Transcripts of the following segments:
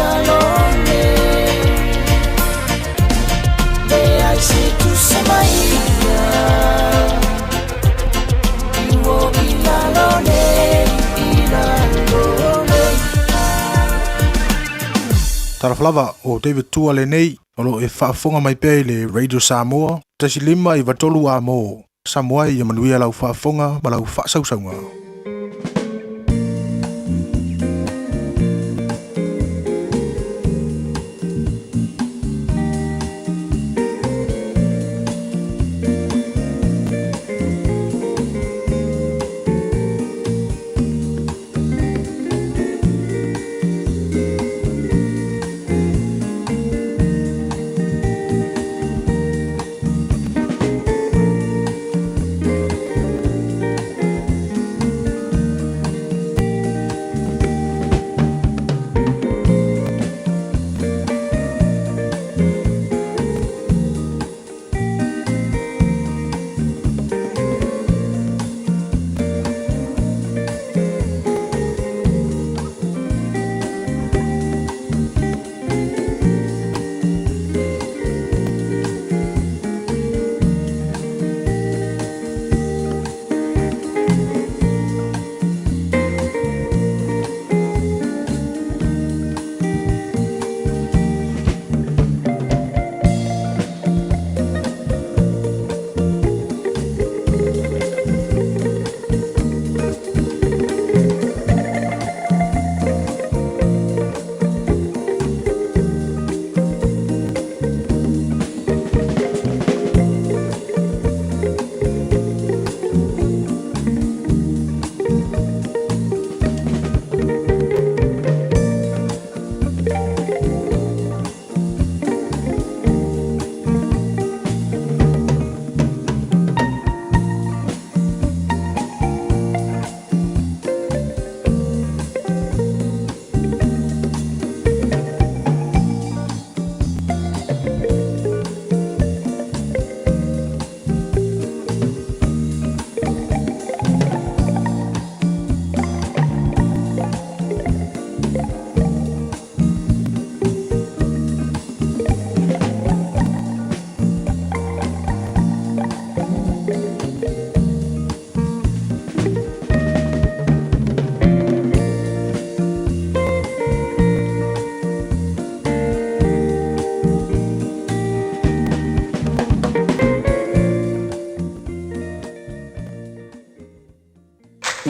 lalo nei. Leai se tusa ma ia I ua i lalo nei, i lalo nei. Talofa lava, o David Tua lenei, o lo o e faafofoga mai pea i le Radio Samoa, 1 5 93 A mo. Samoa ia manuia lau faafofoga ma lau faasausauga.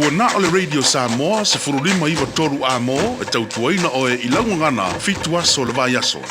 Ua na o le Radio Samoa 15 93 A mo e tautuaina oe i laugagana 7 aso le vai aso.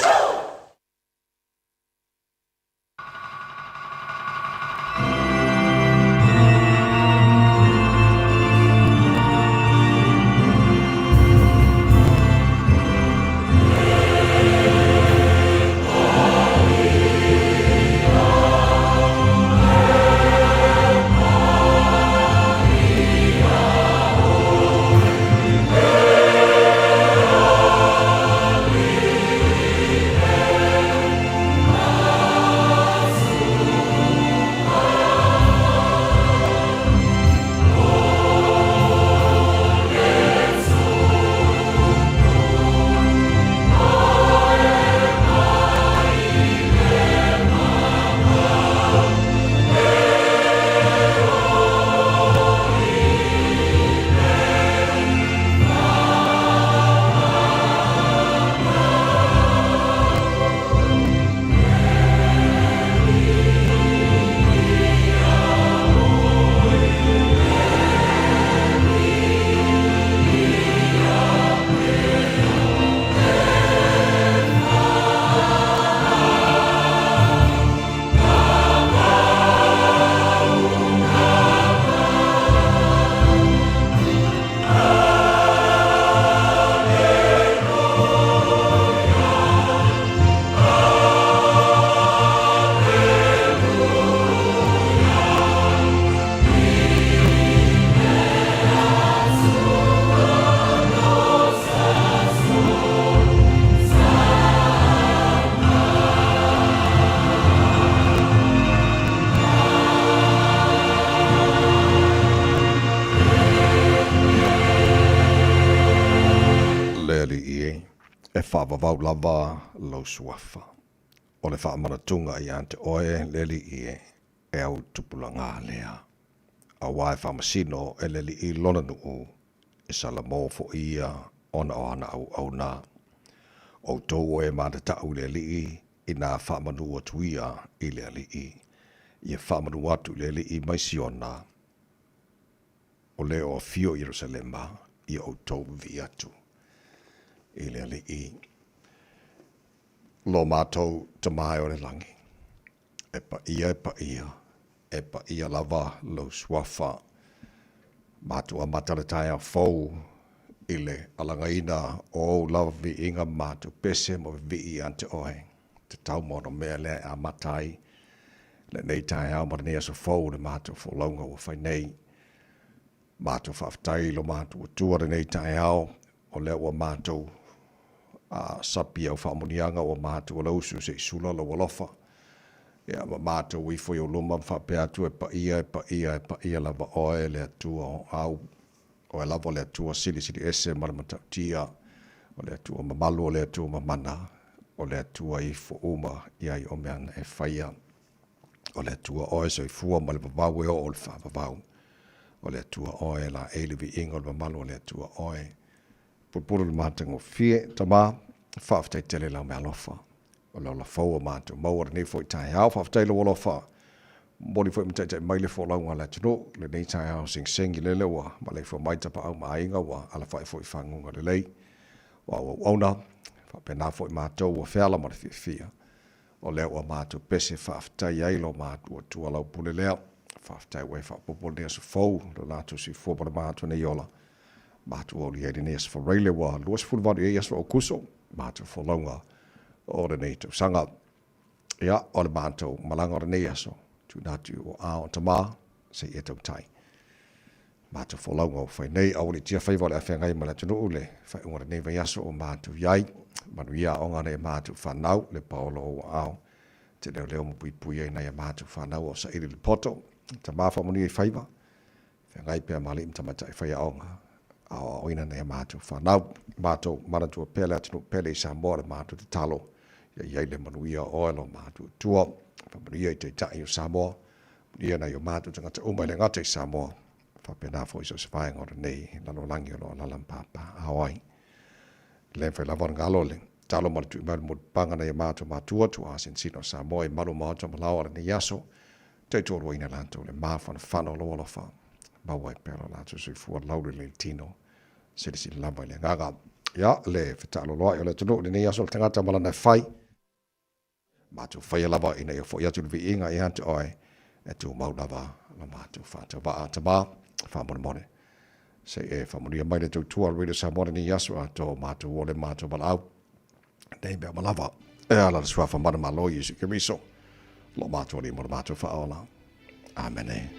E faavavau lava lou suafa. O le faamanatuga ia te oe le Alii e, e au tupulaga lea. Auā e faamasino e le Alii lona nuu, e salamo foi ia ona o ana auauna. Outou o e matatau i le Alii, inā faamanu atu ia i le Alii. Ia faamanu atu i le Alii mai Siona, o le o afio i Ierusalema, ia outou vivii atu i le Alii. Lo matou Tama e o le lagi, e paia e paia, e paia lava lou suafa. Matou amata le taeao fou i le alagaina o ou lava viiga ma matou pese ma vivii ia te oe. Tatau ma ona mea lea e amata ai lenei taeao ma lenei aso fou le matou folauga ua fai nei. Matou faafetai i lo matou Atua lenei taeao, o lea ua matou sapi au faamanuiaga ua matou alausu se i sula lou alofa. Ia, ma matou ifo i ou luma ma faapea atu, e paia, e paia, e paia lava oe le Atua o au. Oe lava o le Atua silisili ese ma le matautia, o le Atua mamalu, o le Atua mamana, o le Atua ifo uma i ai o mea na e faia. O le Atua oe soifua ma le vavau e oo i le faavavau. O le Atua oe e laei le viiga o le mamalu o le Atua oe. Pulupulu le matagofie, Tama, faafetai tele lau mealofa. O le ola fou o matou maua lenei foi taeao. Faafetai lou alofa. Momoli foi ma taitai mai le folauga a le atunuu lenei taeao segisegi lele ua maleifua mai tapaau ma aiga ua alafai foi i faguga lelei. O au auauna, faapena foi matou ua feala ma le fiafia. O lea ua matou pese faafetai ai lo matou Atua lau pule lea. Faafetai ua e faaopoopo lenei aso fou, lo latou soifua ma le matou nei ola. Matou aulia ai lenei aso Faraile ua 28 i ai aso Aokuso, matou folauga o lenei tausaga. Ia, o le matou malaga o lenei aso, tuuina atu i ou aao Tama, se i e tautai. Matou folauga ua fai nei, aua le itia faiva o le a feagai ma le atunuu le faaiuga o lenei vaiaso o matou i ai. Manuia aoga nei a matou fanau, le paolo o ou aao, te leoleo ma puipui ai nai a matou fanau o saili le poto. Tama faamanuia i faiva, feagai pea ma alii ma tamaitai faiaoga, aoaoina nai a matou fanau. Matou manatua pea le atunuu pele i Samoa le matou tatalo, ia i ai le manuia o oe lo matou Atua. Faamanuia i Taitai o Samoa, Ia nai o matou tagata uma e le gata i Samoa, faapena foi so o se vaega o lenei lalolagi o lo o alaala ma papaaao ai. E le mafai lava ona galo le talo ma le tui mai o le mulipapaga nai o matou matua, tuaa sinosino o Samoa i malu maota ma laoa o lenei aso, taitoaluaina latou le mafanafana o lou alofa, maua ai pea lo latou soifua laulelei le tino, silasila lava i le agaga. Ia, le fetaaloloai o le atunuu i lenei aso o le tagata ma lana e fai, Matou faia lava ina ia foi atu le viiga ia te oe, e tumau lava lo matou faatauvaa. Tama, faamolemole, se i e faamanuia mai le tautua a Radio Samoa lenei aso atoa o matou ole matou valaau. Nei mea uma lava, e ala le suafa manumalo Iesu Keriso, lo matou Alii ma lo matou Faaola. Amene.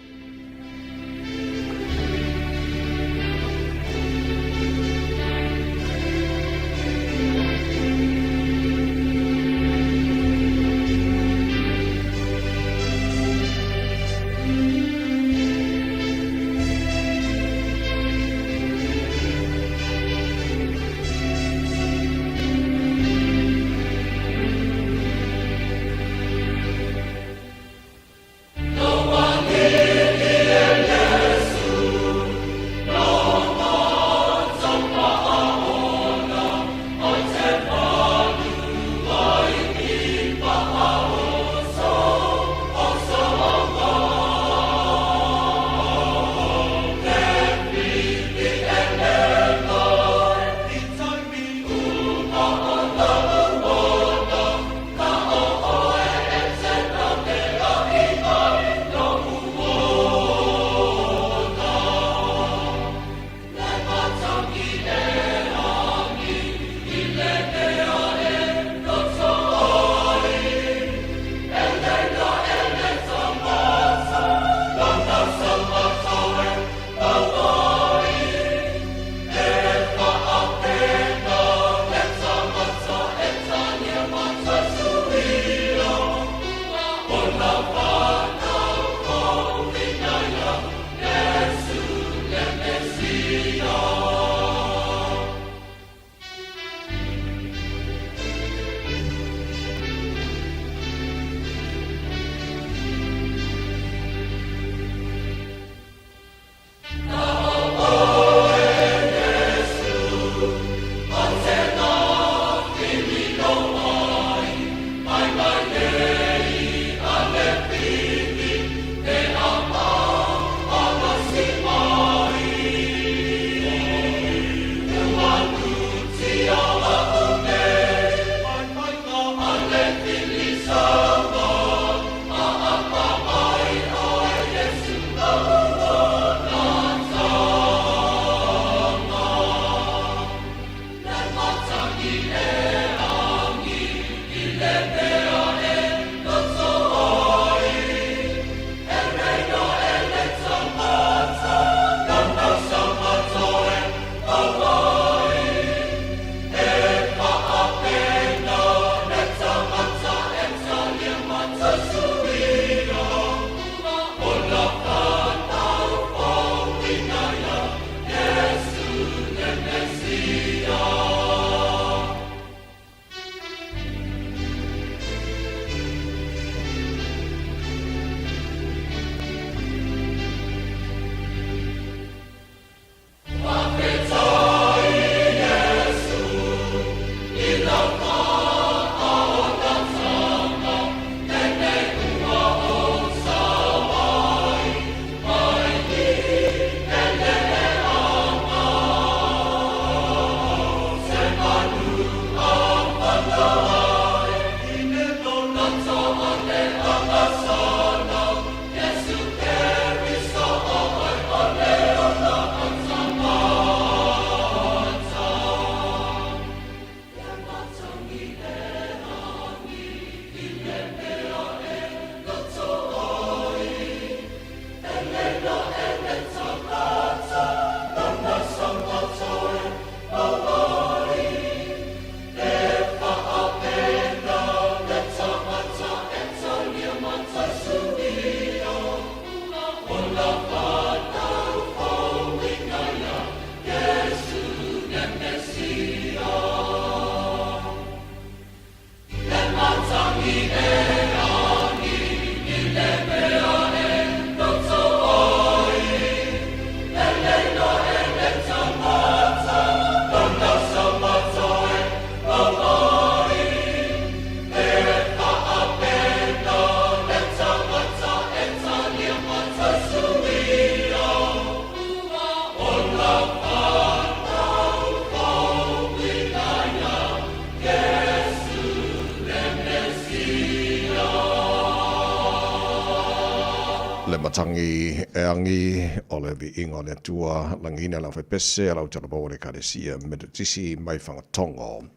Le matangi e agi o le viiga o le Atua lagiina le aufaipese a lau talavou o le Ekalesia Metotisi mai Fagatogo.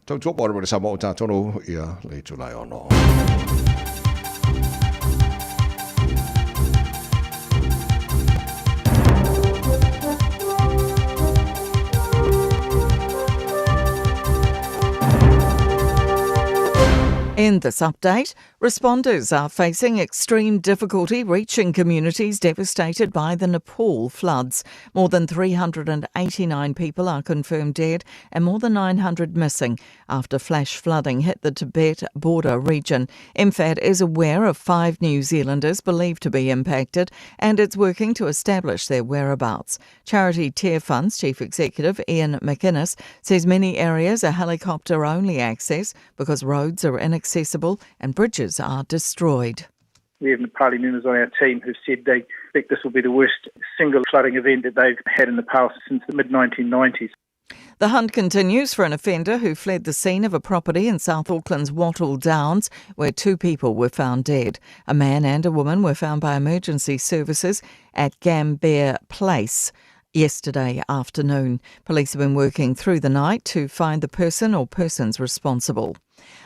Tautua po le Samoa o tatonu ia le itula e ono. In this update, responders are facing extreme difficulty reaching communities devastated by the Nepal floods. More than 389 people are confirmed dead and more than 900 missing after flash flooding hit the Tibet border region. MFAT is aware of 5 New Zealanders believed to be impacted and it's working to establish their whereabouts. Charity Tearfund's Chief Executive Ian McInnes says many areas are helicopter-only access because roads are inaccessible and bridges are destroyed. We have Nepali members on our team who've said they expect this will be the worst single flooding event that they've had in Nepal since the mid-1990s. The hunt continues for an offender who fled the scene of a property in South Auckland's Wattle Downs, where 2 people were found dead. A man and a woman were found by emergency services at Gambier Place yesterday afternoon. Police have been working through the night to find the person or persons responsible.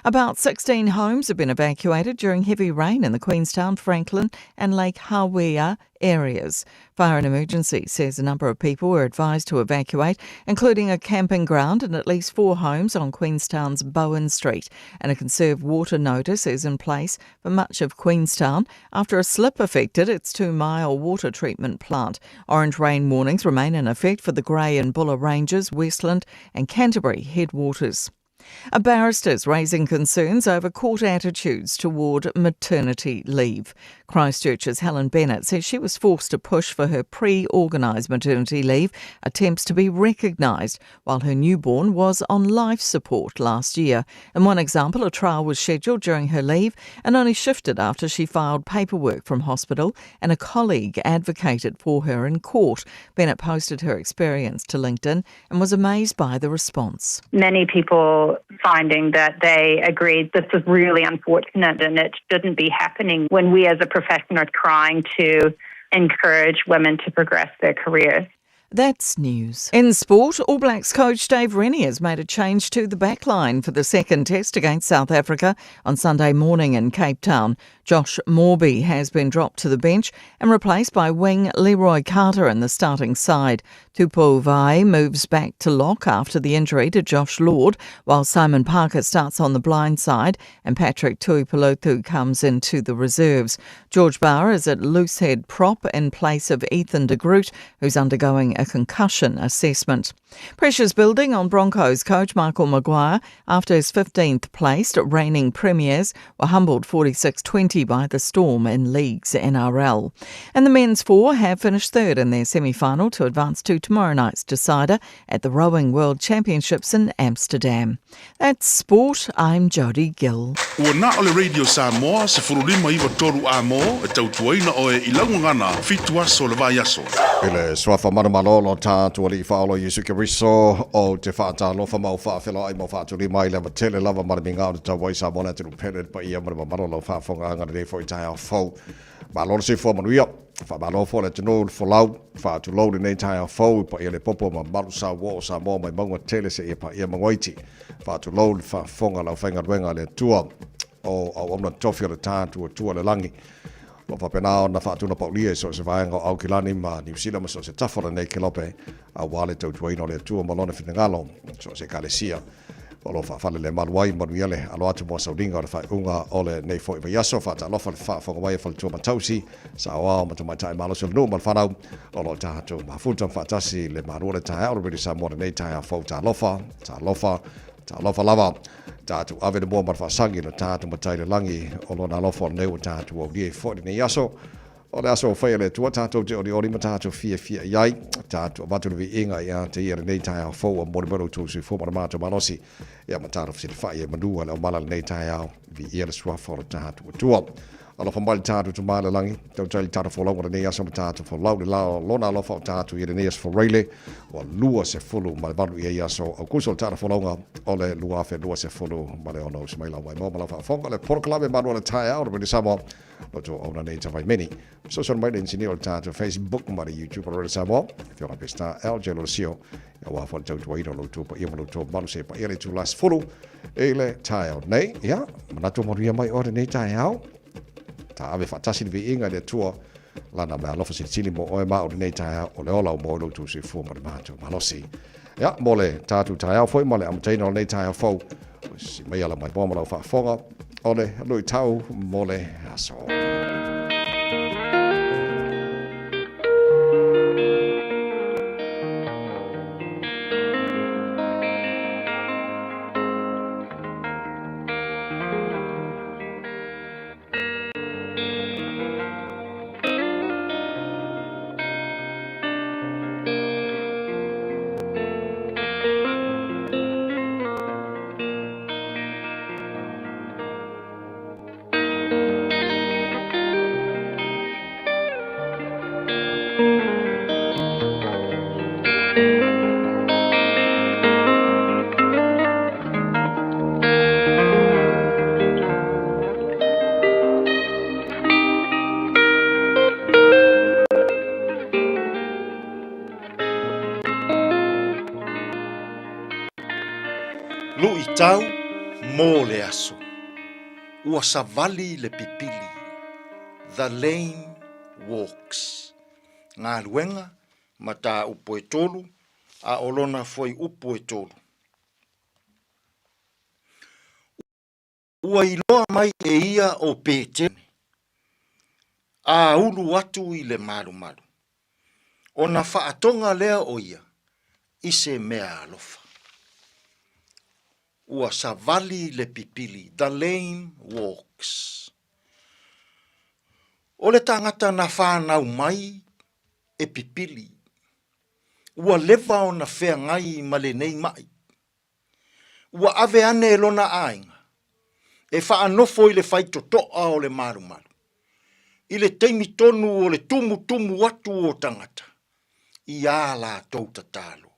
About 16 homes have been evacuated during heavy rain in the Queenstown, Franklin and Lake Hawea areas. Fire and Emergency says a number of people were advised to evacuate, including a camping ground and at least 4 homes on Queenstown's Bowen Street. And a conserve water notice is in place for much of Queenstown after a slip affected its 2-mile water treatment plant. Orange rain warnings remain in effect for the Grey and Buller Ranges, Westland and Canterbury headwaters. A barrister's raising concerns over court attitudes toward maternity leave. Christchurch's Helen Bennett says she was forced to push for her pre-organised maternity leave attempts to be recognised while her newborn was on life support last year. In one example, a trial was scheduled during her leave and only shifted after she filed paperwork from hospital and a colleague advocated for her in court. Bennett posted her experience to LinkedIn and was amazed by the response. Many people finding that they agreed this is really unfortunate and it shouldn't be happening when we as a profession are trying to encourage women to progress their careers. That's news. In sport, All Blacks coach Dave Rennie has made a change to the backline for the second test against South Africa on Sunday morning in Cape Town. Josh Moorby has been dropped to the bench and replaced by wing Leroy Carter in the starting side. Tupou Vaa'i moves back to lock after the injury to Josh Lord, while Simon Parker starts on the blind side and Patrick Tuipulotu comes into the reserves. George Bower is at loosehead prop in place of Ethan de Groot, who's undergoing a concussion assessment. Pressure's building on Broncos coach Michael Maguire after his 15th placed reigning premiers were humbled 46-20 by the Storm in Leagues NRL. And the men's four have finished third in their semi-final to advance to tomorrow night's decider at the Rowing World Championships in Amsterdam. That's sport. I'm Jodie Gill. Ua na o le Radio Samoa 1593 A-mo e tautuaina oe i lau gagana fitu aso o le vaiaso. I le Suafa Manumalo o tatou Alii Faaola Iesu Keriso, ou te faatalofa ma ou faafeiloai ma ou faatulima i le ava tele lava ma le migao o te tau ai Samoa le atunuu pele, le paia ma le mamalu o lau faafofogaaga lenei foi taeao fou. Malo le soifua manuia. Faamalo foi le atunuu le folau, faatulou lenei taeao fou i paia le popo ma mamalu sauoo o Samoa mai mauga tele seia paia mauga iti. Faatulou le faafofoga a le aufaigaluega a le Atua o auauna tofi o le tatou Atua i le lagi. O lo o faapena ona faatunapaulia i so o se vaega o Aukilani ma Niu Sila ma so o se tafa o lenei kelope aua le tautuaina o le Atua ma Lona finagalo i so o se Ekalesia. O lo o faafalelemalu ai manuia le alo atu mo sauliga o le faaiuga o lenei foi vaiaso. Faatalofa le faafofoga mai a faletua ma tausi, saoao ma tamaitai malosi o le nuu ma le fanau o lo o tatou mafuta ma faatasi le malu o le taeao o le Radio Samoa lenei taeao fou. Talofa, talofa, talofa lava. Tatou ave le mua ma le faasagi i lo tatou Matai i le lagi o lona alofa o lenei ua tatou aulia ai foi lenei aso. O le aso ua faia e le Atua tatou te olioli ma tatou fiafia i ai. Tatou avatu le viiga ia te ia lenei taeao fou ua momoli mai lo outou soifua ma le matou malosi. Ia ma tatou fesilafai e manu a le aumala lenei taeao. Viia le suafa o le tatou Atua. Alofa mai le tatou Tama i le lagi, tautai le tatou folauga lenei aso ma tatou folau le la o lona alofa o tatou i lenei aso Foraile, ua 28 ia i aso Aukuso le tatou folauga o le 2026. Uso mai lau maimoa ma lau faafofoga le polokalame malu o le taeao o le Radio Samoa, lo outou auauna nei Tavaimeni. Fesoasoani mai le inisinia o le tatou Facebook ma le YouTube o le Radio Samoa, Afioga Peseta LJ Lolosio, aua foi le tautuaina o lo outou paia ma lo outou mamalu se paia le itula 10 i le taeao nei. Ia, manatu manuia mai oe lenei taeao. Ta ave faatasi le viiga i le Atua lana meaalofa silisili mo oe ma au lenei taeao o le ola o mo i lo outou soifua ma le matou malosi. Ia, mo le tatou taeao foi ma le amataina o lenei taeao fou, si mai ala mai ma lau faafofoga o le luitau mo le aso. Luitau mo le aso. Ua savali le pipili. The lame walks. Galuega, mataupu e tolu, a o lona fuaiupu e tolu. Ua iloa mai e ia o Petene, a ulu atu i le malumalu, ona faatoga lea o ia i se meaalofa. Ua savali le pipili, the lame walks. O le tagata na fanau mai e pipili, ua leva ona feagai ma lenei maʻi. Ua ave ane e lona aiga e faanofo i le faitotoa o le malumalu, i le taimi tonu o le tumutumu atu o tagata i ā latou tatalo.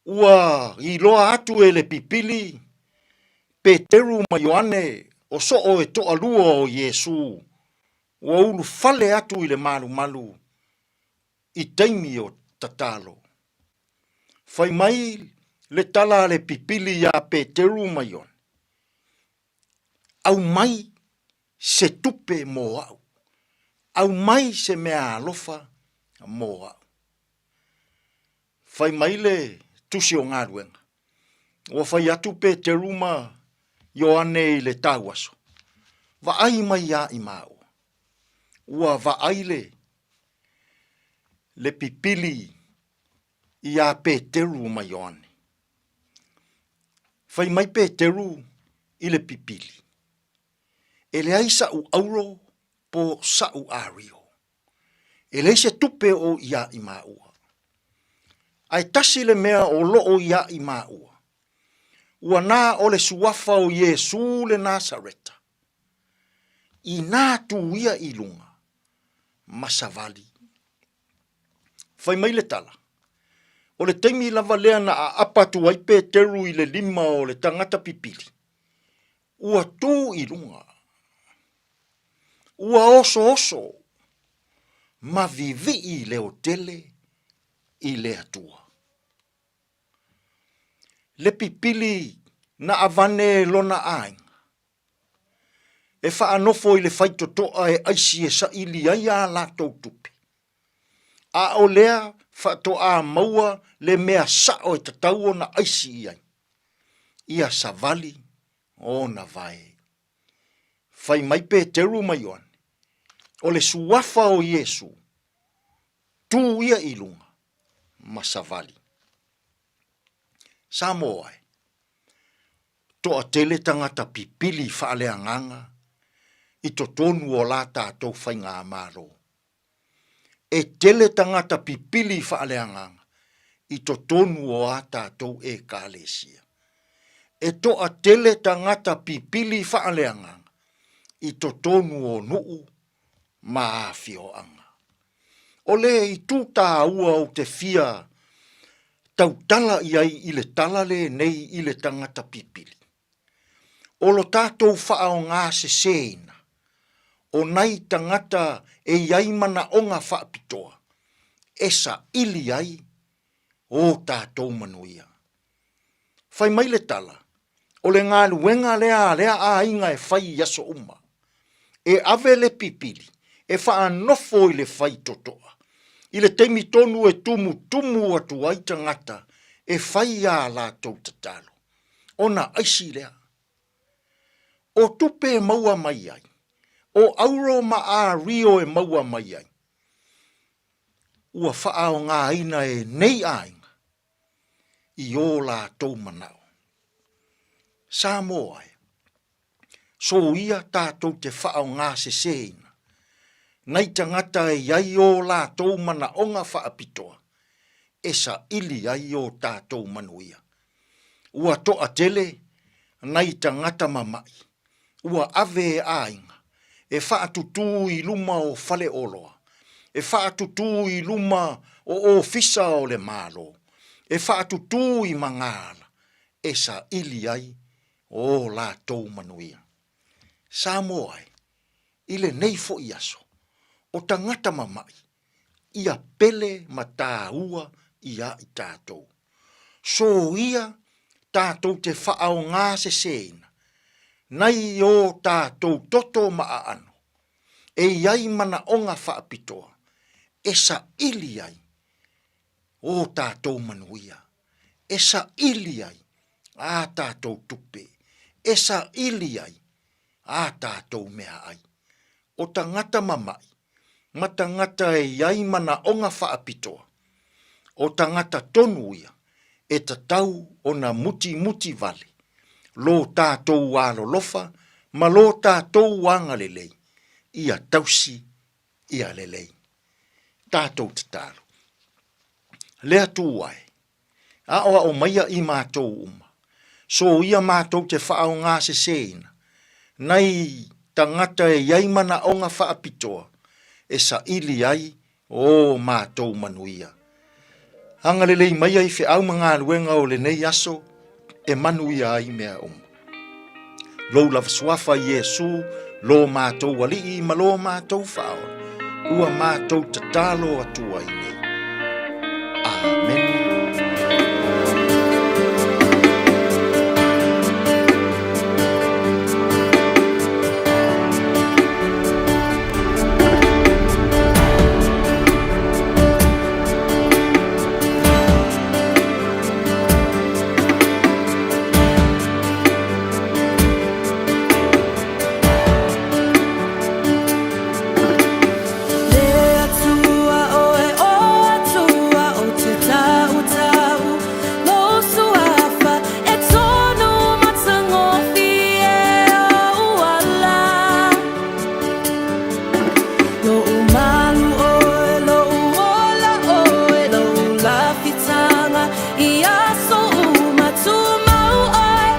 Ua iloa atu e le pipili Peteru ma Ioane o soo e toalua o Iesu ua ulufale atu i le malumalu. i taimi o tatalo. Fai mai le tala a le pipili iā Peteru ma Ione, Aumai se tupe mō au, aumai se meaalofa mō au. Fai mai le tusi o galuega, ua fai atu Peteru ma Ioane i le tauaso, Vaai mai iā i māua. Ua vaai le le pipili iā Peteru ma Ioane. Fai mai Peteru i le pipili, E leai sa'u auro po sa'u ario. E leai se tupe o iā i māua. Ae tasi le mea o loo iā i māua, ua na o le suafa o Iesū le Nasareta, inā tū ia i luga ma savali. Fai mai le tala, o le taimi lava lea na aapa atu ai Peteru i le lima o le tagata pipili, ua tū i luga, ua osooso ma vivii leotele i le Atua. Le pipili na avane e lona aiga, e faanofo i le faitotoa e aisi e saili ai a latou tupe, a o lea faatoa maua le mea sao e tatau ona aisi i ai, ia savali ona vae. Fai mai Peteru ma Ioane, o le suafa o Iesu, tū ia i luga ma savali. Samoa e, toatele tagata pipili faaleagaga i totonu o la tatou faigamalo. E tele tagata pipili faaleagaga i totonu o a tatou Ekalesia. E toatele tagata pipili faaleagaga i totonu o nuu ma afioaga. O le itu tāua ou te fia tautala i ai i le tala lenei i le tagata pipili, o lo tatou faaaogaseseina o nai tagata e i ai manaoga faapitoa e saili ai o tatou manuia. Fai mai le tala, o le galuega lea a lea aiga e fai i aso uma. E ave le pipili e faanofo i le faitotoa, i le taimi tonu e tumutumu atu ai tagata e fai ā latou tatalo. Ona aisi lea. O tupe e maua mai ai, o auro ma ario e maua mai ai, ua faaaogaina e nei aiga i ō latou manao. Samoa e, soia tatou te faaaogaseseina nai tagata e i ai ō latou manaoga faapitoa e saili ai ō tatou manuia. Ua toatele nai tagata mama'i ua ave e aiga e faatutū i luma o faleoloa, e faatutū i luma o ofisa o le Malo, e faatutū i magaala e saili ai ō latou manuia. Samoa e, i lenei foi aso, o tagata mama'i, ia pele ma tāua i a i tatou. Soia tatou te faaaogaseseina nai ō tatou toto ma aano e i ai manaoga faapitoa e saili ai ō tatou manuia, e saili ai ā tatou tupe, e saili ai ā tatou meaai. O tagata mama'i ma tagata e i ai manaoga faapitoa, o tagata tonu ia e tatau ona mutimuti wale lo tatou alolofa ma lo tatou agalelei ia tausi ia lelei. Tatou tatalo. Le Atua e, Aoao maia i matou uma. Soia matou te faaaogaseseina nai tagata e i ai manaoga faapitoa e saili ai ō matou manuia. Agalelei maia i feau ma galuega o lenei aso e manuia ai mea uma. Lou lava suafa Iesu, lo matou Alii ma lo matou Faaola, ua matou tatalo atu ai nei. Amene. Le Atua oe o Atua o te tautau Lou suafa e tonu matagofie ou ala Lou malu oe, lou ola oe, lou lafitaga i aso uma Tumau oe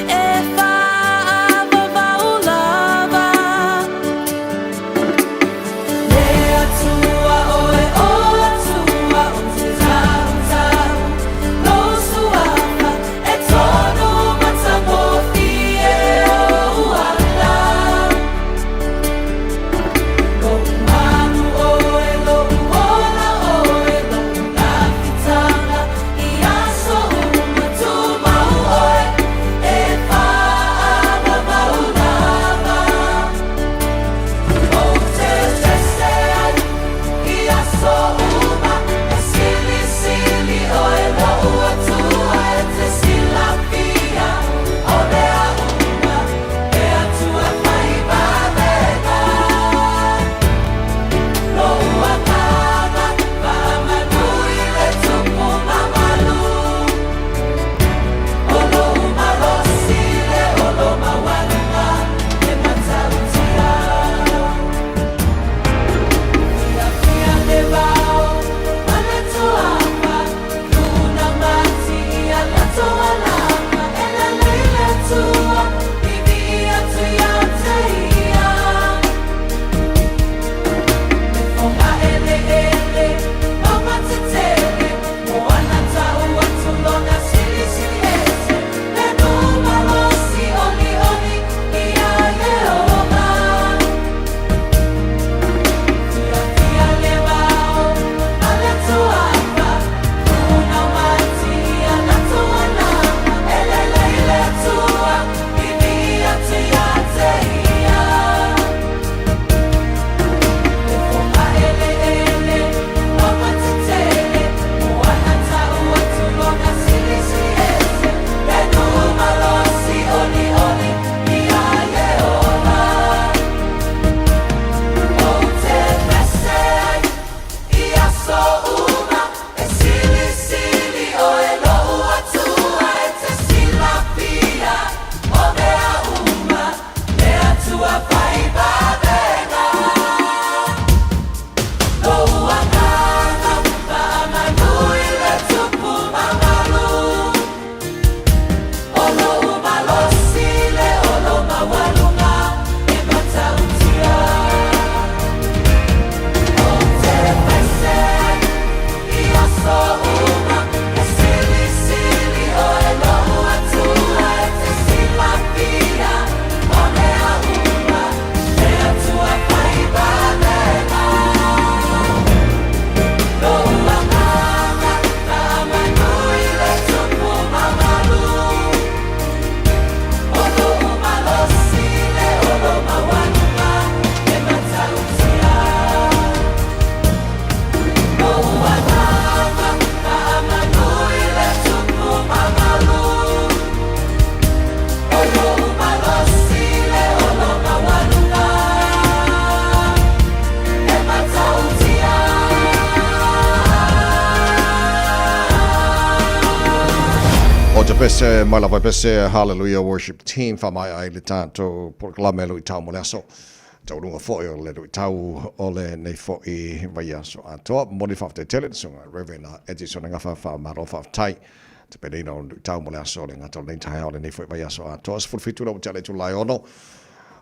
e faavavau lava Le Atua oe o Atua o te tautau Lou suafa e tonu matagofie ou ala Lou malu oe, lou ola oe, lou lafitaga i aso uma Tumau oe e faavavau lava Ou te pese ai i aso uma E silisili oe lou Atua e te silafia O mea uma e Atua fai vavega Lou agaga faamanu i le Tupu mamalu O lou malosi le o lo maualuga e matautia Fiafia le vao ma le tuafa Luna mati ia latou alaka E lelei le Atua Vivii atu ia te ia Le foga eleele mauga tetele Moana tau atu lona silisili ese Le nuu malosi olioli ia Ieova Fiafia le vao ma le tuafa Luna mati ia latou alaka E lelei le Atua Vivii atu ia te ia Le foga eleele mauga tetele Moana tau atu lona silisili ese Le nuu malosi olioli ia Ieova Ou te pese ai i aso uma E silisili oe lou Atua e te silafia O mea uma le Atua fai vavega Lou agaga faamanu i le Tupu mamalu O lou malosi le o lo maualuga e matautia Ou te pese ai i aso uma E silisili oe lou Atua e te silafia O mea uma le Atua fai vavega Lou agaga faamanu i le Tupu mamalu O lou malosi le o lo maualuga e matautia Lou agaga faamanu i le Tupu mamalu O lou malosi le o lo maualuga e matautia O te pese mai lava e pese Hallelujah Worship Team whamai ai le tātou polokalame luitau mo le aso. Tauluga foi o le luitau o lenei foi vaiaso atoa. Momoli faafetai tele le susuga Reverend Edison Gafa faamalo faafetai te peleina o le luitau mo le aso le gata o lenei taeao lenei foi vaiaso atoa. 17 lau tea le itula e ono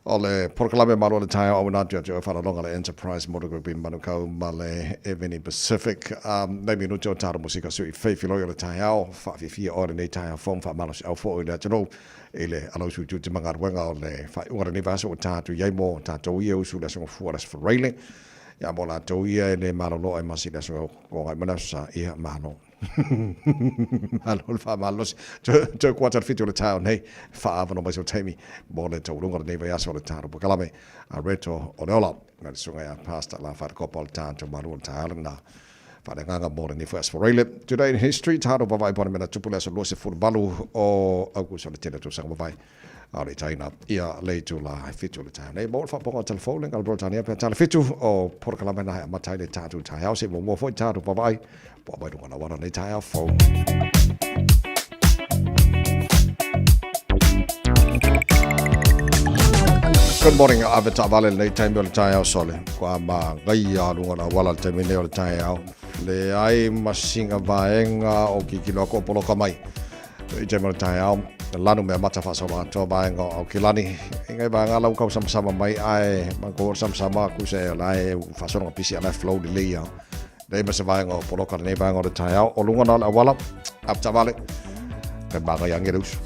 o le polokalame malo o le taeao auina atu ia te oe faalaloga le Enterprise Motor Group i Manukau ma le Eveni Pacific. Nei minute o talo musika sui feifiloi o le taeao faafiafia oe lenei taeao fou ma faamalosiau foi i le atunuu i le alausu i tute ma galuega o le faaiuga o lenei vaiaso ua ta atu i ai mo tatou ia usu i le aso Gafua o le Aso Faraile ia mo latou ia e le malolo ai masi i le aso Togai ma le Aso Sa ia malo. Malo le faamalosi. Toe kuata le 7 o le taeao nei, faaavanoa mai sou taimi mo le taualuga o lenei vaiaso o le tatou polokalame a Reto o le Ola. Nā le susuga ia Pastor La Wharekopa o le tatou malu o le taeao lena. Faaleagaga mo lenei foi aso Foraile. Today in history, tatou vavaai po o le mea na tupu le aso 28 o Aukuso o le tele o tausaga mavae. A o le itaina ia le itula e 7 o le taeao nei. Mo le faapoga o telefou le Galo Tania pe tala 7 o polokalame na he amata ai le tatou taeao se muamua foi tatou vavaai po o mai luga na wana nei taeao fou. Good morning, ave taavale lenei taimi o le taeao sole. Kua ma ngai a lunga na wala le taimi nei o le taeao. Leai ma singa vaenga o kikilo ako poloka mai. I te mara taeao, lanu mea mata whaasolo atoa vaenga o Aukilani. I ngai vaenga lau kau samasama mai ae manko o samasama ku se la e whaasolo nga pisi ala flow le leia. Nei ma se vaenga o poloka nei vaenga o le taeao o lunga na le awala ap tavale. Kai manga i le usu.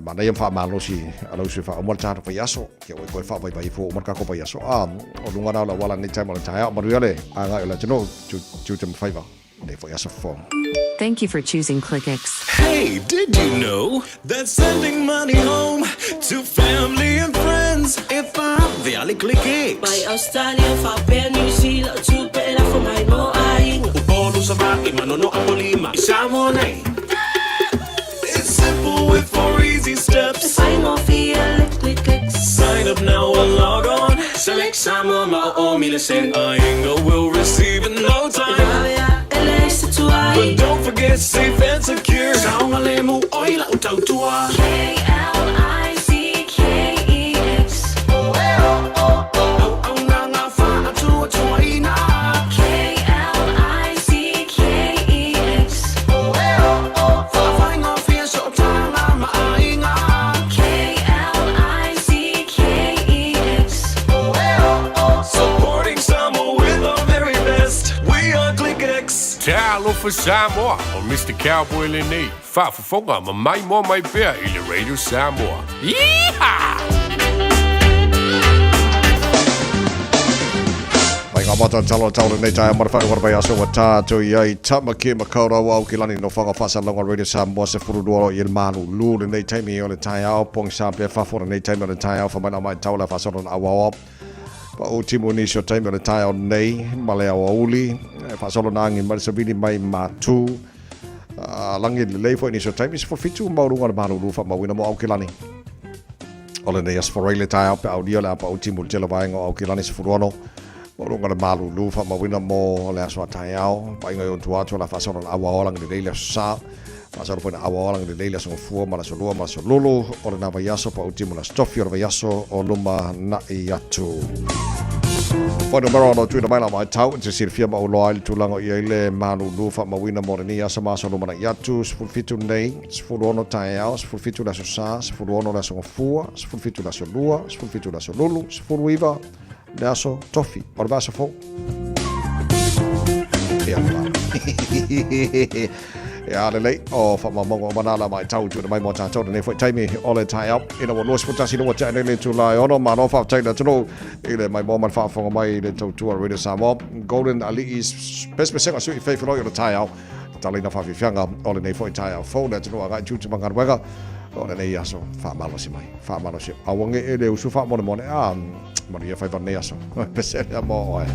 Ma nei wha malosi ala usu wha umar tātu whai aso. Kia oi koe wha vai vai fo umar kako whai aso. A o lunga na le awala nei taima o le taeao. Maru ale a ngai o le tino tu te mwhaiva. Thank you for choosing ClickX. Hey, did you know that sending money home to family and friends if I'm the Ali ClickX? Mai Australia, faapea New Zealand, tupe e lafo mai mo aiga. Upolu, Savaii, Manono, Apolima, i Samoa nei. It's simple with 4 easy steps. E faigofie le ClickX. Sign up now or log on. Select Samoa ma o o mile sen. Aiga will receive in no time. E vave a e leai se tuai. But don't forget safe and secure. Saogalemu oi lau tautua. K-L-I-C-K-E-X. Auaunaga faatuatuaina. K-L-I-C-K-E-X. Faafaigofie sootaga ma aiga. K-L-I-C-K-E-X. Supporting Samoa with our very best. We are ClickX. Talofa Samoa, o Mr. Cowboy lenei, faafofoga ma maimoa mai pea i le Radio Samoa. Yeehaw! Mai ngā mata talo tau lenei taeao ma le whae wara aso wa tātou i ai Tamaki Makaurau au ki lani no whanga whasalonga Radio Samoa se furu luaro i el malu lu lenei taimi o le taeao pong sa pea whafo lenei taimi o le taeao whamaina mai tau la whasalo na awawa pa o timu nisi o taimi o le taeao nei ma le awauli whasalo na angi mai savili mai mātū langi lelei foi nisi o taimi se 17 maurunga le malu lu whamauina mo au ki lani. O lenei aso forai le taeao pe aulia le apa o timu le tele vaenga o Aukilani se 16 mauluga le malulu faamauina mo le aso a taeao paaiga i ona tua atu o le a faasolo na auaoa lagi lelei le aso sa faasolo foi na auaoa lagi lelei le aso gafua ma le aso lua ma le aso lulu o lena vaiaso pa o timu le aso tofi o le vaiaso o luma na'i atu. Fuainumera o lo tuuina mai la vaitau e te silafia ma ou loa ai le tulaga o i ai le malulu faamauina mo lenei aso ma aso lumanai atu 17 nei 16 taeao, 17 le aso Sa, 16 le aso Gafua, 17 le aso Lua, 17 le aso Lulu, 19 le aso Tofi, o le vaiaso fou. Ia, Ia, lelei, o whaamaumauga o mana la mai tau tuuina mai mo tātou lenei foi taimi o le taeao. Ina ua 21 le ua tea nei le itula e ono, malo faafetai le atunuu i le maimoa ma le faafofoga mai i le tautua Radio Samoa. Golden Ali'i pesepesega sui feifiloi o le taeao. Tataloina faafiafiaga o lenei foi taeao fou le atunuu agai tiute ma galuega o lenei aso faamalosi mai faamalosi aua ge e le usu faamolemole a manuia faiva lenei aso pese lea mo oe.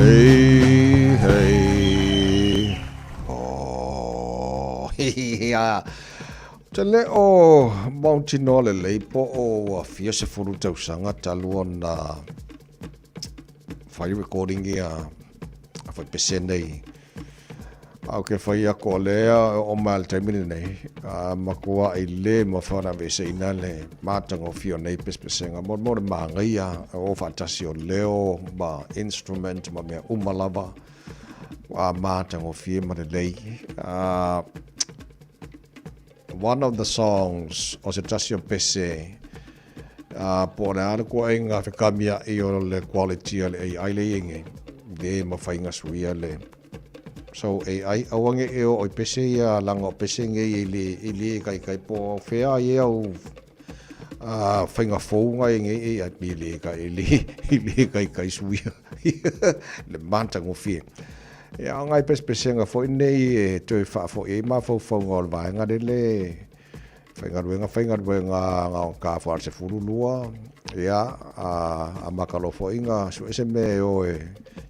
Hey, hey. Oh, ia. Te le o mautinoa lelei po o ua fia sefulu tausaga talu ona fai recording ia a fai pese nei. A o ke fai aku o lea e oo mai le taimi lenei, a matuai le mafai ona aveeseina le matagofie o nei pesepesega mo mo le magaia e o faatasi o leo ma instrument ma mea uma lava a matagofie ma lelei. One of the songs o se tasi o pese po o le a le kuaiga fekamia'i o le quality a le AI le i nei, le mafai ona suia le. So AI aua ne i oo i pese ia laga o pese nei e le e le kaikai po o fea ai au faiga fou na e nei AI e le e le e le kaikai suia le matagofie. Ia o nai pesepesega foi nei e toe faafoi ai mafaufauga o le vaega lele. Faigaluega faigaluega gaoga fo le 12 ia a amata loa foi na suese mea e o e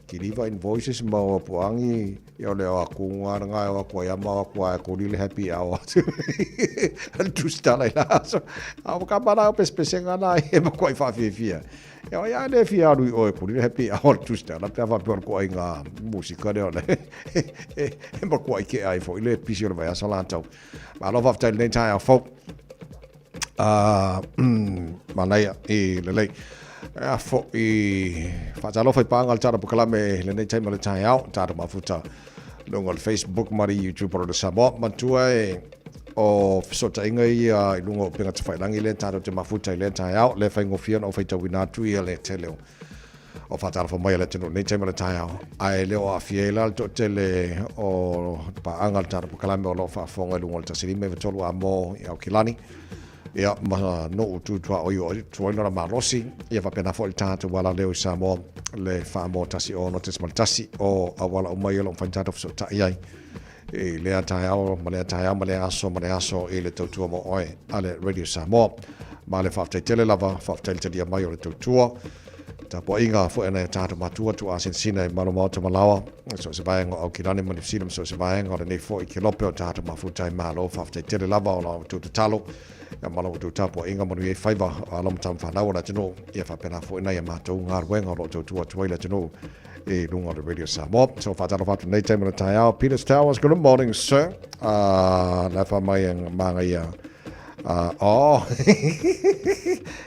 kiliva invoices ma o puangi ia o le o atu na e o atu ai ma o atu ai kuli le happy hour atu le tusitala i la aso a o ka mala o pesepesega na e makuai faafiafia. Ia o ia le fia alu i oe kuli le happy hour le tusitala pe a faapea o le toaiga musika lea o le e makuai kea ai foi le pisi o le vaiaso latou. Malo faafetai i lenei taeao fou. Manaia i lelei. A foi faatalofa i paaga le tala polokalame lenei taimi o le taeao, tatou mafuta luga o le Facebook ma le YouTube o le Samoa. Matua e o fesootaiga ia i luga o upega tafailagi lea tatou te mafuta i lea taeao, lea faigofie ona ou faitauina atu ia le tele o o faatalofa mai a le atunuu nei taimi o le taeao, ae le o aafia ai la le toatele o paaga o le tatou polokalame o lo o faafofoga i luga o le 153 a mo i Aukilani, ia ma nuu tu tuaoi o tuai lona malosi, ia faapena foi le tatou alaleo i Samoa, le Faamo 16.1 o auala uma ia o lo o mafai ona tatou fesootai ai i lea taeao ma lea taeao ma lea aso ma lea aso i le tautua mo oe a le Radio Samoa. Ma le faafetai tele lava, faafetai le talia mai o le tautua. Tapuaiga foi a nai o tatou matua tuuasinasina i malu maota ma laoa, so o se vaega o Aukilani ma Niu Sila ma so o se vaega o lenei foi kelope o tatou mafuta ai. Malo faafetai tele lava o la outou tatalo ia ma la outou tapuaiga manuia ai faiva o alo ma tama fanau o le atunuu, ia faapena foi nai a matou galuega o lo o tautua atu ai le atunuu i luga o le Radio Samoa. So faatalofa atu nei taimi o le taeao. Peter Towers, good morning sir. La fa mai e māngaia. Oh.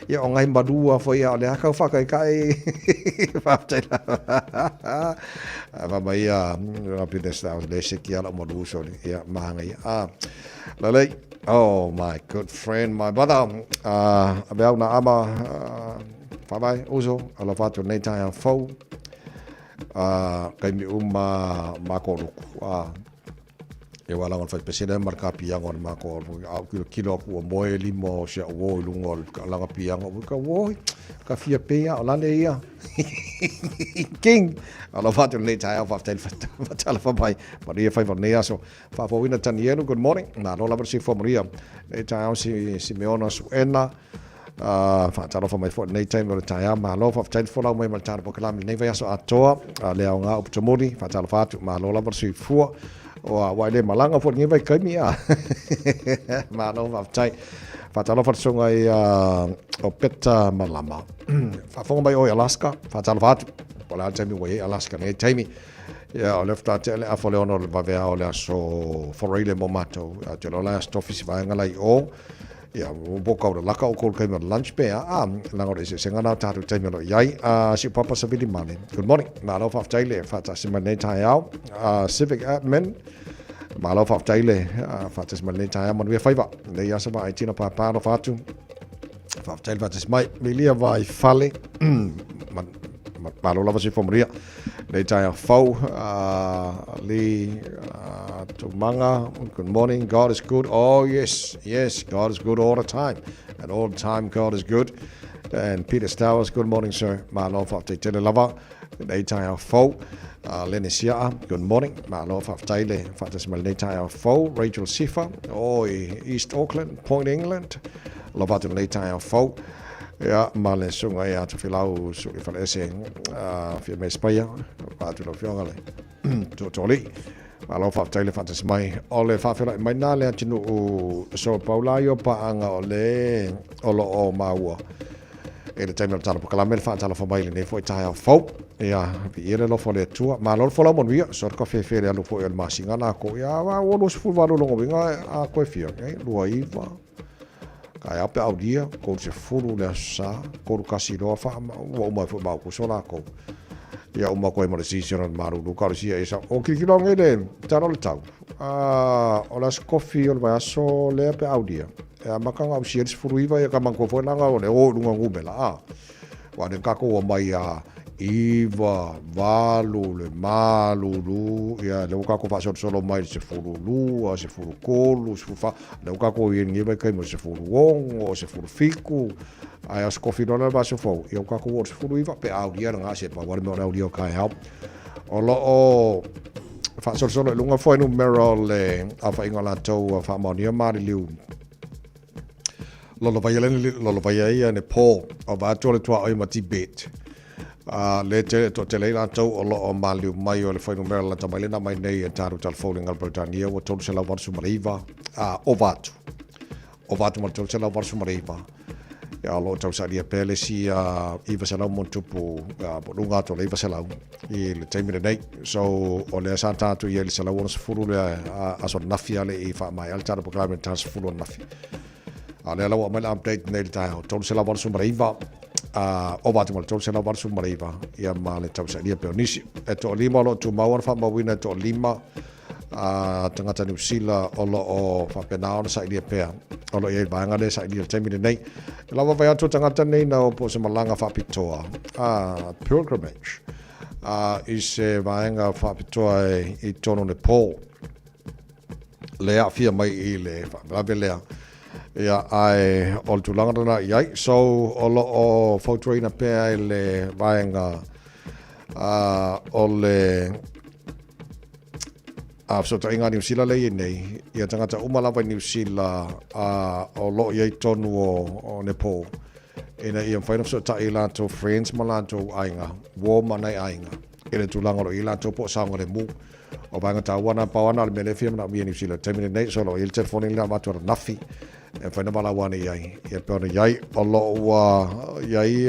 Ia o ngai marua foi ia o le akau whakaikai. Whaftai la. Fa mai ia Peter Towers le se ki ala maru so ia māngaia. Lalei. Oh my good friend, my brother. Abe au na ama Whawai, uso, alofa atu nei taeao fou, kaimi uma ma ko ruku. E wā langa o le whaipesene ma le ka pianga o le mako, a o kilo kilo aku o moe lima o sia o i lunga o le langa pianga, o ka woi, ka fia pea o lale ia. King! Alofa atu nei taeao, whaftai whatala whamai, Maria whaiwa nei aso. Whafawina Tanielu, good morning. Nā lola lava si fua Maria. Nei taeao si Simeona Suena. Faatalofa mai foi lenei taimi o le taeao. Malo faafetai le folau mai ma le tala polokalame lenei vaiaso atoa. Le aoga o Putamuli, faatalofa atu. Malo lava le soifua. O a wai le malaga foi lenei vaitaimi a. Malo faafetai. Faatalofa le susuga i o Peta Malama. Faafofoga mai oe Alaska, faatalofa atu. Po o le a le taimi ua i ai Alaska lenei taimi. Ia, o lea faatoa tea le afa o le 6 o le vaveao o le aso Faraile mo matou. Ou te iloa la e aso Tofi si vaega la i o. Ia, ua po kau laka o kou taimi o le lunch pe a, a, leaga o le eseesega na o tatou taimi o lo o i ai. Si ou papa Savili Male. Good morning. Malo faafetai le faatasi mai lenei taeao. Civic Admin. Malo faafetai le faatasi mai lenei taeao. Manuia faiva. Lenei aso vaai tino pāpā alofa atu. Faafetai le faatasi mai. Milia vai fale. Malo lava se maria. Nei taeao fou. Lee Tumanga. Good morning. God is good. Oh, yes. Yes, God is good all the time. And all the time, God is good. And Peter Stowers, good morning, sir. Malo faafetai tele lava. Nei taeao fou. Lene Siaa, good morning. Malo faafetai le faatasi mai lenei taeao fou. Rachel Sifa, o i East Auckland, Point England. Alofa atu lenei taeao fou. Ia, ma le susuga ia Tofilau Suli Faleese, fia me Spaia, pa atu lau afioga le Tootooalii. Malo faafetai le faatasi mai. O le faafeiloai mai na le atunuu so paula ai o paaga o le o lo o maua i le taimi o le tala polokalame le faatalofa mai i lenei foi taeao fou. Ia, viia le alofa o le Atua. Malo le folau manuia. So le kafefe le alu foi o le masina la ko. Ia, ua 28 longa uiga a koe fia. Okay? 29. Ka e au pe aulia, 30 le aso sa, 31 loa wha, ua uma foi mau kuso la kou. Ia uma koe mo le season o le malulu, ka o le sia esa. O kilikilo nge le tala o le tau. O le aso kofi o le vaiaso lea pe aulia. E amata nga usia le 19 ia ka manatua foi langa o le o i luga numera a. Wa ne kako ua mai a 9, 8 le malulu, ia le ua kako faasolosolo mai le 12, 13, 14, le ua kako i lenei vaitaimi o le 16, 17, ae aso kofi loa le vaiaso fou, ia ua kako ua o le 19, pe aulia lena se pau lava le mea o le aulia o taeao. O lo o faasolosolo i luga fuainumera o le aofaiga o latou ua faamaonia maliliu. Lolovaia lea lolovaia ai Nepal, o vae atu o le tuaoi ma Tibet. Le te toatele ai latou o lo o maliu mai o le fuainumera lata mai lena mai nei e talu talafou le Peretania ua 389 ova atu. Ova atu ma le 389. Ia, o lo o tausaalia pea le isi 900 ma tupu po o luga atu o le 900 i le taimi lenei. So, o lea sa tatou i ai i le 160 le aso ananafi a le i faamaea le tatou polokalame i le ta 10 ananafi. A o lea la ua aumai le update nei i le taeao, 389, ova atu ma le 389, ia ma le tausailia pea o nisi. E toalima o lo o tumau ona faamauina e toalima tagata Niu Sila o lo o faapena ona sailia pea o lo o i ai le vaega lea e sailia i le taimi lenei. E lava vaai atu o tagata nei na o po o se malaga faapitoa, pilgrimage, i se vaega faapitoa i totonu o Nepal. Le aafia mai i le faalavelave lea. Ia, ae o le tulaga lena i ai. So, o lo o fautuaina pea e le vaega o le fesootaiga a Niu Sila lea e i ai nei, ia tagata uma lava i Niu Sila o lo o i ai tonu o Nepal, ina ia mafai ona fesootai i latou friends ma latou aiga, uo ma nai aiga, i le tulaga o lo o i ai latou po o saogalemu. O vaega taua na, pau lava na o le mea lea e fia manaomia e Niu Sila i le taimi lenei, so o lo o i ai le telefoni lea na avatu ananafi e mafai ona valaau ane i ai. Ia pei ona i ai, o lo o ua i ai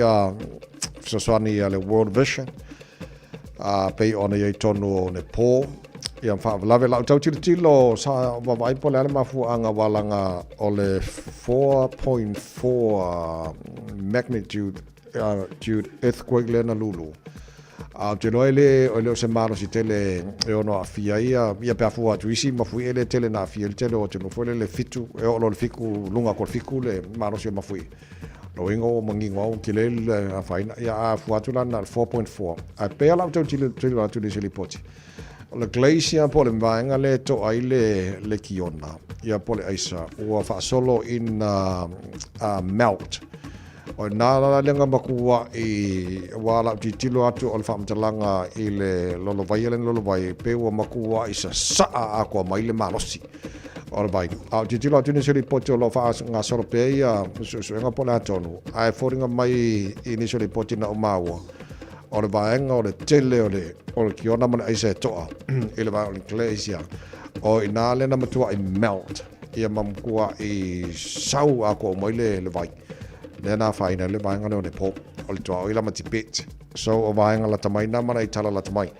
fesoasoani a le World Vision, pei ona i ai tonu o Nepal, ia ma faalavelave. Lau tau tilotilo, sa vaavaai po o le a le mafuaaga ua alaga o le 4.4 magnitude earthquake lea na lulu. A ou te iloa e le, e le o se malosi tele e ono aafia ai ia, ia pe a fua atu isi mafuie le tele na aafia ai le tele o atunuu foi lele fitu, e oo loa i le fiku, luga atu o le fiku le malosi o mafuie. Lona uiga ua manino lava ua tele le afaina. Ia a fua atu la na o le 4.4. Ae pei lava lau tau tilotilo atu i nisi lipoti, o le glacier po o le vaega lea e toa ai le, le kiona, ia po o le aisa, ua faasolo ina melt. O i nā la lea na matuaʻi ua lau tilotilo atu o le faamatalaga i le lolovaia lea na lolovai pei ua matuaʻi sasaa atoa mai le malosi o le vai. A o tilotilo atu i nisi o lipoti o lo o faagasolo pea ia suesuega po o le a tonu, ae foliga mai i nisi o lipoti na ou maua, o le vaega o le tele o le o le kiona ma le aisa e toa i le vaega o le glacier, o i nā lea na matuaʻi melt ia ma matuaʻi sau atoa mai le vai. Lea na afaina ai le vaega lea o Nepal, o le tuaoi la ma Tibet. So o vaega lata mai na mana i tala lata mai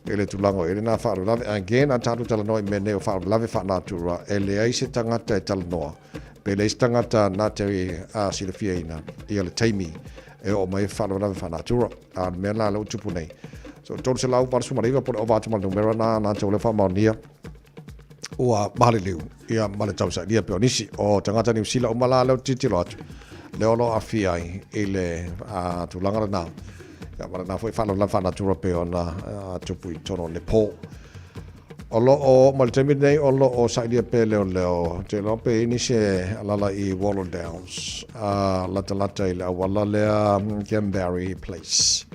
i le tulaga o i lena faalavelave. Again, a tatou talanoa i mea nei o faalavelave faa-natura, e leai se tagata e talanoa, pe leai se tagata na te silafiaina ia le taimi e oo mai ai faalavelave faa-natura. A o le mea lena lea ua tupu nei. So 389 po o le ova atu ma le numera na latou lea faamaonia. Ua maliliu ia ma le tausailia pei o nisi o tagata Niu Sila uma la lea ou te tilotilo atu lea o lo o aafia ai i le tulaga lena. Ia ma lena foi faalavelave faanatura pei ona tupu i totonu o Nepal. O lo o ma le taimi lenei o lo o sailia pea leoleo, te iloa pe i ai nisi e alala i Wattle Downs, latalata i le auala lea Glenbarrie Place.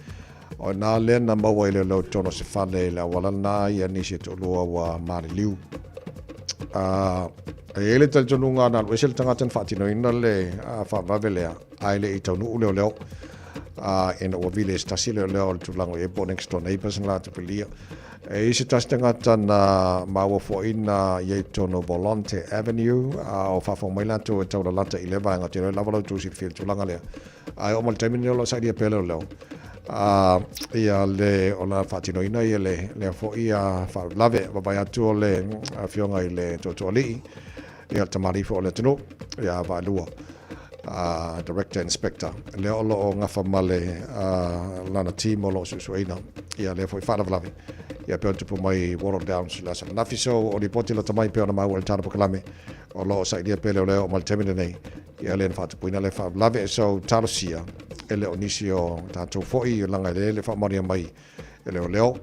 O i nā lea na maua i leoleo i totonu o se fale i le auala lena ia nisi e toalua ua maliliu. E i ai le talitonuga na alu ese le tagata na faatinoina le faavave lea, ae le i taunuu leoleo ina ua vili e se tasi leoleo o le tulaga o i ai po o next door neighbours na latou pilia. E i ai se tasi tagata na maua foi na i ai i totonu o Volonte Avenue, a o faafofoga mai latou e taulalata i lea vaega, ou te iloa e lava la outou silafia i le tulaga lea. Ae oo mai le taimi lenei o lo o sailia pea leoleo ia le o le faatinoina ia le lea foi faalavelave. Vaavaai atu o le afioga i le Tootooalii ia le tamalii foi o le atunuu ia Vaalua Director Inspector lea o lo o gafa ma le lana team o lo o suesueina ia lea foi faalavelave ia pei ona tupu mai Wattle Downs i le aso ananafi. So o lipoti lata mai pei ona maua i le tala polokalame o lo o sailia pea leoleo oo mai le taimi lenei Ia lea na faatupuina le faalavelave. So talosia e le o nisi o tatou foi leaga e le faamaonia mai e leoleo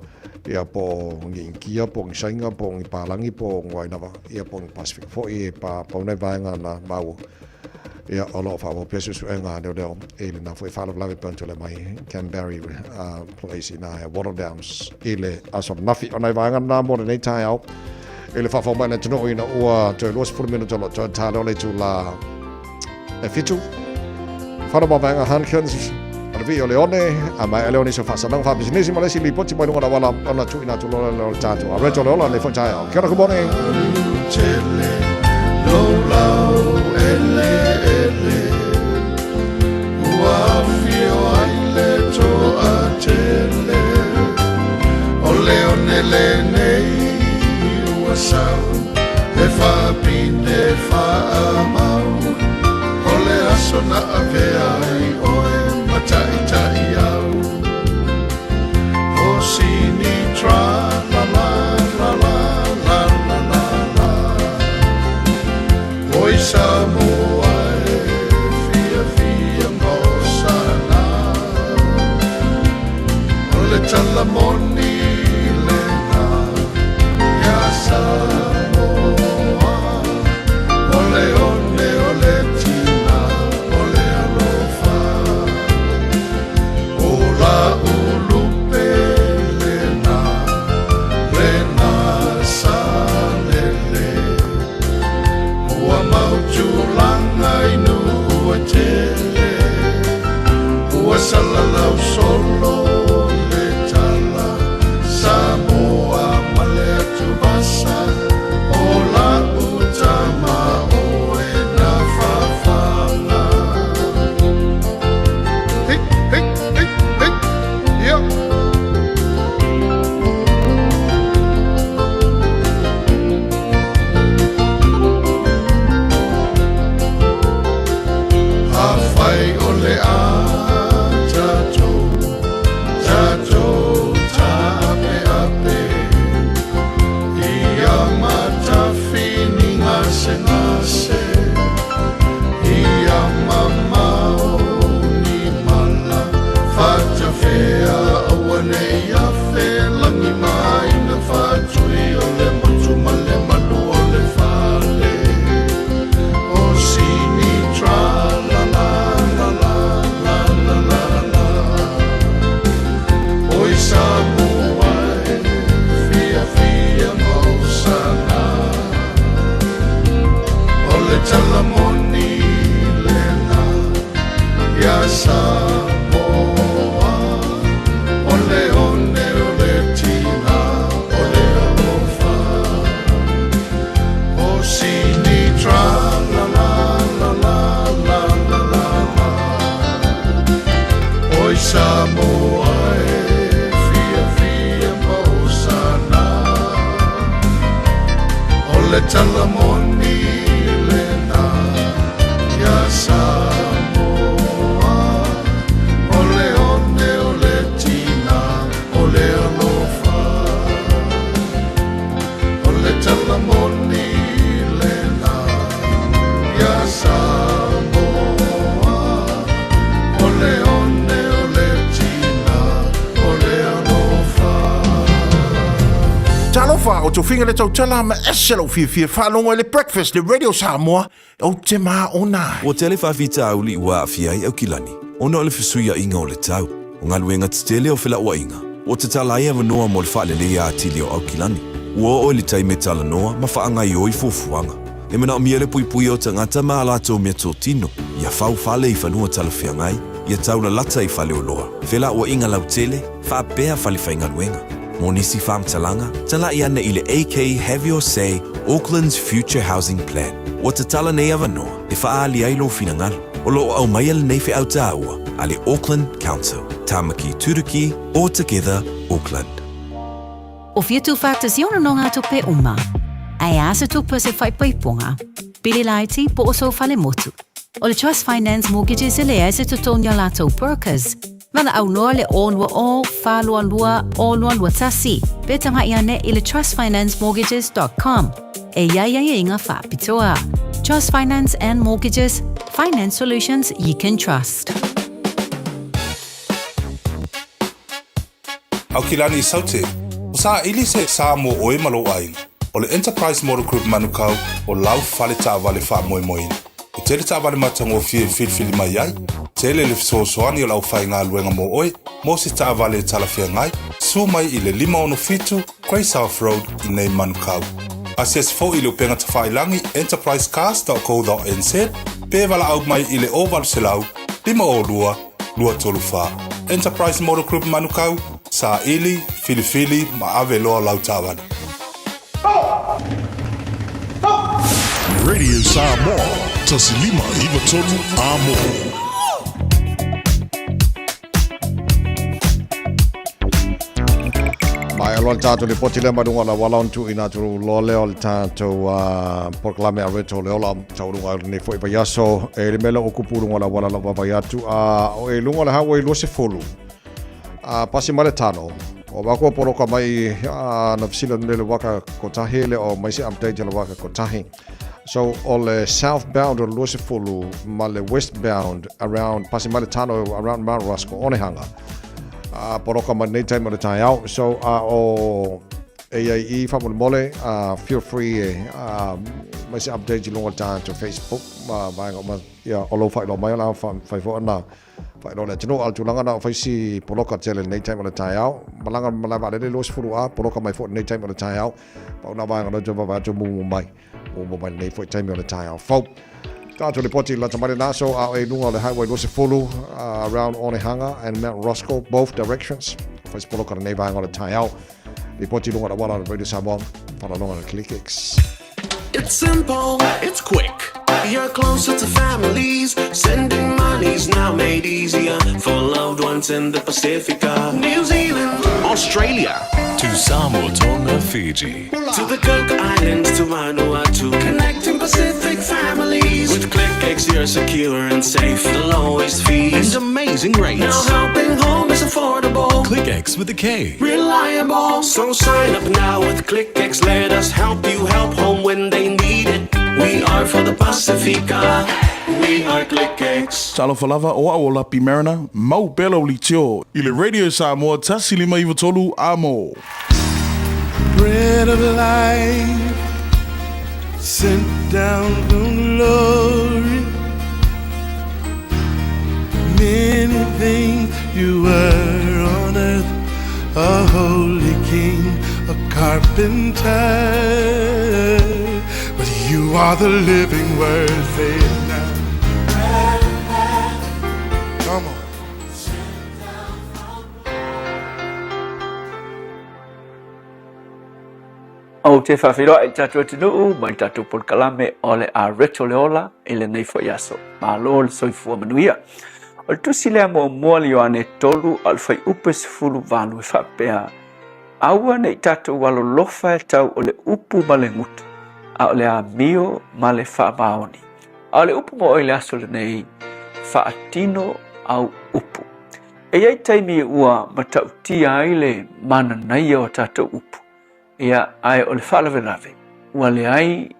ia po o ni Initia po o ni Saina po o ni Palagi po o ni ai lava ia po o ni Pasifika foi e pa pau nai vaega na maua ia o lo o faaauau pea suesuega a leoleo i lena foi faalavelave pei ona tulai mai Canberra Place ina e Wattle Downs i le aso ananafi. O nai vaega na mo lenei taeao i le faafofoga mai a le atunuu ina ua toe 20 minute o lo o toe ta lea o le itula E 7. Fana mavaega Hankins, o le vii o le one, a maea lea o nisi o faasalaga faapisinisi ma le isi lipoti mai luga o le auala ona tuuina atu loa lea o le tatou. A Reg o le ola lenei foi taeao. Kia ora, good morning. Tele, lau ele ele, ua afio ai le toatele. O le one lenei ua sau, e faapine faamau. O le aso na avea ai oe ma taitai au. O sini tra la la la la la la la la. Oi Samoa e fiafia ma osana. O le tala moni lena ia Samoa. O le one o le tina o le alofa. O la ulupe lena, lena sa lele. Ua mau tulaga i nuu e tele. Ua salalau solo le tala Samoa ma le atuvasa. O lau tama oe na fafaga. Hey, hey, hey, hey, yeah. Afai o le a tatou, tatou taapeape ia matafini gasegase, ia mamao ni mala fatafea, aua nei afe lagi maina faatui o le motu ma le malu o le fale. O sini tra la la la la la la la la. Oi Samoa e fiafia ma osana. O le tala moni lena ia Samoa. O le one o le tina o le alofa. O sini tra la la la la la la la la. Oi Samoa e fiafia ma osana. O le tala moni lena ia Samoa. O le one o le tina o le alofa. O le tala moni lena ia Samoa. O le one o le tina o le alofa. Talofa, o tofiga le tautala ma ese lou fiafia faalogo i le Breakfast le Radio Samoa, ou te maona ai. Ua tele faafitauli ua aafia ai Aukilani ona o le fesuiaiga o le tau. O galuega tetele o felauaiga ua tatala ai avanoa mo le faaleleia atili o Aukilani. Ua oo i le taimi e talanoa ma faagaoioi fuafuaga. E manaomia le puipuia o tagata ma a latou meatotino, ia fau fale i fanua talafeagai, ia taulalata i faleoloa, felauaiga lautele, faapea fale faigaluega. Mo nisi faamatalaga, talai ane i le AK Have Your Say Auckland's Future Housing Plan. Ua tatala nei avanoa e faaali ai lou finagalo. O lo o aumaia lenei feau taua a le Auckland Council. Tāmaki Turuki, All Together Auckland. O fia tuufaatasi ona nogatupe uma. Ae a se tupe o se faaipoipoga, pili laiti po o sou fale motu. O le Trust Finance Mortgages e leai se totogi o latou brokers. Valaau loa le 020 422 0221 pe tagai ane i le trustfinancemortgages.com e i ai aiaiga faapitoa. Trust Finance and Mortgages, finance solutions you can trust. Aukilani i Saute, o saili se sa mo oe ma lou aiga. O le Enterprise Motor Group Manukau o lau fale taavale faamoemoeina. E tele taavale matagofie e filifili mai ai, tele le fesoasoani o le aufaigaluega mo oe mo se taavale e talafeagai, susu mai i le 567 Grey South Road i nei Manukau. Asiasi foi i le upega tafailagi enterprisecars.co.nz. Pe valaau mai i le 0800 502 234. Enterprise Motor Group Manukau, saili, filifili ma ave loa lau taavale. Radio Samoa, 1593 Amo. Mai aloa le tātou lipoti lea mai luga o le auala ona tuuina atu loa lea o le tātou polokalame a Reto le Ola taualuga i lenei foi vaiaso. E le mea lea ua kupu luga o le auala lau vaavaai atu a o e luga o le highway 20 a pasi mai le tano o wako poloka mai a na fisila nei le waka kotahi le o mai se update le waka kotahi. So o le southbound o le 20 ma le westbound around pasi mai le tano around Mount Rusk o Onehanga. A poloka mai nei taimi o le taeao. So a o AIE faamolemole feel free e mai se update i luga o le tatou Facebook ma vaega uma ia o lou faailoa mai o le a fai foi ona faailoa le atunuu. A o le tulaga na o fai si poloka tele lenei taimi o le taeao. Malaga malae vaalele 20 a poloka mai foi lenei taimi o le taeao. Pau na vaega lea toe vaavaai atu mumu mai. Mumu mai lenei foi taimi o le taeao fou. Tātou lipoti lata mai le aso a o e luga o le Highway 20 around Onehanga and Mount Roskill, both directions. Fai si poloka lenei vaega o le taeao. Lipoti luga o le auala o le Radio Samoa, whalalonga le ClickX. It's simple, it's quick. You're closer to families. Sending money's now made easier for loved ones in the Pacifica, New Zealand, Australia, To Samoa, Tonga, Fiji. To the Cook Islands, to Vanuatu, connecting Pacific families. With ClickX, you're secure and safe, the lowest fees and amazing rates. Now helping home is affordable. KlickEx with a K. Reliable. So sign up now with KlickEx. Let us help you help home when they need it. We are for the Pacifica. We are KlickEx. Talofa lava, o au o Lapi Mariner, mau pea lau litio i le Radio Samoa 1593 Amo. Bread of life sent down from glory. Many things you were on earth, a holy king, a carpenter. But you are the living word, say it now. Come on. Ou te faafeiloai i tatou atunuu mai le tatou polokalame o le a Retro le Ola i lenei foi aso. Malo le soifua manuia. O le tusi lea muamua le Ioane 3 a o le fuaiupu 18 e faapea, Aua ne i tatou alolofa e tau o le upu ma le gutu, a o le amio ma le faamaoni. A o le upu mo oe i le aso lenei, faatino au upu. E i ai taimi ua matautia ai le mananaia o tatou upu, ia, ae o le faalavelave, ua leai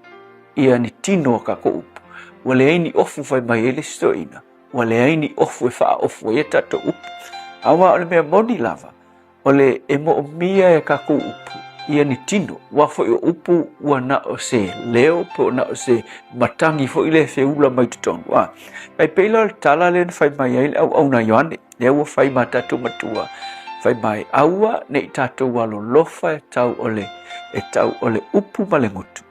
ia ni tino o kakou upu, ua leai ni ofu fai mai ai le isi toeaina, ua leai ni ofu e faaofu ai a tatou upu. Aua o le mea moni lava, O le e moomia e kakou upu ia ni tino, aua foi o upu ua na o se leo po o na o se matagi foi lea e feula mai totonu. A e pei la o le tala lea na fai mai ai le auauna a Ioane, lea ua fai ma tatou matua, fai mai, aua ne i tatou alolofa e tau o le, e tau o le upu ma le gutu,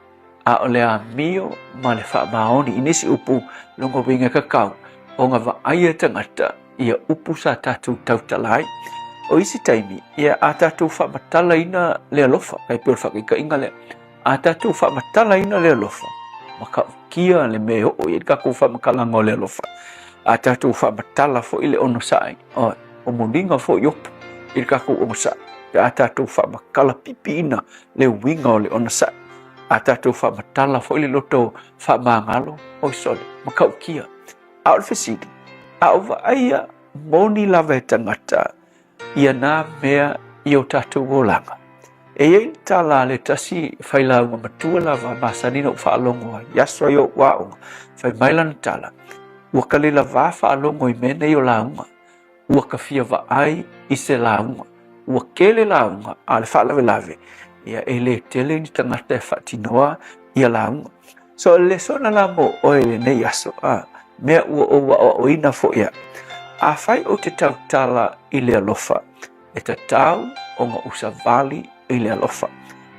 a o le amio ma le faamaoni. I nisi upu, lona uiga e kakau, ona vaaia tagata ia upu sa tatou tautala ai. O isi taimi, ia a tatou faamatalaina le alofa, kai pei o le faakaikaiga lea, a tatou faamatalaina le alofa, matautia le mea e oo i ai le tatou faamatalaga o le alofa. A tatou faamatala foi le onosai, o, o moliga foi opu i le tatou onosai, pe a tatou faamatala pipiina le uiga o le onosai. A tatou faamatala foi le loto faamagalo, oi sole, matautia. A o le fesili, a o vaaia moni lava e tagata ia nā mea i o tatou olaga? E i ai le tala a le tasi failauga matua lava masani na ou faalogo ai i aso ai o ou aoga, fai mai lana tala, ua kalelavā faalogo i mea nei o lauga. Ua ka fia vaai i se lauga. Ua tele lauga, a o le faalavelave, ia e le tele ni tagata e faatinoa ia lauga. So, o le lesona la mo oe i lenei aso, a, mea ua ou aʻoaʻoina foi au. Afai ou te tautala i le alofa, e tatau ona ou savali i le alofa.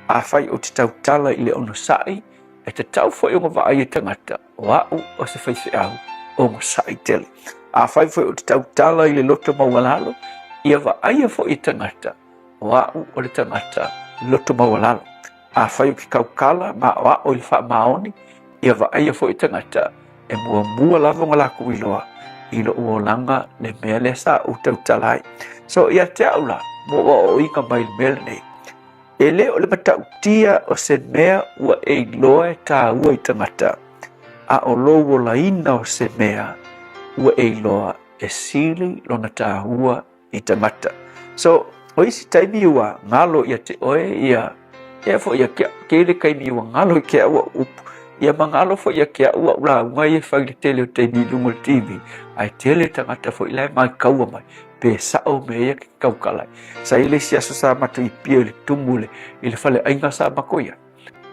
Afai ou te tautala i le onosai, E tatau foi ona vaai e tagata o a'u o se faifeau ogosaʻi tele. Afai foi ou te tautala i le loto maualalo, ia vaaia foi e tagata o a'u o le tagata loto maualalo. Afai ou te taukala ma aʻoaʻo i le faamaoni, ia vaaia foi e tagata e muamua lava ona latou iloa i loʻu olaga le mea lea sa ou tautala ai. So ia te a'u la, ua ou aʻoaʻoina mai i le mea lenei. E le o le matautia o se mea ua e iloa e tāua i tagata, a ʻo lou olaina o se mea ua e iloa e sili lona tāua i tagata. So, o isi taimi ua galo ia te ʻoe ia, ia foi ia ke au, tele taimi ua galo i ke au au upu, ia ma galo foi ia ke au au lauga ia e fai le tele o taimi i luga o le TV, ae tele tagata foi la e maikaua mai, pe sao mea ia ke taukala ai. Sa i le isi aso sa matou i Apia i le tumu i le, i le faleaiga sa matou i ai.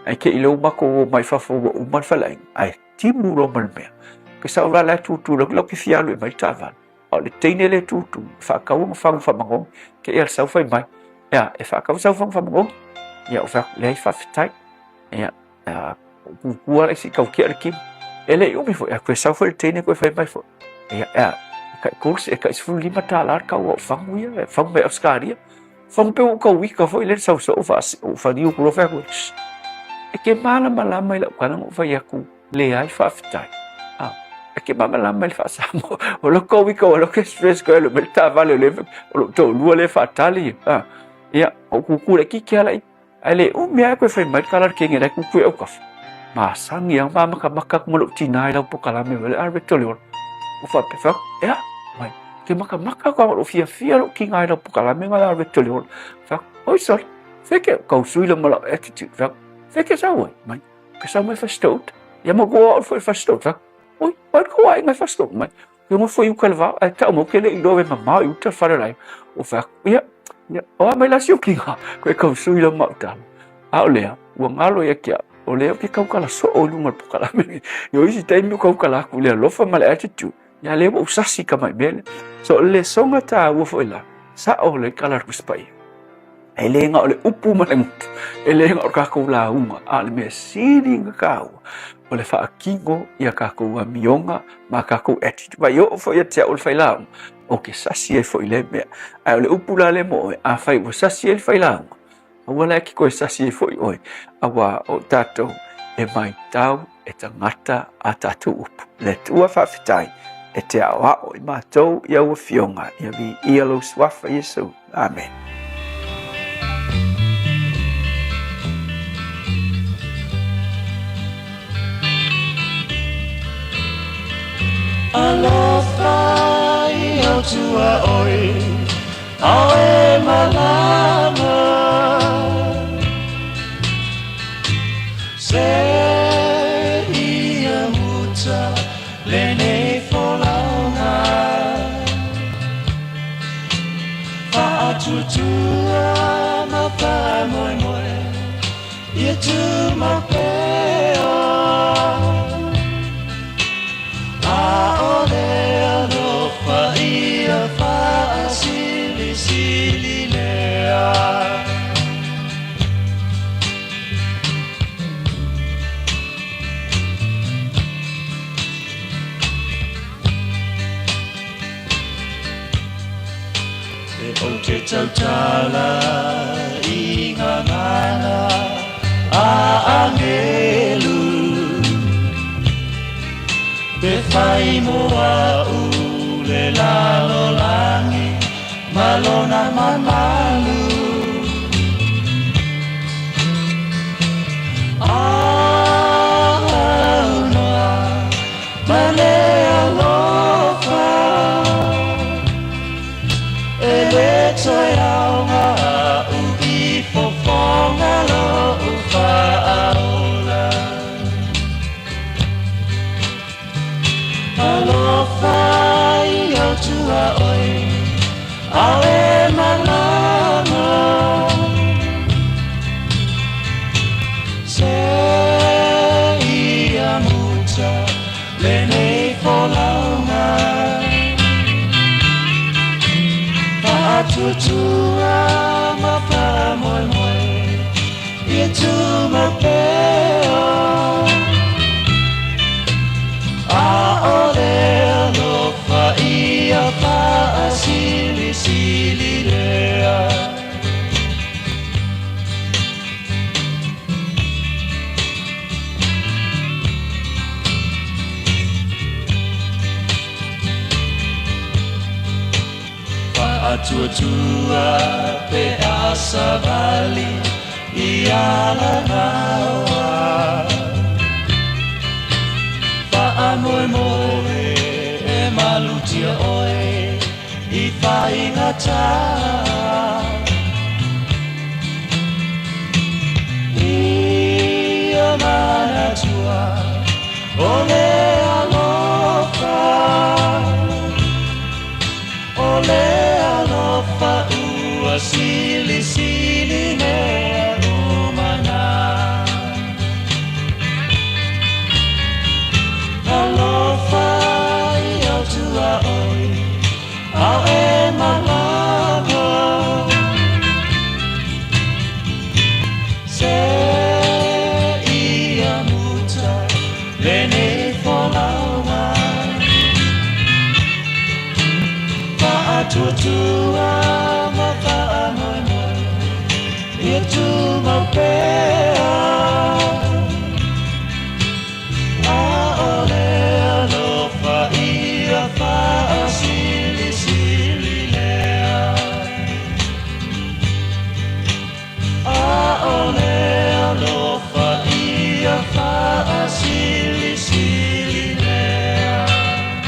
Ae te i lea ua matou o mai fafo ua uma le faleaiga, ae timu loa ma le mea. Ke sao la la e tutu lau lau ke fia alu e mai le taavale. A o le teine lea e tutu, e faatau ona fagu faamagogi, te i a le sau fai mai, ea, e faatau sau fagu faamagogi. Ia, ou fai atu, leai faafetai. Ia, kukua le isi tau tia le kimo. E le i umi foi, a toe sau foi le teine toe fai mai foi. Ia, ea, e tai tolu, e tai $15 le tau o au fagu ia, e fagu mai Ausetalia. Fagu pe ua tau ika foi lea le sau soo ou whaniu ku loa fai atu, shh. E ke malamalama i lau tala na ou fai atu, leai faafetai. Ah, e ke malamalama i le faa-Samoa. O lou tau ika ua ke stress koe alu mai le taavale o le o lou toalua lea e faatali. Ah, ia, ou kuku laitiiti lava laia. Ae le umi lava koe fai mai le tala a le kenge la e kuku i autafa. Masani lava ma makamaka atu ma lou tina i lau pokalame wale a reto le ola. Ua faapea fai atu, ea, mai, ke makamaka atu a o lou fiafia lou tina i lau pokalame nga la reto le ola. Fai atu, oi sole, feke, kau sui la ma lau attitude, fai atu, feke sau ai, mai, ke sau mai Fasitouta. Ia ma kua o foi Fasitouta, fai atu, oi, oi ko ai ngai Fasitouta, mai, Ke nofo i uka i le vao, ae tau mai, ou te le i iloa e mamao i uta le fale o le aiga. Ou fai atu, ia, ia, o a mai la si okiga, koe kau sui la mau tala. A o lea, ua galo ia te au, o lea ou te tautala soo i luga o le pokalame. I o isi taimi ou tautala atu i le alofa ma le attitude, ia lea ua ou sasi i tamai mea lea. So o le lesoga taua foi la, sao le tala a le Tusi Paia. E le na o le upu ma le gutu, e le na o le tatou lauga, a o le mea sili ona taua, o le faatino i a tatou amioga ma a tatou attitude. Vai oo foi ia te au le failauga, ou te sasi ai foi i lea mea. Ae o le upu la lea mo oe, afai ua sasi ai le failauga, aua la e te toe sasi ai foi oe, auā o tatou e matau e tagata a tatou upu. Le Atua faafetai e te aoao i matou i au afioga, ia viia lou suafa Iesu. Amene. Alofa i au tua oi, ao e malama. Se ia muta lenei folauga. Faatuatua ma faamoemoe ia tumau pea. ʻAʻole alofa ia faasilisili lea. E ou te tautala i ngā ngana a angelu Pe whai mo au le lalolangi ma lona mamalu Au noa ma le alofa E le toe aoga a'u i fofoga lo'u faaola Alofa i au tuaoi ao e malama Se ia muta lenei folauga Faatuatua ma faamoemoe ia tumau pea. Faatuatua pe a savali i alagaoa. Faamoemoe e malutia oe i faigata. Ia manatua o le alofa, o le alofa ua silisili mea uma na. Alofa i au tuaoi, ao e malama. Se ia muta lenei folauga. Faatuatua ma faamoemoe, ia tumau pea. Aole alofa ia faasilisili lea. Aole alofa ia faasilisili lea.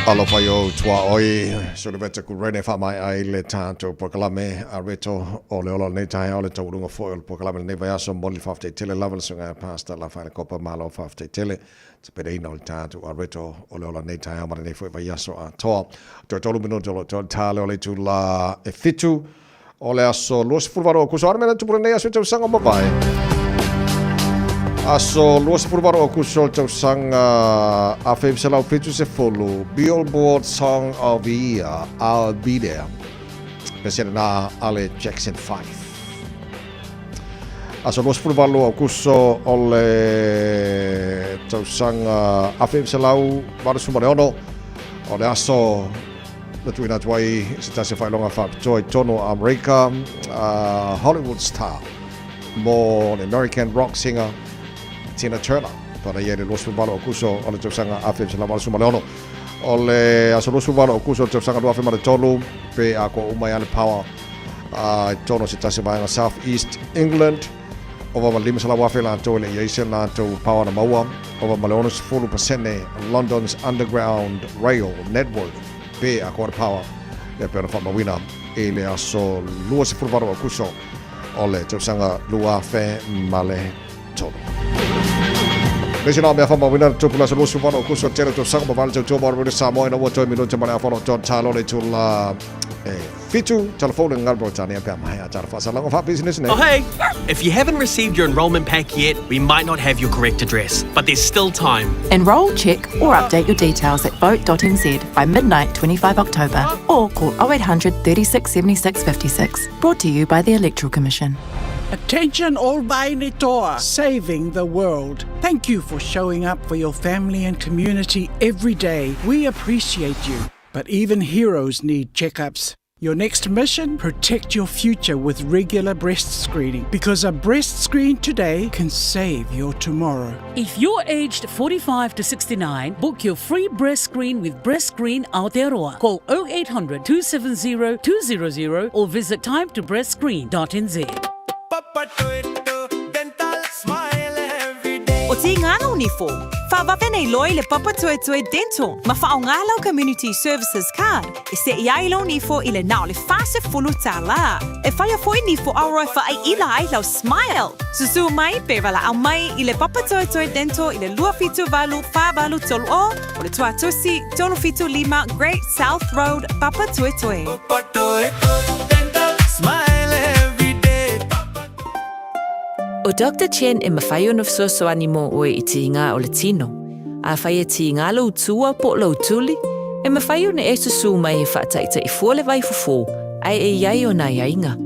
Alofa i ou tuaoi, Suliveta Kurene faamaea ai le tatou polokalame a Reto o le Ola o lenei taeao, le taualuga foi o le polokalame lenei vaiaso. Momoli le faafetai tele lava le susuga ia Pastor Lafaele Kopa, malo faafetai tele tapenaina o le tatou a Reto o le Ola lenei taeao ma lenei foi vaiaso atoa. Toe 3 minute o lo o toe ta le o le itula e 7 o le aso 28 o Akuso. A o le mea na tupu lenei aso i tausaga o mavae? Aso 28 o Akuso o le tausaga 1970, Billboard Song of the Year, I'll Be There. Pese lena a le Jackson 5. Aso 28 o Akuso o le tausaga 1986, o le aso na tuuina atu ai se tasi o faailoga faapitoa i totonu o Amerika, Hollywood star mo le American rock singer Tina Turner. Pana ia i le 28 o Akuso o le tausaga 1986. O le aso 28 o Akuso o le tausaga 2003, pe a koa uma ai le power i totonu o se tasi o vaega South East England, ova ma le 500,000 latou e le i ai se latou power na maua, ova ma le 60% London's Underground Rail Network pe a koa le power e pei ona faamauina i le aso 28 o Akuso o le tausaga 2003. Nisi na mea faamauina na tupu le aso 28 o Akuso tele tausaga ma vale tautua mo le Samoa ina ua toe minute ma le afa o lo talo le itula e fitu telefone ngal Britania pe a mahe a tala faasalaga faapisinisi nei. Oh hey, if you haven't received your enrolment pack yet, we might not have your correct address, but there's still time. Enrol, check, or update your details at vote.nz by midnight 25 October or call 0800 36 76 56. Brought to you by the Electoral Commission. Attention all Vainitoa, saving the world. Thank you for showing up for your family and community every day. We appreciate you. But even heroes need checkups. Your next mission? Protect your future with regular breast screening, because a breast screen today can save your tomorrow. If you're aged 45 to 69, book your free breast screen with Breast Screen Aotearoa. Call 0800 270 200 or visit timetobreastscreen.nz. O Tīngana o Nifo, whawawe nei loi le Papatoetoe Dental ma whaonga lau Community Services Card e se i ai lau nifo i le na o le 40 tālā. E whaia foi nifo aroa whaai ila ai lau smile. Susu mai pe walaau mai i le Papatoetoe Dental i le 278 48 o, o le Tuatusi 375 Great South Road, Papatoetoe. ʻO Doctor Chen e mafai ona fesoasoani mo ʻoe i tīgā o le tino. Afai e tīgā lou tua po o lou tuli, e mafai ona e susū mai e faataitaʻi fua le vaifofo, ae e i ai ona aiaiga.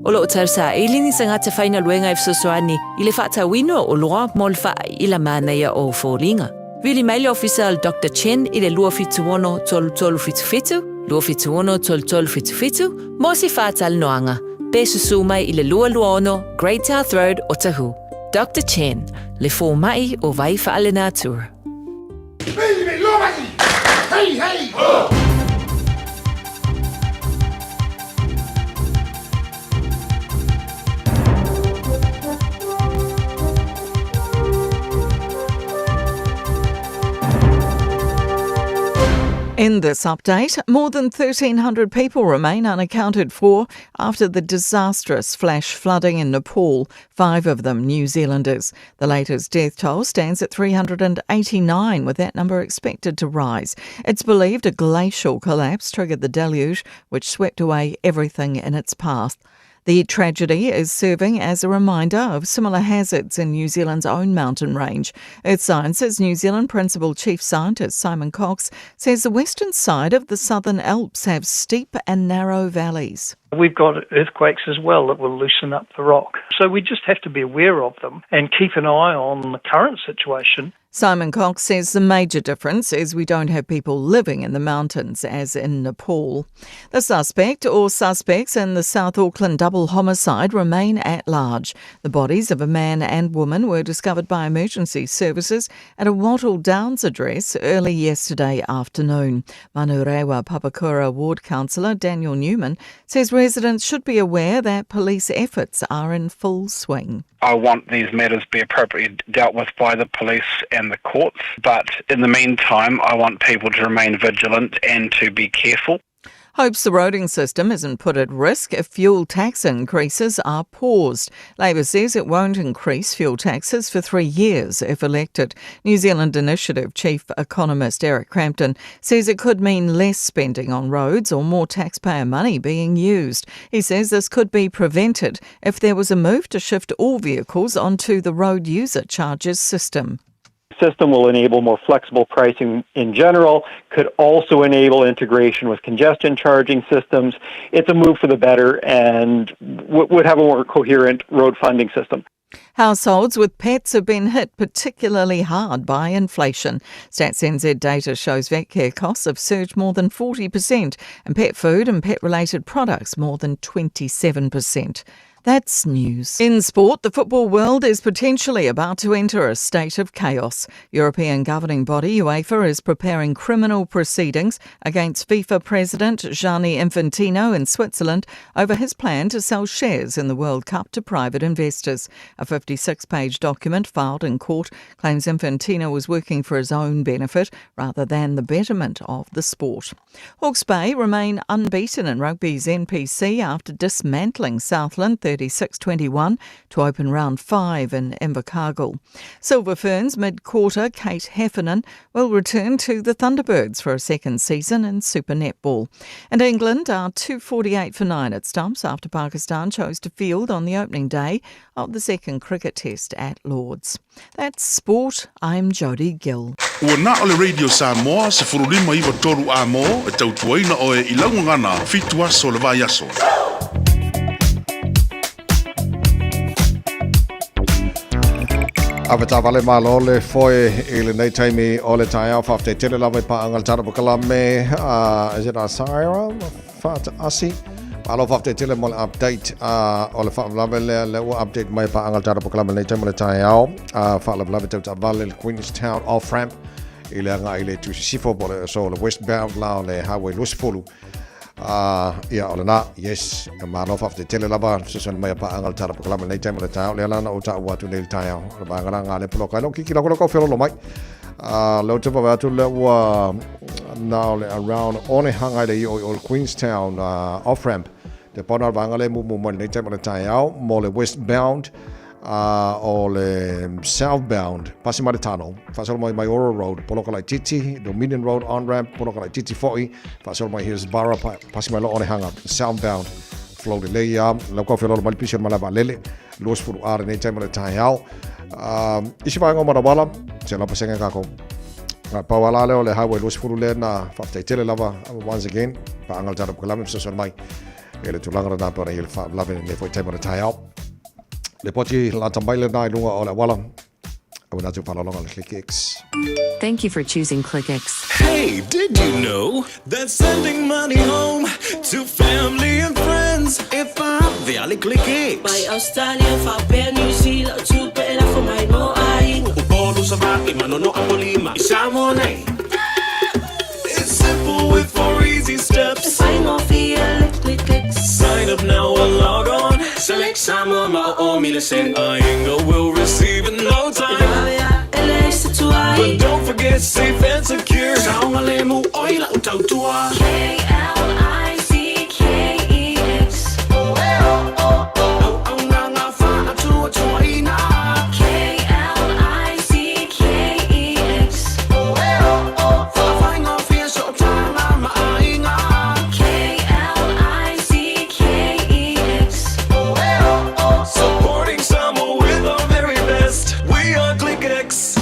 O lo o tausaili ni tagata faigaluega e fesoasoani i le faatauina o oloa mo le faaiʻila manaia o foliga. Vili mai le ofisa o le Doctor Chen i le 276 3377, 276 3377, mo se faatalanoaga. Pe susū mai i le 226 Great South Road, Otahuhu. Doctor Chen, le fōmaʻi o Vai Faalenatura. Hey, hey, ho! In this update, more than 1,300 people remain unaccounted for after the disastrous flash flooding in Nepal, five of them New Zealanders. The latest death toll stands at 389, with that number expected to rise. It's believed a glacial collapse triggered the deluge, which swept away everything in its path. The tragedy is serving as a reminder of similar hazards in New Zealand's own mountain range. Earth Sciences New Zealand Principal Chief Scientist Simon Cox says the western side of the Southern Alps have steep and narrow valleys. We've got earthquakes as well that will loosen up the rock. So we just have to be aware of them and keep an eye on the current situation. Simon Cox says the major difference is we don't have people living in the mountains as in Nepal. The suspect or suspects in the South Auckland double homicide remain at large. The bodies of a man and woman were discovered by emergency services at a Wattle Downs address early yesterday afternoon. Manurewa Papakura Ward Councillor Daniel Newman says residents should be aware that police efforts are in full swing. I want these matters to be appropriately dealt with by the police and the courts, but in the meantime, I want people to remain vigilant and to be careful. Hopes the roading system isn't put at risk if fuel tax increases are paused. Labour says it won't increase fuel taxes for three years if elected. New Zealand Initiative Chief Economist Eric Crampton says it could mean less spending on roads or more taxpayer money being used. He says this could be prevented if there was a move to shift all vehicles onto the road user charges system system will enable more flexible pricing in general, could also enable integration with congestion charging systems. It's a move for the better and w- would have a more coherent road funding system. Households with pets have been hit particularly hard by inflation. Stats NZ data shows vet care costs have surged more than 40% and pet food and pet related products more than 27%. That's news. In sport, the football world is potentially about to enter a state of chaos. European governing body UEFA is preparing criminal proceedings against FIFA President Gianni Infantino in Switzerland over his plan to sell shares in the World Cup to private investors. A 56 page document filed in court claims Infantino was working for his own benefit rather than the betterment of the sport. Hawke's Bay remain unbeaten in rugby's NPC after dismantling Southland 36-21 to open round 5 in Invercargill. Silver Ferns mid-quarter Kate Heffernan will return to the Thunderbirds for a second season in Super Netball. And England are 248 for 9 at stumps after Pakistan chose to field on the opening day of the second cricket test at Lords. That's sport. I'm Jodie Gill. Ua na o le Radio Samoa 15 93 a mō e tautuaina oe i laugagana fitu aso le vaiaso. Ave taavale malo le foe i lenei taimi o le taeao. Faafetai tele lava i paaga le tala polokalame a is it Asaira Faataasi. Malo faafetai tele mo le update a o le faalavelave lea le ua update mai paaga le tala polokalame lenei taimi o le taeao. A faalavelave tau taavale le Queenstown off ramp i le agai i le itu sisifo po le so le westbound la o le highway 20. Uh, ia, o lena, yes, malo faafetai tele lava, fesoasoani mai a paaga le tala polokalame lenei taimi o le taeao, lea la na ou taua atu nei i le taeao, o le vaega la nga le poloka ai lou kiki lako loko felolo mai. Uh, leo te wawe atu lea ua na o le around Onehunga i le i o i o le Queenstown uh, off-ramp. Te pauna o le vaega lea mumu mai lenei taimi o le taeao mo le westbound uh, o le southbound pasi mai le tano faasolo mai Maioro Road poloka laitiiti Dominion Road on ramp poloka laitiiti fo'i faasolo mai Hillsborough pasi mai lo Onehunga southbound flow lelei a lau kau felolo mai le pisi o le malae vaalele 20 a lenei taimi o le taeao um, isi vaega o Manawala se lau pasega kākou pau ala lea o le highway 20 lea na faafetai tele lava once again paaga le tatou polokalame fesoasoani mai e le tulaga lena pe ona i le faalavelave lenei foi taimi o le taeao. Le poti lata mai lena i lunga o le auala. Aua atu faaaloalo le ClickX. Thank you for choosing ClickX. Hey, did you know that sending money home to family and friends if I via ClickX? Mai Australia, faapea New Zealand, tupe e lafo mai mo aiga. Upolu Savaii, Manono Apolima, i Samoa nei. It's simple with four easy steps. E faigofie le ClickX. Sign up now or log on. Select Samoa ma o o mile se aiga will receive in no time. E vave ae le se tuai. But don't forget safe and secure. Saogalemu oi lau tautua. K-L-I-C-K-E-X. Auaunaga faatuatuaina. K-L-I-C-K-E-X. Faafaigofie sootaga ma aiga. K-L-I-C-K-E-X. Supporting Samoa with our very best. We are Click X.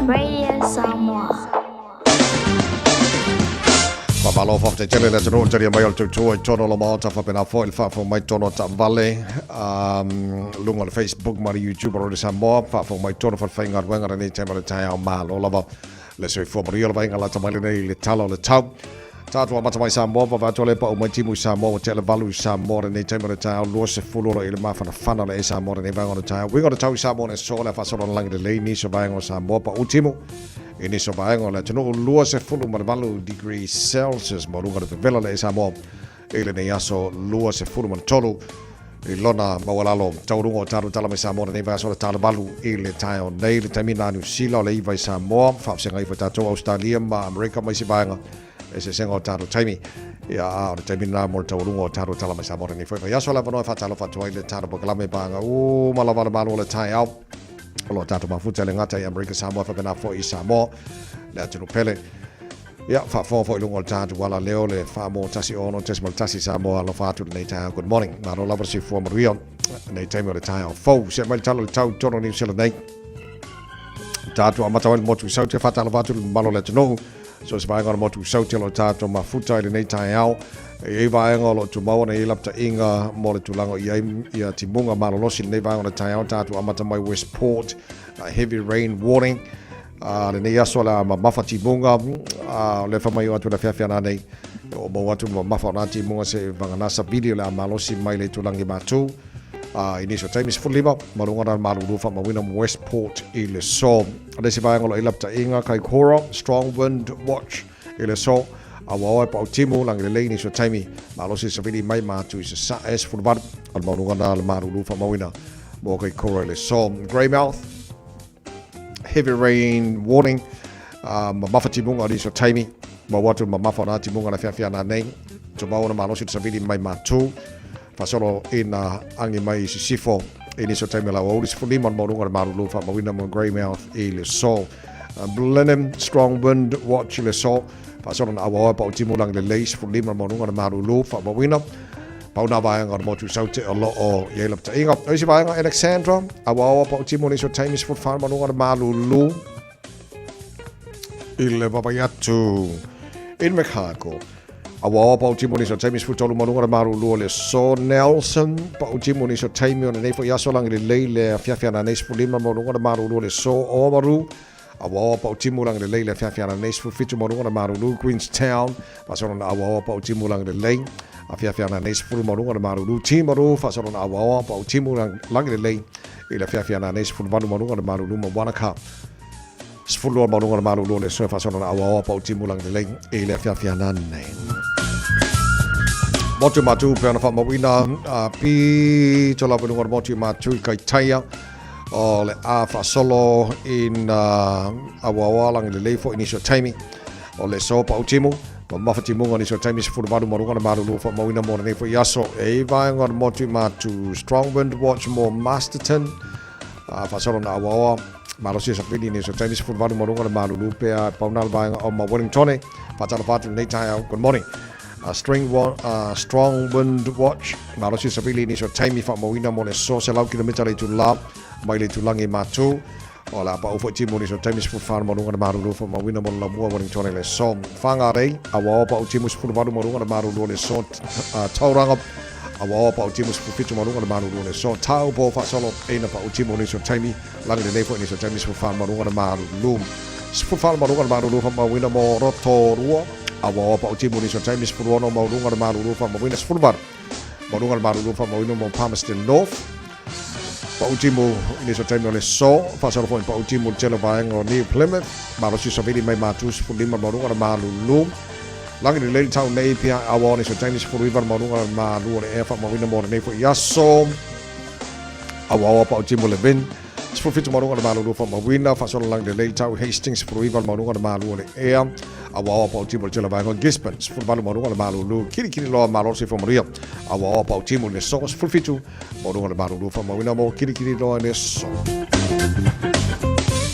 Radio Samoa. Faamalo faafetai tele le atunuu i le talia mai o le tautua i totonu o le Maota faapena foi le faafofoga mai totonu o taavale luga o le Facebook ma le YouTube o Radio Samoa, faafofoga mai totonu o falefaigaluega lenei taimi o le taeao. Malo lava le soifua manuia o le vaaiga lata mai lenei i le tala o le tau. Tatou amata mai Samoa, vave atu le pau mai timu i Samoa, ua tea le 8 i Samoa lenei taimi o le taeao, 20 o lo o i le mafanafana o le e Samoa lenei vaega o le taeao. Uiga o le tau i Samoa nei aso, o le a faasolo lagi lelei nisi o vaega o Samoa, pau timu i nisi o vaega o le atunuu, 28 degrees Celsius maualuga le vevela le e Samoa i lenei aso 23 i lona maualalo taualuga o tatou tala mai Samoa lenei vaiaso le tala 8 i le taeao nei le taimi na Niu Sila o le 9 i Samoa faafesagai ifo tatou Australia ma Amerika ma isi vaega eseesega o tatou taimi ia a o le taimi lena mo le taualuga o tatou tala mai Samoa lenei foi vaiaso le avanoa e faatalofa atu ai le tatou polokalame paga uma lava le malo o le taeao o lo o tatou mafuta e le gata i Amerika Samoa faapena foi i Samoa le atunuu pele. Ia, faafofoga foi i luga o le tatou ala leo le 4 1 6.1 Samoa alofa atu lenei taeao. Good morning. Malo lava le soifua manuia nei taimi o le taeao fou. Se mai le tala o le tau i totonu o Niu Sila nei. Tatou amata ai le motu i Saute, faatalofa atu le mamalu o le atunuu. So se vaega o le motu i Saute o lo o tatou mafuta i lenei taeao. E i ai vaega o lo o tumau ona i ai lapataiga mo le tulaga o i ai ia timuga malolosi i lenei vaega o le taeao. Tatou amata mai Westport, heavy rain warning. A lenei aso le a mamafa timuga, a o le fa mai o atu le afiafi ana nei, o mau atu mamafa o nā timuga se vagana savili o le a malosi mai le itulangi matu. A i nisi o taimi 15, malunga na malulu faamauina mo Westport i le so. Le isi vaega o lo o i lapataiga, Kaikoura, Strong Wind Watch i le so. A ua oe pau timu, langi lelei nisi o taimi, malosi savili mai matu i sasae 18, o le maualuga na le malulu faamauina mo Kaikoura i le so. Greymouth, Heavy rain warning, mamafa timuga o nisi o taimi, mau atu mamafa o nā timuga na whiawhia nā nei, tumau ona malosi o savili mai mātū, faasolo ina angi mai i sisifo i nisi o taimi o lau auli 15 o le maualuga o le malulu faamauina mo Greymouth i le so. Blenheim, strong wind watch i le so, faasolo na awaoa pa o timu langi lelei 15 o le maualuga o le malulu faamauina. Pau nā vaega o le motu saute o lo o i ai lapataiga. O isi vaega, Alexandra, awaoa pa o timu nisi o taimi 14 maualuga o le malulu i le vaavaai atu. Invercargill, awaoa pa o timu nisi o taimi 13 maualuga o le malulu o le so. Nelson, pa o timu nisi o taimi o lenei foi aso langi lelei le afiafi ana nei 15 maualuga o le malulu o le so. Oamaru, Awaoa pau timu langi lelei le afiafi ana nei 17 maualuga o le malulu. Queenstown, faasolo na awaoa pau timu langi lelei afiafi ana nei 10 maualuga o le malulu. Timaru, faasolo na awaoa pau timu langi lelei i le afiafi ana nei 18 maualuga o le malulu. Ma Wanaka, 12 maualuga o le malulu o le aso faasolo na awaoa pau timu langi lelei i le afiafi ana nei. Motu Matu pe ona faamauina pito lava i luga o le motu Matu i Kaitaia o le a faasolo ina awaoa langi lelei foi nisi o taimi o le so pau timu mamafa timuga nisi o taimi 18 maualuga le malulu faamauina mo lenei foi aso. E i vaega o le motu Matu strong wind watch mo Masterton a faasolo na awaoa malosi e safili nisi o taimi 18 maualuga le malulu pea pauna le vaega o ma Wellington. Faatalofa atu lenei taeao. Good morning. Strong wind watch malosi savili nisi o taimi faamauina mo le so 100 kilomita le itula mai le itulagi matu o le a pau foi timu nisi o taimi 14 maualuga le malulu faamauina mo le lamua Wellington le so. Whangarei, awaoa pau timu 18 maualuga le malulu o le so. Tauranga, awaoa pau timu 17 maualuga le malulu o le so. Taupo, faasolo ina pau timu nisi o taimi langi lelei foi nisi o taimi 14 maualuga le malulu. 14 maualuga le malulu faamauina mo Rotorua, awaoa pau timu nisi o taimi 16 maualuga le malulu faamauina. 18 maualuga le malulu faamauina mo Palmerston North. Pau timu i nisi o taimi o le so, faasolo foi pau timu le tele o vaega o New Plymouth, malosi savili mai matu 15 maualuga le malulu. Lagi lelei le tau nei pia aua o le sotaini 19 le maualuga o le malu o le ea faamauina mo lenei foi aso. Auaoa pa o Timo Levin. 17 maualuga o le malulu faamauina faasola lagi lelei le tau Hastings 19 le maualuga o le malu o le ea. Auaoa pa o Timo le tele vaega o Gisborne 18 maualuga o le malulu kilikili loa malo le soifua manuia. Auaoa pa o Timo le so 17 maualuga o le malulu faamauina mo kilikili loa le so.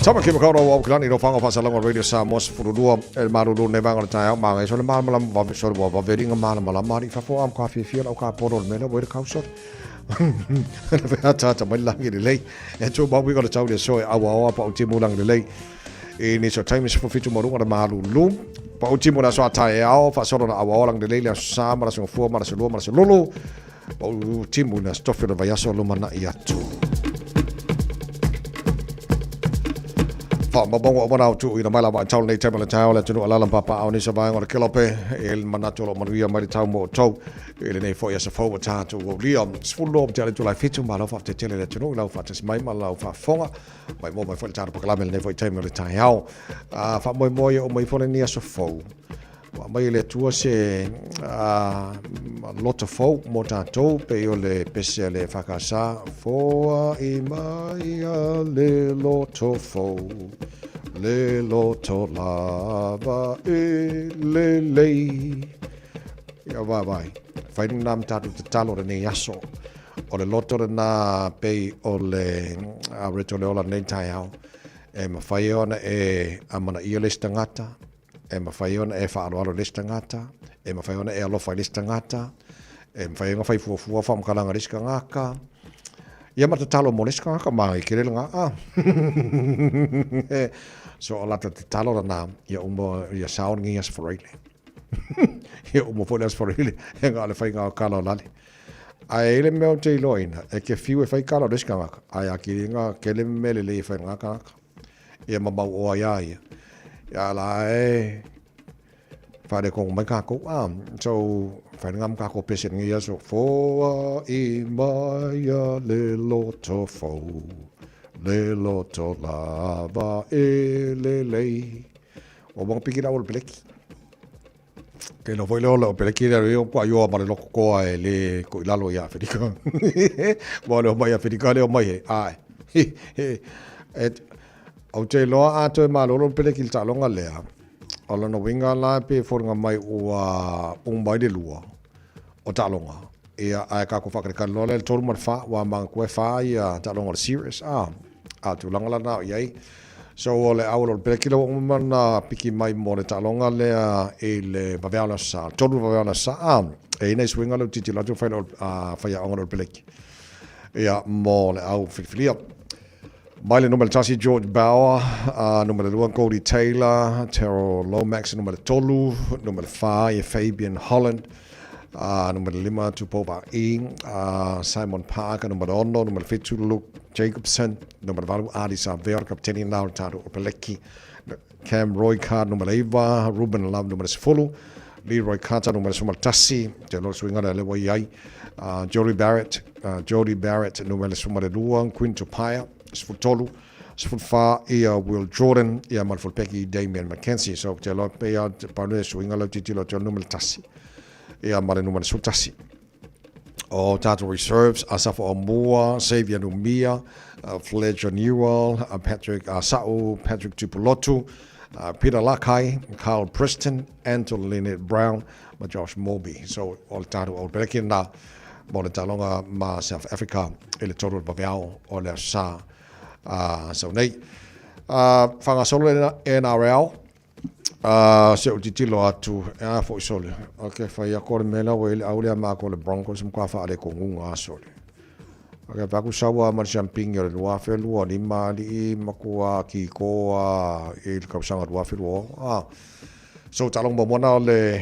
Tamaki Makaurau Auckland i Lofaga Faasalaga Radio Samoa 12 e le malulu nei vaega o le taeao maga so le malamalama vave so le ua vave linga malamalama ali fafo am ka fiafia lau ka polo le mea lea ua i le kau sole le fea ataata mai le lagi lelei e tū mau i le tau le so e auaoa pa o timu lagi lelei i ni so taimi 17 maualuga le malulu pa o timu le aso a taeao faasolo na auaoa lagi lelei le aso sa ma le aso gafua ma le aso lua ma le aso lolo Pa o timu le aso tofi o le vaiaso lumanai atu. Faamaumauga uma na o tuuina mai lava i tau lenei taimi o le taeao le atunuu alaala ma papaaao nisi o vaega o le kelope e le manatu o lo o manuia mai le tau mo outou i lenei foi aso fou ua tatou aulia. 12 ma te ale Tulae 7, malo faafetai tele le atunuu i lau faatasi mai ma lau faafofoga mai mo mai foi le tatou pakalame i lenei foi taimi o le taeao. Faamoemoe ia uma ifo lenei aso fou. Ua aumai e le Atua se loto fou mo tatou, pei o le pese a le EFKS, Foai mai a le loto fou, le loto lava e lelei. Ia vaavaai, fai lena ma tatou tatalo lenei aso. O le loto lena pei o le Reto Leola lenei taeao, e mafai ona e amanaia le isi tagata, E mafai ona e faaaloalo i le isi tagata, e mafai ona e alofa i le isi tagata, e mafai ona fai fuafua faamatalaga i le isi tagata. Ia ma tatalo mo le isi tagata, magai tele lena. Ah. So o lata tatalo lena, ia uma ia sao lenei Aso Faraile. Ia uma foi le Aso Faraile, e na o le faiga o kala o lale. Ae i le mea ou te iloaina, e te fiu e fai kala o le isi tagata, ae a kili tele mea lelei e fai e lena tagata. Ia ma mau oa iā ia. Ia la e faaletonu mai kākou. Ah, so, whai ngā kākou pese ngi ia so, Foa i mai a le loto fou, le loto lava e lelei. O wanga piki la o le peleki. Ke iloa foi lea o le peleki lea o kua ioa ma le loko koa e le ko i lalo i Awherika. Mo le o mai Awherika le o mai he. Ae. Et, au te loa a toe malolo le peleki le taaloga lea. O lona uiga la pe foliga mai ua uma ai le lua o taaloga. Ia, ae kākou whakarekare loa lea le 3 ma le 4, ua manatua e 4 ia taaloga o le series. Ah, a tulaga la na o i ai. So o le au o le peleki la ua uma na piki mai mo le taaloga lea i le vaveao le aso sa, 3 vaveao le aso sa. Ah, e i nei suiga lea ua tilotilo atu fai le faiaoga o le peleki. Ia, mo le au filifilia. Mai le numera 1 George Bower, numera 2 Goldie Taylor, Terrell Lomax numera 3, numera 4 ia Fabian Holland, numera 5 Tupou Va'i, Simon Parker numera 6, numera 7 Luke Jacobson, numera 8 Ardie Savea, o le kapiteni lena o le tatou Opeleki, Cam Roigard numera 9, Ruben Love numera 10, Leroy Carter numera 11, te loa le suiga lea lea ua i ai, Jody Barrett, Jody Barrett numera 12, Quinn Tupaea 13, 14 ia Will Jordan, ia ma le fullback Damian McKenzie. So te loa pei a te pau le suiga lau tilotilo atu numera 1 ia ma le numera 11. O tātou reserves, Asafa Aumua, Xavier Numia, Fletcher Newell, Patrick Asa'u, Patrick Tupulotu, Peter Lakai, Carl Preston, Anton Lynette Brown ma Josh Morby. So o le tātou All Black nā mo le taaloga ma South Africa i le 3 o le vaveao o le aso sa sau nei. Faagasolo le NRL, se ou tilotilo atu, e a foi sole. Ok, fai atu o le mea lea ua i ai le au lea ma ko le Broncos matua faalekonuga sole. Ok, fai atu sau lava ma le siampini o le 2025 alii matua kiko lava i le tausaga 2026. Ah. So taaloga muamua na o le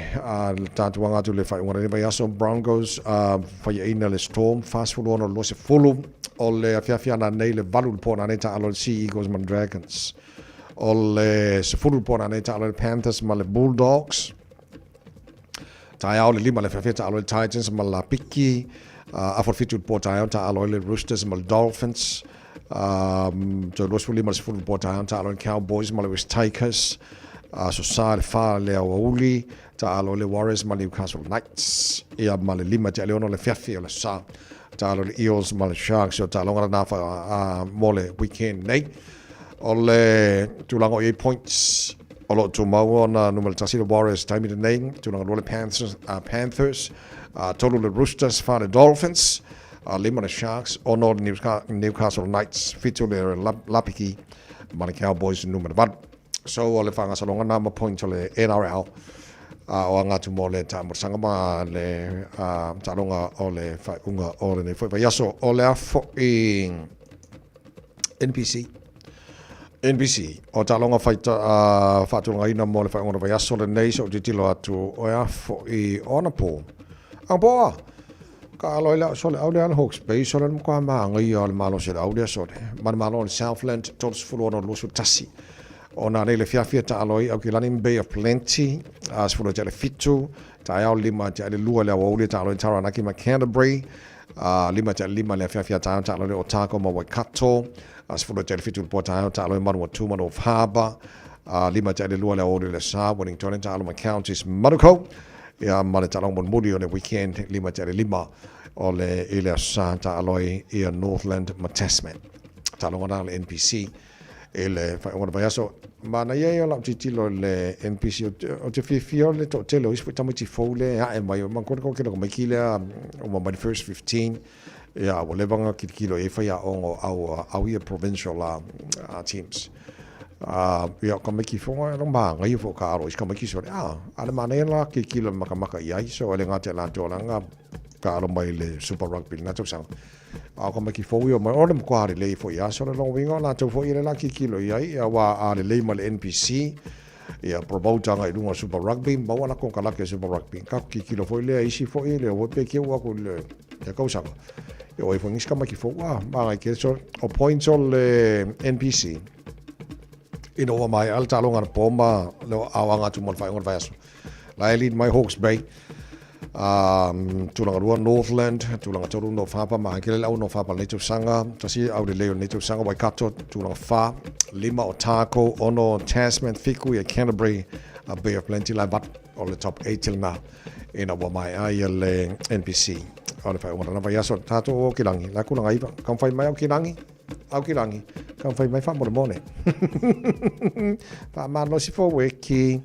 le tatou aga atu i le faaiuga o lenei vaiaso Broncos faiaina le Storm 46 20 o le afiafi ana nei le 8 i le po nanei taalo le Sea Eagles ma le Dragons. O le 10 i le po nanei taalo le Panthers ma le Bulldogs. Taeao le 5 le afiafi taalo le Titans ma le Lapiki. Afa o le 7 i le po taeao taalo ai le Roosters ma le Dolphins. Toe 25 le 10 i le po taeao taalo ai le Cowboys ma le West Tigers. Aso Sa le 4 le aoauli Taalo le Warriors ma Newcastle Knights. Ia ma le 5 tea le 6 le fiafi o le sa. Taalo le Eels ma le Sharks. O taaloga lena fa, mo le weekend nei. O le tulaga o i ai points o lo o tumau ona numera 1 le Warriors taimi lenei, tulaga 2 le Panthers, Panthers 3 le Roosters, 4 le Dolphins, 5 le Sharks, 6 le Newcastle Knights, 7 le Lapiki ma le Cowboys numera 8. So o le faagasologa na ma points o le NRL o aga atu mo le taamolosaga ma le taaloga o le faaiuga o lenei foi vaiaso. O le a foi NPC. NPC, o taaloga faita, faatulagaina mo le faaiuga o le vaiaso lenei, so tilotilo atu o ea foi o anapo. Anapo a! Ka alo ai le sole au lea le Hawke's Bay, sole le matua māngaia o le malosi o le au lea sole. Ma le malo o le Southland, 36 21. O nā nei le fiafia ta alo ai Aukilani Bay of Plenty, a 10 tia le 7, taeao 5 tia le 2 le aoauli ta alo ai Taranaki ma Canterbury, A 5 tea 5 le afiafi a taeao taalo le Otago ma Waikato. A 10 tea le 7 le po taeao taalo e Manawatu ma North Harbour. A 5 tea le 2 le aoauli le sa Wellington taalo ma Counties Manukau. Ia ma le taaloga mulimuli o le weekend 5 tea le 5 o le i le aso sa taalo ai ia Northland ma Tasman. Taaloga na le NPC i le faaiuga o le vaiaso. Manaia ia o lau tilotilo i le NPC, o te fiafia o le toatele o isi foi tamaiti fou lea e ae mai, manatua le toatele o tamaiti lea ua mai le first 15, ia ua leva ona tilotilo i ai faiaoga o au, au ia provincial teams. Ia o tamaiti fou, e manaia foi ka alo i isi tamaiti sole, a, a le manaia la tilotilo makamaka i ai, so e le gata ia latou leaga ka alo mai le Super Rugby i lena tausaga. A o ka maiki fou ia mai, o le matua lelei foi ia sole lona uiga o latou foi ia le la tilotilo i ai, aua a lelei ma le NPC, ia promote aga i luga o Super Rugby, maua la konekarate Super Rugby. Ka tilotilo foi lea isi foi le o pe keu aku i le ia tausaga. Ia o ai foi nisi ka maiki fou, a, maangai tele sole. O points o le NPC, ina ua maea le taaloga anapo ma le aoaga atu mo le faaiuga o le vaiaso. La e lead mai Hawke's Bay, tulaga 2 Northland, tulaga 3 North Harbour, maha kele le au North Harbour lenei tausaga, tasi au lelei o lenei tausaga Waikato, tulaga 4, 5 Otago, 6 Tasman, 7 ia Canterbury, a Bay of Plenty la 8 o le top 8 lena ina ua maea ia le NPC. O le faaiuga o lena vaiaso, tatou o ki langi, la kulaga 9, taumafai mai au ki langi, au ki langi, taumafai mai faamolemole. Faamalosi fou e ki.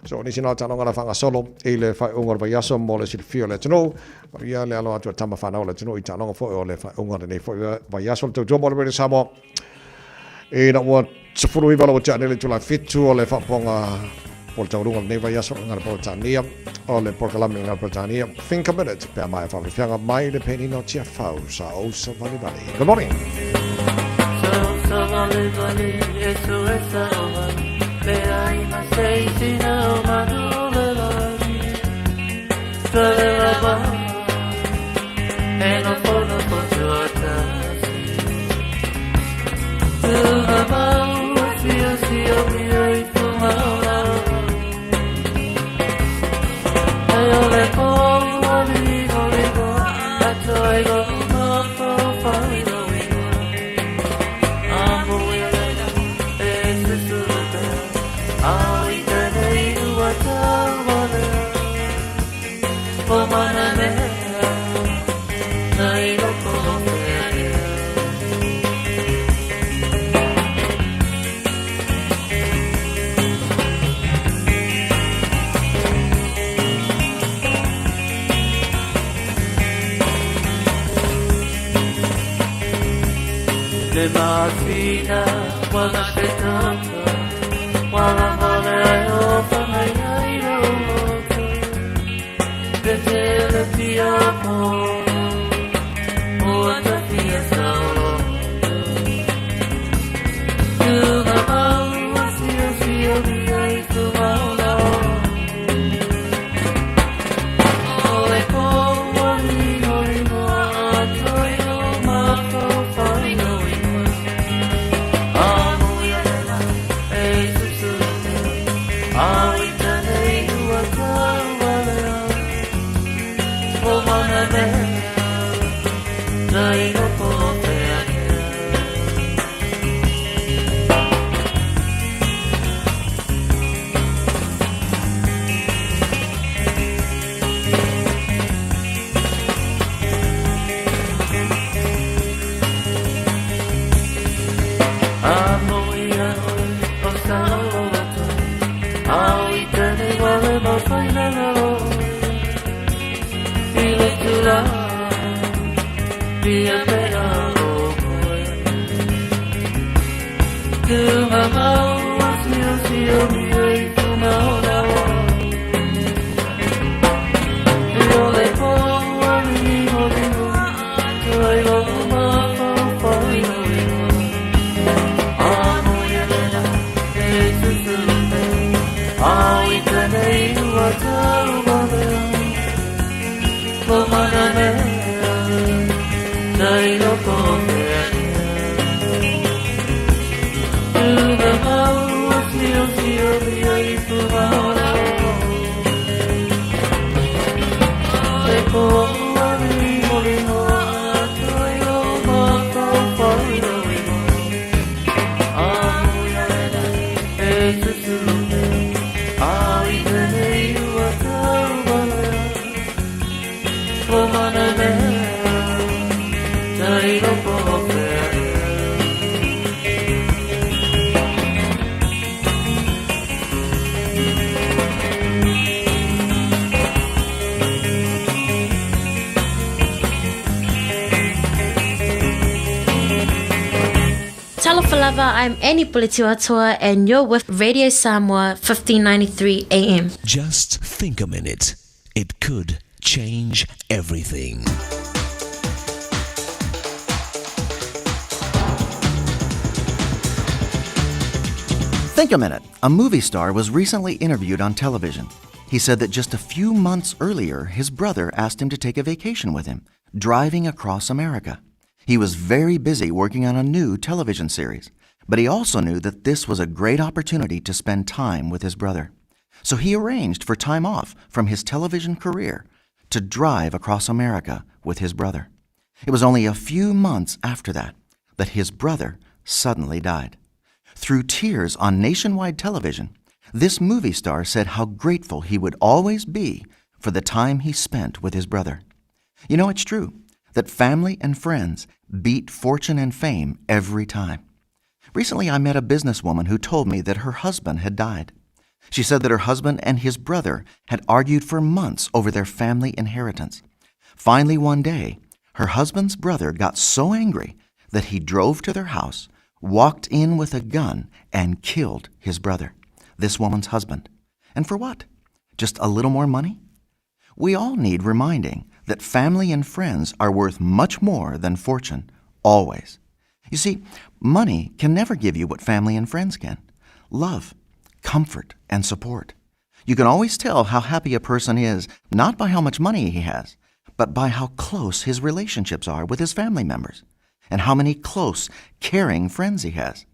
So, nisi na o taaloga na faagasolo i le faaiuga o le vaiaso mo le silafia o le atunuu. Manuia le alo atu a tama fanau o le atunuu i taaloga foi o le faaiuga o lenei foi vaiaso le tautua mo le Radio Samoa. Ina ua 19 lau tea nei le itula 7 o le faafofoga po le taualuga o lenei vaiaso i ngā Peretania o le polokalame ngā Peretania Think a Minute pe a mai whawhiwhianga mai le penina o Tiafau sa o sa vale vale. Good morning. Le masina wala se tata wala male ai o whangai ai roto Te tele pia po o ta pia saolo Tunga mau sio sio mia i tu mauna O le po wali hori moa a toi o mātou whai no ingoa A mui a lela e susuru. lava, I'm Annie Puletiwatoa and you're with Radio Samoa 1593 AM. Just think a minute. It could change everything. Think a minute. A movie star was recently interviewed on television. He said that just a few months earlier, his brother asked him to take a vacation with him, driving across America. He was very busy working on a new television series, but he also knew that this was a great opportunity to spend time with his brother. So he arranged for time off from his television career to drive across America with his brother. It was only a few months after that that his brother suddenly died. Through tears on nationwide television, this movie star said how grateful he would always be for the time he spent with his brother. You know, it's true that family and friends beat fortune and fame every time. Recently, I met a businesswoman who told me that her husband had died. She said that her husband and his brother had argued for months over their family inheritance. Finally, one day, her husband's brother got so angry that he drove to their house, walked in with a gun, and killed his brother, this woman's husband. And for what? Just a little more money? We all need reminding that family and friends are worth much more than fortune, always. You see, money can never give you what family and friends can love, comfort, and support. You can always tell how happy a person is not by how much money he has, but by how close his relationships are with his family members and how many close, caring friends he has.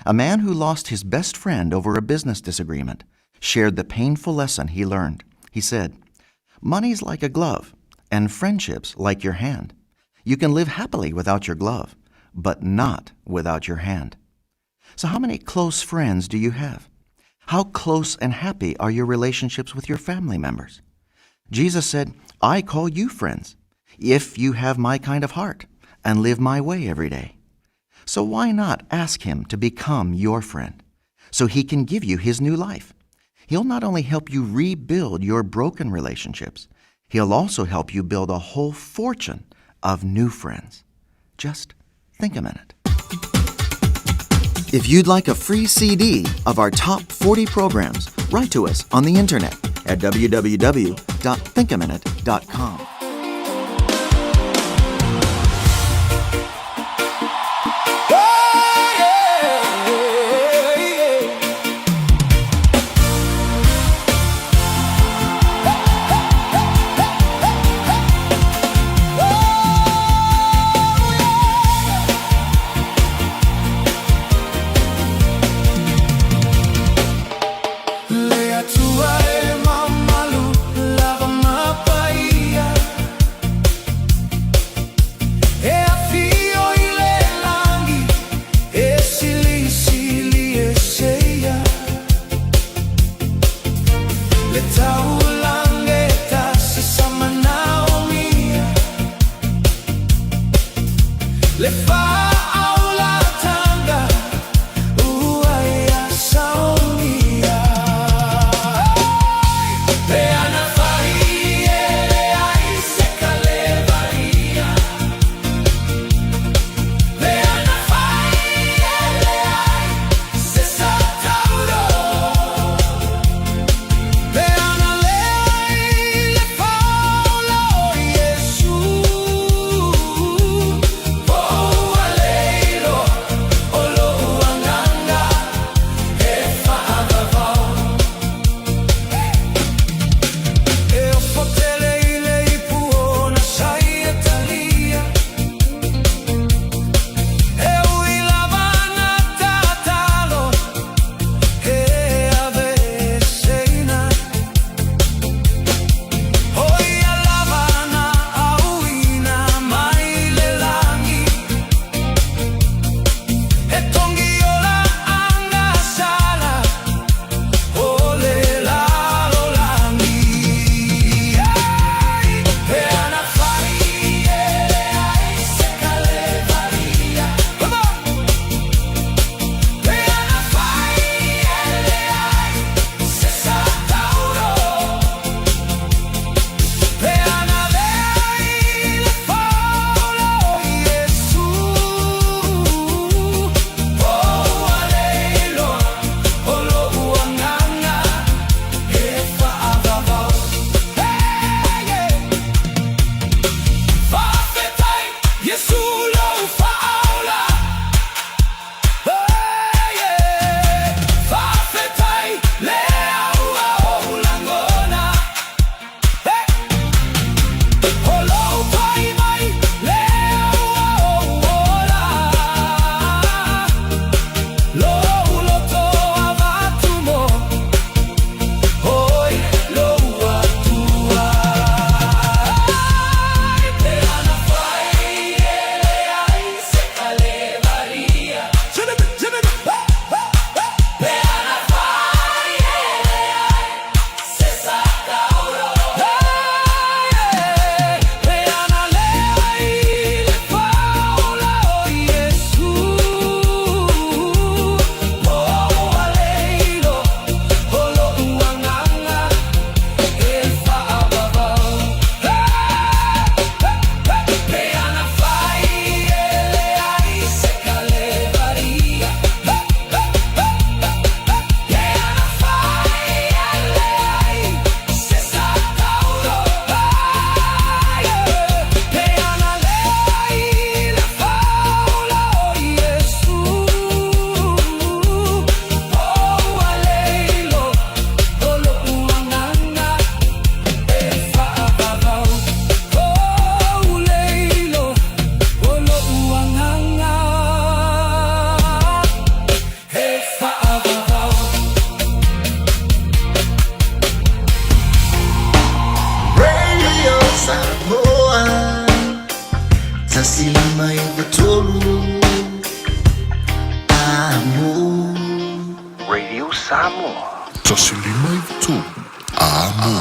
A man who lost his best friend over a business disagreement shared the painful lesson he learned. He said, Money's like a glove, and friendships like your hand. You can live happily without your glove, but not without your hand. So, how many close friends do you have? How close and happy are your relationships with your family members? Jesus said, I call you friends, if you have my kind of heart and live my way every day. So why not ask him to become your friend so he can give you his new life? He'll not only help you rebuild your broken relationships, he'll also help you build a whole fortune of new friends. Just think a minute. If you'd like a free CD of our top 40 programs, write to us on the internet at www.thinkaminute.com. Le atua e mamalu lava ma paia. 1 5 93. Amo.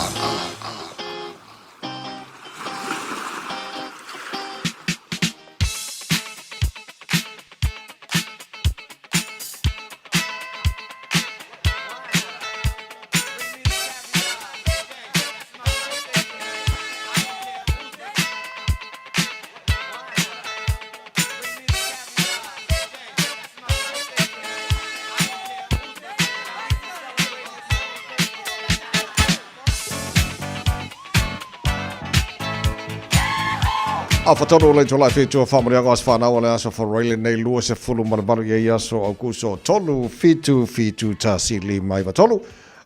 Afatolu le itula fitu whaamuriaga o se whanau o le aso wharoile nei 28 ia i aso Aukuso 3 7 7 1 5 9 3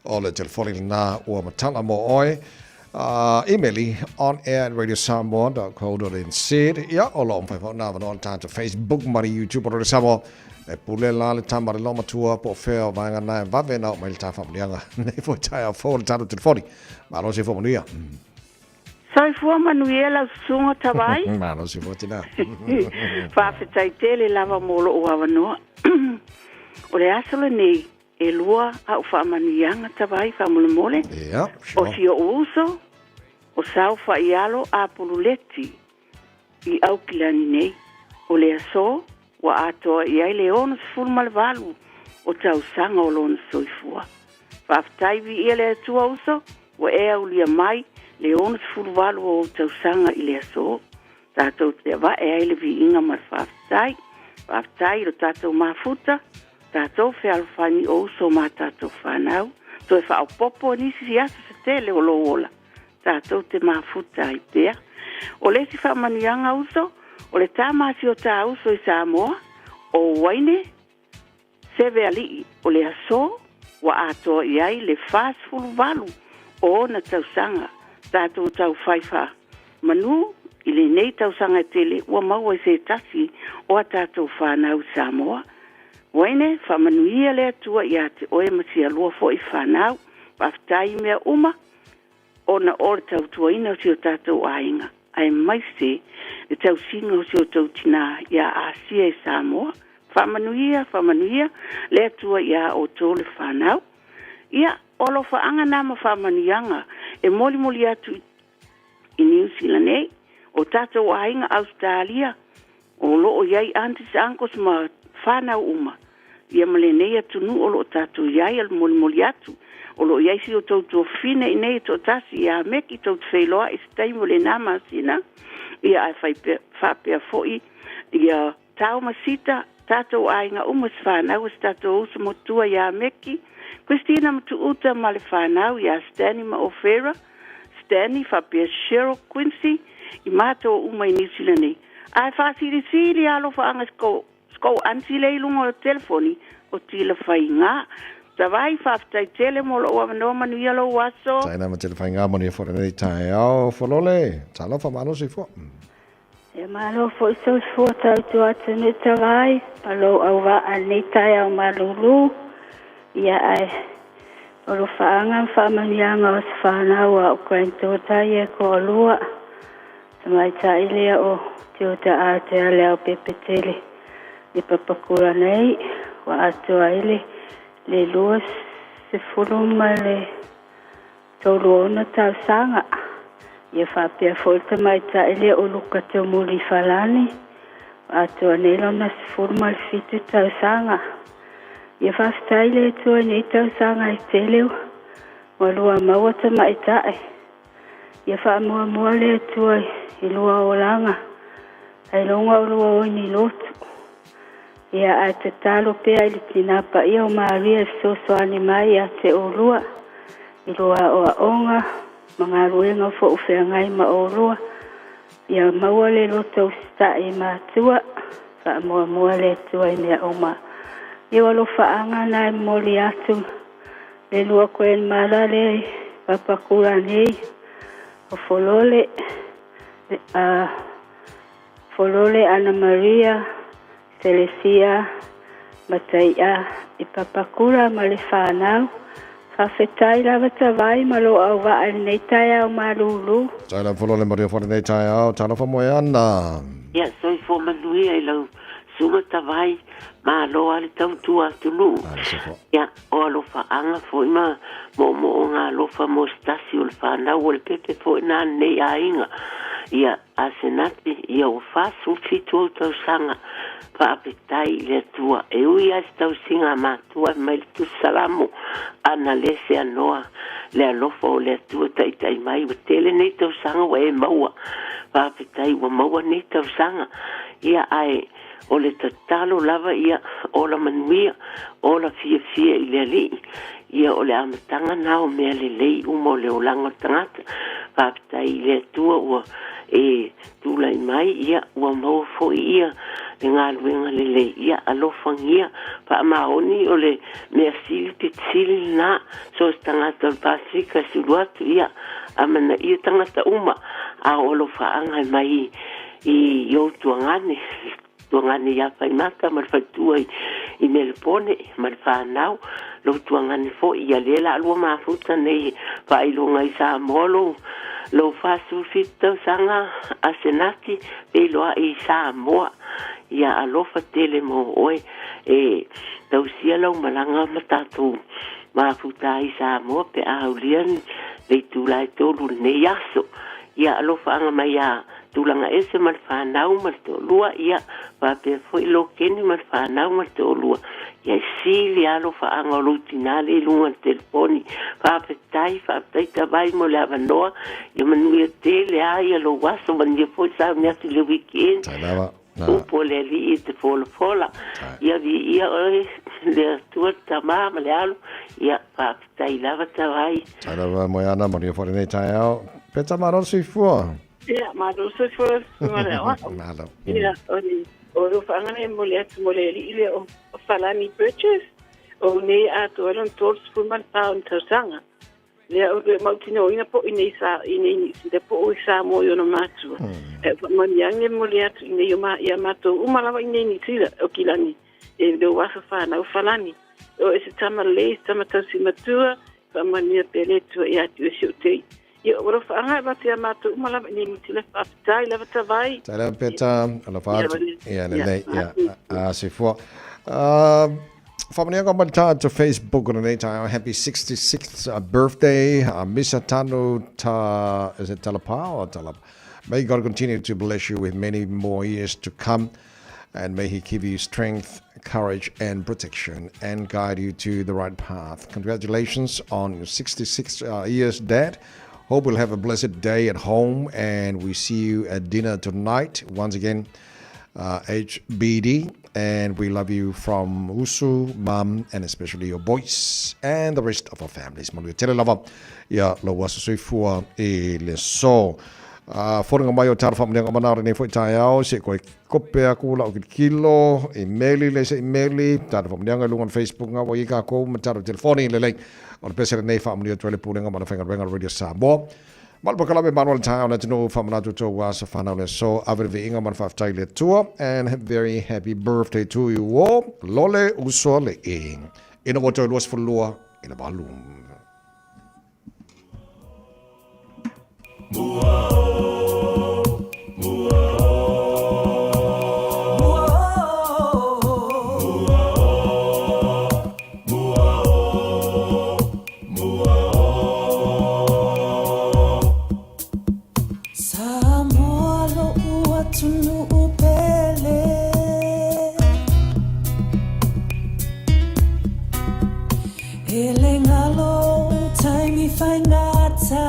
o le telefoni lena ua matala mo oe. Imeli on air at radiosamoa.co.nz. Ia, o lo o mafai foi ona avanoa le tatou Facebook ma le YouTube o Radio Samoa. E pule la le tama le lomatua po o fea o vaega na e vave na oo mai le ta faamanuiaga. Nei foi taeao fou le tatou telefoni. Malo soifua manuia. Soifua manuia lau susuga Tavai. Malo soifua tina. Faafetai tele lava mo lou avanoa. O le aso lenei E lua a'u faamanuiaga Tavai faamolemole, o si o'u uso, o Sao Faaialo Apululeti i Aukilani nei, o le aso ua atoa i ai le 68 o tausaga o lona soifua. Faafetai viia le Atua uso, ua e aulia mai le 68 o ou tausaga i le aso. Tatou te ava'e ai le viiga ma le faafetai. Faafetai i lo tatou mafuta, tatou fealofani o uso ma tatou fanau. Toe faaopoopo nisi aso se tele o lou ola, tatou te mafuta ai pea. O le isi faamanuiaga uso, o le tama a si o ta uso i Samoa, o Uaine Seveali'i, o le aso ua atoa i ai le 48 o ona tausaga, tatou tau fai faa manu i lenei tausaga e tele ua maua i se tasi o a tatou fanau i Samoa. Uaine, faamanuia le Atua ia te oe ma sia lua foi fanau. Faafetai i mea uma ona o le tautuaina o si o tatou aiga, aemaise le tausiga o si o tou tinā iā Asia i Samoa. Faamanuia, faamanuia le Atua iā outou le fanau. Ia, o alofaaga na ma faamanuiaga e molimoli atu i Niu Sila nei, o tatou aiga Ausetalia, o lo o i ai aunties, uncles ma fanau uma, ia ma lenei atunuu o lo o tatou i ai, o le molimoli atu, o lo o i ai si o tou tuafafine i nei e toatasi ia Meki tou te feiloai i se taimi o lena masina, ia ae fai pea, faapea foi ia Tao ma Sita, tatou aiga uma se fanau o se tatou uso motua ia Meki, Christina ma Tuuta ma le fanau ia Stanley ma Ofera, Stanley faapea Cheryl Quincy i matou uma i Niu Sila nei. Ae faasilisili alofaaga skou aunty le i luga o le telefoni o Tila Faiga. Tavai, faafetai tele mo lou avanoa manuia lou aso. Taina ma Tila Faiga manuia foi lenei taeao. Folole, talofa malo soifua. E malo foi soifua tautua atunuu Tavai ma lou auvaa i lenei taeao malulu. Ia ae o lofaaga ma faamanuiaga o se fanau a o granddaughter ia e toalua. Tamaitai lea o Tilda Ardea Leaupepetele i Papakura nei ua atoa ai le le 26 tausaga. Ia faapea foi le tamaitai lea o Luka Teumuliifalani ua atoa nei lona 17 tausaga. Ia faafetai i le Atua i nei tausaga e tele ua lua maua tamaitai. Ia faamuamua le Atua i lua olaga, ailoga o lua oi ni lotu. Ia, ae tatalo pea i le Tinā Paia o Maria e fesoasoani mai ia te olua i lua aoaoga ma galuega fo o feagai ma olua. Ia maua le loto usitai i matua, faamuamua le Atua i mea uma. Ia ua alofaaga na e momoli atu le lua grandmother lea i Papakura nei, o Folole, a Folole Ana Maria, Telesia, Matai'a i Papakura ma le fanau. Faafetai lava Tavai ma lou auvaa i lenei taeao malulu. Taila Folole Maria fo lenei taeao. Talofa moe ana. Ia, soifua manuia i lau Susuga Tavai, malo lava le tautua atunuu. Ia, o alofaaga foi ma moomooga alofa mo se tasi o le fanau o le pepe foi na a lenei aiga. Ia, Asenati, ia ua 47 ou tausaga, faafetai i le Atua. E ui lava i se tausiga a matua e mai le Tusi Salamo, a na le seanoa le alofa o le Atua taitai mai, ua tele nei tausaga ua e maua. Faafetai ua maua nei tausaga. Ia, ae o le tatalo lava ia, ola manuia, ola fiafia i le Alii. Ia, o le amataga na o mea lelei uma o le olaga o le tagata. Faafetai i le Atua ua e tulai mai, ia, ua maua foi ia le galuega lelei. Ia, alofagia, faamaoni o le mea sili pito sili lena, so o se tagata o le Pasefika e sulu atu, ia, amanaia tagata uma, a o alofaaga e mai i ou tuagane, tuagane ia Faimata ma le faletua i Melepone ma le fanau, lou tuagane foi, ia lea la lua mafuta nei faailoga i Samoa lou lou 47 tausaga Asenati feiloai i Samoa. Ia alofa tele mo oe e tausia lau malaga ma tatou mafuta ai i Samoa pe a aulia le itula e 3 lenei aso. Ia alofaaga mai ia Tulaga ese ma le fanau ma le toalua, ia, faapea foi Lokeni ma le fanau ma le toalua. Ia e sili lava alofaaga o lou tinā lea i luga o le telefoni. Faafetai, faafetai Tavai mo le avanoa. Ia manuia tele lava ia lou aso, manuia foi sauni atu i le weekend. Tai lava. Upu o le Alii e te folafola. Ia viia oe le Atua le Tama ma le Alo. Ia, faafetai lava Tavai. Tai lava Moeana, manuia foi lenei taeao. Peta malo le soifua. Ia, malo le soifua le susuga i le aoao. Malo. Ia, o le o le faaga lea e momoli atu mo le alii lea o Falani Burgess, o nei atoa ai lona 34 o ni tausaga. Lea o le mautinoina po i nei sa i nei Niu Sila po o i Samoa i ona matua. E faamanuiaga e momoli atu i nei o ma ia matou uma lava i nei Niu Sila o Kilani e lou aso fanau Falani. O e se tama lelei, se tama tausi matua, faamanuia pea le Atua ia te oe si ou tei. Ia, o alofaaga e avatu ia matou uma lava i nei Niu Sila, faafetai lava Tavai. Tai lava Peta, alofa atu. Ia, lelei, ia, a soifua. Faamanuiaga mai le tagata Facebook o lenei taeao, happy 66th birthday, Misa Tanu Ta, is it Talapa or Talapa? May God continue to bless you with many more years to come, and may He give you strength, courage, and protection, and guide you to the right path. Congratulations on your 66 years, Dad. Hope we'll have a blessed day at home, and we see you at dinner tonight. Once again, HBD, and we love you from Usu, Mum, and especially your boys and the rest of our families. Manuia tele lava ia lou aso soifua i le so. Foringa mai o tala whaamanuiaga o mana o lenei foi taeao, se koe kope aku lau kilokilo, i meli le se i meli, tala whaamanuiaga i luga o le Facebook ngā wai i kākou ma tala telefoni lelei. O le pese lenei whaamanuia atu ai le Pulega ma le Faigaluega Radio Samoa. Malu pakalame malu ale taeao le atunuu faamanatu tou aso fanau le aso ave le viiga ma le faafetai i le Atua and very happy birthday to you all lole uso alii ina ua toe 22 i le valu. Samoa lo'u atunuu pele E le galo ou taimi faigata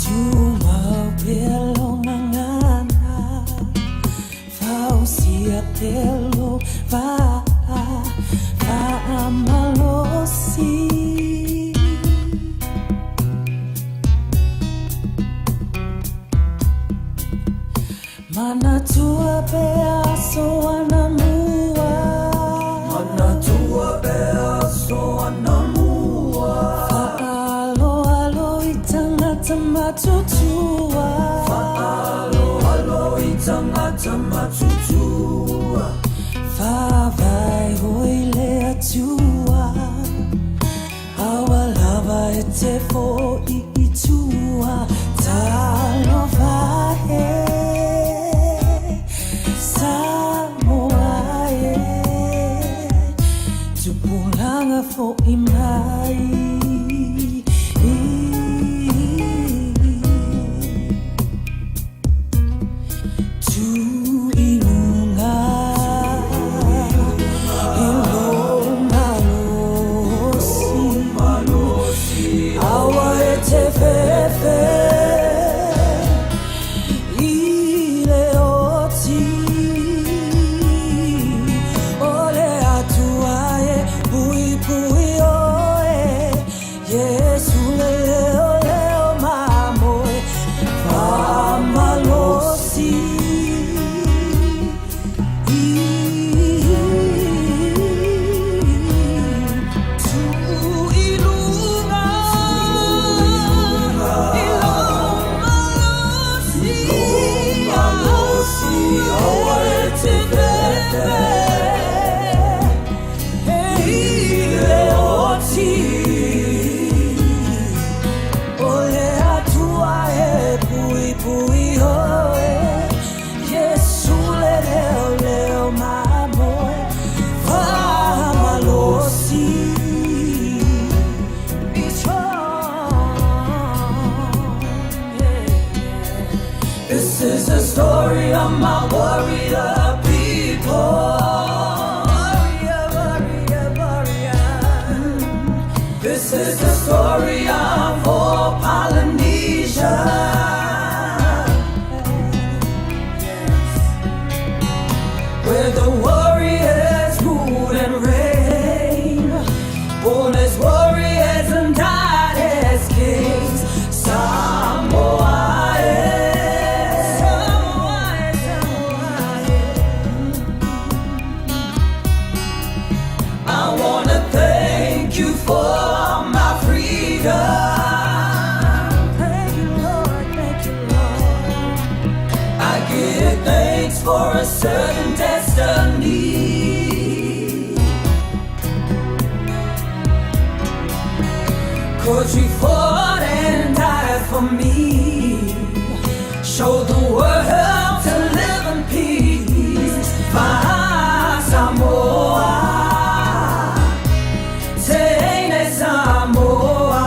Tumau pea lou gagana Fausia pea lou vaa faamalosi. Manatua pea aso anamua. Manatua pea aso anamua. Faaaloalo i tangata matutua. Faaaloalo i tangata matutua. Faavae hoi le Atua. Aua lava e te fo'i i tua. Talofa. Alofa e Samoa e Tupulaga fo'i mai. This is the story of my warrior people. Warrior, warrior, warrior. This is the story of all Polynesia. Where the warriors rule and reign, born as warriors and died as kings. Samoa, eh. Samoa, Samoa, I wanna thank you for my freedom. Thank you, Lord. Thank you, Lord. I give thanks for a certain destiny. Cause you fought and died for me. Show the world to live in peace. Fa'asamoa. Teine Samoa.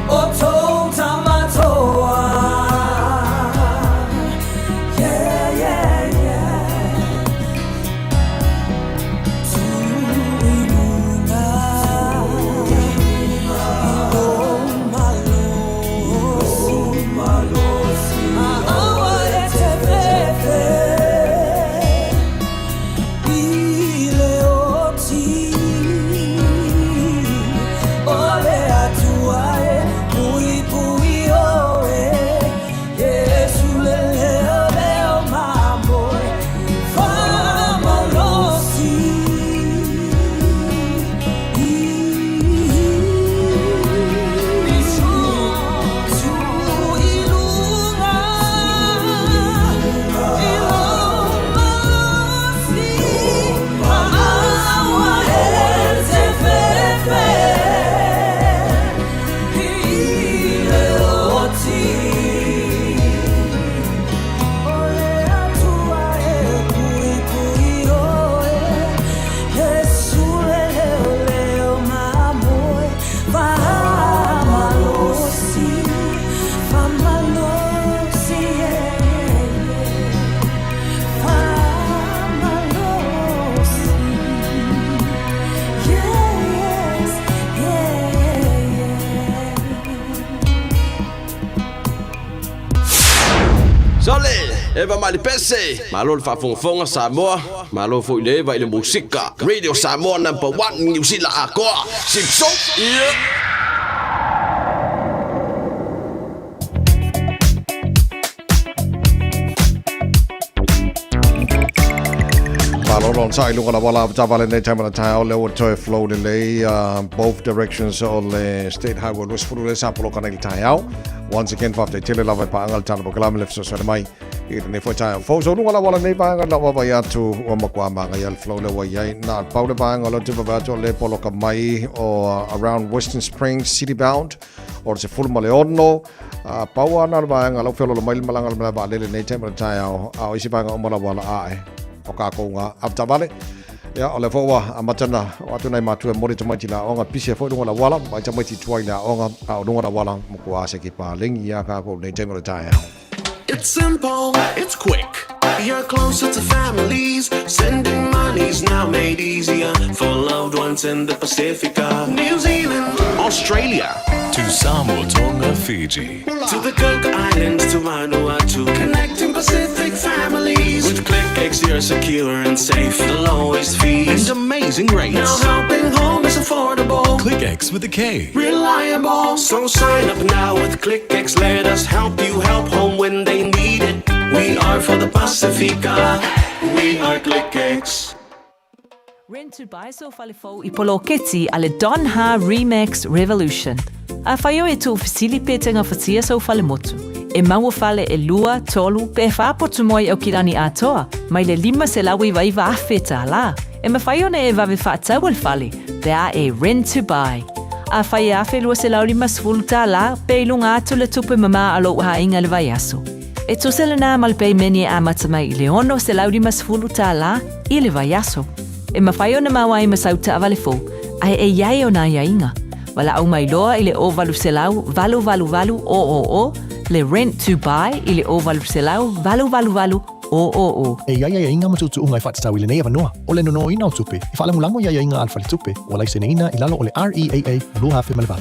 O tou tamatoa. Yeah, yeah, yeah. Tuiluga, i lou malosi, aua e te fefe i le oti. O le Atua e puipui oe, Iesu le leo leo mamoe, fa'amalosi. Be strong, tuiluga, i lou malosi, aua e te fefe i le oti. O le Atua e puipui oe, Iesu le leo leo mamoe, fa'amalosi, fa'amalosi, yeah, yeah, yeah. Fa'amalosi. Yes, yeah, yeah. Sole, Eva Malipese, malo le faafogafoga Samoa, malo foi le Eva i le musika. Radio Samoa number 1 Niu Sila atoa. Sipso, yeah. Malo Tatou onosai i luga o le auala avetaavale i lenei taimi o le taeao, lea ua toe flow lelei both directions o le State Highway 20 lea sa poloka nei i le taeao. Once again, faafetai tele lava i paaga le Tala Polokalame le fesoasoani mai i lenei foi taeao fou. So luga o le auala nei vaega lau vaavaai atu ua matua manaia le flow lea ua i ai. Na o le pau le vaega o lea ou te vaavaai atu o lea e poloka mai o around Western Springs City Bound o le 16. Pau lava na o le vaega la ua feoloolo mai le malaga a le malae vaalele i lenei taimi o le taeao, a o isi vaega uma lava ua ae o kākou ngā avetaavale. Ia, o lea foi ua amata ona oo atu nai matua e momoli tamaiti i le aoga, pisi ai foi luga o le auala, vaai tamaiti i tua i le aoga, a o luga o le auala, matua se ki paleni iā kākou i lenei taimi o le taeao. It's simple, it's quick. You're closer to families. Sending money's now made easier for loved ones in the Pacifica. New Zealand, Australia, To Samoa, Tonga, Fiji. To the Cook Islands, to Vanuatu. Connecting Pacific families. With KlickEx, you're secure and safe. The lowest fees and amazing rates. Now helping home is affordable. KlickEx with a K. Reliable. So sign up now with KlickEx. Let us help you help home when they need it. We are for the Pasifika. We are KlickEx. Rent to buy so fale fou i poloketi a le Don Ha Remax Revolution. Afai oe e tuufesili pe te gafatia sou fale motu. E maua fale e lua, tolu, pe whā potu moe au kilani atoa, mai le $509,000 tālā. E mawhai ona e wawe whaatau al fale, pe a e rent to buy. Afai e $1,250 tālā, pe i lunga atu le tupe mamā a lou aiga le vaiaso. E tusa lenā ma le peimene e amata mai i le $650 tālā i le vaiaso. E mawhai ona mau ai ma sau taavale fou, ae e iai ona aiaiga. Walaau mai loa i le 0800 888 000, le rent to buy i le 0800 888 000. E i ai aiaiga ma tuutuuga e faatatau i lenei avanoa, o le nonoina o tupe, e faalagolago i aiaiga a le faletupe, ua laiseneina i lalo o le REAA 2008.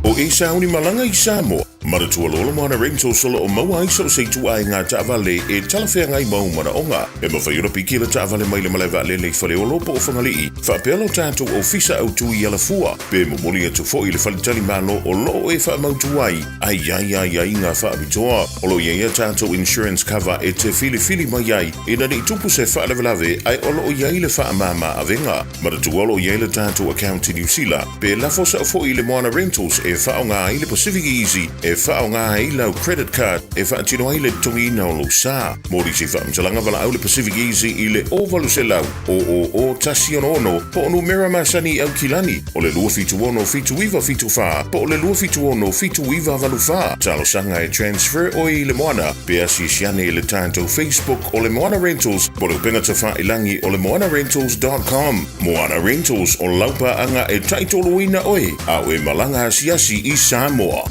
O e sauni malaga i Samoa, Manatua loa le Moana Rentals o lo o maua ai so o se ituaiga taavale e talafeagai ma ou manaoga. E mafai ona piki le taavale mai le malae vaalele i Faleolo po o Fagalii, faapea lo tatou ofisa autu i Alafua, pe momoli atu foi i le faletalimalo o lo o e faamautu ai a i ai aiaiga faapitoa. O lo o i ai a tatou insurance cover e te filifili mai ai ina ne i tupu se faalavelave ae o lo o i ai le faamama avega. Manatua o lo o i ai le tatou account i Niu Sila, pe lafo sao foi i le Moana Rentals e faaaoga ai le Pacific Easy e faaaoga ai lau credit card e faatino ai le totogiina o lou sa. Mo nisi faamatalaga valaau le Pacific Easy i le 0800 000 166 po o numera masani i Aukilani o le 276 7974 po o le 276 7984. Talosaga e transfer oe i le Moana pe asiasi ane i le tatou Facebook o le Moana Rentals po o le upega tafailangi o le moanarentals.com. Moana Rentals o lau paaga e taitoluina oe a o e malaga asiasi i Samoa.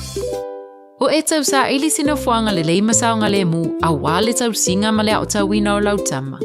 O e tausaili se nofoaga lelei ma saogalemu auā le tausiga ma le aotauina o lau tama.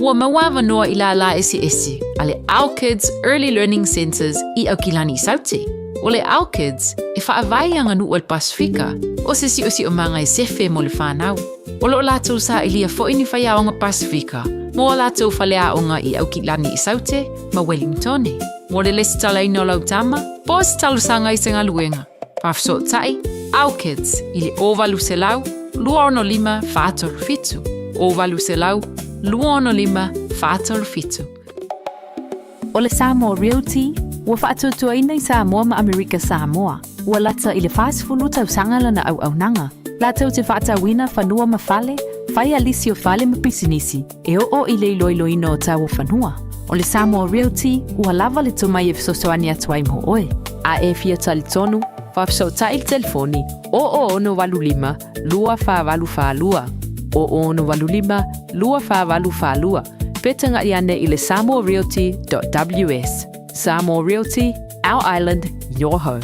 Ua maua avanoa i lālā eseese a le Our Kids Early Learning Centres i Aukilani i Saute. O le Our Kids, e faavae i aganuu a le Pasifika, o se siosiomaga e sefe mo le whanau. O lo o lātou sailia foi ni whaiaonga Pasifika mo a lātou faleaonga i Aukilani i Saute ma Wellingtone. Mo le lesitalaina o lau tama, po o se talosaga i se galuega. Faafesootai, Our Kids i le 0800 265 437, 0800 265 437. O le Samoa Realty, ua faatuatuaina i Samoa ma Amerika Samoa, ua lata i le 40 tausaga lana auaunaga, latou te faatauina fanua ma fale, fai a lisi o fale ma pisinisi, e oo i le iloiloina o tau o fanua. O le Samoa Realty, ua lava le tomai e fesoasoani atu ai mo oe. A e fia talitonu, faafesootai i le telefoni 0085 2482, 0085 2482, pe taga'i ane i le samoarealty.ws. Samoa Realty, our island, your home.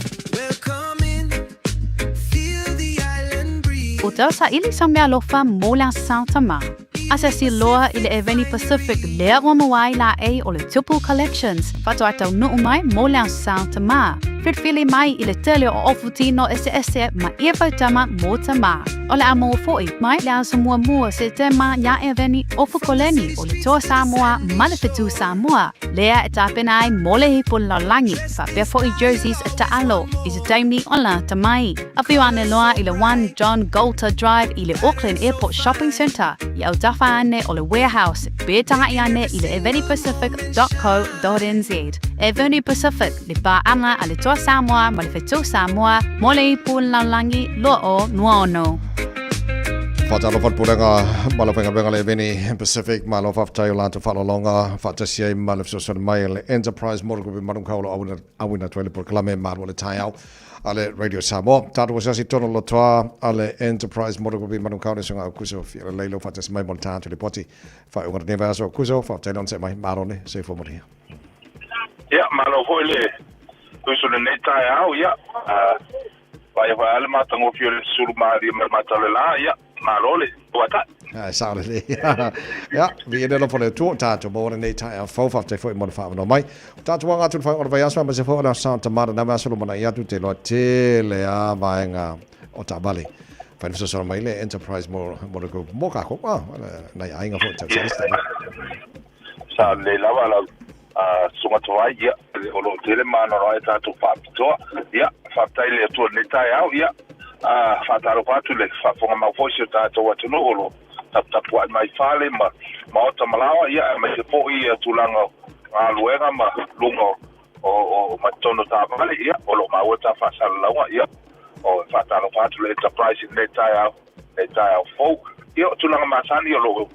O tausaili sa mealofa mo le Aso Tama. Asiasi loa i le Eveni Pacific lea ua maua ai laei o le Tupu Collections faatoa taunuu mai mo le Aso Tama. Filifili mai i le tele o ofu tino eseese ma ia fautama mo tama. O le a maua foi mai le aso muamua o Setema iā Eveni Ofu Koleni o le Toa Samoa ma le Fetu Samoa, lea e tapena ai mo le Ipu Lalolagi, faapea foi jerseys taalo i se taimi o lata mai. Afio ane loa i le 1 John Goulter Drive i le Auckland Airport Shopping Centre i autafa ane o le Warehouse pe taga'i ane i le evenipacific.co.nz. Eveni Pacific, le paaga a le Toa Samoa ma le Fetu Samoa mo le Ipu Lalolagi 2026. Whaatalofa le pulega ma le faigaluega le Eveni Pacific, malo faafetai o latou faaaloaloga faatasi ai ma le fesoasoani mai a le Enterprise Motor Group i Manukau o lo o auina atu ai le polokalame Malu o le Taeao a le Radio Samoa. Tatou asiasi tonu lotoa a le Enterprise Motor Group i Manukau le suaga Aukuso fia lelei lou faatasi mai mo le tatou lipoti faaiuga o lenei vaiaso. Aukuso, faafetai le onosai mai, malo le soifua manuia. Ia, malo foi le uso lenei taeao, ia, vaai foi le matagofie o le sulu malie ma le mata o le la, ia, malo le tuatai. Ai, sao lelei. Ia, viia le alofa o le Atua, tatou maua lenei taeao fou, faafetai foi mo le faaavanoa mai. O tatou aga atu i le faaiuga o le vaiaso, aemaise foi o le Aso Santa Marta, na vaiaso lumanai atu, te iloa tele lava vaega o taavale. Fai le fesoasoani mai le Enterprise Motor Group mo kākou, ah, nai aiga foi tau se taavale. Sao lelei lava lau Susuga Tuai, ia, o lo o tele manava e tatou faapitoa. Ia, faafetai i le Atua i lenei taeao, ia, faatalofa atu i le faafofoga mau foi o si o tatou atunuu o lo o taputapuai mai fale ma maota ma laoa, ia, aemaise foi ia tulaga o galuega ma luga o ma totonu o taavale, ia, o lo o maua ta faasalalauga, ia, o faatalofa atu i le Enterprise i lenei taeao, lenei taeao fou. Ia, o tulaga masani o lo o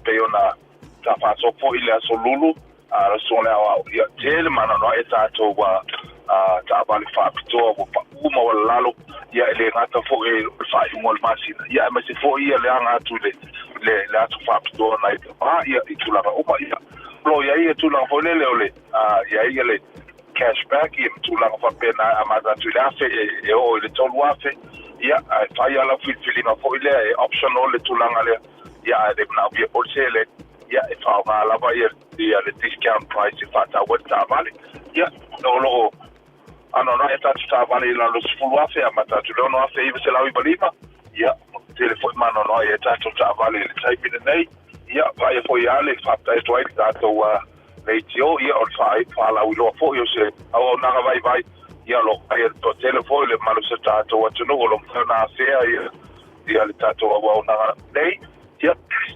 pei ona Sa faasoa foi i le aso Lulu, a le susuga i le aoao, ia tele mananoa e tatou taavale faapitoa ua pau maualalalo, ia e le gata foi i le faaiuga o le masina, ia aemaise foi ia le aga atu i le, le, le aso faapitoa nai tama, ia i tulaga uma, ia o lo o i ai ia tulaga foi lele o le, i ai ia le cashback, ia ma tulaga faapena e amata atu i le $1,000 e oo i le $3,000, ia ae fai lava lau filifiliga foi lea e optional le tulaga lea. Ia ae le manaomia foi le seleni, ia e faaaoga lava ia ia le discount price e faatau ai le taavale. Ia o lo o anoanoai a tatou taavale i lalo o le $10,000 amata atu i le $6,995, ia tele foi ma anoanoai ai tatou taavale i le taimi lenei. Ia vaai foi lava le faafetai atu ai i le tatou leitio, ia o le faalauiloa foi o se auaunaga vaivai, ia o lo o vaai e le toatele foi le mamalu o si o tatou atunuu o lo o mafai ona afea ia ia le tatou auaunaga nei. Ia,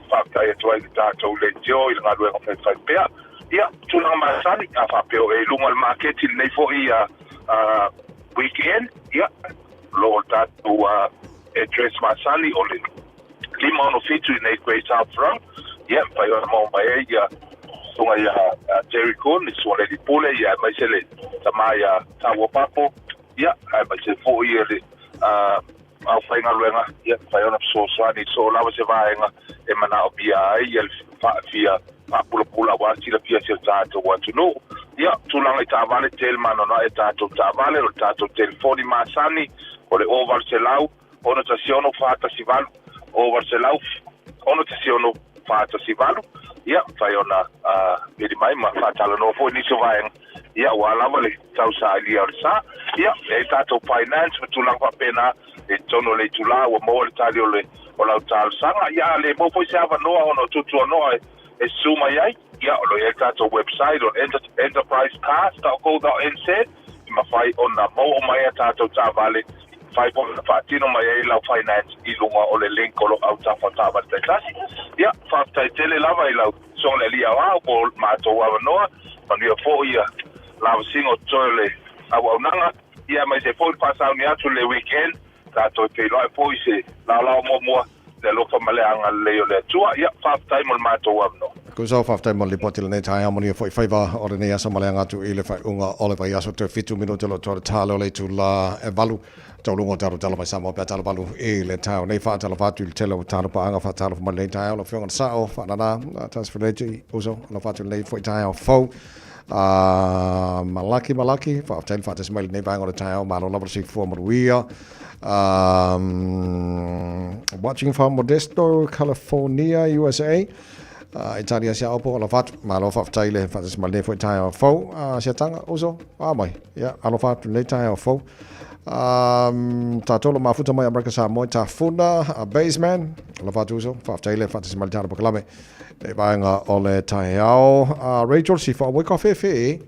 faafetai atu ai i le tatou leitio i le galuega faifai pea. Ia, tulaga masani, a faapea o e i luga o le maketi lenei foi weekend, ia, lo o le tatou address masani o le 567 i nei Great South Road. Ia, mafai ona maua mai ai ia susuga ia Jerry Kuhn, le susuga i le alii pule, ia aemaise le tama ia Taua Papo, ia, aemaise foi ia le aufaigaluega, ia mafai ona fesoasoani i so o lava se vaega e manaomia ai ia le faafia faapulapula aua le silafia o si o tatou atunuu. Ia, tulaga i taavale, tele maanoanoa e tatou taavale, o le tatou telefoni masani, o le 0800 616 418, 0800 616 418, ia, mafai ona vili mai ma faatalanoa foi nisi o vaega, ia, aua lava le tausaailia o le sa. Ia, e i ai tatou finance ma tulaga faapena i totonu o le itula ua maua le tali o le o lau talosaga. Ia, a le maua foi se avanoa ona o tuatuanoa e susu mai ai, ia, o lo o i ai le tatou website o enterprisecars.co.nz e mafai ona maua uma ai a tatou taavale, mafai foi ona faatino mai ai lau finance i luga o le link o lo o autafa o taavale taitasi. Ia, faafetai tele lava i lau Soa le Alii Aoao mo le matou avanoa, manuia foi ia lavasiga o totoe o le auaunaga, ia aemaise foi le faasauni atu le weekend, tatou e feiloai foi se laolao muamua le alofa ma le agalelei o le Atua. Ia, faafetai mo le matou avanoa. Kuso, faafetai mo le lipoti lenei taeao, manuia foi faiva o lenei aso ma le aga atu i le faaiuga o le vaiaso toe 7 minute o lo o toa le talo o le itula e 8. Tauluga o tatou tala mai Samoa pe a tala valu i le taeao nei. Faatalofa atu i le tele o talo paaga faatalofa mai lenei taeao. Lau Afioga i le Sao, faanana, tasi feleti, uso, alofa atu lenei foi taeao fou. Malaki, malaki, faafetai le faatasi mai lenei vaega o le taeao. Malo lava le soifua manuia. Watching from Modesto, California, USA. Italia sia opo, alofa atu. Malo faafetai le faatasi mai lenei foi taeao fou. Siataga, uso, a mai. Ia, alofa atu lenei taeao fou. Um, tātou lo mafuta mai Amerika Samoa, Tafuna, a Baseman, alofa atu uso, faafetai le faatasi mai le tātou pakalame. Le vaega o le taeao. Rachel Sifa, o ka whewhe.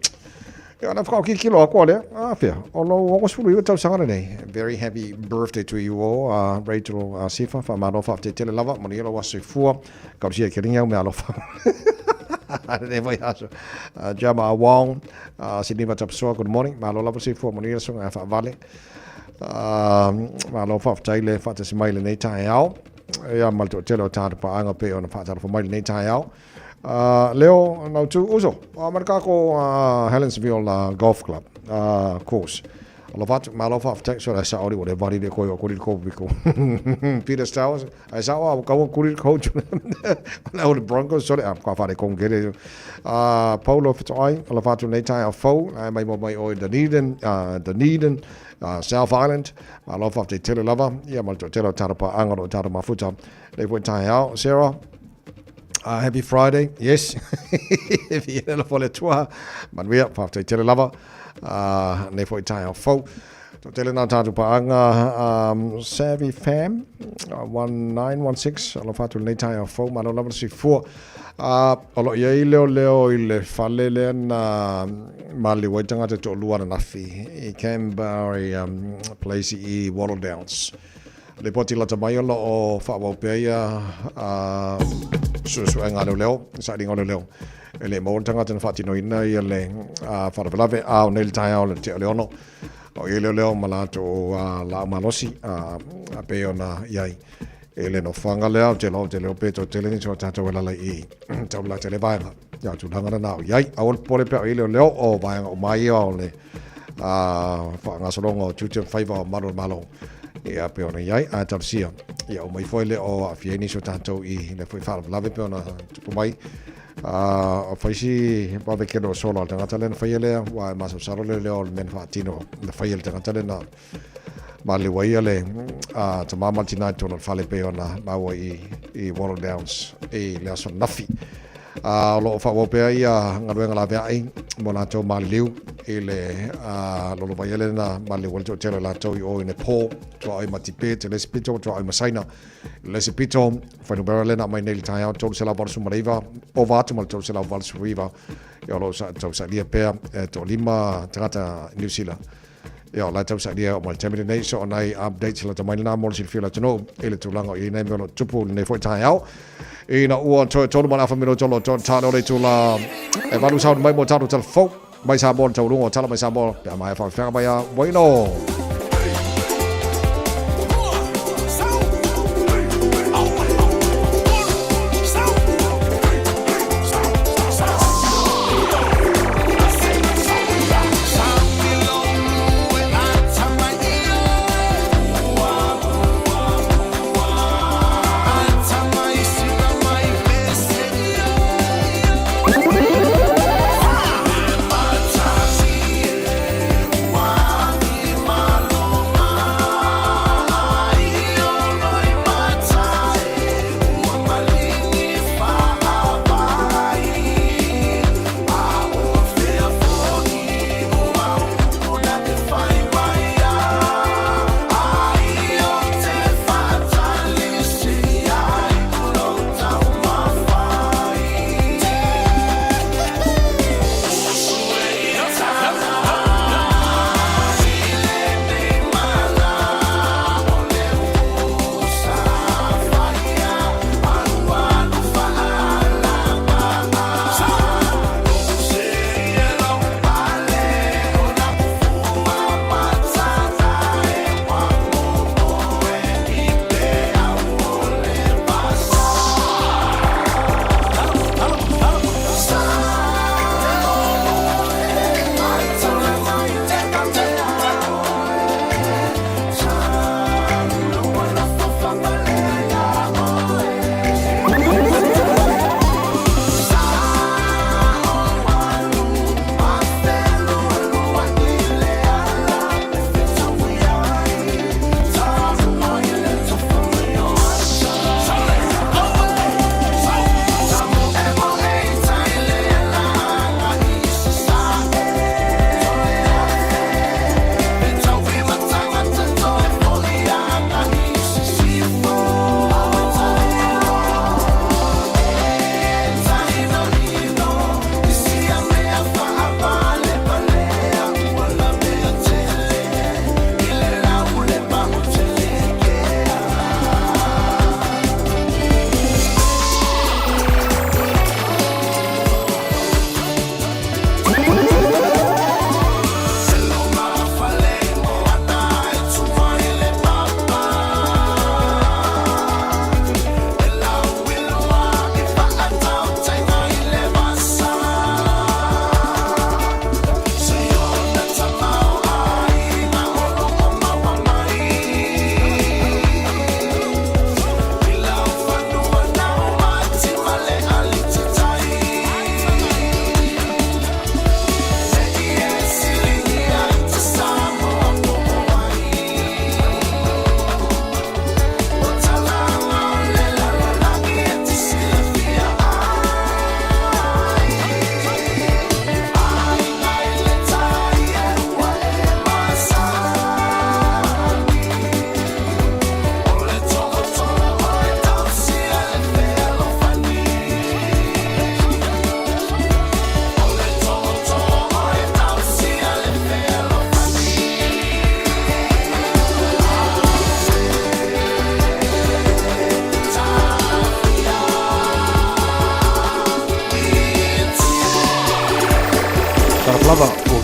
Ia, na whakaokikilo aku o lea. Ah, whia. O lo 69 tausaga lenei. Very happy birthday to you all. Rachel Sifa, whamano whaafetai tele lava, moni elo wa soifua. Kausia ke ringi au me alofa. Lenei foi aso. Jama Wong, Siniva Tapsoa, good morning. Malo lava soifua, moni elo songa whaavale. Malo whaafetai le whaatasi mai lenei taeao. Ia, ma le toatele o tātou paanga pe ona whaatalofa mai lenei taeao. Leo, nau tu uso. Ma le kako Helensville Golf Club course. Alofa atu, malo whaafetai, so la sa ori o le vari le koi o kuri ko piko. Peter Stowers, ai sa o kaua kuri coach. La o le Broncos, so le a ka whare kongere. Paulo Fitoai, alofa atu nei taeao fou, mai mo mai o i Dunedin, Dunedin, South Island. Malo whaafetai tele lava, ia ma le toatele o tātou paanga o tātou mafuta. Nei foi taeao, Sarah. Happy Friday, yes. Fi ena la fole tua. Manuia, whaafetai tele lava. Nei foi taeao fou. Tō tele nā tātou paanga Savvy Fam 1916 alofa atu lenei taeao fou malo lava le soifua. O lo o i ai leo leo i le fale lea na maliu ai tagata e toalua ananafi i Canberra Place i Wattle Downs. Lipoti lata mai o lo o faaauau pea ia suesuega a leoleo, sailiga o leoleo. E le maua le tagata na faatinoina ia le faalavelave, a o nei le taeao le tea o le ono. O i ai leoleo ma latou laau malosi a pei ona i ai e le nofoaga lea, ou te iloa ou te le o pe toe tele nisi o tatou e lala i tau la tele vaega. Ia o tulaga lena o i ai. Aua le popole pea o i ai leoleo o vaega uma ia o le faagasologa o tiute ma faiva o malu o le Malo. Ia pei ona i ai, ae talosia. Ia uma ifo e le o aafia ai nisi o tatou i le foi faalavelave pei ona tupu mai. O faisi vave kele o sola o le tagata lea na faia lea, ua e masalosalo le leo o le mea na faatino na faia e le tagata lea na maliu ai le tama ma le tina i totonu o le fale pei ona maua i, i Wattle Downs i le aso nafi. O lo o faaauau pea ia galuega laveai mo latou maliliu i le lolovaia lea na maliliu ai le toatele o latou i o i Nepal, tuaoi ma Tibet, le isi pito, tuaoi ma Saina, le isi pito, fuainumera lea na aumai nei i le taeao, 389, ova atu ma le 389, ia o lo o tausalia pea e toalima tagata Niu Sila. Ia, o la e tausaili e oo mai le taimi lenei, so o nai updates lata mai lena mo le silafia o le atunuu i le tulaga o i ai nei mea o lo o tupu i lenei foi taeao. Ina ua toe tolu ma le afa minute o lo o toe tale o le itula e valu sauni mai mo tatou tala fou mai Samoa le taualuga o Tala mai Samoa pe a maea faafefeaga mai a Waino.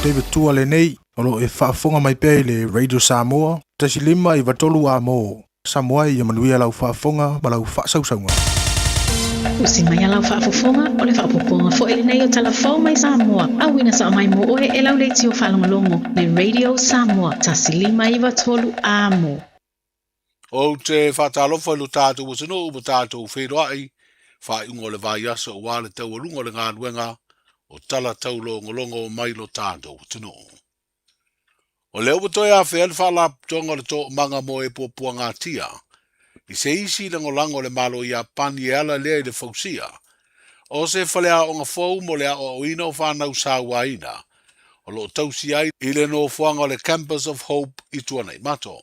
David Tua lenei, o lo o e faafofoga mai pea i le Radio Samoa, 1 5 9 A mo Samoa ia manuia lau faafofoga ma lau faasausauga. Usi mai a lau faafofoga, o le faaopoopoga foi lenei o tala fou mai Samoa, auina sao mai mo oe e lau leitio faalogologo, le Radio Samoa, 1593 A mo. Ou te faatalofa i lo tatou atunuu ma tatou feiloai faaiuga o le vaiaso aua le taualuga o le galuega o tala taulogologo mai lo tatou atunuu. O lea ua toe afea le Faalapotopotoga o le Toomaga mo e Puapuagatia i se isi lagolago a le Malo Iapani e ala lea i le fausia o se faleaoga fou mo le aoaoina o fanau sauaina o lo o tausi ai i le nofoaga o le Campus of Hope i Tuanaimato.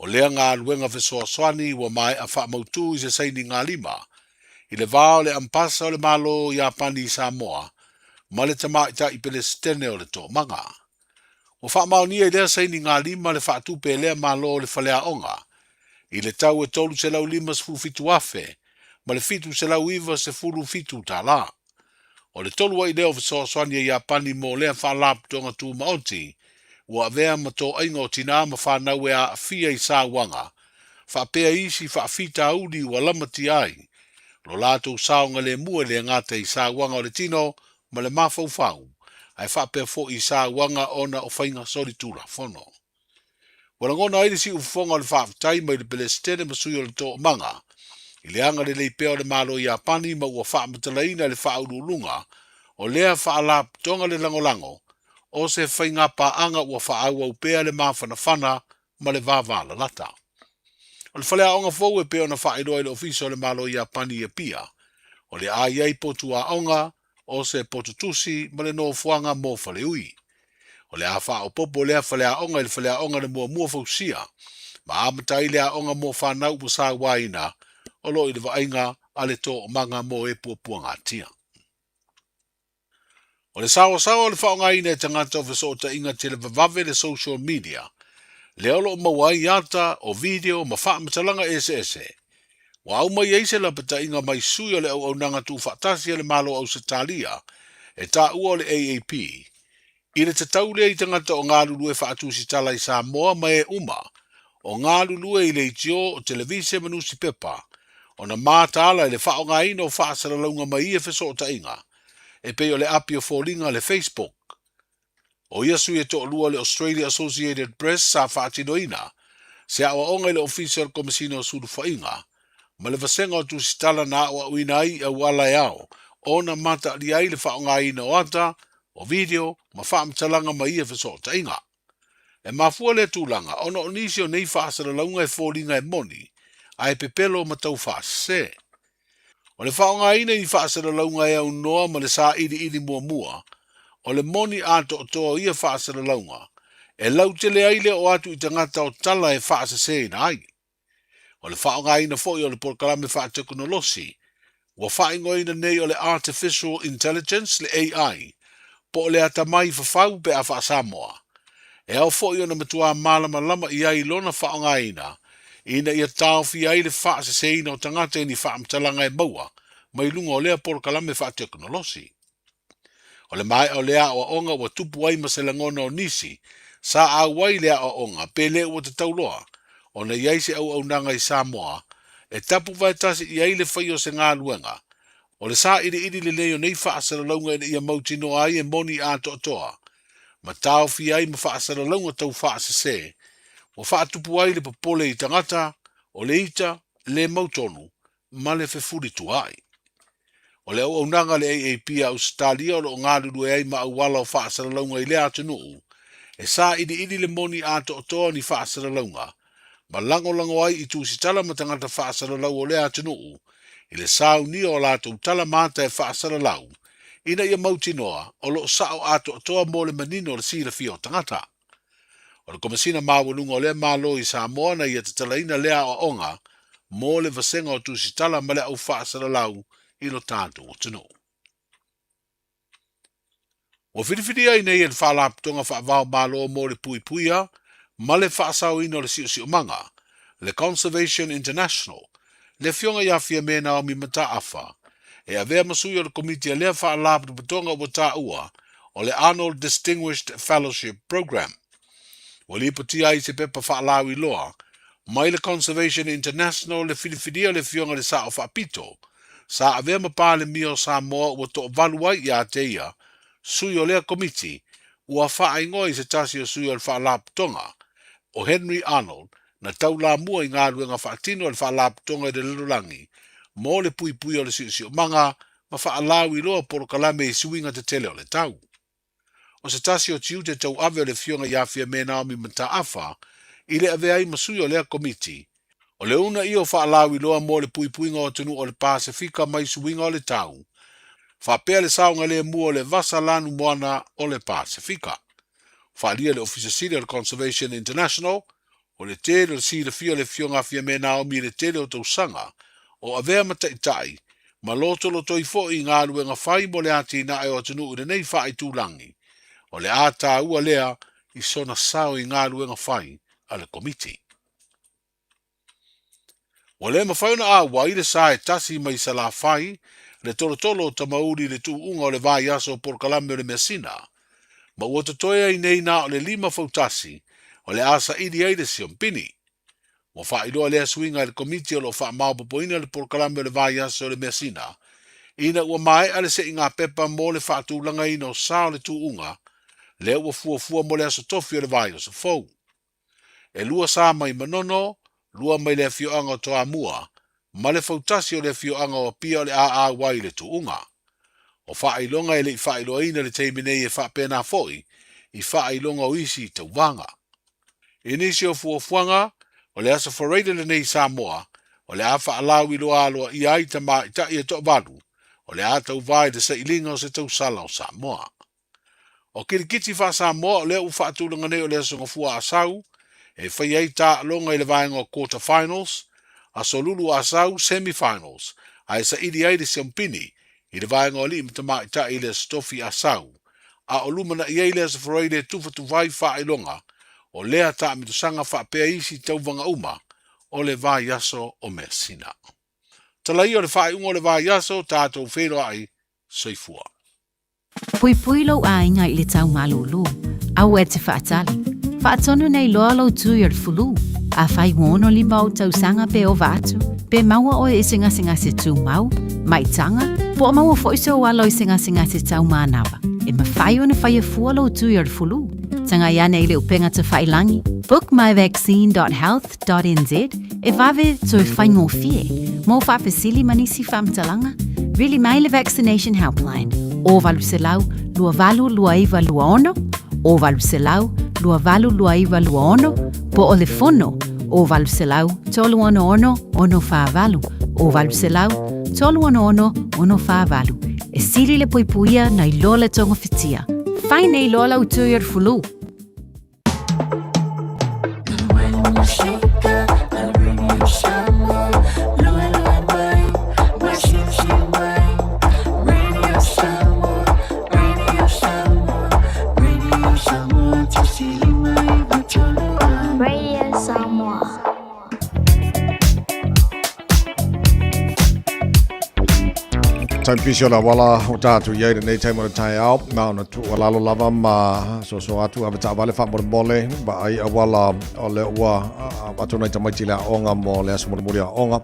O lea galuega fesoasoani ua maea faamautu i se sainigalima i le va o le Ampasa o le Malo Iapani i Samoa ma le Tamaitai Pelesitene o le Toomaga. Ua faamaonia i lea sainigalima le faatupe e lea Malo o le faleaoga i le tau e $357,000 ma le $797 tala. O le tolu ai lea o fesoasoani a Iapani mo lea Faalapotopotoga Tumaoti ua avea ma toaiga o tinā ma fanau e aafia i sauaga faapea isi faafitauli ua lamatia ai lo latou saogalemu e le gata i sauaga o le tino ma le mafaufau ae faapea foi i sauaga ona o faiga solitulafono. Ua lagona ai le siufofoga o le faafetai mai le Pelesitene ma sui o le Toomaga i le agalelei pea o le Malo Iapani ma ua faamatalaina e le Faauluuluga o lea Faalapotopotoga le lagolago o se faigapaaga ua faaauau pea le mafanafana ma le vavalalata. O le faleaoga fou e pei ona faailoa i le Ofisa o le Malo Iapani i Apia, o le a i ai potu aoga, o se potutusi ma le nofoaga mo Faleui. O le a faaopoopo lea faleaoga i le faleaoga le muamua fausia ma amata ai le aoga mo fanau ua sauaina o lo o i le vaaiga a le toomaga mo e puapuagatia. O le saoasaoa o le faaaogaina e tagata o fesootaiga televavave le social media, lea o lo o maua ai ata o video ma faamatalaga eseese. Ua aumai ai se lapataiga mai sui o le Auaunaga Tuufaatasi a le Malo o Ausetalia, e taua o le AAP, i le tatau lea i tagata o galulue faatusitala i Samoa ma e uma o galulue i leitio o televise ma nusipepa ona mataala i le faaaogaina o faasalalauga mai ia fesootaiga e pei o le api o foliga le Facebook. O ia sui e toalua o le Australia Associated Press sa faatinoina se aoaoga i le Ofisa o le Komesina o Sulufaiga ma le vasega o tusitala na aoaoina ai i auala e ao ona mataalia ai le faaaogaina o ata, o video ma faamatalaga ma ia fesootaiga. E mafua lea tulaga ona o nisi o nei faasalalauga e foliga e moni ae pepelo ma taufaasese. O le faaaogaina i ni faasalalauga e aunoa ma le sailiili muamua o le moni atoatoa o ia faasalalauga e lautele ai le oo atu i tagata o tala e faaseseina ai. O le faaaogaina foi o le polokalame faatekonolosi ua faaigoaina nei o le Artificial Intelligence, le AI, po o le atamai fafau pe a faa-Samoa. E ao foi ona matua malamalama i ai lona faaaogaina ina ia taofia ai le faaseseina o tagata i ni faamatalaga e maua mai luga o lea polokalame faatekonolosi. O le maea o lea aoaoga ua tupu ai ma se lagona o nisi sa auai le aoaoga pe le ua tatau loa ona i ai se auaunaga i Samoa e tapu vaetasi i ai le fai o se galuega o le sailiili lelei o nei faasalalauga ina ia mautinoa ai e moni atoatoa ma taofia ai ma faasalalauga tau faasese ua faatupu ai le popole i tagata o le ita le mautonu ma le fefulituaai. O le auaunaga a le AAP a Ausetalia o lo o galulue ai ma auala o faasalalauga i lea atunuu, e sailiili le moni atoatoa o ni faasalalauga ma lagolago ai i tusitala ma tagata faasalalau o lea atunuu i le saunia o latou tala mata e faasalalau ina ia mautinoa o lo o sao atoatoa mo le manino o le silafia o tagata. O le Komesina Maualuga o lea Malo i Samoa na ia tatalaina lea aoaoga mo le vasega o tusitala ma le au faasalalau i lo tatou atunuu. Ua filifilia ai nei e le Faalapotopotoga Faavaomalo mo le Puipuia ma le Faasaoina o le Siosiomaga, le Conservation International, le Afioga ia Fiame Naomi Mataafa, e avea ma sui o le Komiti a lea Faalapotopotoga ua taua. o le Arnold Distinguished Fellowship Program. Ua lipotia ai se pepa faalauiloa mai le Conservation International le filifilia o le Afioga i le Sao Faapito sa avea ma Palemia o Samoa ua toavalu ai ia te ia sui o lea komiti ua faaigoa i se tasi o sui o le Faalapotopotoga o Henry Arnold na taulamua i galuega faatino a le Faalapotopotoga i le lalolagi mo le puipuia o le siosiomaga ma faalauiloa polokalame i suiga tetele o le tau. O se tasi o tiute tauave o le Afioga ia Fiame Naomi Mataafa i le avea ai ma sui o lea komiti, o le uunaia o faalauiloa mo le puipuiga o atunuu o le Pasefika mai suiga o le tau, faapea le saogalemu o le vasa lanu moana o le Pasefika. Faaalia le Ofisa Sili o le Conservation International, o le tele o le silafia o le Afioga a Fiame Naomi i le tele o tausaga o avea ma taitai ma lotolotoi foi i galuega fai mo le atinae o atunuu i lenei faaitulagi, o le a taua lea i sona sao i galuega fai a le Komiti. Ua le mafai ona auai le sa e tasi mai Salafai le tolotolo o Tamauli i le tuuuga o le vaiaso o polokalame o le measina, ma ua totoe ai nei na o le lima fautasi o le a saili ai le siompini. Ua faailoa lea suiga e le Komiti o lo o faamaopoopoina le polokalame o le vaiaso o le measina, ina ua maea le seigapepa mo le faatulagaina o sa o le tuuuga, lea ua fuafua mo le aso tofi o le vaiaso fou. E lua sa mai Manono, lua mai le afioaga o Toamua, ma le fautasi o le afioaga o Apia o le a auai i le tuuga. O faailoga e le i faailoaina i le taimi nei e faapena foi i faailoga o isi tauvaga. I nisi o fuafuaga, o le Aso Faraile lenei i Samoa, o le a faalauiloa aloaia ai tamaitai e toavalu o le a tauva i le sailiga o se tausala o Samoa. O kirikiti faa-Samoa o lea ua faatulaga nei o le Aso Gafua Asau e fai ai taaloga i le vaega o quarter finals, Aso Lulu Asau semi finals, ae saili ai le siompini i le vaega o alii ma tamaitai i le Aso Tofi Asau, a o lumanai ai le Aso Faraile e tufatufa ai faailoga o lea taamilosaga faapea isi tauvaga uma o le vaiaso o Measina. Talaia o le faaiuga o le vaiaso, tatou feiloai, soifua. Puipui lou aiga i le tau malūlū. Aua e te faatali. Faatonu nei loa lou tui o le fulu. Afai ua 65 ou tausaga pe ova atu, pe maua oe i se gasegase tumau, maitaga, po o maua foi sou alo i se gasegase tau manava, e mafai ona faia fua lou tui o le fulu. Tagai ane i le upega tafailangi, bookmyvaccine.health.nz, e vave toe faigofie. Mo faafesili ma nisi faamatalaga, vili mai le Vaccination Helpline, o 800 282926, o 800 282926, po o le fono, o 800 366 648, o 800 366 648. E sili le puipuia nai lo le togafitia. Fai nei loa lau tui o le fulu. Radio Samoa. Taipisi o le auala o tātou i ai lenei taimi o le taeao, na ona tuualalo lava ma soso atu ave taavale faamolemole vaai auala o le ua avatu nai tamaiti i le aoga mo le aso mulimuli aoga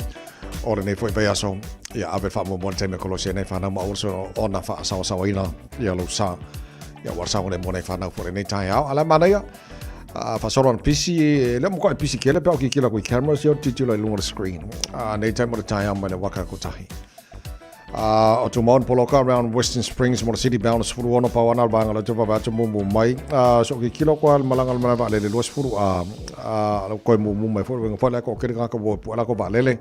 o lenei foi vaiaso ia ave faamuamua le taimi e kolosi ai nai fanau ma aua le ona faasawasawaina ia lou sa ia ua saogalemu nai fanau foi lenei taeao. A o le manaia faasolo ana pisi, e le o matuai pisi tele pe a ou tilotilo atu i cameras ia ou te tilotilo i luga o le screen. Nei taimi o le taeao mai le waka kotahi. O tumau ni poloka around Western Springs mo le city bound 16 pau ana le vaega lea te vave atu mumu mai. So tilotilo koa le malaga le malaga vaalele 20 a koe mumu mai foi wenga foi le ko kere ngaka wo pu ala ko vaalele.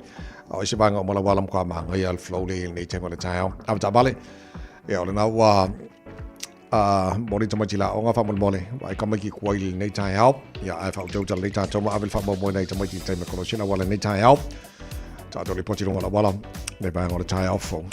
A o isi vaega o malawala mo ka manga ia le flow le nei taimi o le taeao. Ave taavale. Ia o lena ua A moni tamaiti la aoga faamolemole, vaai ka mai ki kua i lenei taeao. Ia ae faautautala nei tātou ma ave le faamoemoe nei tamaiti i taimi e kolosi le auala lenei taeao. Tātou lipoti lunga o le auala, nei vaega o le taeao fou.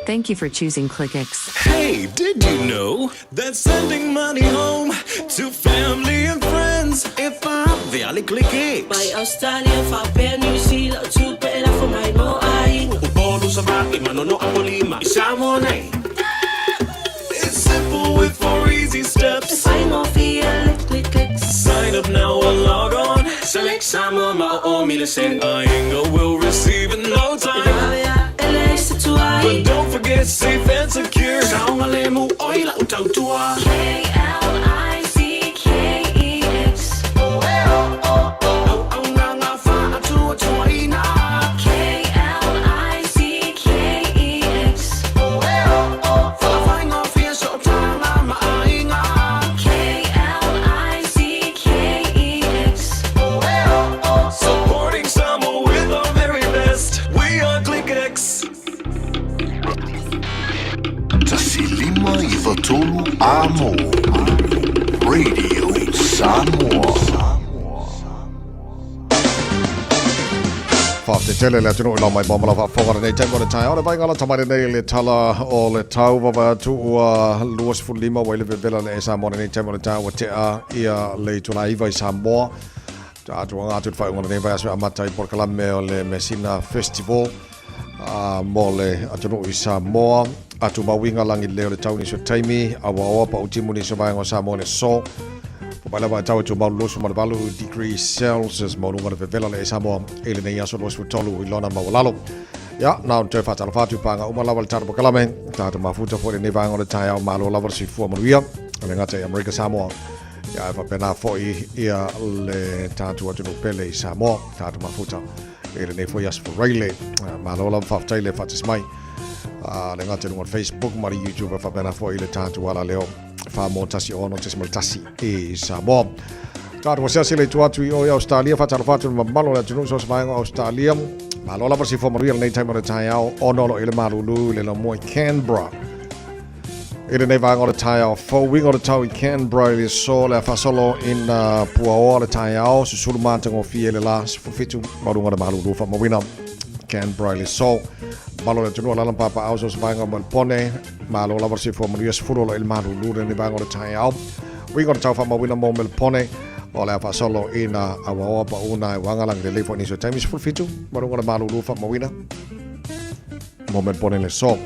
Thank you for choosing ClickX. Hey, did you know that sending money home to family and friends e vave a le ClickX? Mai Australia faapea Niu Sila o tupe e lafo mai mo aiga. Upolu, Savaii, Manono, Apolima, i Samoa nei. It's simple with 4 easy. up now or log on. Select Samoa ma o mile send. Ainga will receive in no time. But don't forget safe and secure. Saogalemu oi lau tautua. K-L-I-C-K-E-X. Auaunaga faatuatuaina. K-L-I-C-K-E-X. Faafaigofie sootaga ma aiga. K-L-I-C-K-E-X. Supporting Samoa with our very best. We are ClickX. 1593 Amo Radio Samoa. Faafetai tele le atunuu i lau mai mo lau faafofoga lenei taimi o le taeao le vaega lata mai lenei le tala o le tau vavae atu ua 25 ua i le vevela le e Samoa lenei taimi o le taeao ua tea ia le itula 9 i Samoa. Atu anga atu le faaiuga o lenei vaiaso e amata ai polokalame o le Mesina Festival mo le atunuu i Samoa. Atu mauiga lagi lelei o le tau nisi o taimi, auaoa pa utimu nisi o vaega o Samoa le so. Po mai lava e tau e tumau 28 degrees Celsius maualuga le vevela le e Samoa i lenei aso 23 i lona maualalo. Ia, na ona toe faatalofa atu i paaga uma lava le tatou polokalame, tatou mafuta foi lenei vaega o le taeao, malo lava le soifua manuia, e le gata i Amerika Samoa, ia ae faapena foi ia le tatou atunuu pele i Samoa, tatou mafuta i lenei foi aso Faraile. Malo lava faafetai le faatasi mai. Le gata i luga o le Facebook ma le YouTube e faapena foi le tatou ala leo 4.16.1 i Samoa. Tatou asiasi le itu atu i o i Australia, faatalofa atu i le mamalu o le atunuu so o se vaega o Australia. Malo lava le soifua manuia lenei taimi o le taeao, ono o lo o i le malulu i le laumua i Canberra. I lenei vaega o le taeao fou, uiga o le tau i Canberra i le aso le a faasolo ina puaoa le taeao, susulu matagofie i le la 17 maualuga o le malulu faamauina. Canberra i le aso. Malo le atunuu alaala ma papaau so o se vaega o Melbourne. Malo lava le soifua manuia 10 o lo o i le malulu lenei vaega o le taeao. Uiga o le tau faamauina mo Melbourne o le a faasolo ina auaoa pau na e uaga lagi lelei foi nisi o taimi 17 maualuga o le malulu faamauina mo Melbourne i le aso.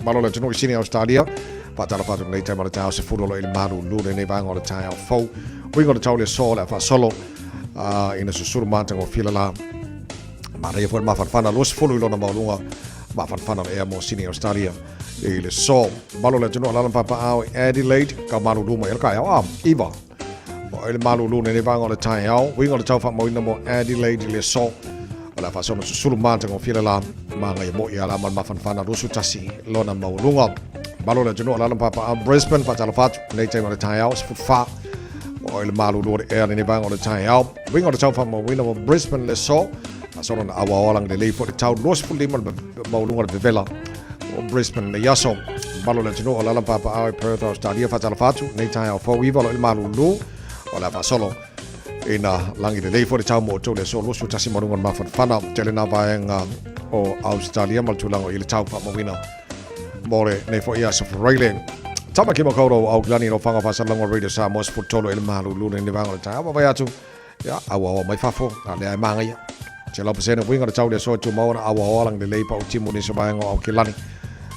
Malo le atunuu i Sydney, Australia. Faatalofa atu lenei taimi o le taeao 10 o lo o i le malulu lenei vaega o le taeao fou. Uiga o le tau i le aso o le a faasolo ina susulu matagofie le la. Manaia foi le mafanafana 20 i lona maualuga mafanafana le ea mo Sydney, Australia i le aso. Malo le atunuu alaala ma papaau i Adelaide, ka malulu mai le taeao a iva. O le malulu lenei vaega o le taeao, uiga o le tau faamauina mo Adelaide i le aso. O le a faasolo susulu matagofie le la magaia moi ala ma le mafanafana 21 lona maualuga. Malo le atunuu alaala ma papaau Brisbane, faatalofa atu lenei taimi o le taeao 14. O le malulu o le ea lenei vaega o le taeao. Uiga o le tau faamauina mo Brisbane le aso. Faasolo na auaoa lagi lelei foi le tau 25 le maualuga o le vevela o Brisbane lenei aso. Malo le atunuu alaala ma papaau i Perth, Australia, faatalofa atu lenei taeao fou iva o lo o i le malulu o le a faasolo ina lagi lelei foi le tau mo outou le aso 21 maualuga o le mafanafana. Tele nā vaega o Australia ma le tulaga o i le tau faamauina mo lenei foi aso Faraile. Tamaki Makaurau, Auckland, i Lofaga Faasalauga Radio Samoa 13 i le malulu lenei vaega o le taeao. Vaavaai atu, ia, auaoa mai fafo, a lea e māngaia. 100% uiga le tau le aso e tumau ona auaoa lagi lelei pa utimu nisi o vaega o Aukilani.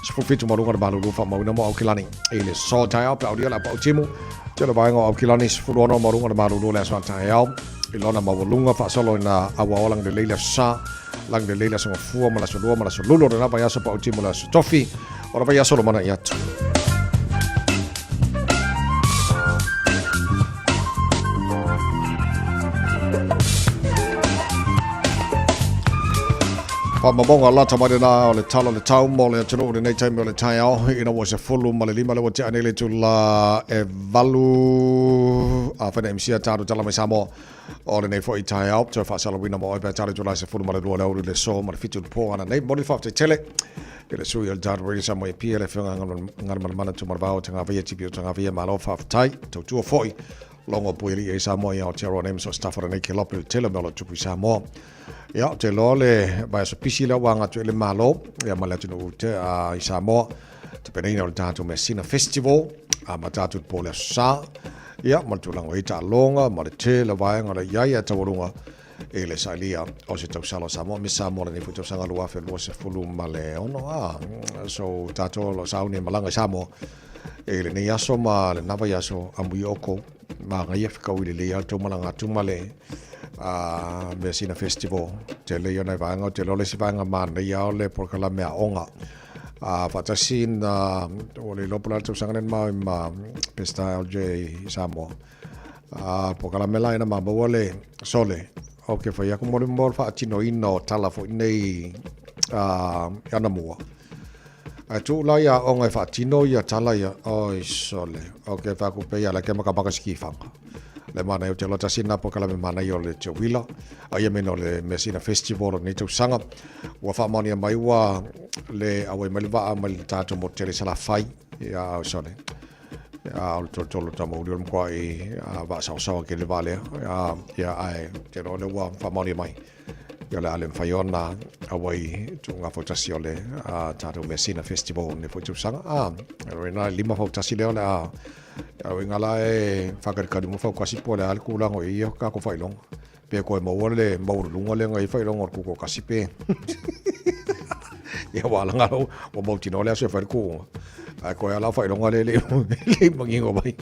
17 maualuga le malulu faamauina mo Aukilani. I le aso taeao pe aulia le apa utimu. Tele vaega o Aukilani 16 maualuga le malulu le aso taeao. I lona maualuga faasolo ina auaoa lagi lelei le aso sa. Lagi lelei le aso gafua ma le aso lua ma le aso lulu o lena vaiaso pa utimu le aso tofi. O le vaiaso lo mana i atu. Faamaumauga lata mai lena o le tala o le tau mo le atunuu lenei taimi o le taeao ina ua 15 le ua tea nei le itula e 8 a whena MC a tātou tala mai Samoa o lenei foi taeao toe faasalauina mo oe pe tala itula 12 le aoauli le aso ma le 7 o le po ana nei moni le faafetai tele i le sui o le tātou Radio Samoa e pia le afioga Galumalemana Tumalevao Tagavaia Tipi o Tagavaia malo faafetai tautua foi Longo pui alii ai Samoa i Aotearoa nei ma so staff o lenei kelope le tele o mea o lo o tupu i Samoa. Ia, ou te iloa le vaiaso pisi lea ua aga atu ai le Malo ia ma le atunuu te, i Samoa. Tapenaina o le tatou Mesina Festival, amata atu i le po o le Aso Sa. Ia, ma le tulaga o i ai taaloga ma le tele o vaega o le i ai a taualuga i le sailia o se tausala o Samoa, Miss Samoa lenei foi tausaga 2026. A, so tatou o lo o sauni e malaga i Samoa. I lenei aso ma lena vaiaso, amuia oukou, manaia fekaui lelei lava le tou malaga atu ma le Measina Festival. Tele ia o nai vaega, ou te iloa o le isi vaega manaia lava o le polokalame aoga. Faatasi na, ua le iloa po o le a le tausaga lea na ma o ai ma Peseta LJ i Samoa. Polokalame la ina ma maua le sole, ou te fai atu mo le faatinoina o tala foi nei anamua. Ae tuu la ia aoga e faatino ia tala ia, oi sole, ou te fai atu pei a la ke makamaka si kifaga. Le manaia ou te iloa tasi lena polokalame manaia o le teuila, a ia mena o le Measina Festival o lenei tausaga. Ua faamaonia mai ua le auai mai le vaa mai le tatou motu tele i Salafai, ia oi sole. Ia o le tolotolo tamauli o le matuai vaasaosaoa tele le vaa lea, ia ae ou te iloa o lea ua faamaonia mai. Ia o le a le mafai ona auai tuuga fautasi o le tatou Measina Festival i lenei foi tausaga. O lona 5 fautasi lea o le a uiga la e faakalikali uma fautasi po o le a le tulaga o i ai ia tatou faailoga. Pe toe maua le maualuluga lea na i ai faailoga o le tutoatasi pe. Ia aua leaga ua mautinoa le aso e fai le tuuga. Ae toe lava la o faailoga lea e le i manino mai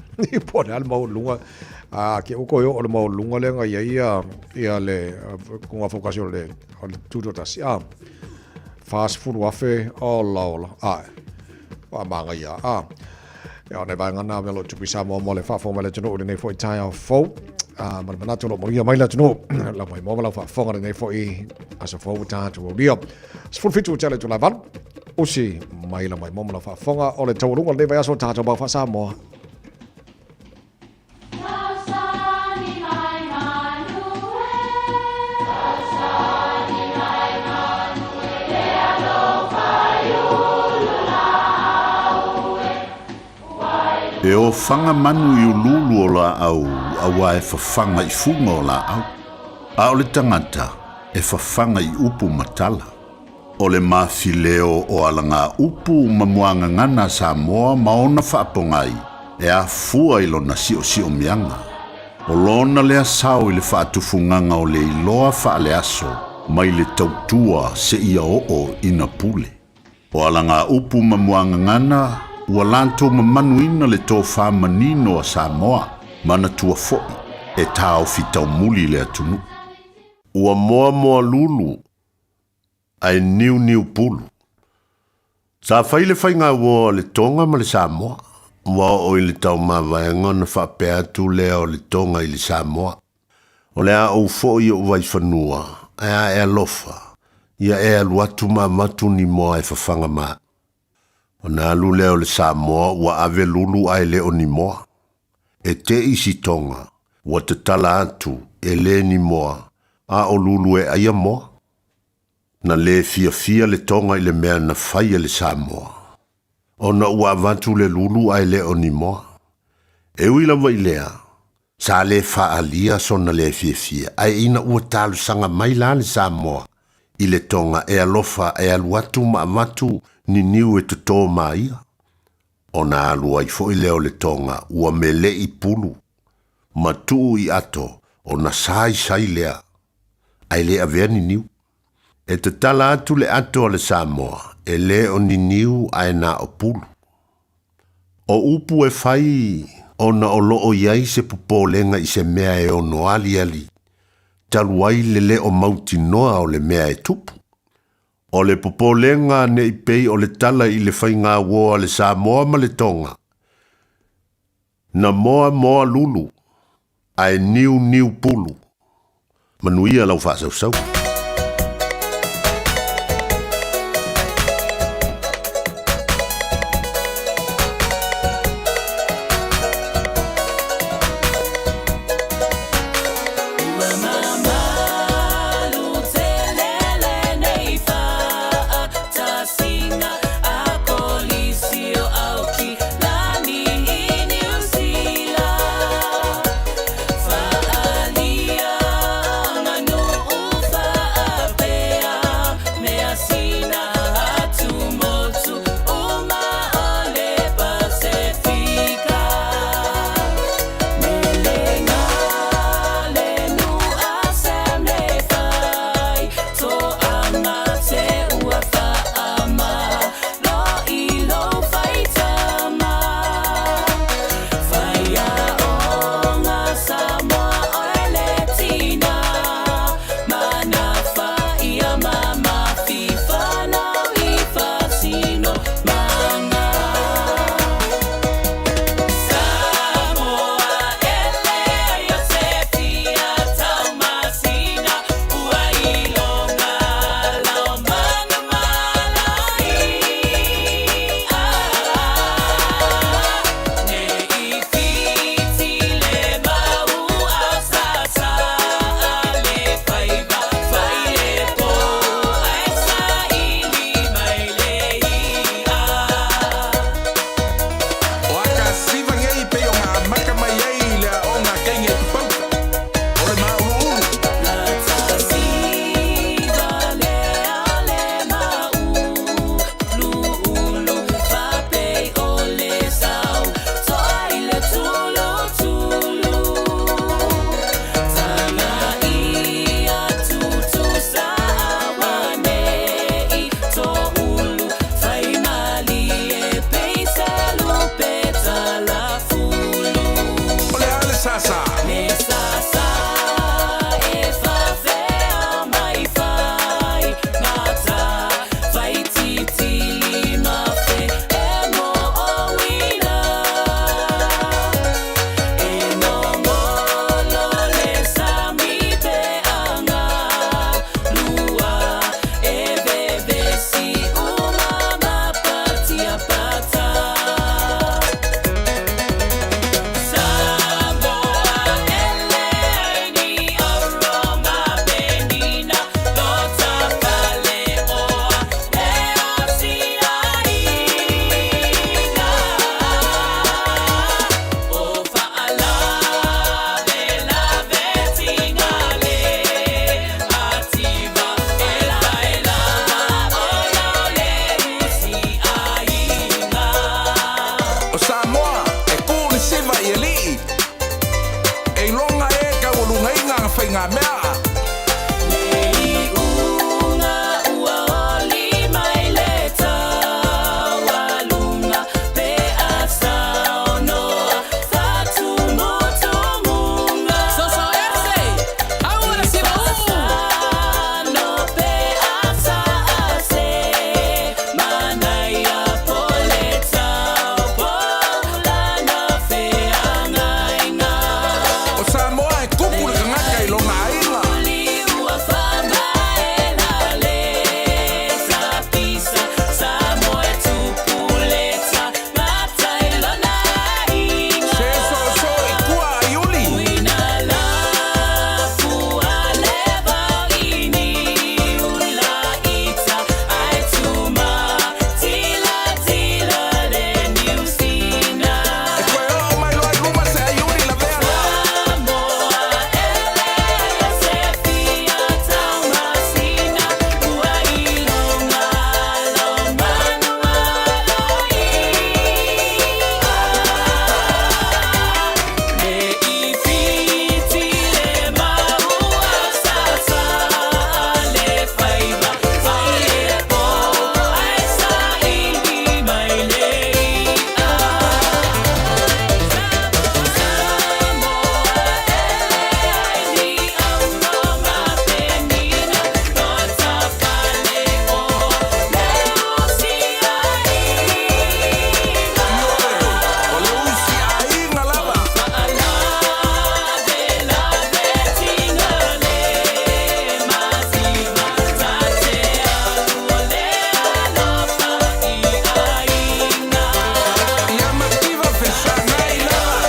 po o le a le maualuluga. A ke ua toe oo i le maualuluga lea na i ai ia le tuugafautasi o le tutoatasi, a 40,000, ola ola, ae faamanaia a. Ia, o nai vaega na o lo o tupu i Samoa mo le faafofoga mai le atunuu i lenei foi taeao fou. Ma le manatu o lo o manuia mai le atunuu. Lau maimoa ma lau faafofoga lenei foi aso fou ua tatou aulia. 17 ua tele itula e 8. Usi mai lau maimoa ma lau faafofoga o le taualuga o lenei vaiaso o tatou mau faa-Samoa. E ofaga manu i uluulu o laau auā e fafaga i fuga o laau, a o le tagata e fafaga i upu ma tala. O le mafileo o alagaupu ma muagagana a Samoa ma ona faapogai e afua i lona siosiomiaga. O lona lea sao i le faatufugaga o le iloa faaleaso mai le tautua seia oo ina pule. O alagaupu ma muagagana ua latou mamanuina le tofa manino a Samoa, manatua foi e taofi taumuli le atunuu. Ua moamoa lulu ae niuniu pulu. Sa fai le faigauo a le Tonga ma le Samoa, ua oo i le taumavaega ona faapea atu lea o le Tonga i le Samoa, O le a ou foi i ou vaifanua, ae a e alofa, ia e alu atu ma avatu ni moa e fafaga ma au. Ona alu lea o le Samoa ua ave lulu ae le o ni moa. E te i si Tonga, ua tatala atu, e le ni moa, a o lulu e aia moa. Na lē fiafia le Tonga i le mea na fai e le Samoa, ona ua avatu le lulu ae le o ni moa. E ui lava i lea, sa lē faaalia sona lē fiafia, ae ina ua talosaga mai la le Samoa i le Tonga e alofa e alu atu ma avatu ni niu e totō ma ia, ona alu ai foi lea o le Tonga ua meleʻi pulu ma tuu i ato ona saisai lea ae le avea ni niu. E tatala atu le ato a le Samoa, e le o ni niu ae na o pulu. O upu e fai ona o loo i ai se popolega i se mea e ono aliali, talu ai le le o mautinoa o le mea e tupu. O le popolega ne i pei o le tala i le faigauo a le Samoa ma le Tonga, na moa moa lulu, ae niu niu pulu. Manuia lau faasausau. ngā mea. O Samoa e kupu le tagata i lona aiga. Se soso i kua a Iuli. E koe oo mai loa i luma se a Iuli lavea loa. Ioe, o le usi aiga lava. Ia mativa fesagai lava.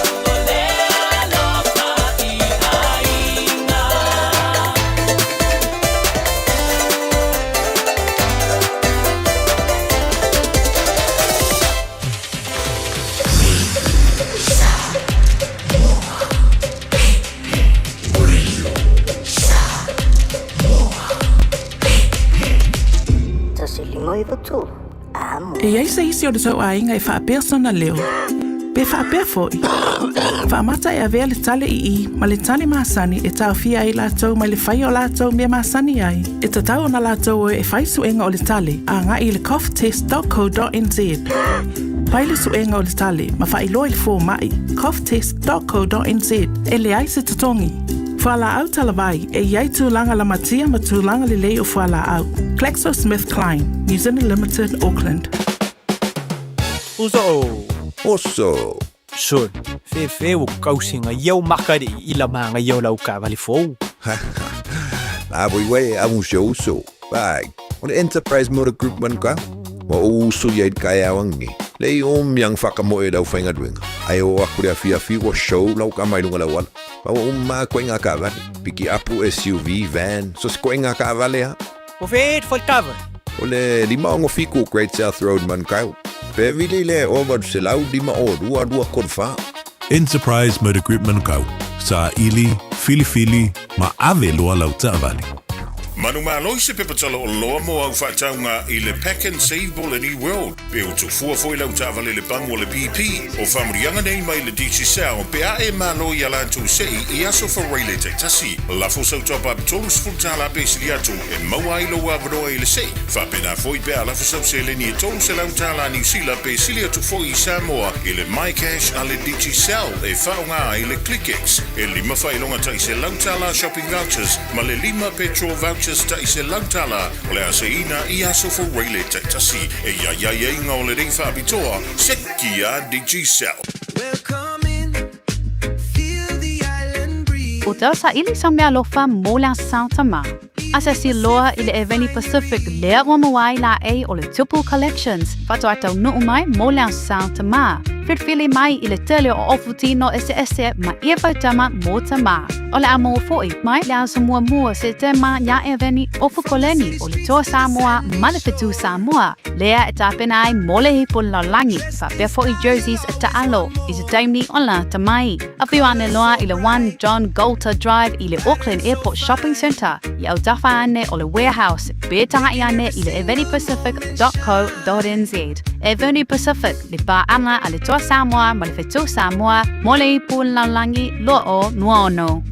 E i ai se isi o le tou aiga e faapea sona leo? Pe faapea foi? Faamata e avea le tale i i ma le tale masani e taofia ai latou mai le faia o latou mea masani ai. E tatau ona latou o e fai suega o le tale agai i le coughtest.co.nz. Fai le suega o le tale ma faailoa i le fomai, coughtest.co.nz, e leai se totogi. Fualaau talavai, e i ai tulaga lamatia ma tulaga lelei o fualaau. GlaxoSmithKline, New Zealand Limited, Auckland. Uso! Oso! Sol, fefe ua kausi ga iau maka le i la maga ia o lau kaavale fou. La voi uē amu si ou uso. Vai, o le Enterprise Motor Group man ka. Ua ou uso ia i le kaeao angi. Le i o miang whakamoe lau whaingaluenga. Ai o aku le afiafi ua show lau ka mai lunga lau ala. Ma ua uma koe ngā kaavale. Piki apu SUV, van, so se koe ngā kaavale ha. O fe e kava. O le 567 Great South Road Manukau. Pe vili le o 805 o 2 2 3 4. Enterprise Motor Group Manukau. Saili, filifili, ma ave loa lau taavale. Manumalo i se pepa tala o loa mo au faatauga i le Pack and Save Bolani World. Pe o tufua foi lau taavale le pamu o le BP. O faamanuiaga nei mai le Digicel pe a e malo ia latou se'i i aso fauaile taitasi. Lafo sau top-up $30 pe sili atu e maua ai lou avanoa i le se'i. Faapena foi pe a lafo sau seleni e $300 Niu Sila pe sili atu foi i Samoa i le MyCash a le Digicel e faaaoga ai le ClickX. E 5 faailoga tai $100 shopping vouchers ma le 5 petrol vouchers tai $100 o le a seiina i aso fauaile taitasi. E ia iai aiga o lenei faapitoa seki a Digicel. O tau saili sa meaalofa mo le Aso Tama. Asiasi loa i le Eveni Pacific lea ua maua ai laei o le Tupu Collections faatoa taunuu mai mo le Aso Tama. Filifili mai i le tele o ofu tino eseese ma ia fautama mo tama. O le a maua foi mai le aso muamua Setema iā Eveni Ofu Koleni o le Toa Samoa ma le Fetu Samoa lea e tapena ai mo le ipu lalolagi faapea foi jerseys taalo i se taimi o lata mai. Afio ane loa i le 1 John Goulter Drive i le Auckland Airport Shopping Centre i autafa ane o le Warehouse pe taga'i ane i le evenipacific.co.nz. Eveni Pacific, le paaga a le Toa Samoa ma le Fetu Samoa mo le ipu lalolagi 2026.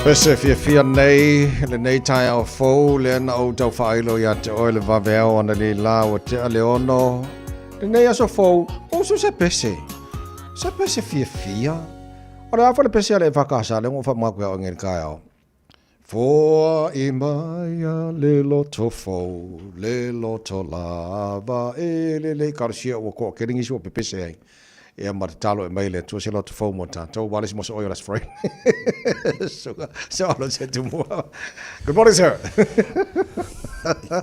Pese fiafia nei, lenei taeao fou, lea na ou tau faailo ia te oe le vaveao analeila ua tea le 6, lenei aso fou, usu se pese. Se pese fiafia. O le a foi le pese a le EFKS lea ua ou faamautu ia oe nei i le taeao. Foai mai a le loto fou, le loto lava e lelei kalosia ua toatele nisi ua pepese ai. Ia ma tatalo e mai le Atua se loto fou mo tatou. Wa le isi moso oi o las friend. Suka, so alo se tumua. Good morning, sir.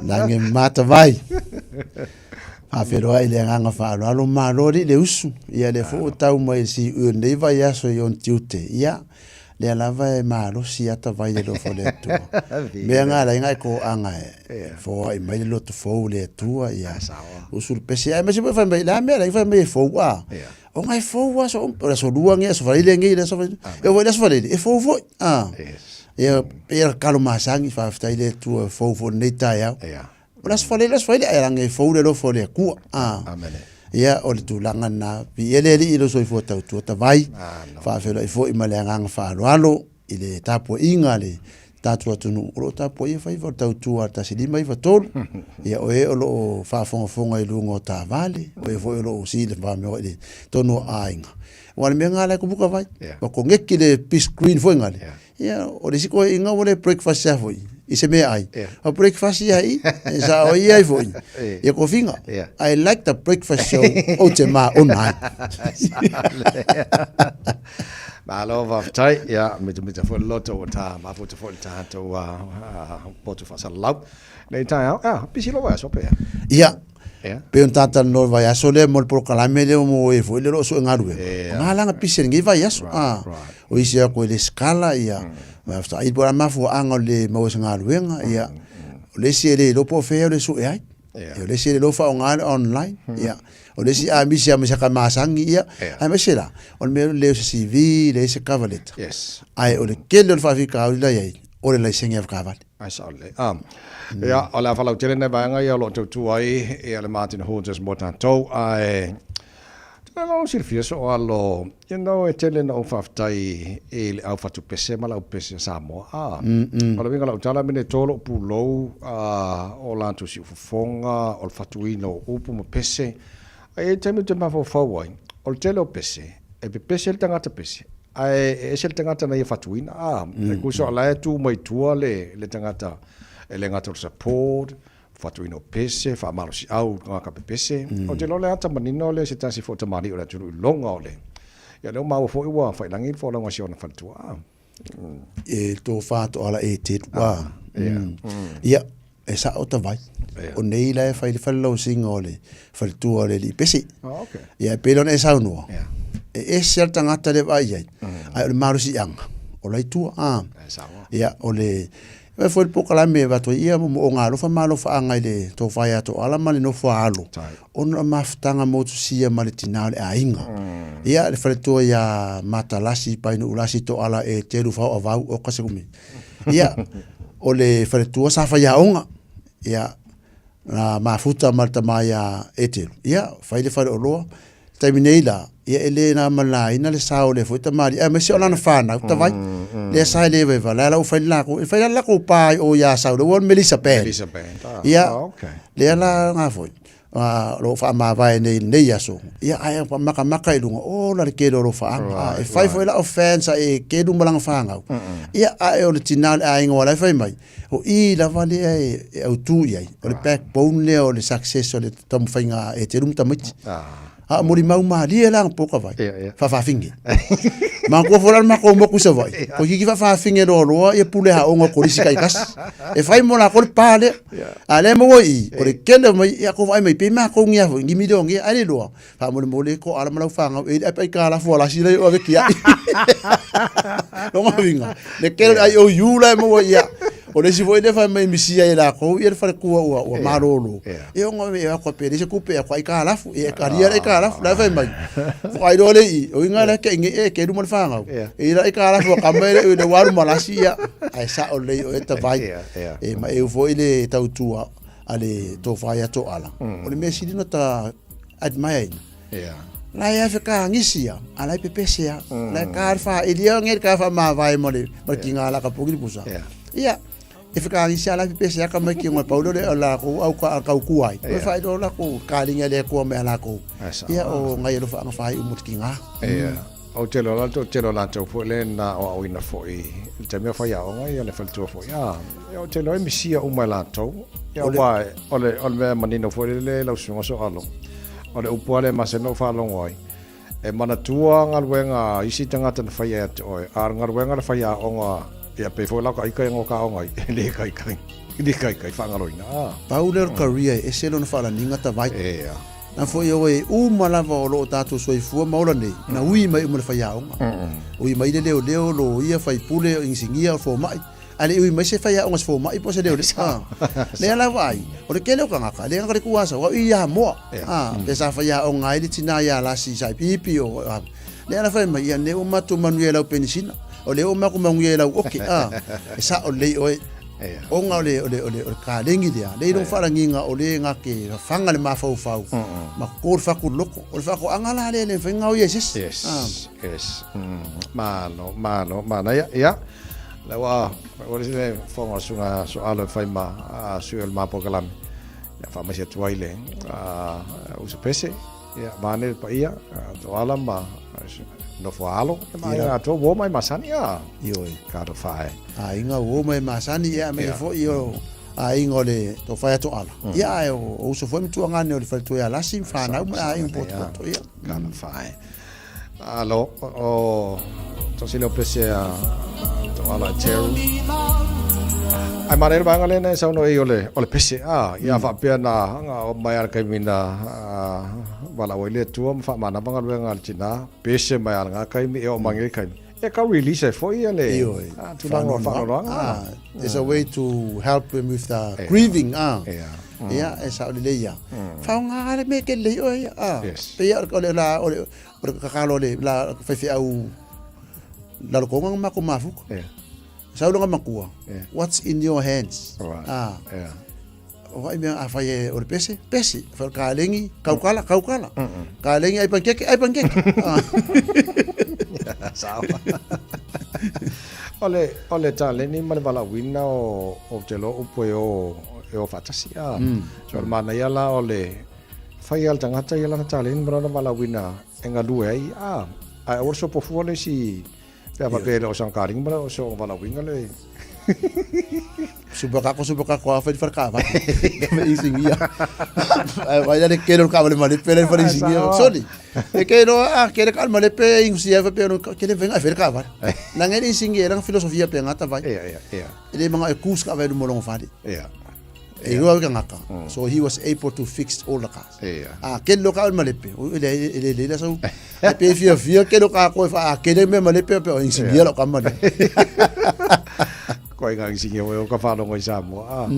Lange mata vai. Faafeiloai i le agaga faaaloalo, malo alii le usu. Ia lea foi ua tau mai si ui o lenei vaiaso i ona tiute. Ia, lea lava e malosi ata vai le alofa o le Atua. Mea nga ala ai ngai koaga e foai mai le loto fou le Atua, ia usu le pese. Aemaise foi fai mai, le a mea la fai mai e fou a. O ngai fou aso, o le aso lua nge, aso faleile nge, le aso faleile. E foi le aso faleile, e fou foi. A. Ia, ia kalo masangi, faafetai le Atua e fou foi lenei taeao. O le aso faleile, aso faleile, ae lage e fou le alofa o le Atua. A. Ia, o le tulaga lena. Viia le Alii i lou soifua tautua tavai, faafeiloai foi ma le agaga faaaloalo i le tapuaiga a le tatou atunuu o lo o tapuaia faiva o le tautua a le 1593. Ia, o e o lo o faafogafoga i luga o taavale, o e foi o lo o silafia i le tonu o aiga. Aua o le mea lena la e kupu ka vai. Ua koneki le big screen foi ngale. Ia, o le isi koe inga ua le breakfast ia foi, i se mea ai. O breakfast ia i, e sa o ia ai foi. Ia kofinga. I like the breakfast show o te ma ona ai. Malo faafetai. Ia, mitamita foi le loto ua ta mafuta foi le tatou potu faasalalau. Nei taeao, ah, pisi lou vaiaso pea. Ia, pei ona ta talanoa i le vaiaso lea mo le polokalame lea mo e foi lea o lo o sue galuega. O ngā langa pisi lenei vaiaso. Ah, o isi ako e le skala ia, ma i po la mafuaaga o le maua se galuega ia. O le isi e le iloa po o fea o le sue ai. Ia, o le isi e le iloa faaaoga le online ia. O le isi a misi lava ma se masangi ia. Aemaise la, o le mea le o se CV, leai se cover letter. Ae o le tele o le faafitauli la i ai, o le laisene avetaavale. Ai sao lelei. Ah. Ia, o le a faalautele nai vaega ia o lo o tautua ai ia le Martin Hodges mo tatou, ae tele lava silafia soo alo, you know, e tele na ou faafetai i le au fatu pese ma le au pese a Samoa. Ah. O le uiga o lau tala, mene to lou pulou, ah, o latou siufofoga, o le fatuina o upu ma pese. Ae i ai taimi ou te mafaufau ai, o le tele o pese, e pepese le tagata pese, ae e ese le tagata na ia fatuina. A, e kusa o la e tu mai tua le, le tagata e le gata o le support, fatuina o pese, faamalosiau i tagata pepese. Ou te iloa o le ata manino lea se tasi foi o tamalii o le atunuu i loga o le, ia lea ua maua foi ua faiilagi le folauga a si ona faletua. A. E tofa toala e te rua. Ia, e sao ta vai. O nei la e fai le falelausiga o le faletua o le alii pese. Ia, e pei la ona e saunoa, e ese lava le tagata lea e vaai i ai, ae o le malosiaga, o la i tua. Ia, o le, e foi le polokalame e avatu ai ia moomooga alofa ma alofaaga i le tofa ia Toala ma le nofo a alo, ona o le mafutaga motusia ma le tina o le aiga. Ia, le faletua ia Matalasi, Painuulasi, Toala e Telu Fao Avau, oka se umi. Ia, o le faletua sa faiaoga, ia, na mafuta ma le tama ia Etelu. Ia, fai le faleoloa. Taimi nei la, ia e le na malaina le sao o lea foi tamalii, aemaise o lana fanau, tavai. Lea sa e le vaivai, la la ua fai le lakou, e fai la le lakou pa i o i Asau, lea ua o le Melissa Band. Melissa Band, ah, Ia, ah, okay. lea la nga foi, o lo o faamavae nei i lenei aso, ia ae makamaka i luga, ola le tele o alofaaga. E fai foi la o fans a e kelu ma lana fanau. Ia, ae o le tina o le aiga o la e fai mai, o i lava lea e autu i ai, o le backbone lea o le success o le taumafaiga a Eteru ma tamaiti. A o molimau malie la po ka vai, faafafine. Manatua foi la le matou motu i Savaii, toeitiiti faafafine loaloa ia pule aoga o kolisi taitasi. E fai mo latou le pa lea. A o lea e maua i i, o le tele mai, ia tou vaai mai pei matou ni a foi, ni milionea, ae le iloa, faamolemole toala ma lau fanau e le aitalafu alasi la e ave tiai. Lona uiga, le tele o le IOU la e maua ia, o le isi foi lea fai mai misia e latou ia le faletua ua ua malolo. E ona e atu pe leai se tupe e atu aitalafu, e talia le aitalafu, la e fai mai. Faatoa iloa lea i i, o uiga la e te i e kelu ma le fanau. E i la aitalafu a kama e le ua alu ma lasi ia, ae sao lelei o e tavai. E ma eu foi le tautua a le tofa ia Toala. O le mea sili ona ta admire ina. La e afe ka ngisi ia, a lai pepese ia. La ka le fa ilia nge ka fa mavae mo le mo le kinga la ka puki pusa. Ia e fe ka ngisi a lai pepese ia ka mai ki ngo paulo le la ko au ka ka ku ai. Ko fa ilo la ko ka linga le ko me la ko. Ia o ngai lo fa nga fa i umu kinga. Ia. O te lo la to te lo la to fo le na o au ina fo i te mea fai aoga ia le faletua foi. Ah, ia o te lo e misia uma e latou. Ia wa o le o le mea manino foi le lau susuga so alo. O le upu lava lea e masani ona ou faalogo ai, e manatua galuega a isi tagata na faia ia te oe, a o le galuega na fai aoga, ia pei foi la o ka ika ia ngo ka aoga ai, e le kaikai, e le kaikai faagaloina, a. Pau lea o le career e ese lona faalaniga tavai. Ea. Na foi o e uma lava o loo tatou soifua ma ola nei, na ui mai uma le faiaoga. Ui mai le leoleo, loia, faipule, inisinia, o fomai. A le ui mai se faiaoga se fomai po o se leoleo. Ah. Lea la vaai, o le kele o tagata, le ga le kuasa, wa i ia moa. Ah, pe sa faiaoga ai le tina ia lasi sai pipi o ah. Lea la fai mai, ia ne uma tu manuia lau penisina. O le uma ku manuia lau oke. Ah, e sa o lei oe. Ona o le o le o le o le kalegi lea, le ilo faalagiga o le ga ke fanga le mafaufau ma ko le fakuloko. O le faakoaga la lea le mafai ona gaoia e se isi. Yes. Yes. Malo, malo, manaia. Ia. Le ua ua le fofoga o suga soalo e fai ma sui o le mapolokalamme. Ia faamaise atu ai le uso pese. Ia mane le paia, toala ma nofo alo. E mai ngā tō wō mai masani a. Ioi. Ka to whae. A inga wō mai masani ia me fo i o a inga o le to whae to ala. Ia ai o uso foi mtua ngane o le whare toi a lasi whanau ma a inga poto poto ia. Ka to whae. Alo, o to sile o pese a to ala e teru. Ai mare le vanga lena e sauno i o le o le pese a ia faapea na nga o mai ala kaimi na wala o ile tua ma wha mana vanga luenga le tina pese mai ala ngā kaimi e o mange kaimi. E ka release e foi ia le tulaga o whaanoanoaga. Ah, there's a way to help them with the grieving. Ah. Ia, e sao lelei ia. Whaonga le me ke lei oe ia. Ah. Yes. Pe ia o le la o le o le kakalo le la faifeau lalokoga ma ko mafuka. Yeah. Sau longa makua. Yeah. What's in your hands? Right. Ah. Yeah. O vai mea a whai e o le pese, pese. Whai ka lengi, kaukala, kaukala. Ka lengi ai pankeke, ai pankeke. Ah. Sao. O le, o le taleni ma le valaauina o, o te lo upu e o, e o faatasi. Ah. So le manaia la o le fai a le tagata ia lana taleni ma lona valaauina e galue ai. Ah. Ae aua le sopofua le isi pe a faapea e le o sana kalinga ma le o sona valaauina le Supakako, supakako, a whai whare kāwai. Me isi ngia. Ai wai le kelo ka wale malepe le whare isi ngia. Sorry. E ke no a ke le ka malepe ingu si ai pe no ke le venga whare kāwai. Na ngere isi ngia la filosofia pe ngata vai. Ia, ia, ia. E le manga e kus ka vai mo longo fale. Ia. E rua ka ngaka. So he was able to fix all the cars. Ia. A ke lo ka malepe. O le le le la sau. E pe fia fia ke lo ka ko fa a ke le me malepe pe o isi ngia lo ka male. Koe ngā isi ngia o ka whanongo i Samoa. Ah.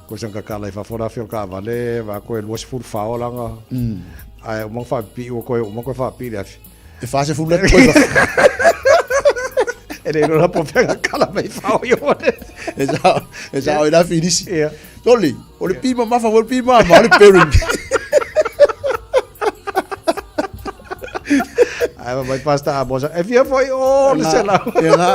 Ko sang ka kala i whawhora whio ka vale, wa koe lua sefulu whao langa. Ai, o mga whapipi o koe, o mga koe whapipi le awhi. E wha se fulu le koe. E le rora po pega kala mei whao i ore. E sa, e sa o ina filisi. Ia. Toli, o le pima mafa, o le pima ma, o le pairing. Ai, mai pasta a mosa. E fia foi o le se lau. Ia ngā.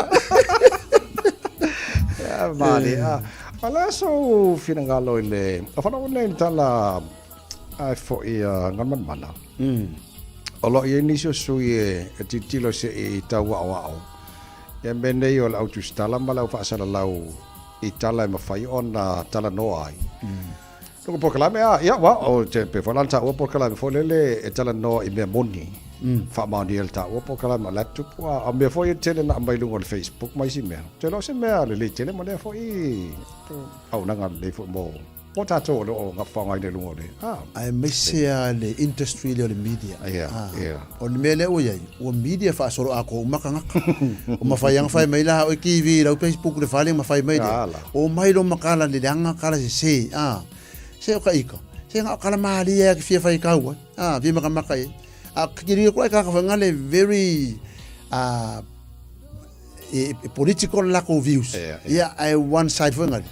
Ia, mali. Ah, ala so finangalo i le, o whanau nei le tala ai foi a ngā O lo i ai nisi o sui e titilo se i tau ao ao. Ia me nei o le au tusitala ma le au faasalalau i tala e mafai ona talanoa ai. Loko polokalame a, ia wa, o te pe foi la taua polokalame foi lele e talanoa i mea moni. Faamaonia le taua polokalame o laptop a, a mea foi e tele na aumai luga o le Facebook ma isi mea. Te iloa o se mea lelei tele ma lea foi auaunaga lelei foi mo mo tatou o lo o faaaogaina i luga o le a. Aemaise lava le industry lea o le media. Ia, ia. O le mea lea ua i ai, ua media faasoloatoa uma tagata. O mafai lava ona fai mai la oe TV i lau Facebook le fale ma fai mai lea. O mai lo makala le leaga kala sese, a. Se o ka ika. Se nga o kala malie a ke fia fai kau ai. A, fia makamaka ai. A kiri ko ai ka ka whangale very a e, e political lako views. Ia, ia. Ia, ai one side whangale.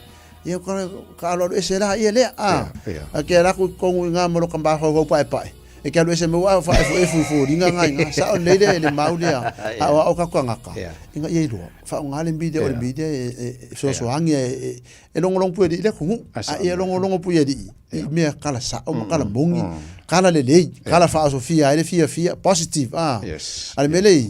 Ia ka ka alo ese la ia lea. A. Ia, ia. A ke la ku kongu i ngā molo ka mba hau pae pae. E ke alu ese mai ua faaefuefu i foliga ga iga sao lelei le le mau lea a o ao tatou tagata ina ia iloa faaaoga le media o le media e fesoasoani e logologo pui alii le atunuu a ia logologo pui alii i mea kala sao ma kala moni kala lelei kala faaosofia ai le fiafia positive a a le mea lea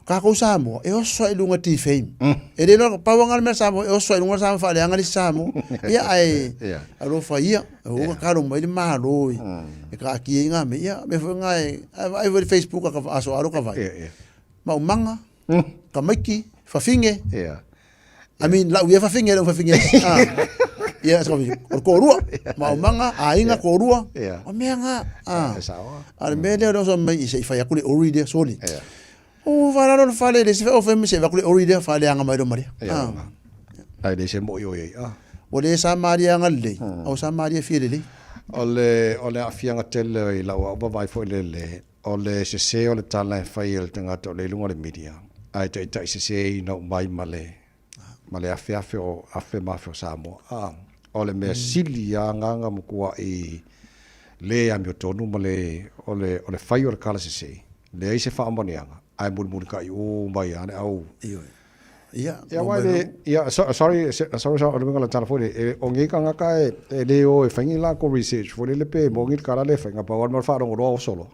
tatou Samoa e oso ai i luga defame e le iloa pau lava le mea Samoa e oso ai i luga Samoa faaleaga le isi Samoa ia ae alofa ia ua kalo mai le Malo e kaatia i ngā mea ia mea foi ngā e ae vaai foi i le Facebook a ka aso alo ka vai maumaga tamaiti fafine I mean lau ia fafine lau fafine ah ia o le toalua maumaga aiga toalua o mea ngā ah a le mea lea o le oso mai se i fai atu le ori lea soli o whalalo le fale le se o fai se vaku le ori lea faaleaga mai lo maria ah ai le se mo i oi ah ua le sa malia anga lelei a ua sa malia fia lelei o le o le aafiaga tele i lau au vaavaai foi lele o le sese o le tala e fai e le tagata o le i luga o le media ae taitai seseina uma ai ma le ma le afeafe o afe ma afe o Samoa a o le mea sili a agaga matuai le amiotonu ma le o le o le fai o le tala sese leai se faamaoniaga ae mulimulitai uma ai lava le au Ia, Ia, aua e le, ia, sorry, sorry, o le uiga o le tala foi lea, o nei tagata e le o e fai ni latou research foi lele pe moni le tala lea e fai, na pau lava le mea o le faalogo loa oso loa.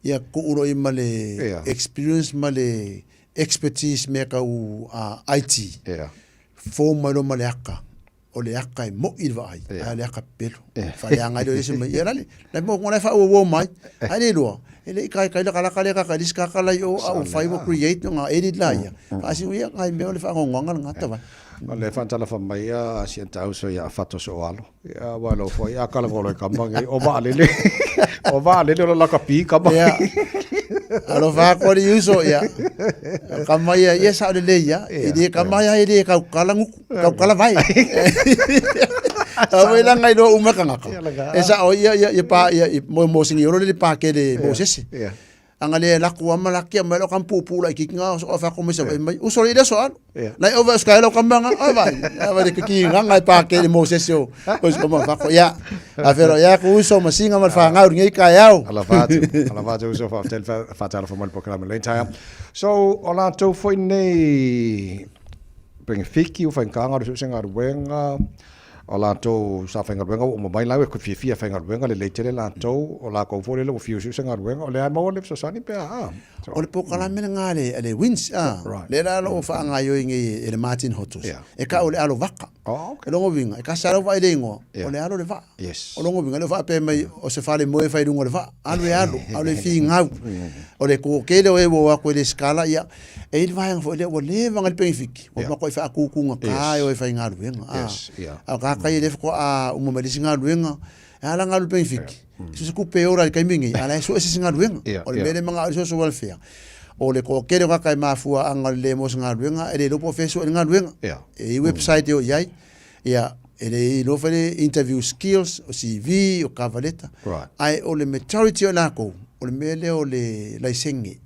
Ia, tuu loa i ma le experience ma le expertise mea tau IT. Ia. Form mai loa ma le aka. O le aka e moi le vaai, a o le aka pepelo. Faaleaga ai lea o le isi mai, ia lale, la mo la e faauauau mai. Ae le iloa, e le i kaikai la kalaka lea kaka i le isi kaka la i o, a ua fai ua create nga edit la ia. Faasiu ia ngai mea o le faanoanoaga lena tavai. O le faatala fa mai a si ata uso ia fato so alo. Ia wa lo foi a kala ngolo kama ngai o vaalele. O vaalele o la lakapi kama. Ia. Alofa atu alii uso ia. Kama ia ia sao lelei ia. E le kama ia e le kaukala nguku. Kaukala vai. Tau i langa i loa uma kangaka. E sao ia ia ia pa ia mo mo singi olo le pa ke le mo sese. Anga le laku ama laki ama lo kam pupu la ki nga o fa ko mesa mai uso le so alo. Lai over sky lo kamanga o vai. Ava le ki nga ngai pa ke le mo sese o. O so ma fa ko ya. A fero ya ku uso masinga ma fa ngau ngi ka yau. Ala fatu, ala fatu uso fa tel fa tala fa mo programa le entire. So o la tou foi nei Penefiki, o whaingaanga o le suesuega o latou sa faigaluega ua uma mai lau e fiafia e faigaluega lelei tele latou o lakou foi lele ua fiu suesuega o lea e maua le fesoasoani pe a O le polokalame lena a le, a le WINS, a, lea la o lo o faagaoioi nei e le Martin Hotos, e tau o le alo vaka. O lona uiga, e tasi lava lau vaai i le igoa, o le alo o le vaa. O lona uiga, e le o faapea mai o se falemoe e fai i luga o le vaa, alu e alu, alu e finau. O le toatele o e ua o atu e resitala, ia, e i ai le vaega foi lea ua leva ona le penefiti, ua matuai faatutugata e o e faigaluega. A o tagata ia lea faatoa uma mai le isi galuega, e ala ona alu i le penefiti, so o se tupe e ola i le taimi lenei, a o la e sue se isi galuega. O le mea lea e manao ai le social welfare, o le toatele o tagata e mafuaaga o le le maua o se galuega, e le iloa po o fea e sue ai le galuega. E i ai website e o i ai, ia, e le iloa foi le interview skills, o CV, o cover letter. Ae o le majority o i latou, o le mea lea o le laisene.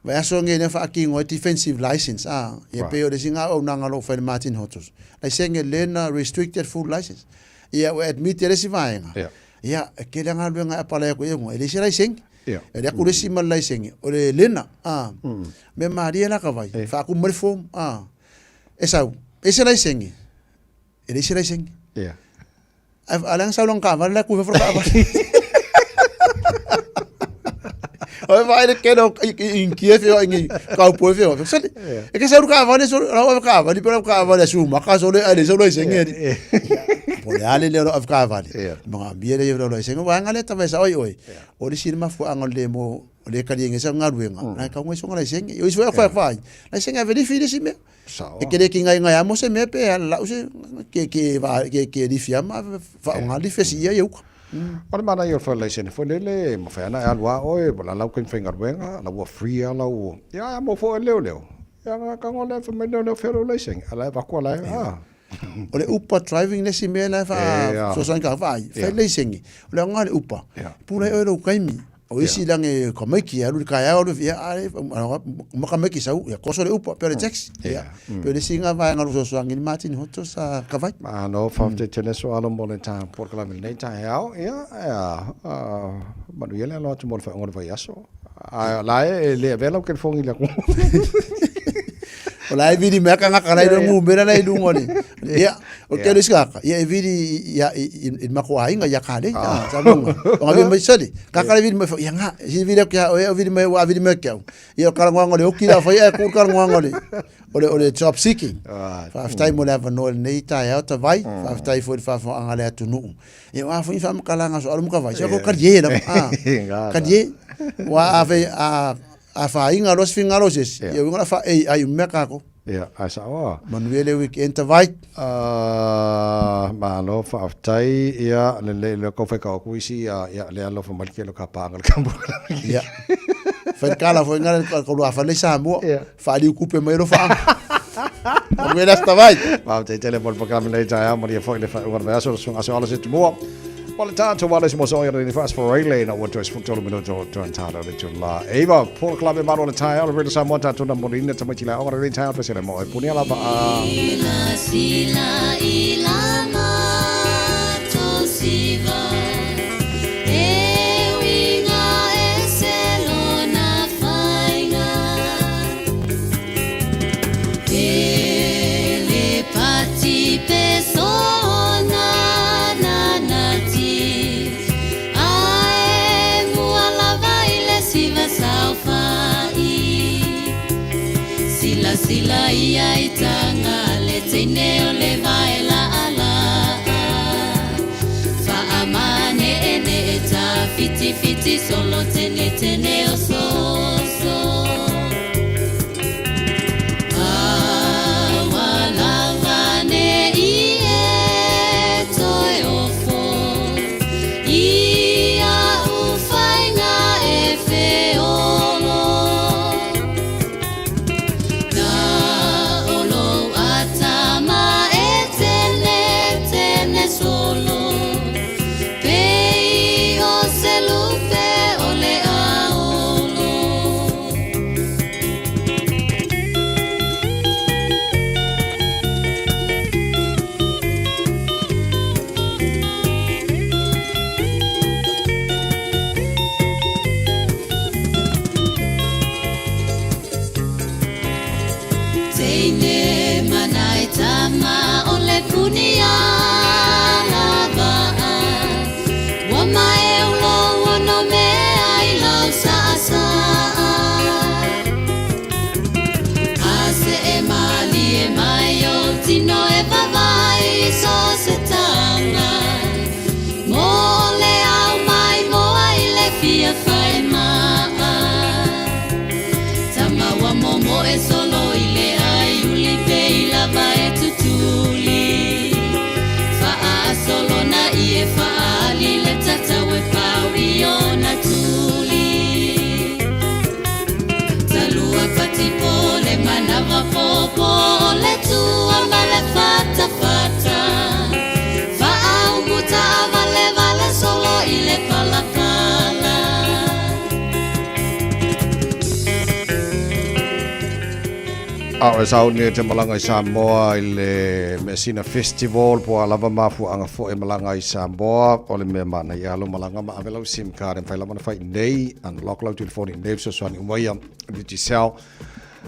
Vaiaso nei lea na faatino ai defensive license, ia pei o le isi lena auaunaga o lo o fai e le Martin Hotels. Laisene lena restricted full license. Ia ua admit e le isi vaega, ia e tele lava galuega e apalai atu i ai e leai se laisene. E alu atu le isi ma le laisene, o le lena, mea malie la ka vai, faatumu mai le form, e sau, e se laisene, e leai se laisene. A o lea na sau lana taavale la e tu i fafo le taavale. O e vaai le tele o Initia e feoai nei, kaupoi e feoai. Sole, e ke sau le taavale, sole, lau ave taavale, pe lau taavale a Sumaka, sole, ae leai sau laisene alii. Po o le a le lea o lau ave taavale, manaomia lea o lau laisene. Vaega lea e tavae sao ai oe, o le isi mafuaaga o le le mo, o le taliaina ai sau galuega, na e tatau ona i soga laisene. O isi foi a fai atu, laisene ave lifi le isi mea. E te le kingaingai lava mo se mea pe ala lau se ke ke va ke ke lifi ama faaaoga lifi e siia ia uka. O le manaia o le fale laisene foi lele, e mafai lava ona e alu lava oe, o la lau taimi faigaluega, la ua free lava lau, ia a maua foi e leoleo, ia na tago lea fai mai leoleo fea lou laisene, a la e avatu lava la e, a. O le Uber driving le isi mea la e faasoasoaina vaai, fai laisene, o le aoga o le Uber, e pule ai oe i lou taimi. O isi lange ka maiki alu i kaeao alu ia a uma ka maiki sau ia koso le upa pe o le taxi. Ia. Pe o le isi nga vaega o lo fesoasoani i le matini hoto sa kavai. Malo faafetai tele Soalo mo le ta polokalame i lenei taeao. Ia, manuia le alo atu mo le faaiuga o le vaiaso. A o la e le avea lau telefoni i le atu. O la e vili mai tagata la i le numera la i luga o le ia o te isi tagata ia e vili ia i le matou aiga ia Kalei a sa moga o ngavia mai sali kaka le vili mai foi ia nga si vili atu ia oe o vili mai ua vili mai ia te au ia o talanoaga o le oki la fai ae tu le talanoaga o le o le o le job seeking faafetai mo le avanoa i lenei taeao Tavai faafetai foi i le faafofogaaga a le atunuu ia o a foi ni faamatalaga a Soalo ma Tavai se o talie lava a talie aua a fai a afaina loa se finagalo o se isi, ia uiga o le a faa-AI uma mea tatou. Ia, ae sao a. Manuia le weekend Tavai. Malo faafetai, ia lelei lea kau fai kau aku isi ia ia lea alofa mai le kelo ka panga le kambu. Ia. Fai le kala foi ngale ko lua fale Samoa. Faaliu kupe mai lo faanga. Manuia le aso Tavai. Faafetai tele mo le polokalame lenei taeao, manuia foi le faaiuga o le vaiaso, le susuga Aso Alo se tumua. Mo le tātou wale se moso ia ni fast for relay na ua toe 13 minuto to antalo le tula. Eiva, polokalame malo le taeao, le Radio Samoa tātou na morina tamaiti la onga le taeao pesele mo e punia lava a. Ila sila ila ma to siva E uiga e se lona faiga E le pati pe sona nanati Ae mua lava i le siva saofai Silasila ia i taga le teine o le vae laalaa Faamaneenee tafitifiti solo tenetene o soso Aua lava ne i e toe ofo I a'u faiga e feolo Na o lou atama e tenetene solo Pei o se lupe o le aolo. Teine manai tama o le punia lava Ua maeu lou ono mea i lau saasaa A see malie mai ou tino e vavae i so o se taga Mo le ao maimoa i le fia fae maa Tama ua momoe solo i le ai uli pe i lava e tutuli Faaasolo na ie faaali le tatau e pau i ona tuli Talua patipo le manava popo o le tua ma le fatafata Faaumu taavalevale solo i le palapala. A o e sauni e te malaga i Samoa i le Measina Festival po o a lava mafuaaga foi e malaga ai i Samoa, o le mea manaia lava lou malaga ma ave lau sim card e mafai lava ona fai i inei, unlock lau telefoni i inei, fesoasoani uma ia Digicel.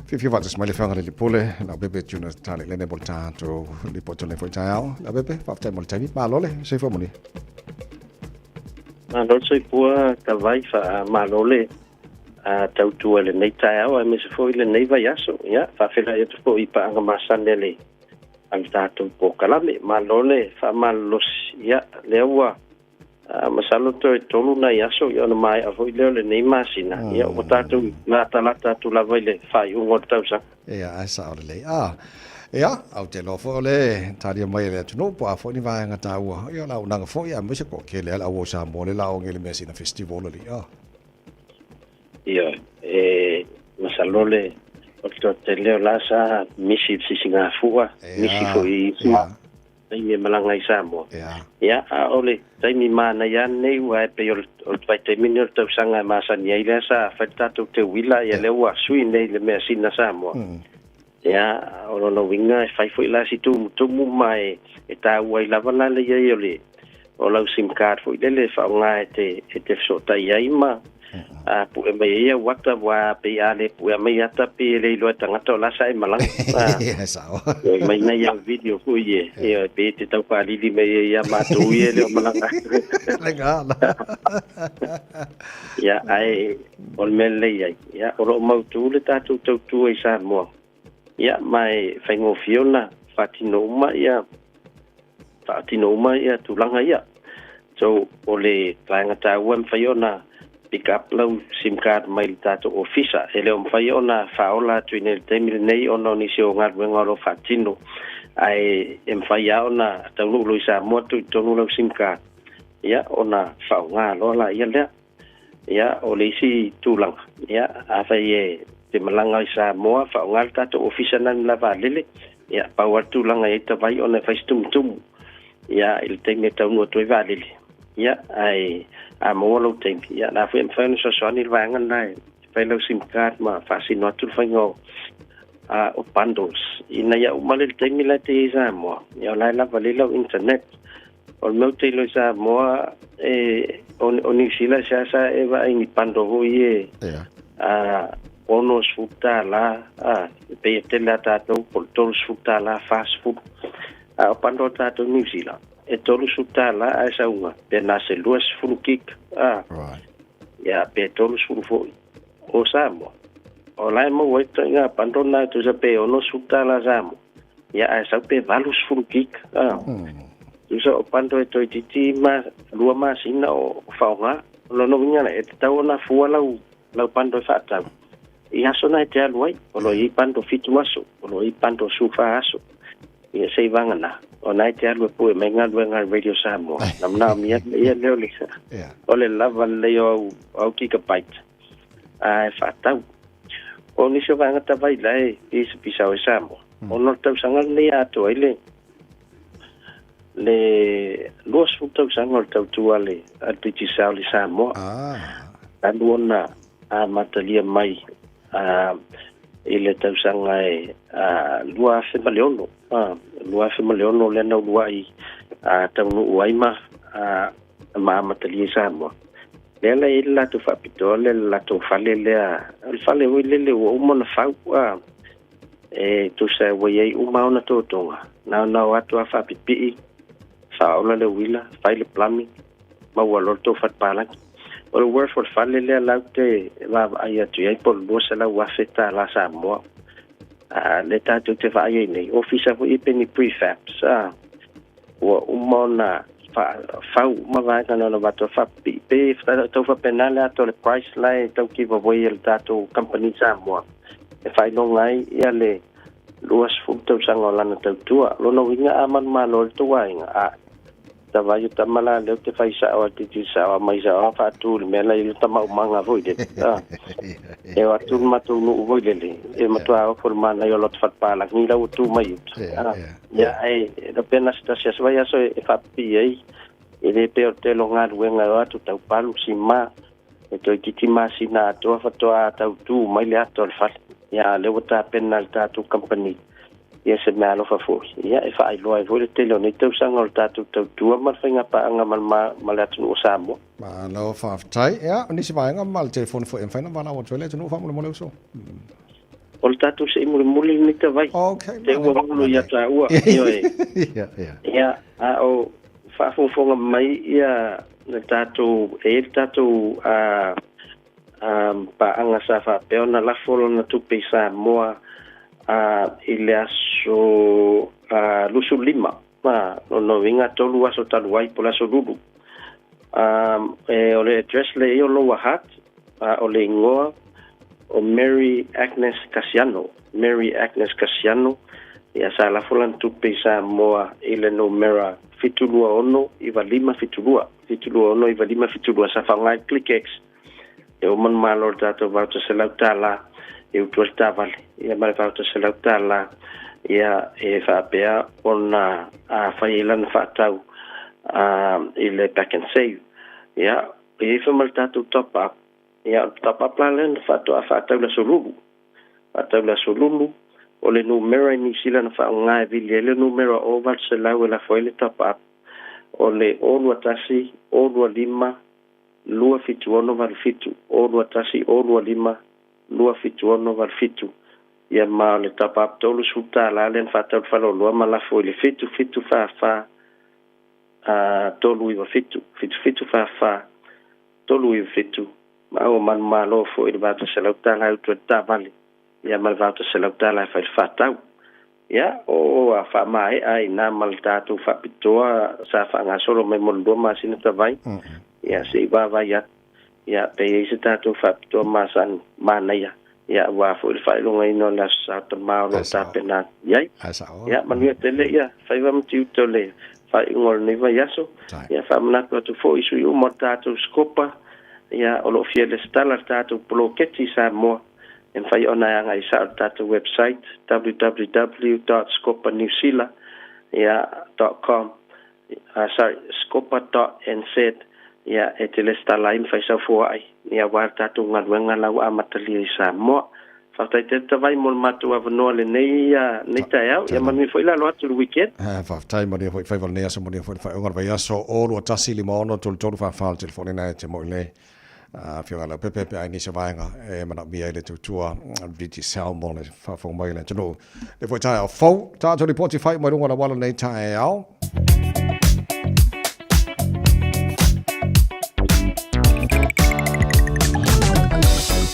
Fiafia faatasi mai le Afioga i le Pule, Leaupepe Junior Talelene mo le tatou lipoti o lenei foi taeao. Leaupepe, faafetai mo le taimi, malo le soifua manuia. Malo le soifua Tavai, faamalo le tautua i lenei taeao aemaise foi lenei vaiaso. Ia, faafeiloai atu foi i paaga masani a le a le tatou polokalame. Malo le faamalolosi. Ia, lea ua masalo toe tolu nai aso ia ona maea foi lea o lenei masina. Ia, ua tatou latalata atu lava i le faaiuga o le tausaga. Ia, ae sao lelei. A, ia, ou te iloa foi o le talia mai e le atunuu po o a foi ni vaega taua. Ia, o le auaunaga foi, aemaise ko kele lava le au o Samoa lea o le a oge i le Measina Festival alii. A. Ioe, e masalo le o le toatele o la sa misi i le sisigafua, misi foi i isi Taimi e malaga i Samoa. Ia, a o le taimi manaia lenei ua e pei o le vaitaimi lenei o le tausaga e masani ai lea sa fai le tatou teuila, ia lea ua sui nei le measina Samoa. Ia, o lona uiga e fai foi la si tumutumu ma e taua ai lava la le i ai o le o lau SIM card foi lele e faaaoga e te e te fesootai ai ma a pue mai ai au ata, ua pei a le pue mai ata pe e le iloa e tagata o la sa e malaga. Ia, sao. Mai nei au video foi e e pe te tau faalili mai ai ia matou ia e le o malaga. Le gala. Ia, ae o le mea lelei ai, ia, o lo o mautu le tatou tautua i Samoa. Ia, ma e faigofie ona faatino uma ia faatino uma ia tulaga ia. So, o le vaega taua e mafai ona pick up lau SIM card mai le tatou ofisa. E le o mafai ona faaola atu i nei i le taimi lenei ona o nisi o galuega o lo o faatino. Ae e mafai lava ona taunuu loa i Samoa tuu i totonu lau SIM card, ia, ona faaaoga loa laia lea. Ia, o le isi tulaga, ia, afai e te malaga i Samoa, faaaoga le tatou ofisa nani la vaalele, ia, pau lava le tulaga e i ai tavai ona e fai se tumutumu, ia, i le taimi e taunuu atu ai vaalele, ia, ae a maua lou taimi, ia, o la foi e mafai ona fesoasoani le vaega lena e fai lau SIM card ma faasino atu le faiga o o bundles ina ia uma le taimi la e te i ai i Samoa, ia, o la e lava lelei lau internet. O le mea ou te iloa i Samoa, e, o, o Niu Sila e seasea e vaai ni bundle foi e $60, a, e pei e tele a tatou po o le $30, 40. A o bundle a tatou i Niu Sila, e $30 ae sauga, pe na se 20 gig, a, ia, pe 30 foi. O Samoa, o la e maua ai ituaiga bundle na e tusa pe $60 Samoa, ia, ae sau pe 80 gig, a. Tusa o bundle e toeitiiti ma 2 masina o faaaoga. O lona uiga la, e tatau ona fua lau lau bundle e faatau i aso na e te alu ai. O lo o i ai bundle 7 aso, o lo o i ai bundle 14 aso. Ia se i vagana, o na e te alu e pue mai galuega a le Radio Samoa. Na manaomia ia lea o le, o le lava lelei o au, au gigabyte ae faatau. O nisi o vaega tavai la e pisapisa ai Samoa, ona o le tausaga lenei e atoa ai le le 20 tausaga o le tautua a le Digicel i Samoa. Talu ona amatalia mai i le tausaga e 2006, 2006 lea na uluai taunuu ai ma amatalia i Samoa. Lea la e i ai le latou faapitoa lea, le latou fale lea, o le fale foi lele ua uma ona fau, e tusa ua i ai uma ona totoga, na ona o atu lava faapipii, faaola le uila, fai le plumbing, maua loa le tou fale palagi. O le worth o le fale lea lau te vaavaai atu i ai po o le $200,000 Samoa. A lea tatou te vaai ai nei, ofisa foi e pei ni prefabs, a, ua uma ona fau uma vaega na ona avatu faapipii. Pe tau faapena le atoa o le price la e tau give away e le tatou company Samoa e faailoga ai ia le 20 tausaga o lana tautua. Lona uiga a manumalo ai le tou aiga, a tavai o tama la lea ou te fai sao a titi sao a mai sao a faatu le mea la i le tama umaga foi lele. A e o atu le matou nuu foi lele e matua ofo le manaia o lota falepalagi la ua tu mai uta. Ia ae e pei na se tasi aso vaiaso e faapipii ai, e le pei o le tele o galuega e o atu tau palu sima e toeitiiti masina atoa faatoa tau tu mai le ata o le fale. Ia a o lea ua tapena e le tatou kamupani ia se meaalofa foi, ia e faailoa ai foi le tele o nei tausaga o le tatou tautua ma le faigapaaga ma le ma le atunuu o Samoa. Malo faafetai. Ia, o nisi vaega ma le telefoni foi e mafai ona valaau atu ai le atunuu faamolemole uso. O le tatou sei mulimuli lenei tavai. Okay, Te ua mulo ia taua. Ioe. Ia, ia. Ia, a o faafogafoga mai ia le tatou, e i ai le tatou a paaga sa faapea ona lafo lana tupe i Samoa i le aso 25, lona uiga 3 aso talu ai po o le aso Lulu. O le address lea e i ai o Lower Hutt, a o le igoa o Mary Agnes Kasiano. Mary Agnes Kasiano, ia sa lafo lana tupe i Samoa i le numera 726 9572, 726 9572, sa faaaoga ai le ClickX. E uma ona malo le tatou $800 e utu ai le taavale, ia ma le $800 Ia e faapea ona fai ai lana faatau i le Pak'nSave. Ia e i ai foi ma le tatou top up. Ia o le top up la lea na faatoa faatau i le Aso Lulu. Faatau i le Aso Lulu, o le numera i Niu Sila na faaaoga e vili ai le numera o 800 e lafo ai le top up, o le 021 025 27687, 021 025 27687. Ia ma o le top up $30 lea na faatau i le faleoloa ma lafo i le 7744 397, 7744 397. Ma ua manumalo foi i le $800 e utu ai le taavale, ia ma le $800 e fai le faatau. Ia, o a faamaea ai i ina ma le tatou faapitoa sa faagasolo mai mo le 2 masina tavai, ia se i vaavaai atu, ia pe i ai se tatou faapitoa masani manaia, ia aua foi le faailogaina o le Aso Sa o Tama o lo o tapena atu i ai. Ia, manuia tele ia faiva ma tiute o le faaiuga o lenei vaiaso. Ia faamanatu atu foi i sui uma o le tatou Scopa, ia o lo o fia lesitala le tatou poloketi i Samoa, e mafai ona e agai sao i le tatou website www.scopanewsila ia .com sorry scopa.nz ia e te lesitala ai ma fai sau foai ia aua le tatou galuega la ua amatalia i Samoa. Faafetai tele tavai mo le matou avanoa lenei nei taeao ia manuia foi le alo atu i le weekend. Faafetai manuia foi faiva o lenei aso manuia foi le faaiuga o le vaiaso o 21 56 33 44 le telefoni lena e te moi le Afioga Leaupepe pe a i nisi o vaega e manaomia ai le tautua Digicel mo le faafofoga mai o le atunuu. Le foi taeao fou, tatou lipoti fai mai luga o le auala lenei taeao.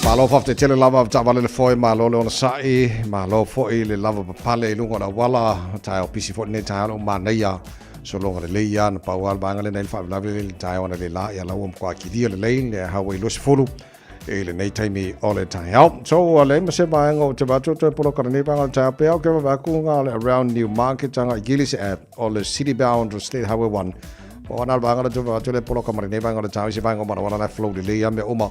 Malo faafetai tele lava taavale le foe, malo le onosai, malo foi le lava papale i luga o le auala, taeao pisi foi lenei taeao le manaia sologa lelei ia na pau lava le vaega lena i le faalavelave lea i le taeao analeila ia la ua matua kilia lelei le Highway 20 i lenei taimi o le taeao. So ua leai ma se vaega o te vaai atu toe poloka lenei vaega o le taeao pea o ke vaai atu nga le around New Market anga i Gillies Ave o le City Bound State Highway 1. O ana le vaega le te vaai atu le poloka ma lenei vaega o le taeao i se vaega o manawana la flow lelei ia mea uma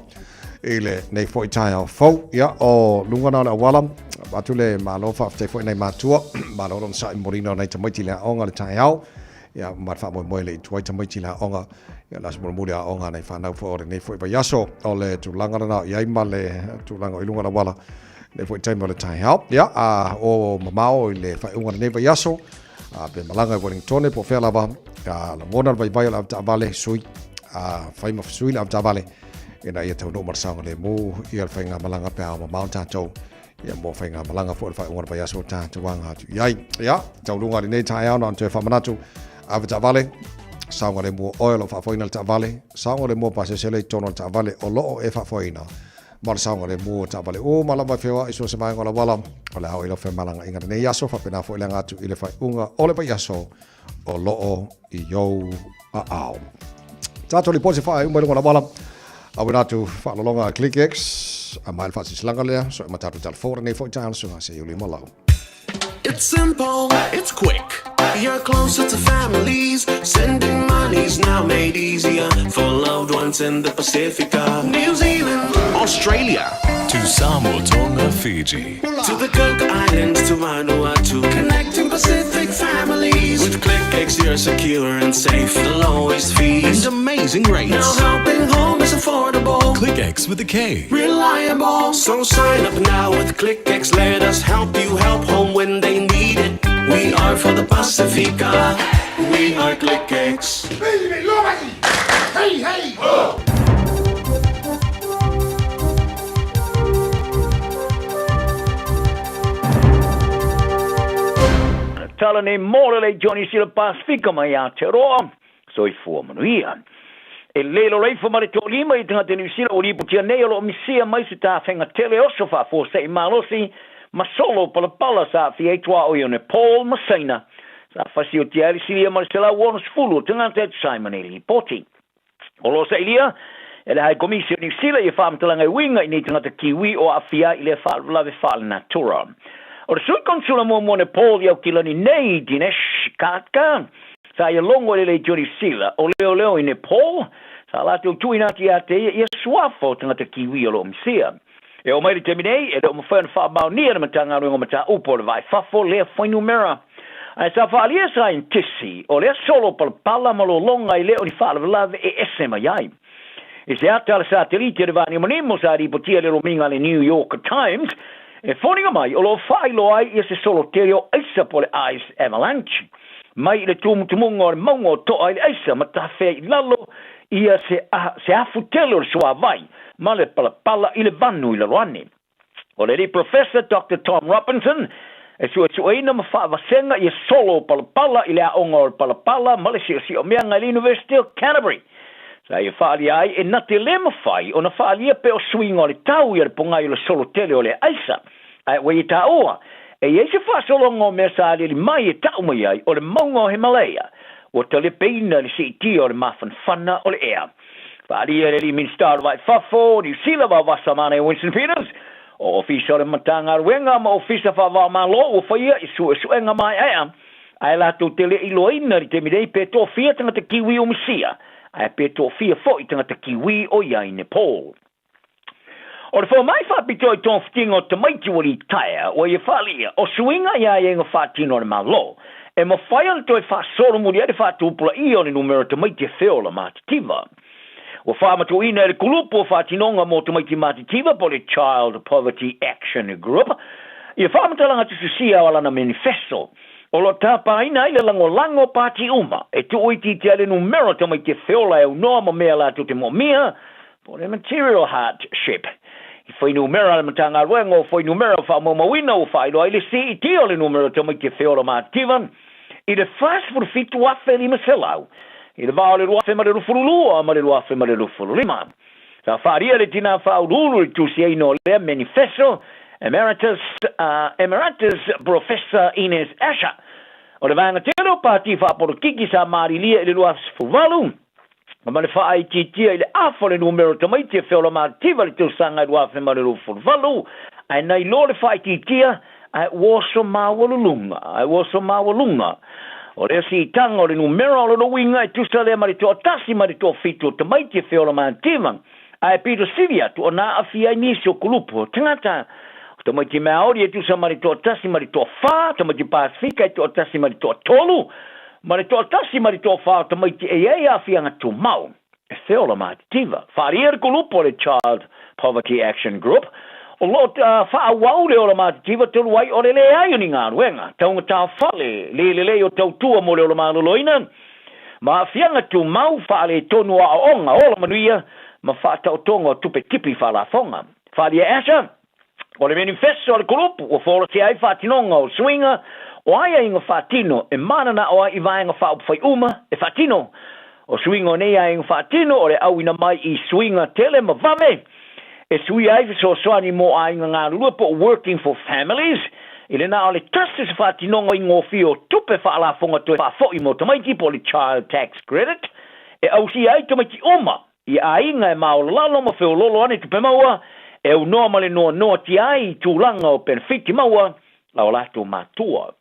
i lenei foi taeao fou. Ia, o luga na o le auala, avatu le malo faafetai foi nai matua, malo lona sa'i momoliina o nai tamaiti i le aoga i le taeao. Ia, ma le faamoemoe le i tuai tamaiti i le aoga. Ia, le aso mulimuli aoga a nai fanau foi o lenei foi vaiaso. O le tulaga lena o i ai ma le tulaga o i luga o le auala lenei foi taimi o le taeao. Ia, a o mamao i le faaiuga o lenei vaiaso, a pe malaga i Wellingtone po o fea lava, a lagona le vaivai o le avetaavale, sui, a fai ma sui le avetaavale, ina ia taunuu ma le saogalemu ia le faigamalaga pe a mamao tatou ia mo faigamalaga foi o le faaiuga o le vaiaso o tatou aga atu i ai. Ia, taualuga i lenei taeao na ona toe faamanatu ave taavale, saogalemu o oe o lo o faafoeina le taavale, saogalemu o pasese lea i totonu o le taavale o lo o e faafoeina, ma le saogalemu o taavale uma lava e feoai i so o se vaega o le auala. O le a oo i lau femalagaaiga lenei aso, faapena foi le aga atu i le faaiuga o le vaiaso o lo o i ou aao. Tatou lipoti faaiu mai luga o le auala. Auina atu faalologa a ClickX, a mai le faasilasilaga lea, so e ma tatou telefoni lenei foi taeao le susuga Seiuli Malau. It's simple, it's quick. You're closer to families. Sending money's now made easier for loved ones in the Pacifica, New Zealand, Australia, To Samoa, Tonga, Fiji. To the Cook Islands, to Vanuatu. Connecting Pacific families. With KlickEx, you're secure and safe. The lowest fees and amazing rates. Now helping home is affordable. KlickEx with a K. Reliable. So sign up now with KlickEx. Let us help you help home when they need it. We are for the Pacifica. We are KlickEx. Hey, hey! Ho! Tala nei mo le lei Johnny Sila Pasifika mai Aotearoa. Soifua manuia. E lelo leifo ma le toalima i tagata Niu Sila ua lipotia nei o lo o misia mai se tafega tele oso faafuasei malosi ma solo palapala sa aafia ai tuaoi o Nepal ma Saina sa fasiotia ai le silia ma le 160 o tagata e tusa ai ma nei lipoti. O lo o sailia e le Hai Komisi o Niu Sila ia faamatalaga e uiga i nei tagata Kiwi o aafia ai i lea faalavelave faalenatura. O le Sui Konsula muamua o Nepal i Aukilani nei, Dinesh Khadka, sa ia logo i le leitio Niu Sila o leoleo i Nepal, sa latou tuuina atu ia te ia ia suafa o tagata Kiwi o lo o misia. E oo mai le taimi nei, e le o mafai ona faamaonia e le Matagaluega o Mataupu o le Va i Fafo lea fuainumera. Ae sa faaalia e saienitisi, o lea solo palapala ma lologa e le o ni faalavelave e ese mai ai. I se ata a le satelite o le Vanimonimo sa lipotia i le lomiga a le New York Times, e foliga mai o lo o faailoa ai ia se solo tele o aisa po o le ice avalanche mai i le tumutumuga o le mauga o To'a i le aisa ma tafea i lalo ia se, se afu tele o le suāvai ma le palapala i le vanu i lalo ane. O le alii Professor Doctor Tom Robinson e suesueina ma faavasega ia solo palapala i le aoga o le palapala ma le siosiomea i le University o Canterbury. Sa ia faaalia ai e na te le mafai ona faaalia pe o suiga o le tau ia le pogai o le solo tele o le aisa. Ae ua ia taua, e i ai se faasologa o mea sa aliali mai e tau mai ai o le mauga o Himalaya ua talepeina i le siitia o le mafanafana o le ea. Faaalia e le alii Minisita o le Vai Fafo o Niu Sila Vaovasa Manaia Winston Peters, o Ofisa o le Matagaluega ma Ofisa Faava-o-Malo ua faia i suesuega maeaea, ae latou te le iloaina i le taimi nei pe toafia tagata Kiwi o Misia, ae pe toafia foi tagata Kiwi o i ai Nepal. O le fomai faapitoa i togafitiga o tamaiti ua litaea, ua ia faaliia, o suiga i aiaiga faatino a le Malo, e mafai ona toe faasolomuli ai le faatupulaia o le numera o tamaiti e feola matitiva. Ua faamatuuina e le Kulupu o Faatinoga mo Tamaiti Matitiva po o le Child Poverty Action Group ia faamatalaga tusitusia o lana manifesto o lo o tapaina ai le lagolago o pati uma e tuuitiitia ai le numera o tamaiti e feola e aunoa ma mea latou te moomia po o le material hardship. I fuainumera a le Matagaluega o Fuainumera Faamaumauina ua faailoa ai le siitia o le numera o tamaiti e feola matitiva i le 47,500 i le vā o le 2022 ma le 2025. Sa faaalia le tinā faauluulu i le tusiaina o lea manifesto, Emeritus, Emeritus Professor Inez Asher, o le vaega tele o pati faapolokiki sa malilia i le 2018, ma le faaitiitia i le afa o le numera o tamaiti e feola mativa i le tausaga i 2028, ae na iloa le faaitiitia ae ua oso maualuluga, ae ua oso maualuga. O lea siitaga o le numera o lona uiga e tusa lea ma le toatasi mai le toafitu o tamaiti e feola mativa, ae pito sili atu ona aafia ai nisi o kulupu o tagata. O tamaiti Maori e tusa ma le toatasi ma le toawhā, tamaiti Pasifika e toatasi ma le toatolu, ma le toatasi ma le toawhā o tamaiti e i ai aafiaga tumau e feola matitiva. Whaaria le kulupu o le Child Poverty Action Group, o lo o faaauau le ola matitiva talu ai o le leai o ni galuega, taugata fale, le lelei o tautua mo le ola maloloina, ma aafiaga tumau faaletonu o aoaoga, ola manuia ma faataotoga o tupe tipi faalafoga. Whaaria Asher, O le manifesto a le kulupu ua folasia ai faatinoga o suiga o aiaiga faatino e mananao ai i vaega faaupufai uma e faatino. O suiga o nei aiaiga faatino o le auina mai i suiga tele ma vave e suia ai fesoasoani mo aiga galulue po o Working for Families i le na o le tasi o se faatinoga igofie o tupe faalafoga toe faafoi mo tamaiti po o le Child Tax Credit e ausia ai tamaiti uma i aiga e maolalalo ma feololo ane tupe maua e aunoa ma le noanoatia ai i tulaga o penefiti maua a o latou matua.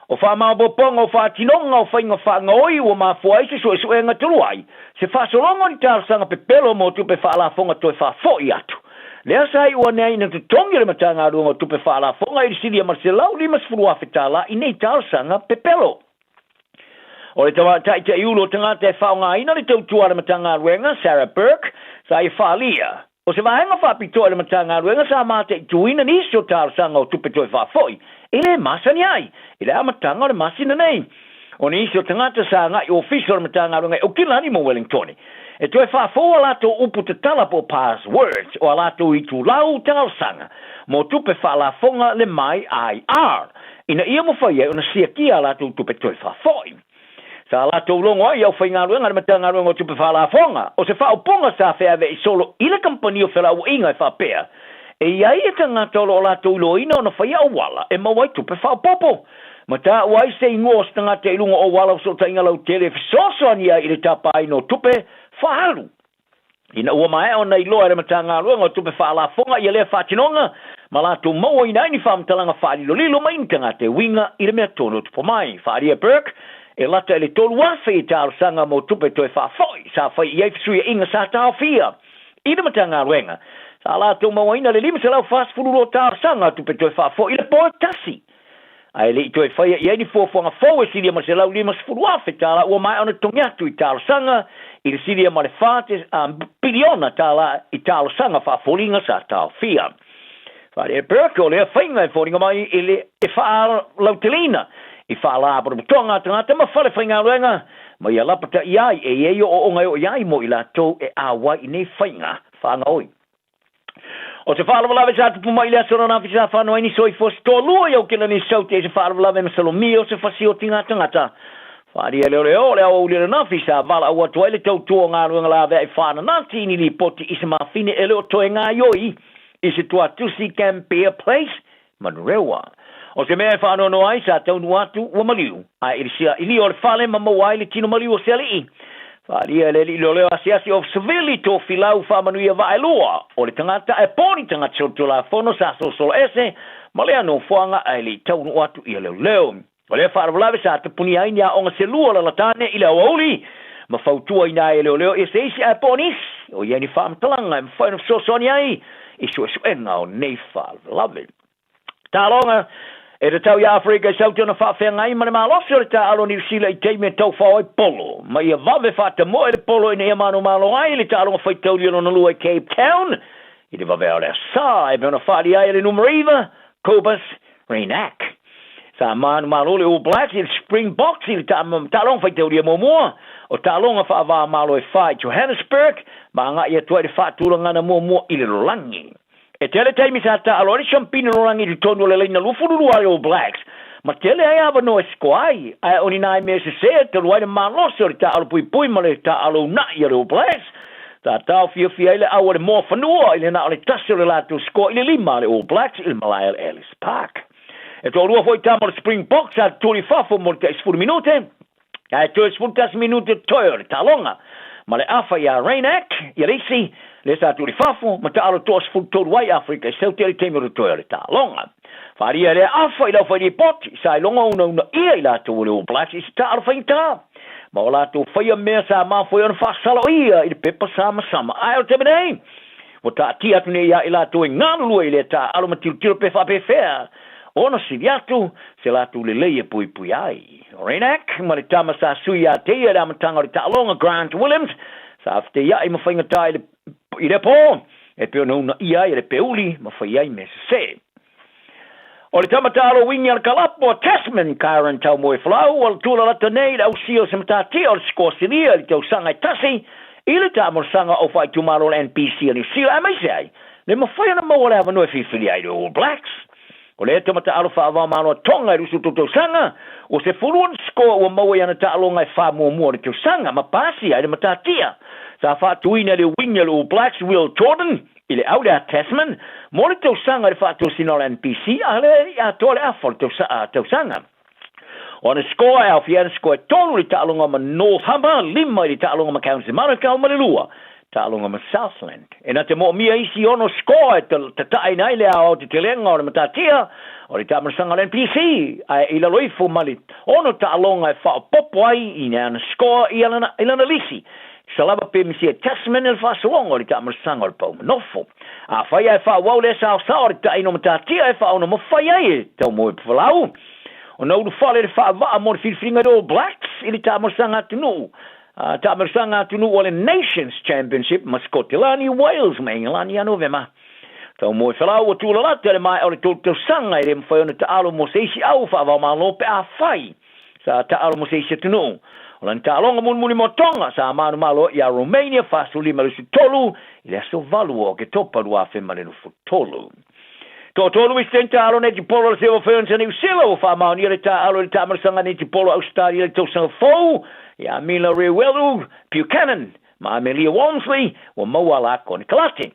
O faamaopoopoga o faatinoga o faiga faagaoi ua mafua ai se suesuega talu ai, se faasologa o ni talosaga pepelo mo tupe faalafoga toe faafoi atu. Lea sa iu ane ai ina totogi e le Matagaluega o Tupe Faalafoga i le silia ma le $150,000 tala i nei talosaga pepelo. O le tamaitaitaiulu o tagata e faaaogaina le tautua a le Matagaluega, Sarah Burke, sa ia faaalia, o se vaega faapitoa i le Matagaluega sa mataituina nisi o talosaga o tupe toe faafoi e le masani ai i le amataga o le masina nei. O nisi o tagata sa agai i ofisa o le Matagaluega i Aukilani ma Wellingtone e toe faafou a latou upu tatala po o passwords o a latou itulau talosaga mo tupe faalafoga le MyIR ina ia mafai ai ona siakia a latou tupe toe faafoi. Sa latou logo ai i aufaigaluega a le Matagaluega o Tupe Faalafoga, o se faaupuga sa feaveai solo i le kamupani o felauaiga e faapea, e i ai tagata o lo o latou iloaina ona faia auala e maua ai tupe faaopoopo. Ma taua ai se igoa o se tagata i luga o auala o fesootaiga lautele e fesoasoani ai i le tapaina o tupe faaalu. Ina ua maea ona iloa e le Matagaluega o Tupe Faalafoga ia lea faatinoga, ma latou mauaina ai ni faamatalaga faalilolilo mai ni tagata e uiga i le mea tonu o tupu mai. Faaalia Burke, e lata i le 3,000 i talosaga mo tupe toe faafoi sa fai i ai fesuiaiga sa taofia i le Matagaluega. Sa latou mauaina le 542 talosaga tupe toe faafoi i le po e tasi. Ae le i toe faia i ai ni fuafuaga fou e silia ma le $150,000 tala ua maea ona totogi atu i talosaga i le silia ma le $4 piliona tala i talosaga faafoliga sa taofia. Faale Burke o lea faiga e foliga mai i le e faalauteleina i faalapotopotoga a tagata ma fale faigaluega ma ia lapataia ai e i ai ooooga e oo i ai mo i latou e auai i nei faiga faagaoi. O se faalavelave sa tupu mai i le aso ananafi sa fano ai ni soifua se toalua i Aukelani Saute i se faalavelave masalomia o se fasiotiga tagata. Faaalia leoleo o le aoauli ananafi sa valaau atu ai le tautua o galuega laveai faananati i ni lipoti i se mafine e le o toe gaioi i se tuatusi Gambier Place, Manurewa. O se mea e faanoanoa ai sa taunuu atu ua maliu, ae i le sia'ilia o le fale ma maua ai le tino maliu o se ali'i. Faaalia e le alii leoleo asiasi of Seville Tofilau Faamanuia Vaaelua, o le tagata ae po ni tagata solitulafono sa solosolo ese ma lea nofoaga ae le i taunuu atu ia leoleo. O lea faalavelave sa tapunia ai ni aoga selua lalatane i le aoauli ma fautuaina ai e leoleo ia se isi ae po o nisi o i ai ni faamatalaga e mafai ona fesoasoani ai i suesuega o nei faalavelave. Taaloga E tatau iā Afrika i Saute ona faafeagai ma le malosi o le taaalo Niu Sila i taimi e taufao ai polo, ma ia vave faatamoe le polo ina ia manumalo ai le taaloga faitaulia lona lua i Cape Town i le vavea o le Asa e pei ona faaalia ai e le numera 9, Cobus Reinach. Sa manumalo le All Blacks i le Springboks i le taaloga faitaulia muamua o taaloga faava-o-Malo e fa i Johannesburg ma agai atu ai i le faatulagana muamua i le lolagi. E tele taimi sa taalo ai le siampina lolagi i totonu o le laina 22 a le All Blacks, ma tele ai avanoa e sikoa ai, ae o ni nai mea sese e talu ai le malosi o le taaalo puipui ma le taaalo una'i a le All Blacks. Sa taofiofia ai le au a le Moafanua i le na o le tasi o le latou sikoa i le lima a le All Blacks i le malae o le Ellis Park. E toalua foi tama o le Springboks sa tutuli i fafo mo le tai 10 minute, Ae toe 11 minute toe o le taaloga ma le afa iā Reinach, ia le isi, lea sa tuu i fafo, ma taalo toa 13 ai Afrika i Saute i le taimi o le toe o le taaloga. Faaalia lea afa i le aufai-lipoti, sa iloga unauna ia i latou o le All Blacks i se taalo faigata, ma o latou faia mea sa mafua ai ona faasaloia i le pepa samasama. Ae o le taimi nei, ua taatia atu nei ia i latou e galulue i lea taaalo ma tilotilo pe faapefea ona sili atu se latou lelei e puipui ai. Reinach ma le tama sa sui ia te ia i le amataga o le taaloga, Grant Williams, sa feteia'i ma faigata i le i lea po, e pei ona uunaia ai e le peuli ma fai ai mea sesē. O le tama taalo uigi a le kalapo a Tasman, Kyron Taumoefolau, ua tulalata nei i le ausia o se matatia o le sikoa silia i le tausaga e tasi i le taamolosaga o faaitumalo o le NPC a Niu Sila aemaise ai le mafai ona maua le avanoa e filifili ai le All Blacks. O lea tama taalo faavaomalo a Tonga i le 23 tausaga, ua sefulu ona sikoa ua maua i ana taaloga e fa muamua o le tausaga ma pasi ai le matatia sa faatuina e le uigi a le All Blacks Will Jordan i le au lea Tasman mo le tausaga i le faatosina o le NPC a lea i atoa le afa o le tausaga. O ana sikoa e aofia ai ana sikoa e tolu i le taaloga ma North Harbour, lima i le taaloga ma Counties Manukau ma le lua taaloga ma Southland. E na te moomia isi ono sikoa e tata'aina ai le aoaotetelega o le matatia o le taamalasaga o le NPC, ae i lalo ifo ma le ono taaloga e faaopoopo ai i ana sikoa i lana lisi. Sa lava pe misia Tasman i le faasologa o le taamalasaga o le pau manofo. Afai ae faaauau lea saosao o le tata'aina o matatia e faaono mafai ai e Taumoefolau ona ulufale le faavaa mo le filifiliga i le All Blacks i le taamalasaga atunuu taamalasaga atunuu o le Nations Championship ma Sikotilani, Wales ma Engelani ia Novema. Taumoefolau ua tulalata i le maea o le tolu tausaga e le mafai ona taalo mo se isi au faavaomalo pe afai sa taalo mo se isi atunuu. O lana taaloga mulimuli mo Tonga sa manumalo ai iā Romania 45-23 i le aso 8 o Oketopa 2023. Toatolu isi taimi taalo netipolo a le Silver Ferns a Niu Sila ua faamaonia le taaalo i le taamalasaga netipolo a Ausetalia i le tausaga fou ia Mila Reuelu Buchanan ma Amelia Walmsley ua maua a la konekarate.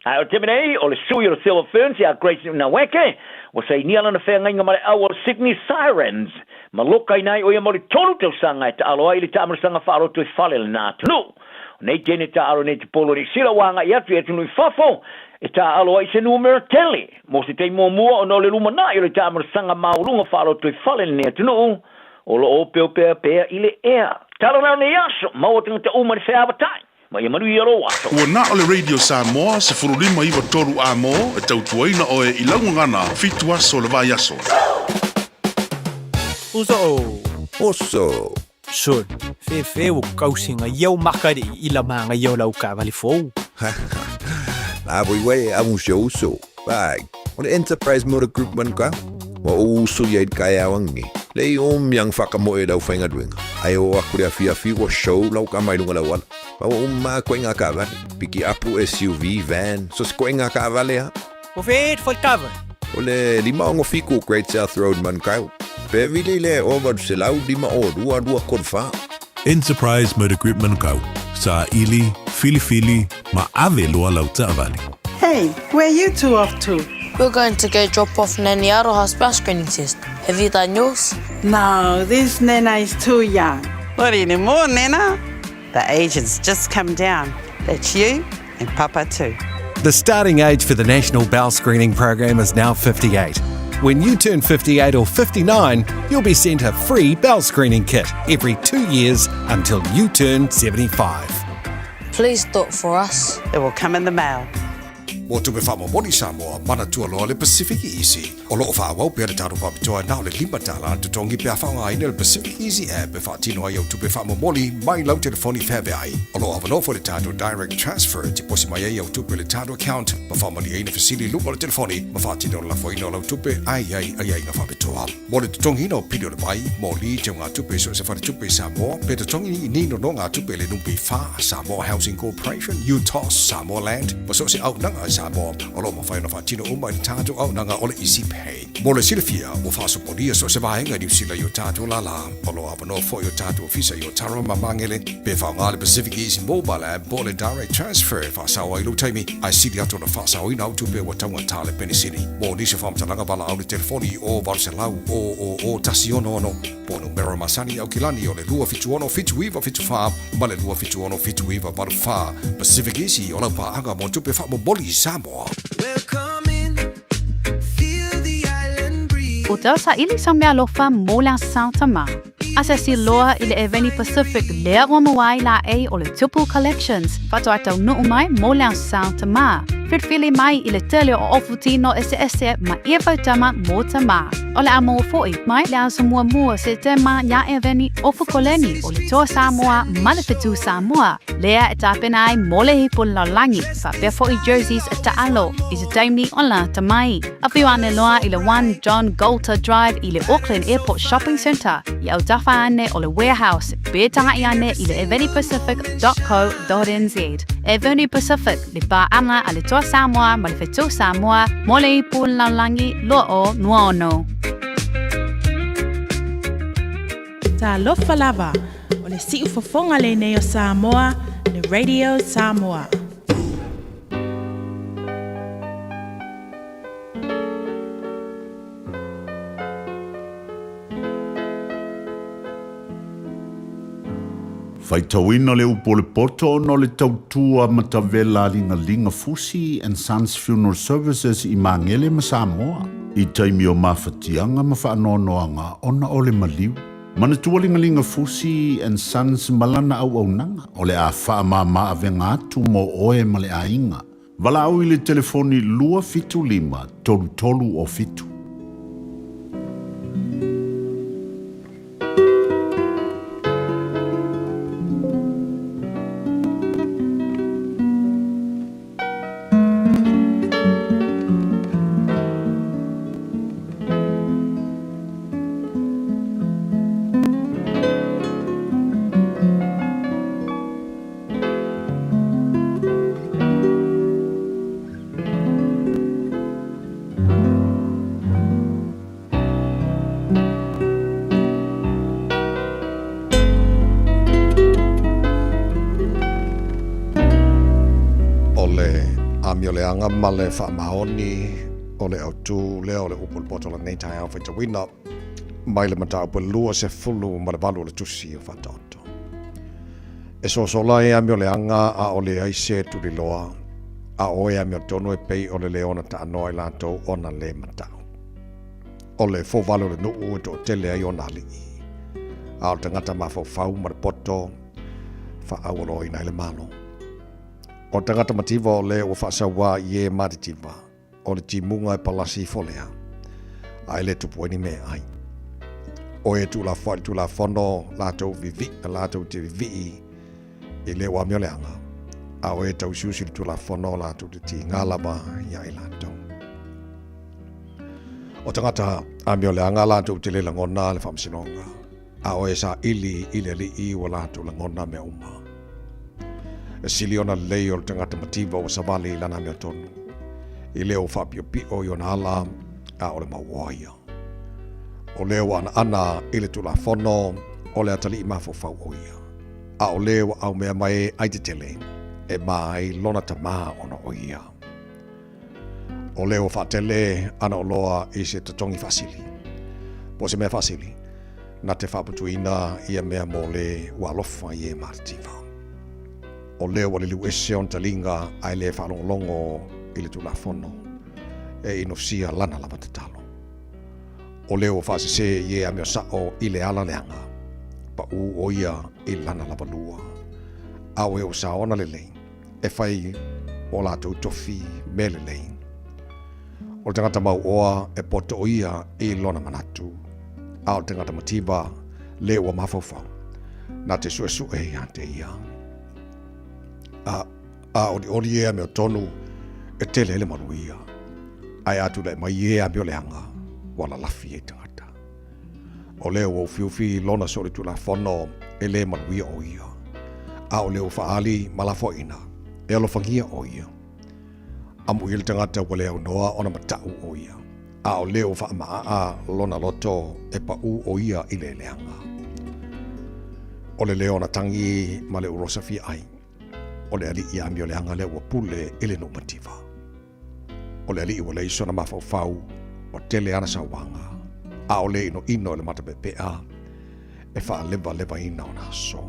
Ae o le taimi nei, o le sui o le Silver Ferns ia Grace Nweke ua sainia lana feagaiga ma le au o le Sydney Sirens ma lokaina ai o ia mo le tolu tausaga e taalo ai i le taamalasaga faaloto i fale lena atunuu. O nei teine taaalo netipolo a Niu Sila ua agai atu i atunuu i fafo e taaalo ai i se numera tele mo se taimi muamua ona o le lumana'i o le taamalasaga maualuga faaloto i fale lenei atunuu o lo o opeopea pea i le ea. Tala la o nei aso, maua tagata uma i le feavata'i. Ma ia manuia lou aso. Ua na o le Radio Samoa 15 93 amo e tautuaina oe i lau gagana fitu aso o le vaiaso. Uso o. Oso. Sol, fefe ua kausiga ia o maka le i la magaia o lau taavale fou. La voi uai e amu si ou uso. Vai, o le Enterprise Motor Group Manukau. Ua ou uso ia i le taeao angiangi. Lei o miang whakamoe lau whaingaluenga. Ai o aku le afiafi ua show lau kama i lunga lau ala. Ma ua uma koe ngā kaavale. Piki apu SUV, van, so se koe ngā kaavale ha. O whē te whai taavale? O le 567 Great South Road Manukau. Pe vili le o 800 5 o 2 2 3 4. Enterprise Motor Group Manukau, saili, filifili, ma ave loa lau taavale. Hey, where you two off to? We're going to go drop off Nanny Aroha's bowel screening test. Have you done yours? No, this Nana is too young. Not anymore, Nana. The age has just come down. That's you and Papa too. The starting age for the National Bowel Screening Program is now 58. When you turn 58 or 59, you'll be sent a free bowel screening kit every 2 years until you turn 75. Please do it for us. It will come in the mail. Mo tupe faamomoli Samoa, manatua loa le Pacific Easy. O loo faaauau pea le tatou faapitoa na o le $5 le totogi pe a faaaogaina le Pacific Easy app e faatino ai au tupe faamomoli mai lau telefoni feaveai. O loo avanoa foi le tatou Direct Transfer e tiposi mai ai au tupe i le tatou account ma faamalieina fesili i luga o le telefoni ma faatino le lafoina o lau tupe ae i ai aiaiga faapitoa. Mo le totogiina o pili o le vai, moli, teugatupe i so o se faletupe i Samoa, pe totogi i ni nonogatupe i le NPF, Samoa Housing Corporation, UTOS, Samoa Land, ma so o se auaunaga i Samoa, o lo o mafai ona faatino uma i le tatou auaunaga o le Easy Pay. Mo le silafia, ua faasopolia so o se vaega i Niu Sila i o tatou lālā. O lo o avanoa foi o tatou ofisa i Otara ma Magele, pe faaaoga le Pacific Easy Mobile App po o le Direct Transfer e faasao ai lou taimi, ae sili atu ona faasaoina au tupe ua taugata le penisini. Mo nisi o faamatalaga valaau le telefoni i o 800 000 166 po o numera masani i Aukilani o le 276 7974 ma le 276 7984. Pacific Easy o lau paaga mo tupe faamomoli i Samoa. O tau saili sa mealofa mo le Aso Tama. Asiasi loa i le Eveni Pacific lea ua maua ai laei o le Tupu Collections faatoa taunuu mai mo le Aso Tama. Filifili mai i le tele o ofu tino eseese ma ia fautama mo Tama. O le a maua foi mai le aso muamua Setema iā Eveni Ofu Koleni o le Toa Samoa ma le Fetu Samoa lea e tapena ai mo le Ipu Lalolagi faapea foi jerseys taalo i se taimi o lata mai. Afio ane loa i le 1 John Goulter Drive i le Auckland Airport Shopping Centre i autafa ane o le Warehouse pe taga'i ane i le evenipacific.co.nz. Eveni Pacific, le paaga a le Toa Samoa ma le Fetu Samoa mo le Ipu Lalolagi 2026. Talofa lava, o le siufofoga lenei o Samoa, le Radio Samoa. Faitauina le upu o le poto ona o le tautua matavela a Ligalinga Fusi and Sons Funeral Services i Magele ma Samoa i taimi o mafatiaga ma faanoanoaga ona o le maliu. Manatua Ligalinga Fusi and Sons ma lana auaunaga o le a faamama avega atu mo oe ma le aiga. Valaau i le telefoni 275 33 o 7. O le amioleaga ma le faamaoni o le autū lea o le upu o le poto o lenei taeao faitauina mai le mataupu e 28 o le Tusi o Faataoto. E sosola e amioleaga a o leai se tuliloa, a o e amiotonu e pei o le leona taanoa i latou ona le matau. O le fovale o le nuu e toatele ai ona alii, a o le tagata mafaufau ma le poto, faaaualoaina ai le Malo. O tagata mativa o le ua faasauā i e matitiva, o le timuga e palasi ifo lea, a e le tupu ai ni mea ai. O e tuulafoai i le Tulafono latou vivi'i na latou te vivi'i i le ua amioleaga, a o e tausiusi i le Tulafono latou te tiga lava iā i latou. O tagata amioleaga latou te le lagona le faamasinoga, a o e saili i le Alii ua latou lagona mea uma. E sili ona lelei o le tagata mativa ua savali i lana amiotonu, i le ua faapiopio i ona ala, a o le mauoa ia. O le ua anaana i le Tulafono, o le atalii mafaufau o ia, a o le ua aumea mai e ai tetele, e ma ai lona tamā ona o ia. O le ua faatele ana oloa i se totogi faasili, po o se mea faasili, na te faaputuina ia mea mo le ua alofa i e matitiva. O lea ua liliu ese ona taliga ae le faalogologo i le Tulafono, e inosia lana lava tatalo. O lea ua faasese i e amio sao i le ala leaga, paʻu o ia i lana lava lua. A o e ua saona lelei, e fai o latou tofi mea lelei. O le tagata mauoa e poto o ia i lona manatu, a o le tagata mativa le ua mafaufau, na te suesue ia te ia. A, a olioli e amiotonu, e tele ai le manuia, ae a tulai mai e amioleaga, ua lalafi ai tagata. O lea ua ufiufi lona solitulafono e le manuia o ia, a o lea ua faaali ma lafoaiina e alofagia o ia. Amuia le tagata ua le aunoa ona mataʻu o ia, a o lea ua faamaaa lona loto e paʻu o ia i le leaga. O le leo ona tagi ma le urosa fia ai, o le alii amioleaga lea ua pule i le nuu mativa. O le alii ua leai sona mafaufau, ua tele ana sauaga, a o le inoino i le matapeapea e faalevalevaina ona aso.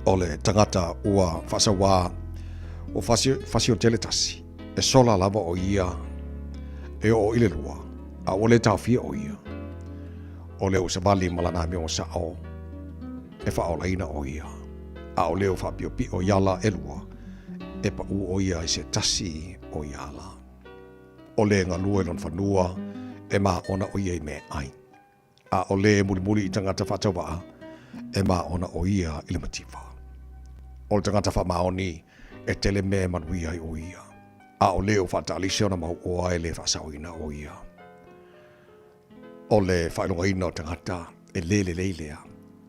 O le tagata ua faasauā, ua fasiotele tasi, e sola lava o ia e oo i le lua, a ua le taofia o ia. O le ua savali ma lana amioga sao e faaolaina o ia, a o le ua faapiopio i ala e lua, e paʻu ʻo ia i se tasi o ia ala. O le galue i lona fanua e māʻona ʻo ia i meaʻai, a ʻo le mulimuli i tagata faatauvaʻa e māʻona ʻo ia i le mativa. ʻO le tagata faamaoni e tele mea e manuia ai ʻo ia, a ʻo le ua faataalise ona mauʻoa e le faasaoina ʻo ia. O le faailogaina o tagata e lē lelei lea,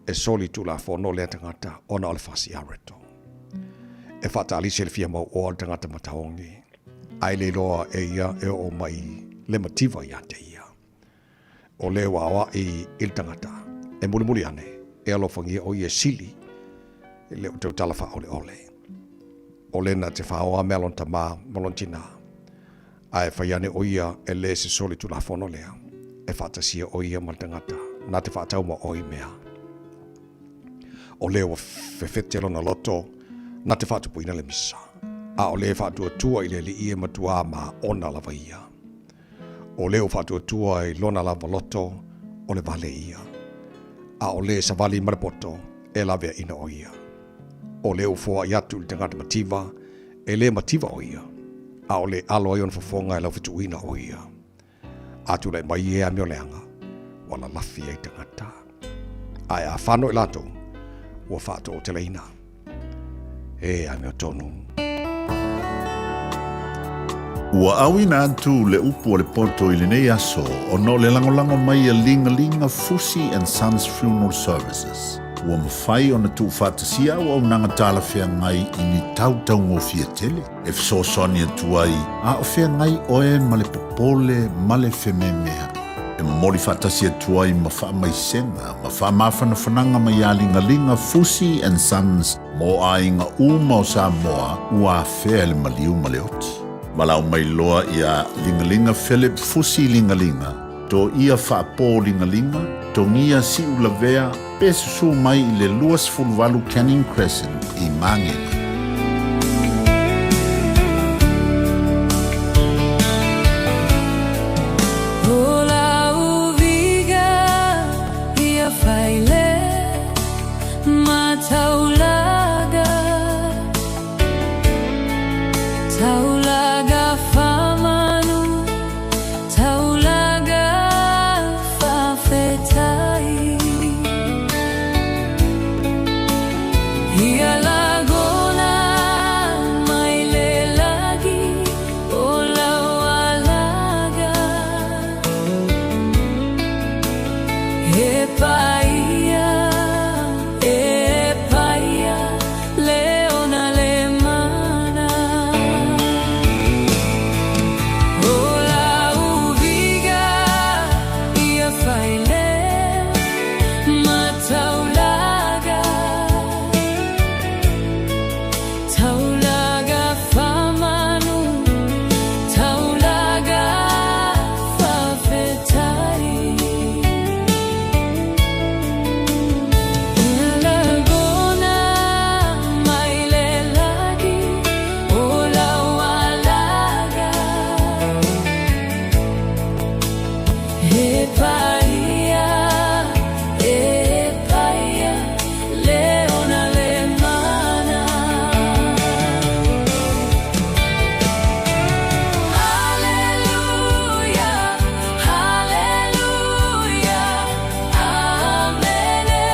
e soli tulafono lea tagata ona o le fasiareto. E faataalise le fia mauoa o le tagata mataogi, ae le iloa e ia e oo mai le mativa ia te ia. O le ua aoaʻi i le tagata, e mulimuli ane, e alofagia o ia e sili i le o tautala faaoleole. O le na te whaoa mea lona tamā ma lona tinā. A e fai ane ʻo ia e lē se soli tulafono lea, e faatasia ʻo ia ma le tagata na te faatau ma ʻoe i mea. O lea ua fefete lona loto na te faatupuina le misa, a o lea e faatuatua i le alii e matuā maona lava ia. O lea ua faatuatua i lona lava loto o le vale ia, a o lea e savali ma le poto e laveaina ʻo ia. O lea ua foaʻi atu i le tagata mativa E le mativa ʻo ia, ʻaʻole e alo ai ona fofoga e laufetuʻuina ʻo ia. A tulai mai e amioleaga, ua lalafi ai tagata. Ae a fano i latou, ua faatooteleina. E amiotonu. Ua auina atu le upu a le poto i lenei aso ona o le lagolago mai a Ligalinga Fusi and Sons Funeral Services. Ua mafai ona tuufaatasia auaunaga talafeagai i ni tautaugofie tele e fesoasoani atu ai a o feagai oe ma le popole ma le fememeaʻi. E momoli faatasi atu ai ma faamaisega ma faamafanafanaga mai a Ligaliga Fusi and Sons mo aiga uma o Samoa ua afea e le maliu ma le oti. Valaau mai loa iā Ligaliga Philip Fusi Ligaliga, Toia Faapō Ligaliga, Togia Siulavea, pe susū mai i le 28 Canning Crescent i Māngere. Ia lagona mai le lagi o lau alaga. E paia, e paia, le ona le mana. O lau viga ia fai le mataulaga. Taulaga faamanu, taulaga faafetai. Lagona mai le lagi o lau alaga. E paia, e paia, le ona le mana. Haleluia, haleluia, amene.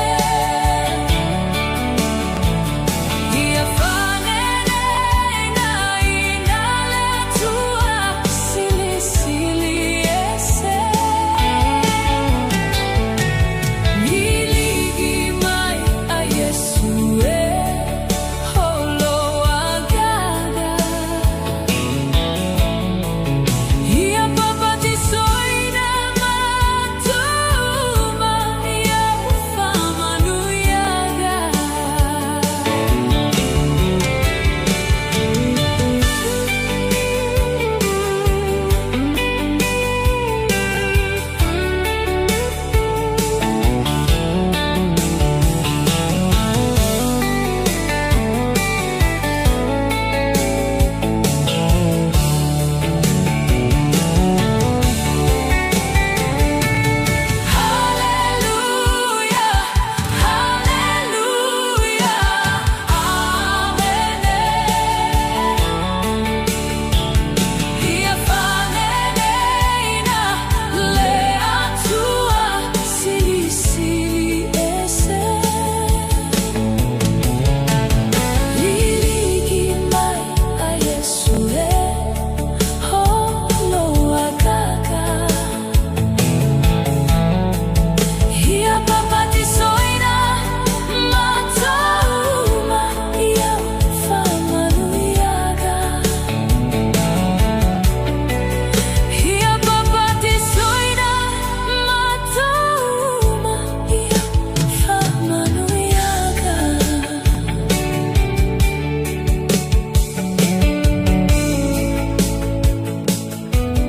Ia faaneneina ina le Atua Silisili Ese. Iligi mai a Iesu e o lou Agaga. Ia papatisoina matou ma ia faamanuiaga. Haleluia, haleluia, amene. Ia faaneneina le Atua Silisili Ese. Iligi mai a Iesu e o lou Agaga. Ia papatisoina matou ma ia faamanuiaga. Ia papatisoina matou ma ia faamanuiaga.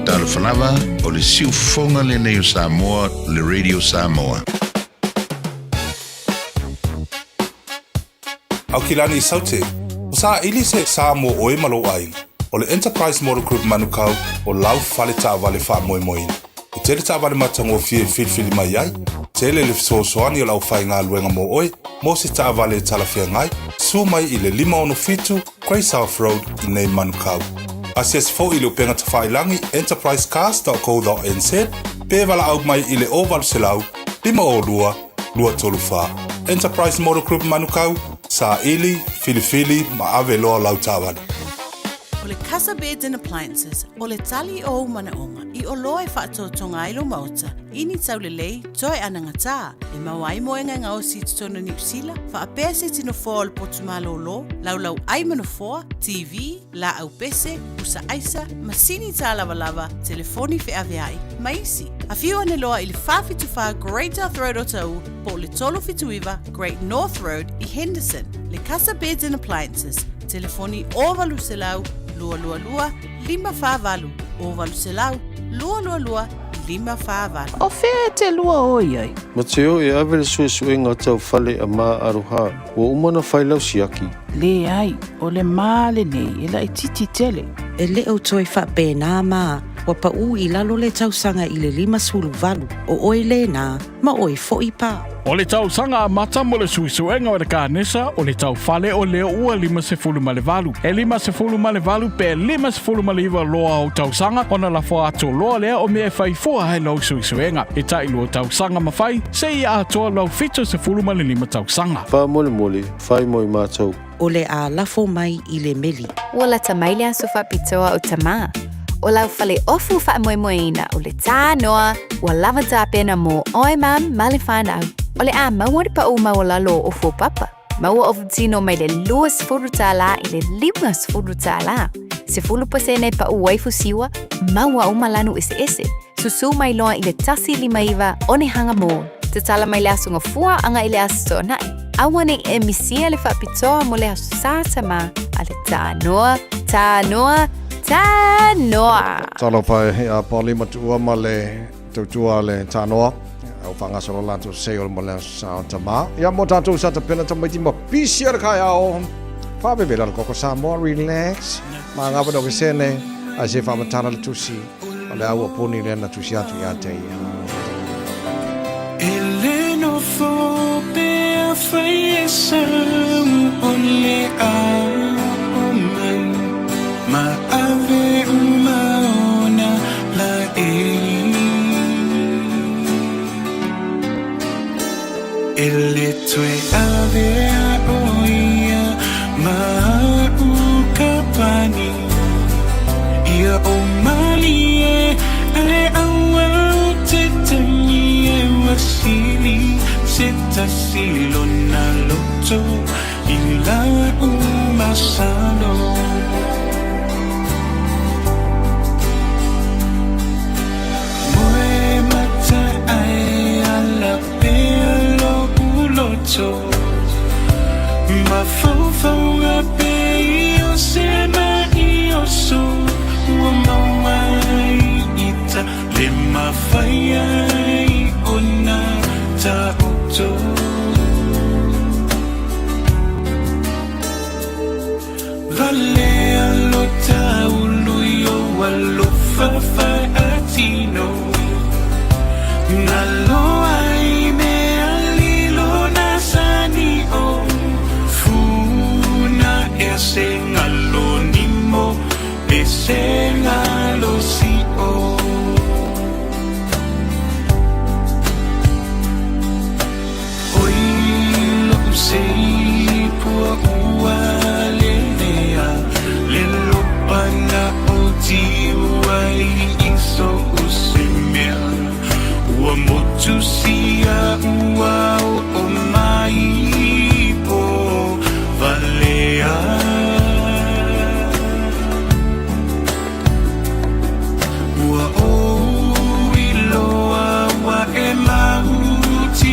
Talofa lava, o le siufofoga lenei o Samoa, le Radio Samoa. Aukilani i Saute, ua saili se sa mo oe ma lou aiga. O le Enterprise Motor Group Manukau o lau fale taavale faamoemoeina. E tele taavale matagofie e filifili mai ai, tele le fesoasoani o le aufaigaluega mo oe mo se taavale e talafeagai, susu mai i le 567 Grey South Road i nei Manukau. Asiasi foi i le upega tafailagi enterprisecars.co.nz pe valaau mai i le 0800 502 234. Enterprise Motor Group Manukau, saili, filifili ma ave loa lau taavale. O le Casa Beds and Appliances, o le tali o ou manaoga i oloa e faatotoga ai lou maota i ni taulelei toe anagatā e maua ai moega e gaosi i totonu o Niu Sila, faapea se tino foa o le potu malōlō, laulau ai ma nofoa, TV, laau pese, pusa aisa, masini tālavalava, telefoni feaveai, ma isi. Afio ane loa i le 474 Great South Road Otahuhu po o le 379 Great North Road i Henderson. Le Casa Beds and Appliances, telefoni 0800 222 548, 0800 222 548. O fea e te lua o i ai? Mateo e ave le suesuega tau fale a Ma Aroha, ua uma ona fai lau siaki. Leai, o le ma lenei e laitiiti tele. E le o toe faapena ma. Ua paʻū i lalo le tausaga i le 58, o oe lēnā, ma oe foʻi pā. O le tausaga amata mo le suesuega o le kanesa o le taufale o lea ua 58. E 58 pe 59 loa ou tausaga ona lafo atu loa lea o mea e fai fua ai lou suesuega. E tailua tausaga ma fai, seia atoa lou 75 tausaga. Faamolemole, fai mo i matou. O le a lafo mai i le meli. Ua lata mai le aso faapitoa o Tamā. O lau fale ofu faamoemoeina o le Tānoa, ua lava tapena mō oe mum ma le whānau. O le a maua le paʻu maualalo o ofu o Papa. Maua ofu tino mai le $20 i le $50. 10% paʻu ai fusiua, maua uma lanu eseese. Susū mai loa i le 159 Onehunga Mall. Tatala mai le aso Gafua agai i le aso Toonai. Aua ne i e misia le faapitoa mo le Aso Sa Tamā a le Tānoa, Tānoa, Tānoa! Talofa e a Polly Matuua ma le tautua a le Tānoa. Au whangasolo latou sei o mo le Aso Sa o Tamā. Ia mo tātou sa tapena tamaiti ma pisi a le kaiao. Whaawewela le koko Samoa, relax. Ma ngā wano ke sene, ai se whaamatara le tusi. O le au poni lea na tusi atu ia te ia. E le nofo pea fai e sau o le ao mai ma ave uma ona la e. E le toe ave a o ia ma uka pani ia o malie ale aua o te tangi e wasili se tasilo na loto i la umasalo. Moe mata ai ala pea lo'u loto Mafaufauga pe i o se ma'i oso Ua maua ai ita le mafai ai ona taoto Valea lo taulu i ou alofa faatino Nalo ai mea lilo na sani o Funa ea se galo nimo e se galo si'o Oi lo'u sei pua ua lelea Le lopana o tiu ai i so'u se mea Ua motu sia ua oo mai po valea Ua ou iloa ua e mautinoa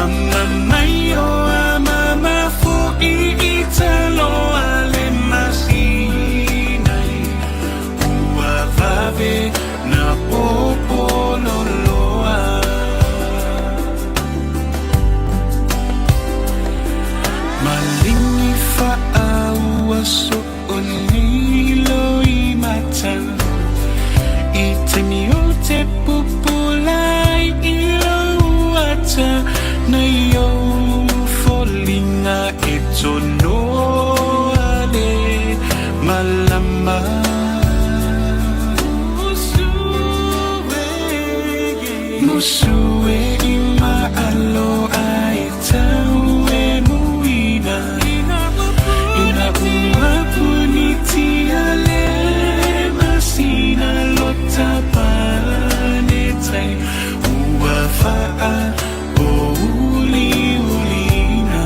Ama mai o amama fo'i i taloa le masinai Ua vave na popololoa Malingi faaua soo nei loimata I taimi o te pupula ai i lou ata Nei ou foliga e tonoa le malama Musu e i maalo ai tau e muina Ina ua punitia le masina lota pane tai ua faa o uliulina.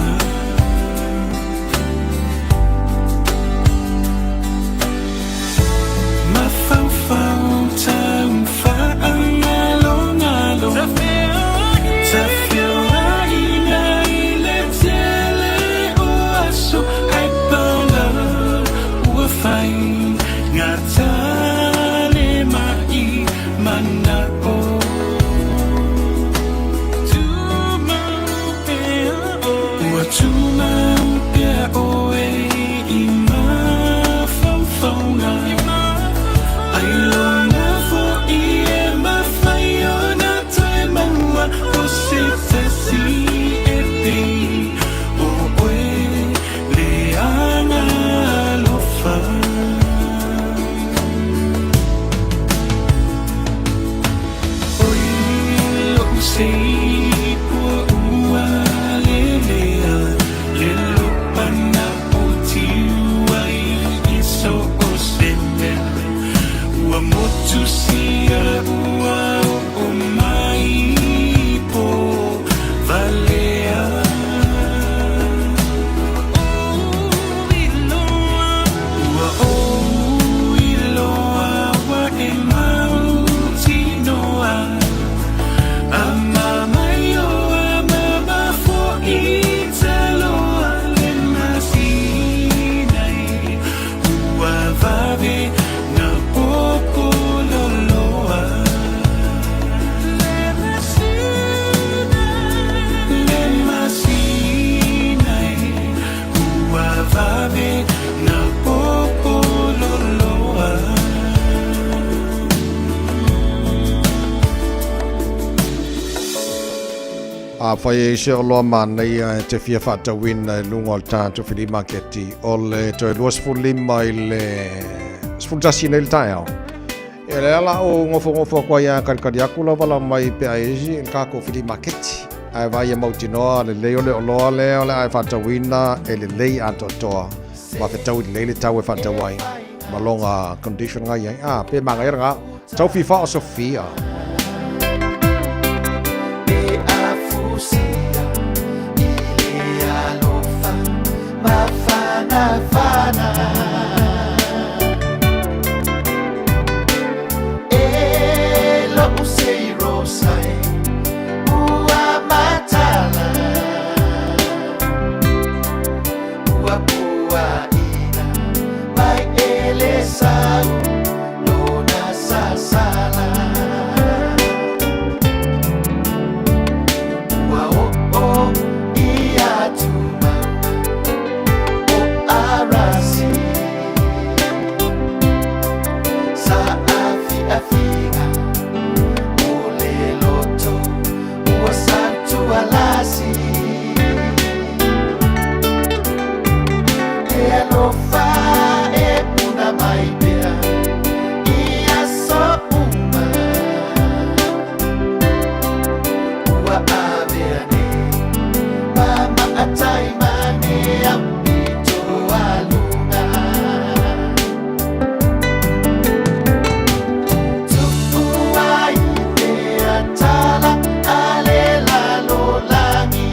Afai e i se oloa manaia e te fia faatauina i luga o le tatou filimaketi, o le toe 25 i le 11 nei le taeao. Ia lea la o nofonofo atu ai a kalikali atu la vala mai pe a i le tatou filimaketi. Ae vaai ia mautinoa lelei o le oloa lea o le a e faatauina e lelei atoatoa ma fetaui lelei le tau e faatau ai ma lona condition nga i ai. Ah, pe manaia lena. Tau fifa o Sofia. Pe afusia i le alofa mafanafana E lo'u seirosa e ua matala Ua puaʻina mai e le sau lona sasala Ua o'o i atu mauga o Arasi Sa'afi'afiga o le loto ua sautualasi E alofa e puna mai pea i aso uma Ua avea nei ma maatai mane aupito aluga Tu'u ai pea tala a le lalolagi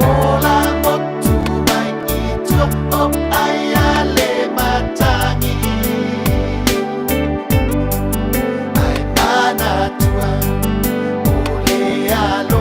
Ola motu mai i tua o ai a le matagi Ae manatua o le alofa.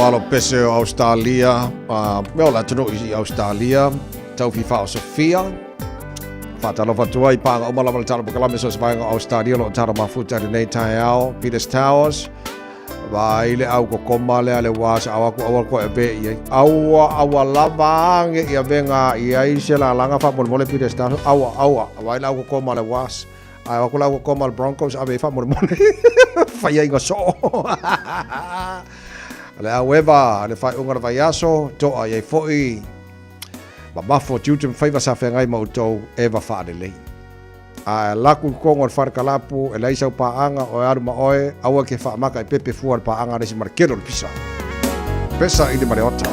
alo pese o Australia, mea o le atunuu i Australia, Taufifa o Sofia. Faatalofa atu ai paaga uma lava le tala pokalame so se vaega o Australia lo tala mafuta i lenei taeao. Peters Towers, vaai le au kokoma lea le wā sa au aku aua koe ave i ai. Aua, aua lava ange i ave ngā i ai se lalaga faamolemole Peters Towers. Aua, aua, vaai le au kokoma le wā. Ae o aku la ua koma le Broncos ave i faamolemole. Faiaiga soo. Le au eva le faaiuga o le vaiaso, toa i ai foi mamafo tiute ma faiva sa feagai ma outou eva faalelei. Ae ala aku i kogo o le fale kalapu e leai sau paaga o e alu ma oe, aua e ke faamaka i pepe fua le paaga a le isi ma le kele o le pisa. Pesa i lima le ota.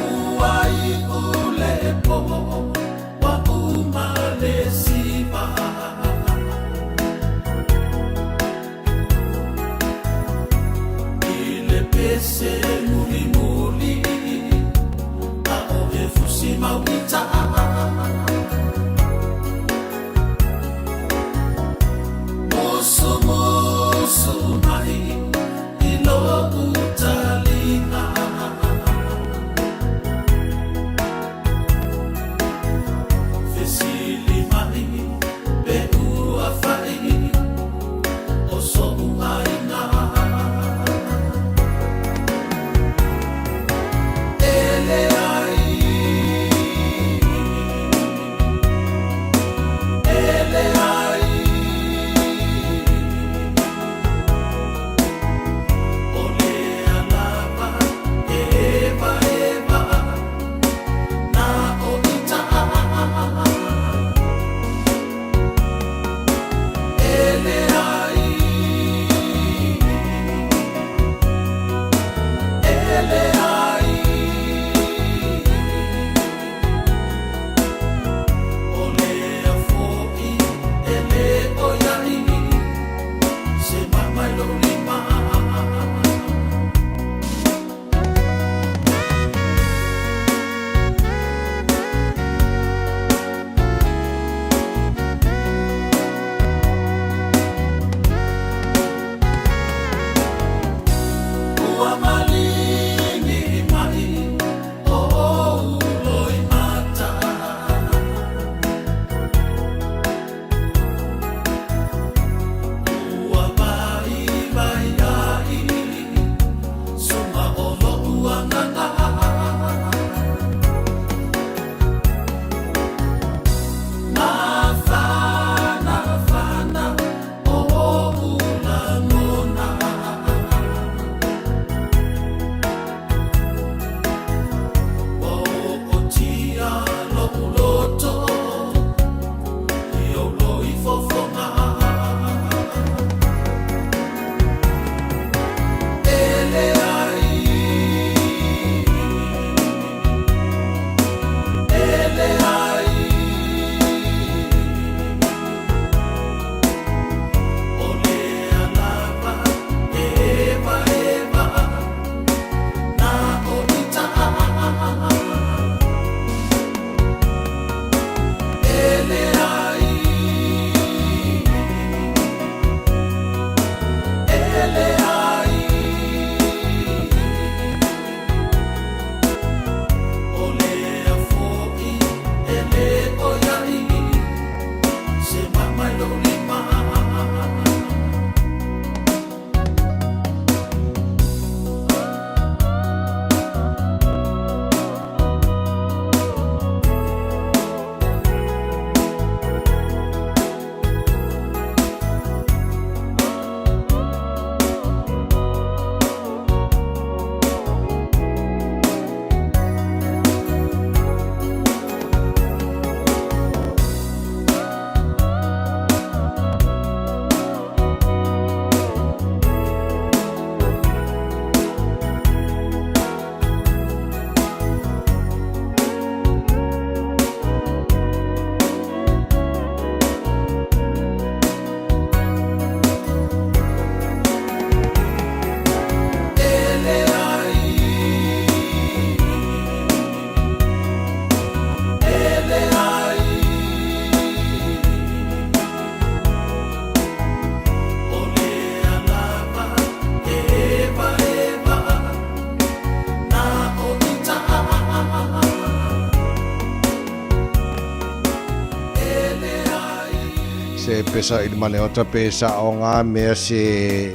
Se pesa i le maleota pe sa'oga mea se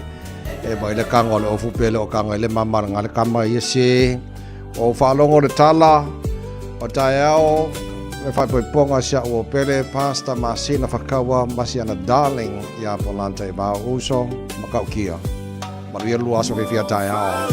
e vai le kago a le ofu pe le o kago i le mama le le kama ia se o faalogo le tala o taeao le faaipoipoga si a'u o pele Pastor Masina Fakaua ma si ana darling ia Polanta i vao uso ma kaukia. Manuia le lua aso fiafia taeao.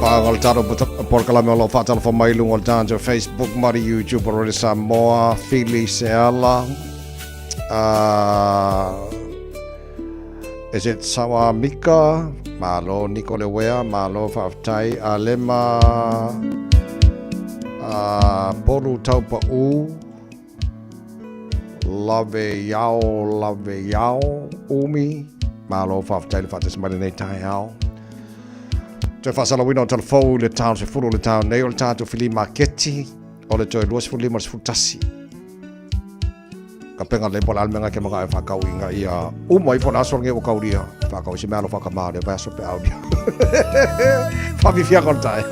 Paga o le tatou polokalame o lo o faatalofa mai i luga o le tatou Facebook ma le YouTube o Radio Samoa, Fili Seala, is it Sawa Mika, malo Niko Lewea, malo faafetai, Alema, Polu Taupa'u, Lave Iao, Lave Iao, Umi, malo faafetai le faatasi mai lenei taeao. Toe faasalauina o talafou i le tau 10 o le tau nei o le tatou fili maketi o le toe 25 11. Ka penga le po le almenga ke manga e whakau inga ia uma i fona aso nge o kauria whakau se mea alo whakamā le vai aso pe auria. Whawhiwhia kon tae.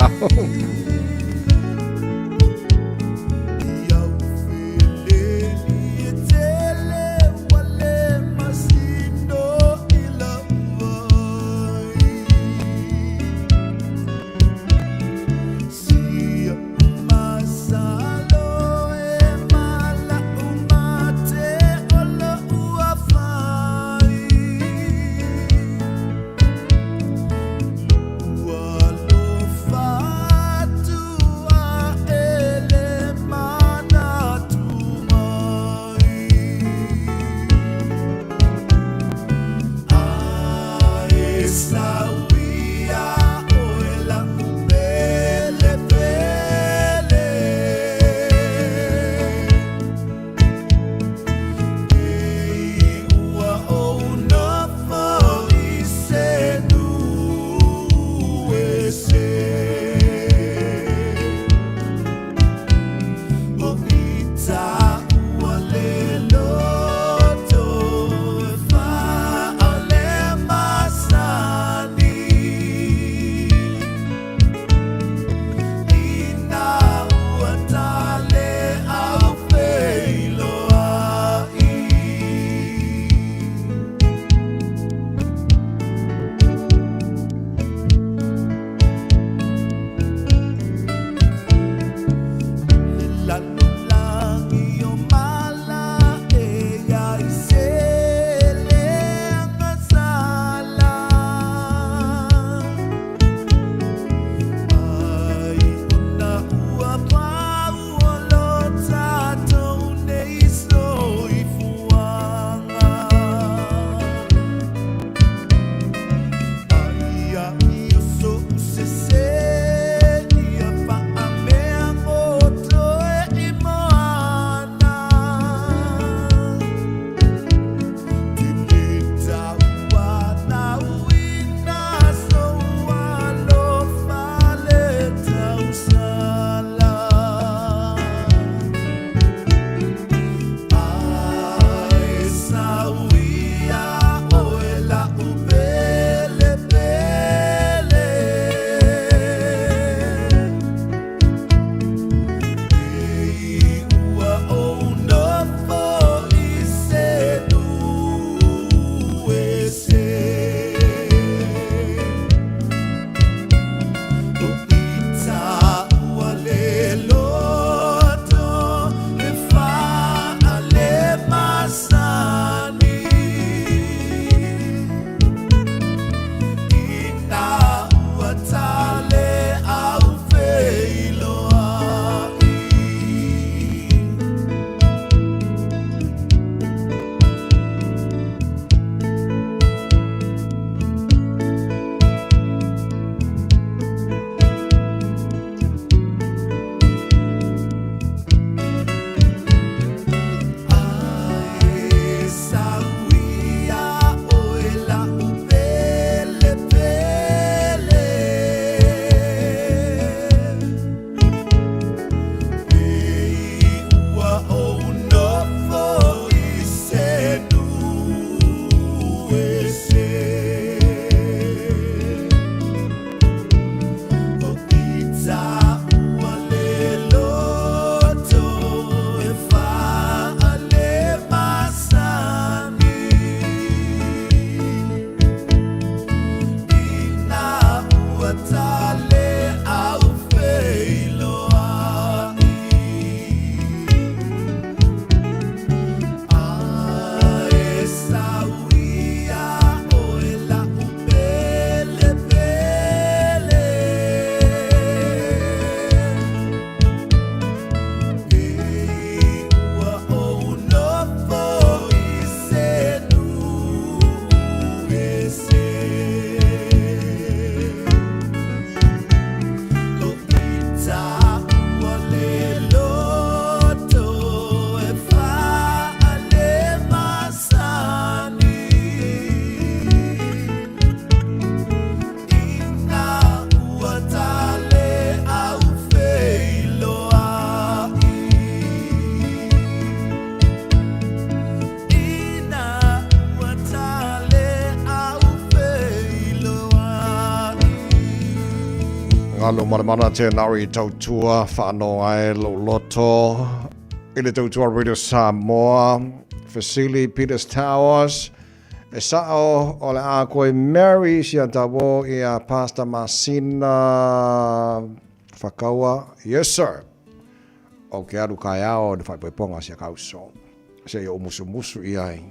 Galu malamala te nari tautua whaanoa e lou loto i le tautua Radio Samoa Fesili Peters Towers e sao o le a koe Mary sia tawo i a Pastor Masina Whakaua. Yes sir. O ke alu kai ao le whaipoiponga sia kauso. Se i o musumusu i ai.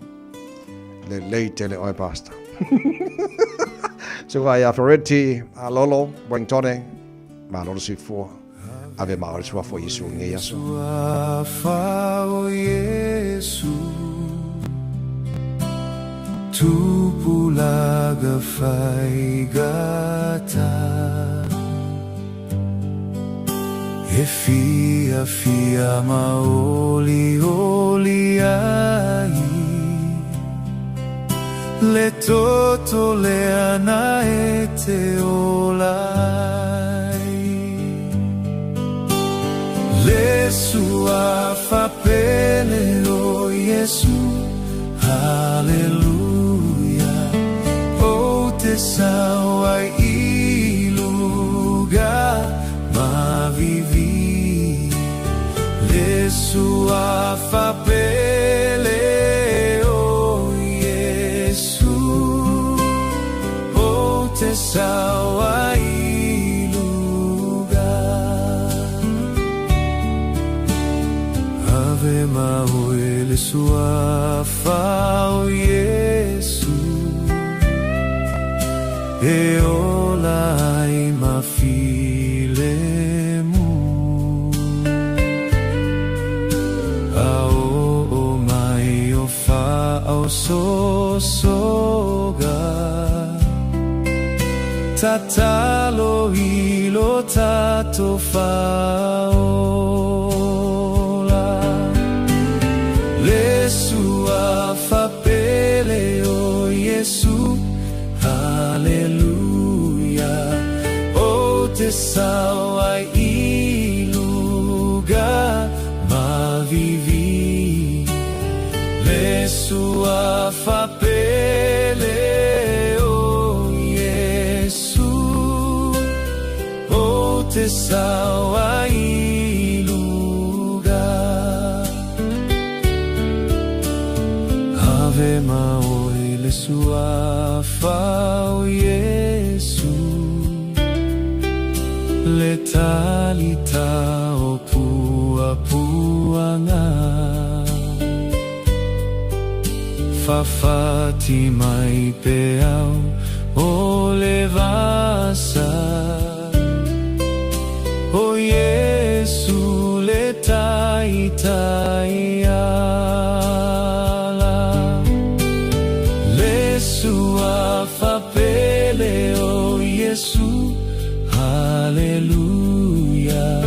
Le lei tele oe Pastor. So ai a Ferretti, a Lolo, Wellingtone, ma lolo si fua. Ave ma ore sua fo Yesu nge yaso. Suafa o Yesu Tupulaga faigata E fia fia maoli oli ai Le toto le ana e te ola ai Le suafa pele o Yesu Hallelujah O te sao ai i luga mavivi Le suafa pele o Yesu O te sao ai i luga Ave maue le suafa o Yesu E ola ai ma file mu A o o mai o fa au so soga Tatalo ilo tato faola Le suafa pele o Yesu Hallelujah O te sao ai i luga mavivi Le suafa pele o Yesu O te sao ai i luga Ave maoi le suafa o Yesu Le talita o pua puanga Fafati mai pe au o le vasa O Yesu le tai ala Le suafa pele o Yesu Hallelujah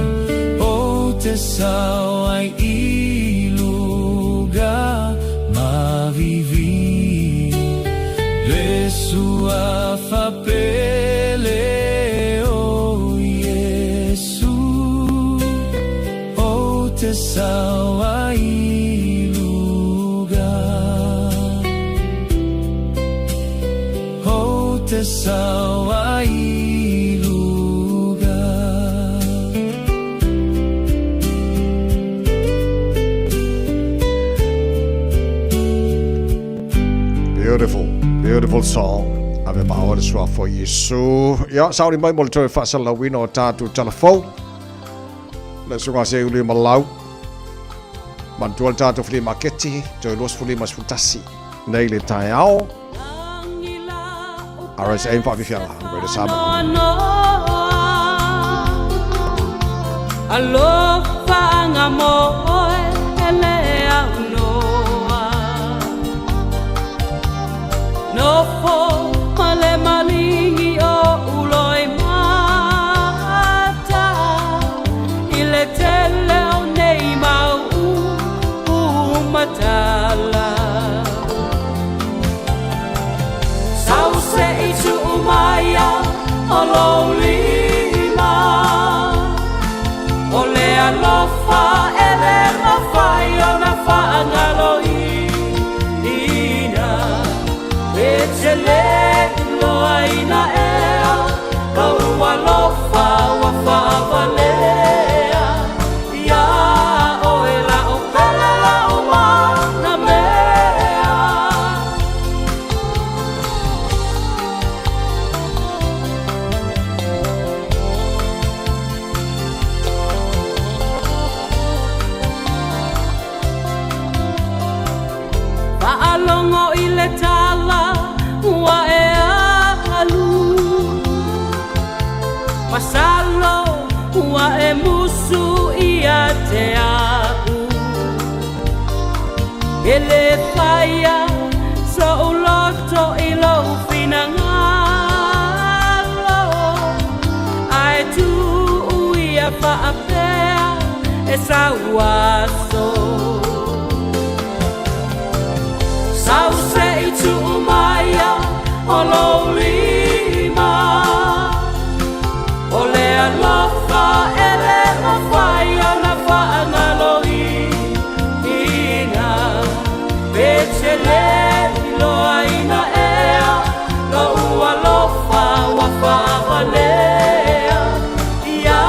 O te sao ai i luga mavivi Le suafa pele o Yesu O te sao ai i luga O te sao ai i luga Beautiful, beautiful song. Ave maua le suafa o Iesu. Ia, sauni mai mo le toe faasalalauina o tatou talafou. Le susuga se uli malau. Manatua le tatou flea maketi, toe 25 11 nei le taeao. RSA ma faafiafiaga, Radio Samoa. Alofa nga mo oe ele au noa Nofo ma le malingi o uloi mata I le tele o nei mau u matala Sau se i tu maia o lou lima O le alofa e le mafai ona faagaloina E te le loa ina ea Kau alofa le tala ua e alu. Masalo ua e musu ia te au. E le whaia so uloto i lou finangalo. Ae tu ia whaapea e sauaso. Sau se i tu maia o lou lima. O le alofa e le mawhai ona whaangalo ina. Pe te le iloa ina ea, lou alofa ua whaavalea. Ia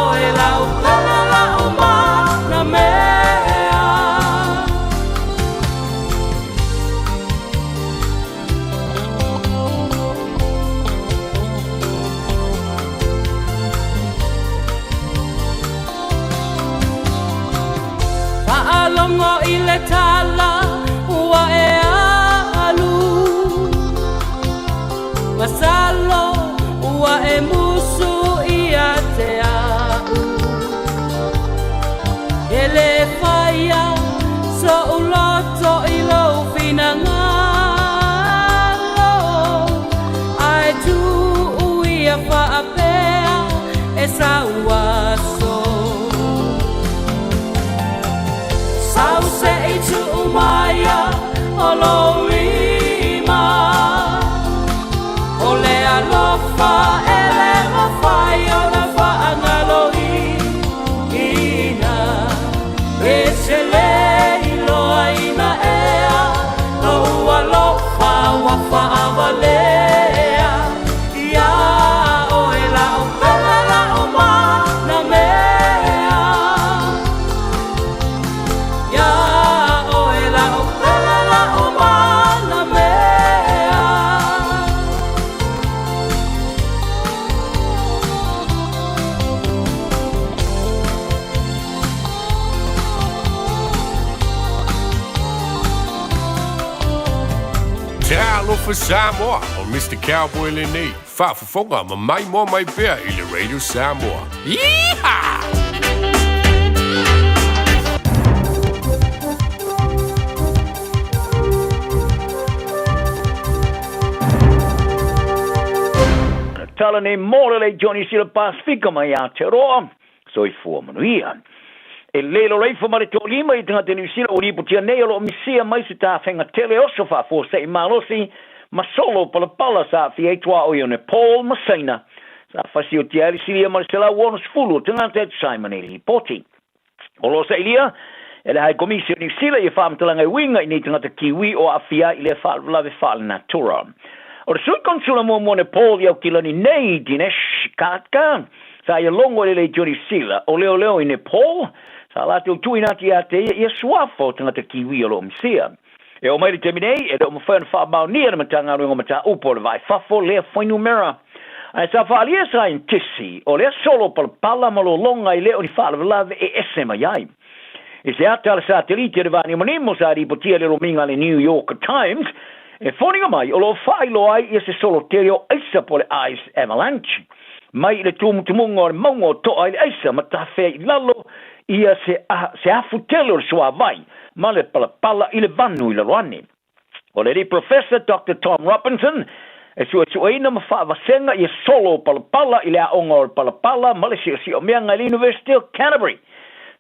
oe lau pele lau mana mea. Whaalongo i le tala ua e alu. Masalo ua e musu ia te au. E le whaia so uloto i lou finangalo. Ae tu ia whaapea e sauaso. Sau se i tu maia o lou lima. O le alofa e le mawhai ona whaangalo ina. E se le iloa ina ea, lou alofa ua whaavalea. Ia oe lau pele lau mana mea. Ia oe lau pele lau mana mea. Talofa Samoa, o Mr. Cowboy lenei, faafofoga ma maimoa mai pea i le Radio Samoa. Yeehaw! Tala nei mo le lei Johnny Sila Pasifika mai Aotearoa. Soifua manuia. E lelo leifo ma le toalima i tagata Niu Sila ua lipotia nei o lo o misia mai se tafega tele oso faafuasei malosi ma solo palapala sa aafia ai tuaoi o Nepal ma Saina sa fasiotia ai le silia ma le 160 o tagata e tusa ai ma nei lipoti. O lo o sailia e le Hai Komisi o Niu Sila ia faamatalaga e uiga i nei tagata Kiwi o aafia ai i lea faalavelave faalenatura. O le Sui Konsula muamua o Nepal i Aukilani nei, Dinesh Khadka, sa ia logo e le Leitio Niu Sila o leoleo i Nepal, sa latou tuuina atu ia te ia ia suafa o tagata Kiwi o lo o misia. E oo mai le taimi nei, e le o mafai ona faamaonia le Matagaluega o Mataupu o le Vaifafo lea fuainumera. Ae sa faaalia saienitisi o lea solo palapala ma lologa e le o ni faalavelave e ese mai ai. I se ata a le satelite o le vanimonimo sa lipotia le lomiga a le New York Times, e foliga mai o lo o faailoa ai ia se solo tele o aisa po o le ice avalanche mai i le tumutumuga o le mauga o toa i le aisa ma tafea i lalo ia se, se afu tele o le suavai ma le palapala i le vanu i lalo ane. O le alii Professor Doctor Tom Robinson e suesueina ma faavasega ia solo palapala i le aoga o le palapala ma le siosiomeaga i le University of Canterbury.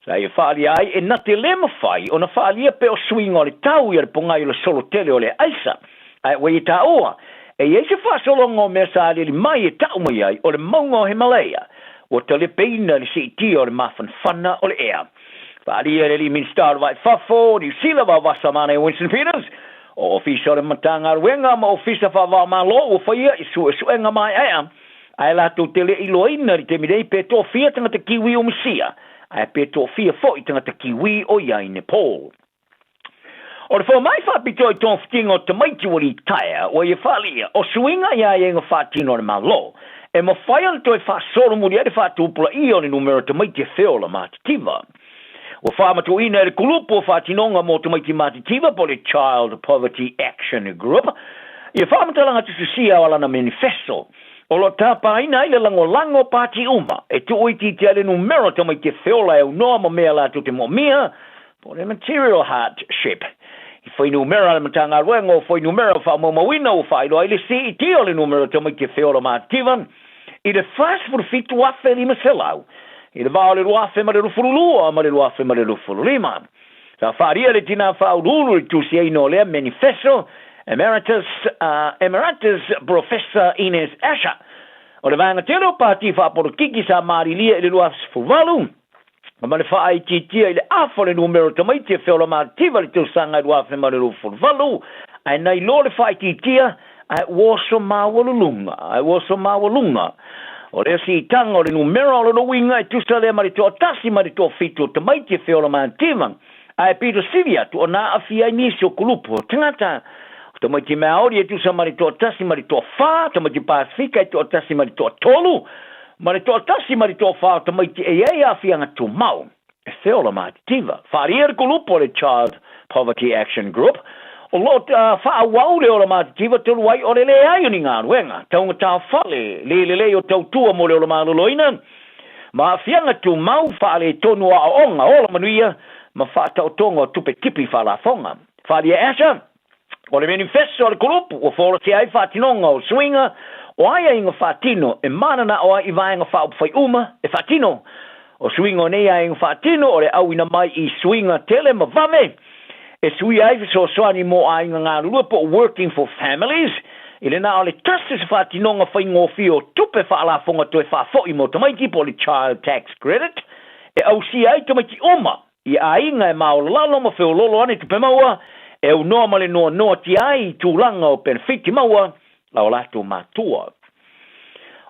Sa ia faaalia ai e na te le mawhai ona faaalia pe o suiga o le tau ia le pogai o le solo tele o le aisa. Ae ua ia taua, e i ai se faasologa o mea sa aliali mai e tau mai ai o le mauga o Himalaya ua talepeina i le siitia o le mafanafana o le ea. Faaalia e le alii Minisita o le Vai Fafo o Niu Sila Vaovasa Manaia Winston Peters, o Ofisa o le Matagaluega ma Ofisa Faava-o-Malo ua faia i suesuega maeaea ae latou te le iloaina i le taimi nei pe toafia tagata Kiwi o Misia ae pe toafia foi tagata Kiwi o i ai Nepal. O le fomai faapitoa i togafitiga o tamaiti ua litaea ua ia faaalia o suiga i aiaiga faatino a le Malo e mafai ona toe faasolomuli ai le faatupulaia o le numera o tamaiti e feola matitiva. Ua faamatuuina e le Kulupu o Faatinoga mo Tamaiti Matitiva po o le Child Poverty Action Group ia faamatalaga tusitusia o lana menifeso o lo o tapaina ai le lagolago o pati uma e tuuitiitia ai le numera o tamaiti e feola e aunoa ma mea latou te moomia po o le material hardship. I fuainumera a le Matagaluega o Fuainumera Faamaumauina ua faailoa ai le siitia o le numera o tamaiti e feola matitiva i le 47,500 i le vā o le 2022 ma le 2025. Sa faaalia e le Tinā Faauluulu i le tusiaina o lea menifeso, Emeritus, Emeritus Professor Inez Asher, o le vaega tele o pati faapolokiki sa malilia i le 2018, ma le faaitiitia i le afa o le numera o tamaiti e feola mativa i le tausaga e 2028, ae na iloa le faaitiitia ae ua oso maualuluga, ae ua oso maualuga. O lea siitaga o le numera o lona uiga e tusa lea ma le toatasi mai le toafitu o tamaiti e feola mativa, ae pito sili atu ona aafia ai nisi o kulupu o tagata. O tamaiti Maori e tusa ma le toatasi ma le toafa, tamaiti Pasifika e toatasi ma le toatolu, ma le toatasi ma le toafa o tamaiti e i ai aafiaga tumau e feola matitiva. Faaalia le kulupu o le Child Poverty Action Group o lo o faaauau le ola matitiva talu ai o le leai o ni galuega taugata fale le lelei o tautua mo le ola maloloina ma aafiaga tumau faaletonu o aoaoga ola manuia ma faataotoga o tupe tipi faalafoga. Faaalia Asher, O le menifeso a le kulupu ua folasia ai faatinoga o suiga o aiaiga faatino e mananao ai i vaega faaupufai uma e faatino. O suiga o nei aiaiga faatino o le auina mai i suiga tele ma vave e suia ai fesoasoani mo aiga galulue po o Working for Families i le na o le tasi o se faatinoga faigofie o tupe faalafoga toe faafoi mo tamaiti po o le Child Tax Credit e ausia ai tamaiti uma i aiga e maolalalo ma feololo ane tupe maua e aunoa ma le noanoatia ai i tulaga o penefiti maua a o latou matua.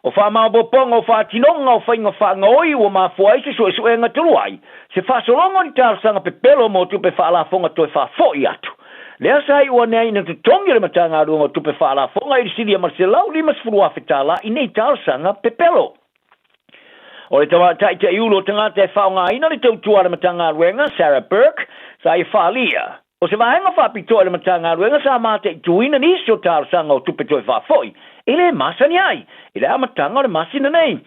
O faamaopoopoga o faatinoga o faiga faagaoi ua mafua ai se suesuega talu ai se faasologa o ni talosaga pepelo mo tupe faalafoga toe faafoi atu. Lea sa iu ane ai ina totogi e le Matagaluega o Tupe Faalafoga i le silia ma le $150,000 tala i nei talosaga pepelo. O le taitai ulu o tagata e faaaogaina le tautua a le Matagaluega, Sarah Burke, sa ia faaalia, o se vaega faapitoa i le Matagaluega sa mataituina nisi o talosaga o tupe toe faafoi e le masani ai i le amataga o le masina nei.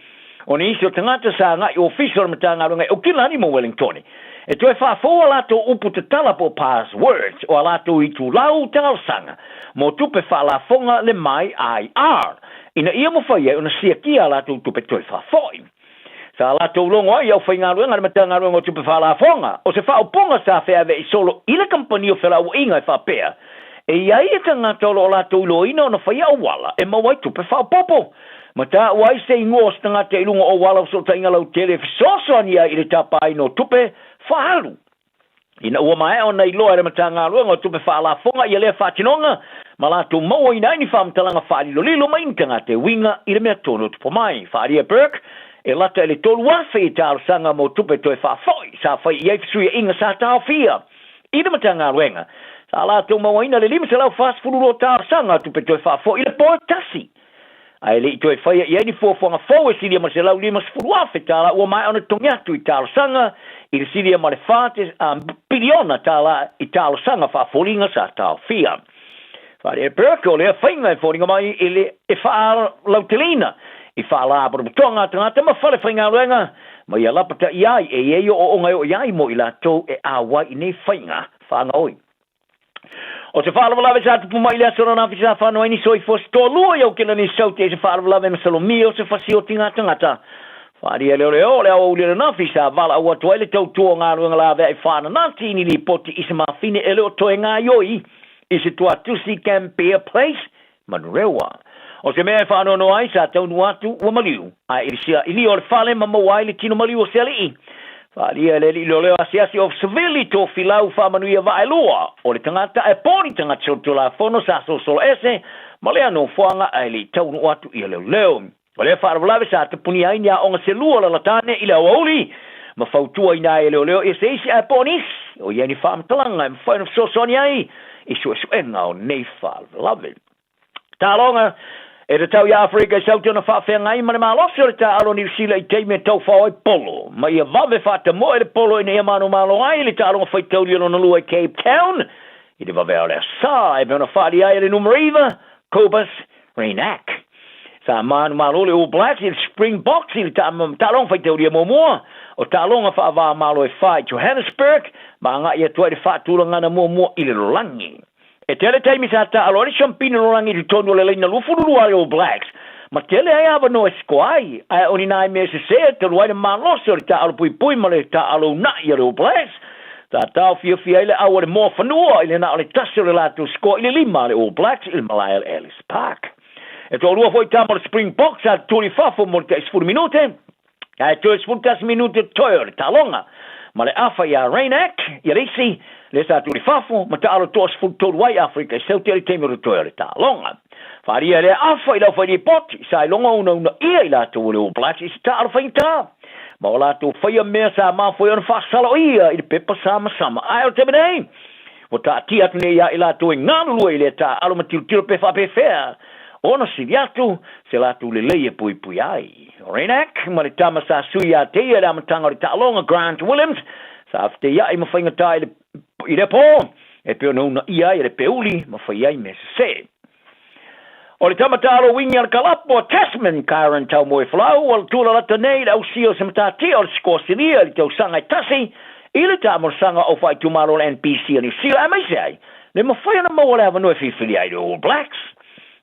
O nisi o tagata sa agai ofisa o le Matagaluega i Aukilani ma Wellingtone e toe faafou a latou upu tatala po o passwords o a latou itulau talosaga mo tupe faalafoga le myIR ina ia mafai ai ona siakia a latou tupe toe faafoi. Sa latou logo ai i aufaigaluega a le Matagaluega o Tupe Faalafoga, o se faaupuga sa feaveai solo i le kamupani o felauaiga e faapea, e i ai e tagata o lo o latou iloaina ona faia auala e maua ai tupe faaopoopo. Ma taua ai se igoa o se tagata i luga o auala o fesootaiga lautele e fesoasoani ai i le tapaina o tupe faaalu. Ina ua maea ona iloa e le Matagaluega o Tupe Faalafoga ia lea faatinoga, ma latou mauaina ai ni faamatalaga faalilolilo mai ni tagata e uiga i le mea tonu o tupu mai. Faaalia Burke, e lata i le 3,000 i talosaga mo tupe toe faafoi sa fai i ai fesuiaiga sa taofia i le Matagaluega. Sa latou mauaina le 542 talosaga o tupe toe faafoi i le po e tasi. Ae le i toe faia i ai ni fuafuaga fou e silia ma le $150,000 tala ua maea ona totogi atu i talosaga i le silia ma le $4 piliona tala i talosaga faafoliga sa taofia. Faale Burke, o lea faiga e foliga mai i le e faalauteleina i faalapotopotoga a tagata ma fale faigaluega ma ia lapataia ai e i ai ooooga e oo i ai mo i latou e auai i nei faiga faagaoi. O se faalavelave sa tupu mai i le aso ananafi sa fano ai ni soifua se toalua i Aukelani Saute i se faalavelave masalomia o se fasiotiga tagata. Faaalia leoleo o le aoauli ananafi sa valaau atu ai le tautua o galuega laveai faananati i ni lipoti i se mafine e le o toe gaioi i se tuatusi Gambier Place, Manurewa. O se mea e faanoanoa ai, sa taunuu atu ua maliu, ae i le sia'ilia o le fale ma maua ai le tino maliu o se ali'i. Faaalia e le alii leoleo asiasi o Savili Tofilau Faamanuia Vaaelua, o le tagata ae po ni tagata solitulafono sa solosolo ese ma lea nofoaga ae le i taunuu atu ia leoleo. O lea faalavelave sa tapunia ai ni aoga se lua o Lalatane i le aoauli ma fautuaina ai e leoleo ia se isi ae po o nisi o i ai ni faamatalaga e mafai ona fesoasoani ai i suesuega o nei faalavelave. Taloga E tatau iā Aferika i Saute ona faafeagai ma le malosi o le taaalo a Niu Sila i taimi e taufao ai polo, ma ia vave faatamoe le polo ina ia manumalo ai le taaloga faitaulia lona lua i Cape Town i le vaveao o le Asā, e pei ona faaalia ai e le numera 9, Cobus Reinach. Sa manumalo le All Blacks i le Springboks i le taaloga faitaulia muamua o taaloga faava-o-Malo e fa i Johannesburg ma agai atu ai i le faatulagana muamua i le lolagi. E tele taimi sa taalo ai le siampini lolagi i totonu o le laina 22 a le All Blacks, ma tele ai avanoa e sikoa ai, ae o ni nai mea sese talu ai le malosi o le taaalo puipui ma le taaalo una'i a le All Blacks. Sa taofiofia ai le au a le Moafanua i le na o le 1 o le latou sikoa i le 5 a le All Blacks i le malae o le Ellis Park. E toalua foi tama o le Springboks sa tutuli i fafo mo le tai 10 minute, ae toe 11 minute toe o le taaloga ma le afa iā Reinach i le isi lea sa tuli fafo ma taalo toa 13 ai Aferika i Saute i le taimi o le toe o le taaloga. Faaalia lea afa i le aufailipoti sa iloga unauna ia i latou o le All Blacks i se taalo faigata ma o latou faia mea sa mafua ai ona faasaloia i le pepa samasama. Ae o le taimi nei, ua taatia atu nei ia i latou e galulue i lea taaalo ma tilotilo pe faapefea ona sili atu se latou lelei e puipui ai. O Reinach ma le tama sa sui ia te ia i le amataga o le taaloga, Grant Williams, sa feteiai ma faigata i le i lea pō, e pei ona uunaia ai e le peuli ma fai ai mea sesē. O le tama taalo uigi a le kalapo a Tasman, Kyren Taumoefolau, ua tulalata nei i le ausia o se matatia o le sikoa silia i le tausaga e tasi i le taamolosaga o faaitumalo o le NPC a Niu Sila aemaise ai le mafai ona maua le avanoa e filifili ai le All Blacks.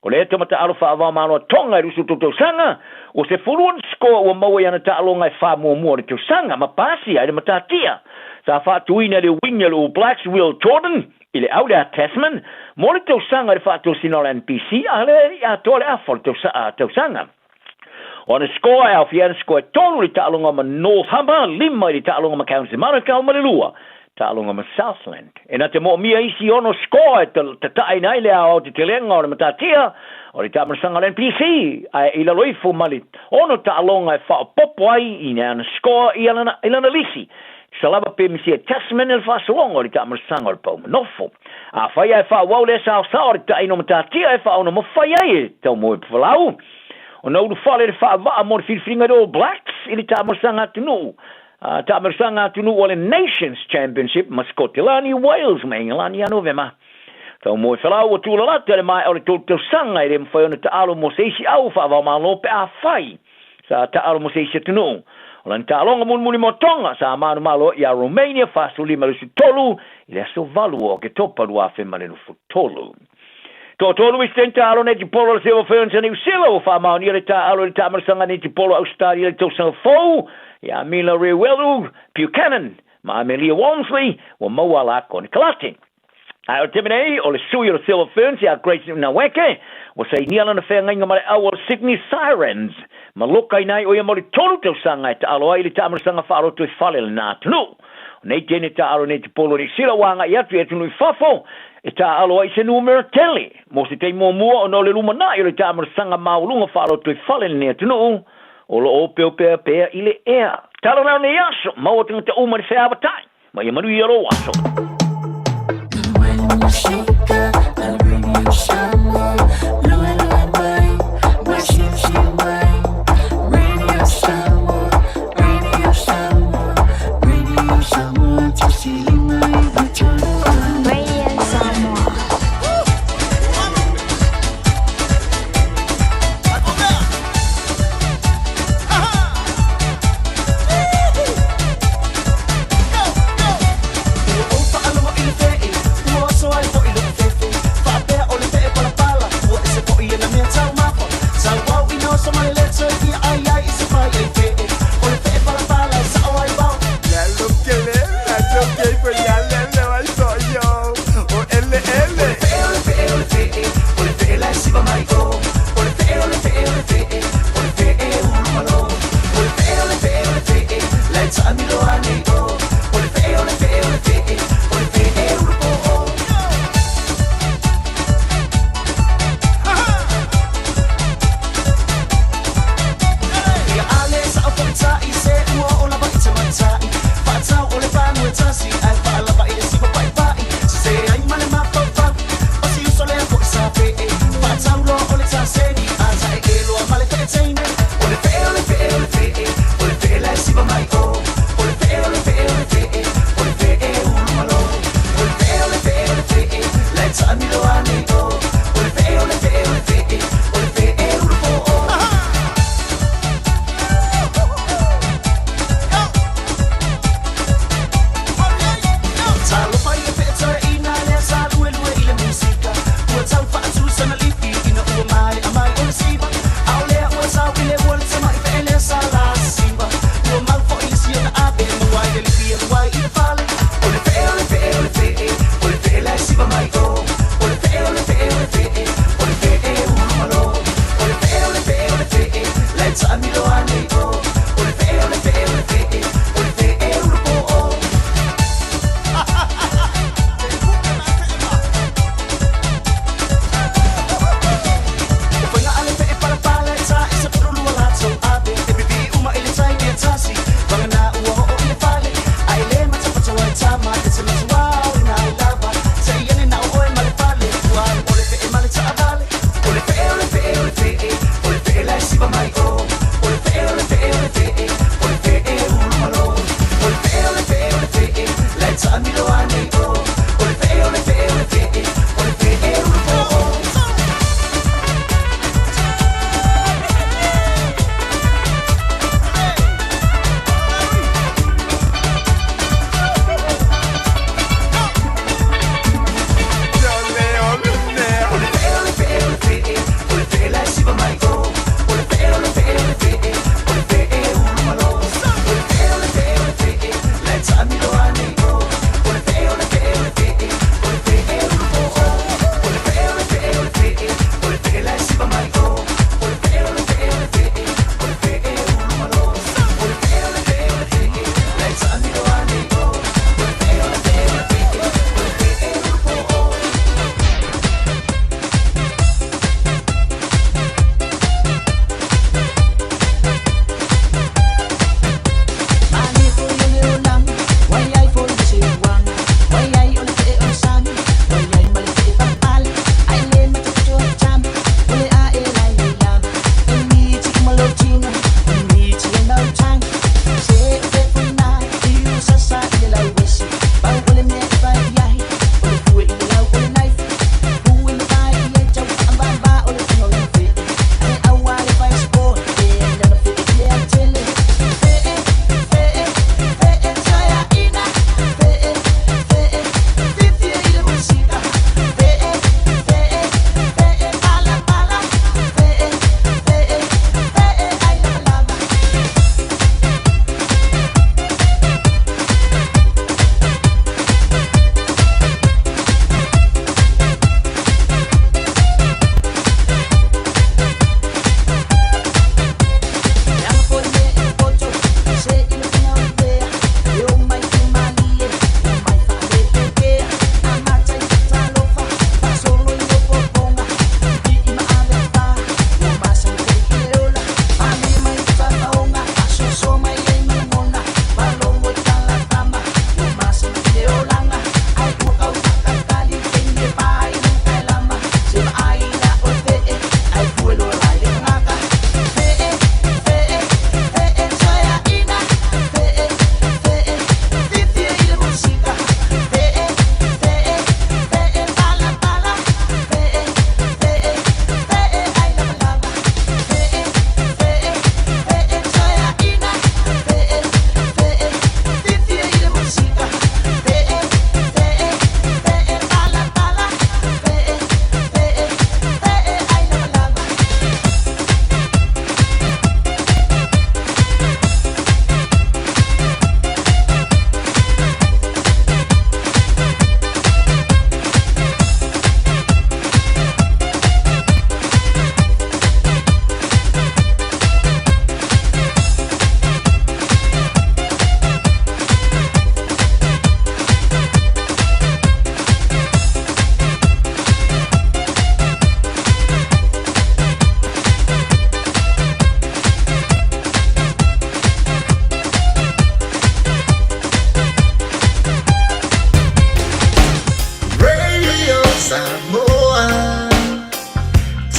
O lea tama taalo faavaomalo a Tonga i le 23 tausaga, ua 10 ona sikoa ua maua i ana taaloga e fa muamua o le tausaga ma pasia ai le matatia sa faatuina e le uigi a le All Blacks Will Jordan i le au lea Tasman mo le tausaga i le faatosina o le NPC a lea e le i atoa le afa o le tausaga. O ana sikoa e aofia ai ana sikoa e tolu i le taaloga ma North Harbour, lima i le taaloga ma Counties Manukau ma le lua taaloga ma Southland. E na te moomia isi ono sikoa e tataaina ai le aoaotetelega o le matatia o le taamalasaga o le NPC, ae i lalo ifo ma le ono taaloga e faaopoopo ai i ana sikoa i lana lisi. Sa lava pe misia Tasman i le faasologa o le taamalasaga o le pau manofo. Afai ae faaauau lea saosao a le tataaina o matatia e faaono mafai ai e Taumoefolau ona ulufale le faavaa mo le filifiliga i le All Blacks i le taamalasaga atunuu taamalasaga atunuu o le Nations Championship ma Sikotilani, Wales ma Engelani ia Novema. Taumoefolau ua tuulalata i le maea o le tolu tausaga e le mafai ona taalo mo se isi au faavaomalo pe afai sa taalo mo se isi atunuu. O lana taaloga mulimuli mo Tonga sa manumalo ai ia Romania 45 23 i le aso 8 o Oketopa 2023. Toatolu isi teni taalo netipolo a le Silver Ferns a Niu Sila ua faamaonia le taaalo i le taamalasaga netipolo a Ausetalia i le tausaga fou ia Mila Reuelu Buchanan ma Amelia Walmsley ua maua a la konekarate. Ae o le taimi nei, o le sui o le Silver Ferns ia Grace Nweke, ua sainia lana feagaiga ma le au o le Sydney Sirens, ma lokaina ai o ia mo le tolu tausaga e taalo ai i le taamalasaga faaloto i fale lena atunuu. O nei teine taaalo nei te polo Niu Sila ua agai atu i atunuu i fafo e taaalo ai i se numera tele mo se taimi muamua ona o le lumanai o le taamalasaga maualuga faaloto i fale lenei atunuu o lo o opeopea pea i le ea. Tala la lenei aso, maua tagata uma i le feavatai. Ma ia manuia lou aso. Ua ou faalogo i le feʻe, ua oso ai foi loʻu fefe.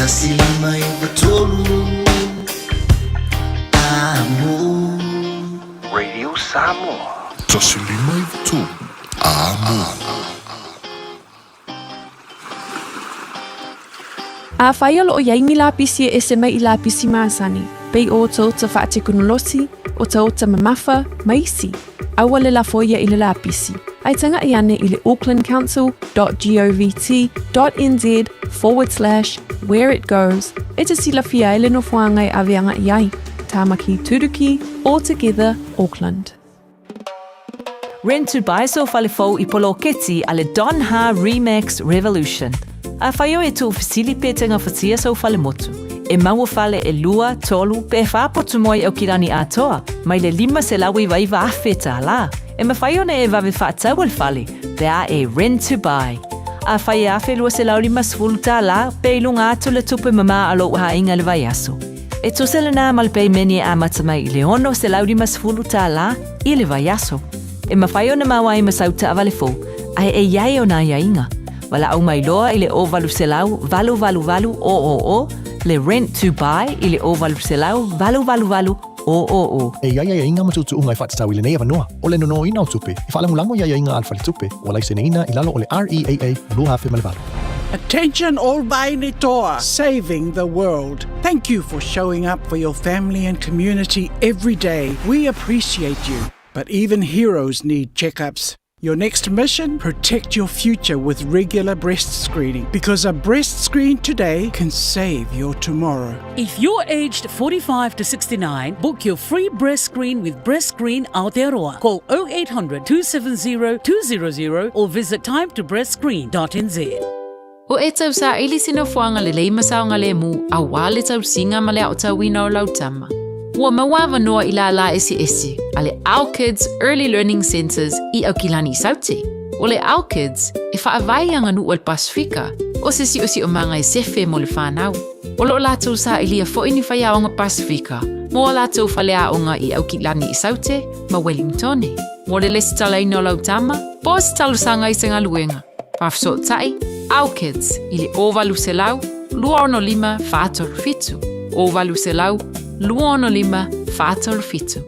1 5 9 3 Amo. Radio Samoa. 1 5 9 3 Amo. Afai o loo iai ni lapisi e ese mai i lapisi masani, pei o otaota faatekonolosi, otaota mamafa, ma isi, aua le lafoia i le lapisi. Ae taga'i ane i le aucklandcouncil.govt.nz forward slash where it goes e te silafia ai le nofoaga e ave aga'i ai. Tāmaki Turuki, All Together, Auckland. Rent to buy so fale fou i poloketi a le Don Ha Remax Revolution. Afai oe e tuufesili pe te gafatia sou fale motu. E maua fale e lua, tolu, pe fa potu moe i Aukilani atoa, mai le $509,000 tālā. E mawhai ona e vave whaataua le fale, pe a e rent to buy. Afai e $1,250 tālā, pe i lunga atu le tupe mamā a lou aiga le vaiaso. E tusa lenā ma le peimene e amata mai i le $650 tālā i le vaiaso. E mafai ona maua ai ma sau taavale fou, ae e i ai ona aiaiga. Valaau mai loa i le 0800 888 000, le Rent to Buy i le 0800 888 000. E i ai aiaiga ma tuutuuga e faatatau i lenei avanoa, o le nonoina o tupe, e faalagolago i aiaiga a le faletupe ua laiseneina i lalo o le REAA 2008. Attention all Vainitoa, saving the world. Thank you for showing up for your family and community every day. We appreciate you. But even heroes need checkups. Your next mission? Protect your future with regular breast screening because a breast screen today can save your tomorrow. If you're aged 45 to 69, book your free breast screen with Breast Screen Aotearoa. Call 0800 270 200 or visit timetobreastscreen.nz. Ua e tausaili se nofoaga lelei ma saogalemu auā le tausiga ma le aotauina o lau tama. Ua maua avanoa i lālā eseese a le Our Kids Early Learning Centres i Aukilani i Saute. O le Our Kids, e faavae i aganuu a le Pasefika, o se siosiomaga e sefe mo le fanau. O loo latou sailia foi ni faiaoga Pasefika mo a latou faleaoga i Aukilani i Saute ma Wellingtone. Mo le lesitalaina o lau tama, po o se talosaga i se galuega. Faafesootai, Our Kids i le 0800 265 437, 0800 265 437.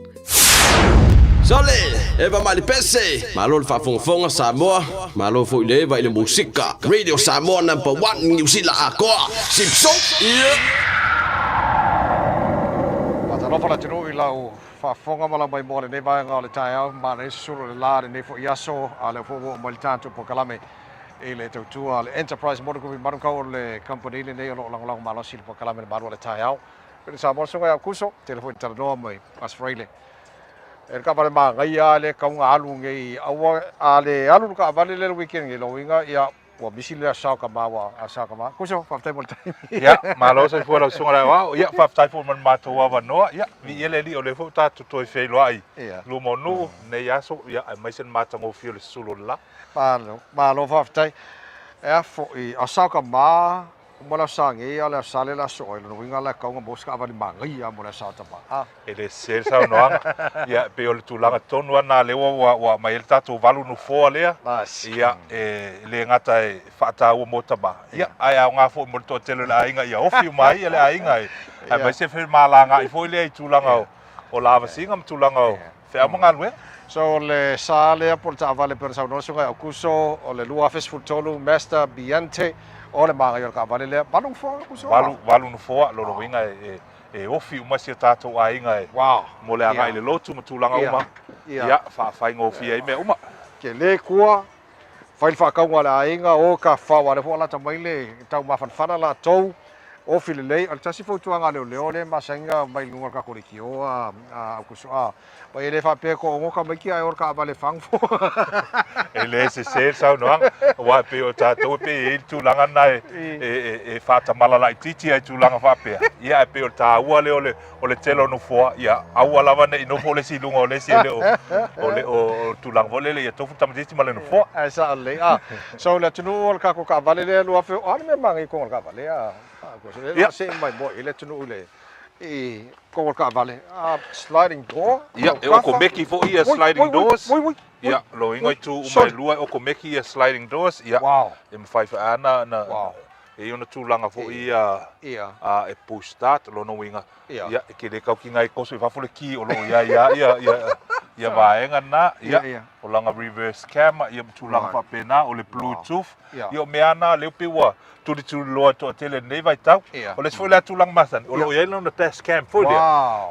Sole, Eva mai le pese, malo le faafogafoga Samoa, malo foi le Eva i le musika. Radio Samoa number one Niu Sila atoa. Sipso, yeah. Faatalofa le atunuu i lau faafofoga ma lau maimoa i lenei vaega o le taeao, manaia susulu o le la lenei foi aso, a o lea foi ua oo mai le tatou polokalame i le tautua a le Enterprise Motor Group i Manukau o le kamupani lenei o lo o lagolago malosi i le polokalame i le malu o le taeao. Pele Samoa le susuga ia Aukuso, tele foi na talanoa mai Aso Faraile. E le taavale manaia lava lea e tatau ona alu nei, aua a le alu le taavale lea i le weekend nei, lona uiga ia Ua misi le aso Sao ua aso Sao Tama. Kuso, faafetai mo le taimi. Ia, malo soifua lau susuga i le aoao. Ia, faafetai foi mo le matou avanoa. Ia, viia le Alii o lea foi ua tatou toe feiloai i luma o nuu lenei aso, ia, aemaise le matagofie o le susulu o le la. Malo, malo faafetai. E a foi, aso Sao Tama, Uma le aso sa nei, a o le aso sa lea o le a sosoo ai. Lona uiga la e tatau ona maua se taavale manaia lava mo le aso Sa Tama. A. E le sese le saunoaga. Ia, e pei o le tulaga tonu lava lena lea ua ua aumai ai le tatou valu nofoa lea. Ia, e le gata e faataua mo tama, ia, ae aoga foi mo le toatele o le aiga ia ofi uma ai le aiga, aemaise foi le malagaai foi lea i tulaga o lavasiga ma tulaga o feau ma galuega. So o le sa lea po o le taavale pei ona saunoa le Susuga ia Aukuso, o le 2013 Mazda Biante, o le manaia o le taavale lea, valu nofoa Aukuso? Valu, valu nofoa, lona uiga e, e ofi uma si o tatou aiga e, mo le agai i le lotu ma tulaga uma, ia, faafaigofie ai mea uma. Tele kua, fai le faatauga a le aiga, o ka fao, a o lea foi ua lata mai le taumafanafana latou, Ofi lelei, o le tasi fautuaga a leoleo lea e masani ona aumai i luga o le tatou leitio a Aukuso a, ma e le faapea e toaono tamaiti ae o le taavale e fa nofoa. E le sese le saunoaga, aua e pei o tatou e pei e i ai le tulaga lena e faatamala laitiiti ai i tulaga faapea, ia ae pei o le taua lea o le tele o nofoa, ia aua lava ne i nofo le isi i luga o le isi e le o, o le o tulaga foi lele ia tofu le tamaitiiti ma le nofoa. Ae sao lelei. A, so le atunuu o le tatou taavale lea 2000, o a le mea manaia i totonu o le taavale a? Lea o le a see mai moa i le atunuu i le i totonu o le taavale. A, sliding door? Ia, e okomeki foi ia sliding doors. Ia, loiga i tu uma e lua e okomeki ia sliding doors. Ia, e mafai foi lava na, E i ai ona tulaga foi ia e push start, o lona uiga, ia, e te le tau kiga ai toso i fafo le ki o lo o i ai lava ia, ia, ia vaega na, ia, o lana reverse camera, ia ma tulaga faapena, o le bluetooth, ia o mea lava na lea pei ua tulituliloa e toatele i lenei vaitau. O le isi foi lea tulaga masani, o lo o i ai lona dash cam foi lea,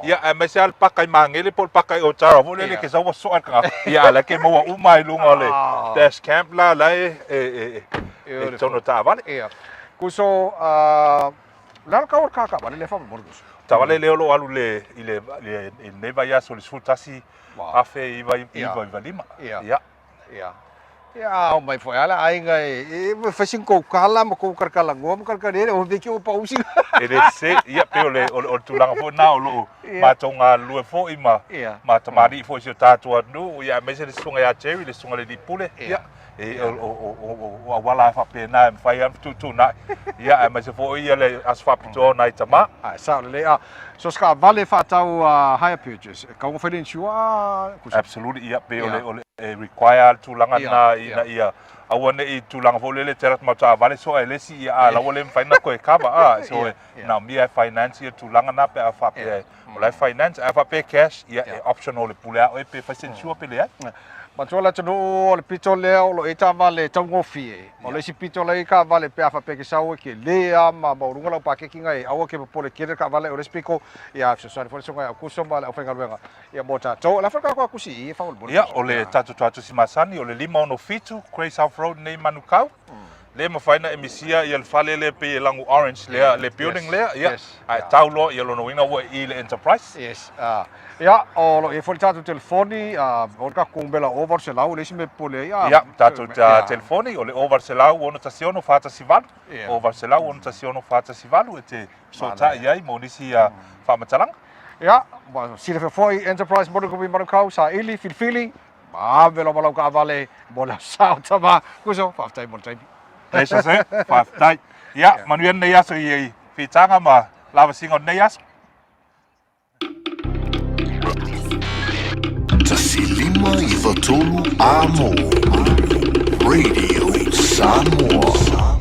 ia, aemaise lava le paka i Magele po o le paka i Otara foi lele e te sau ua soa le tagata, ia, a o la e te maua uma lava i luga o le dash cam la, la e, e, e, i totonu o taavale. Ia. Kuso, a, le a le kau o le car taavale lea faamolemole Kuso? Taavale lea o lo o alu i le, i lenei vaiaso i le 11,995. Ia. Ia. Ia. Ia, a oo mai foi lava le aiga e, e fai sina tou tala ma tou talatalanoa ma talatalele, o veki ua pau sina. E le sese, ia, pei o le, o le tulaga foi lena o lo o matou galulue foi ma, ma tamalii foi o si o tatou atunuu, ia, aemaise le susuga ia Jerry, le susuga i le alii pule, ia, E, o auala lava faapena e mafai lava ona fetuutuunai, ia, aemaise foi ia le aso faapitoa o nai tama. Ae sao lelei. A, so se taavale faatau hire purchase, e tatau ona fai le insure a Kusi? Absolutely, ia, pei o le, o le, e require lava le tulaga lena ina ia aua ne i tulaga foi lele e te alu atu ma lau taavale soa e le isi, ia, a o la ua le mafai ona toe cover, a, so e manaomia e finance ia tulaga na pe a faapea O la e finance, ae a faapea e cash, ia e optional e pule lava oe pe fai se insure pe leai. Manatua le atunuu o le pito lea o lo o i ai taavale taugofie, o le isi pito la e i ai taavale pe a faapea e te sau e tele lava ma maualuga lau paketi na e aua ke popole tele le taavale. O le isi pito, ia e fesoasoani foi le susuga ia Aukuso ma le aufaigaluega ia mo tatou. O le a foi le tatou atusi i i e faamolemole? Ia, o le tatou tuatusi masani o le 567 Grey South Road nei i Manukau. Le mafai ona e misia ia le fale lea pei e lagu orange lea, le building lea, ia, ae tau loa, ia lona uiga ua i i le Enterprise. Yes. Ia, o lo o i ai foi le tatou telefoni, o le tatou numera o 800, le isi mea e popole ai. Ia, tatou telefoni, o le 0800 6 6 4 1 8, 0800 6 4 1 e te fesootai ai mo nisi faamatalaga. Ia, ua silafia foi Enterprise Motor Group i Manukau, saili, filifili, Ave lava lau taavale mo le sao tama. Kuso, faafetai mo le taimi. Pleasure sir, faafetai. Ia, manuia lenei aso i Fitaga ma lavasiga o lenei aso. 1 5 9 3 Amo Radio Samoa.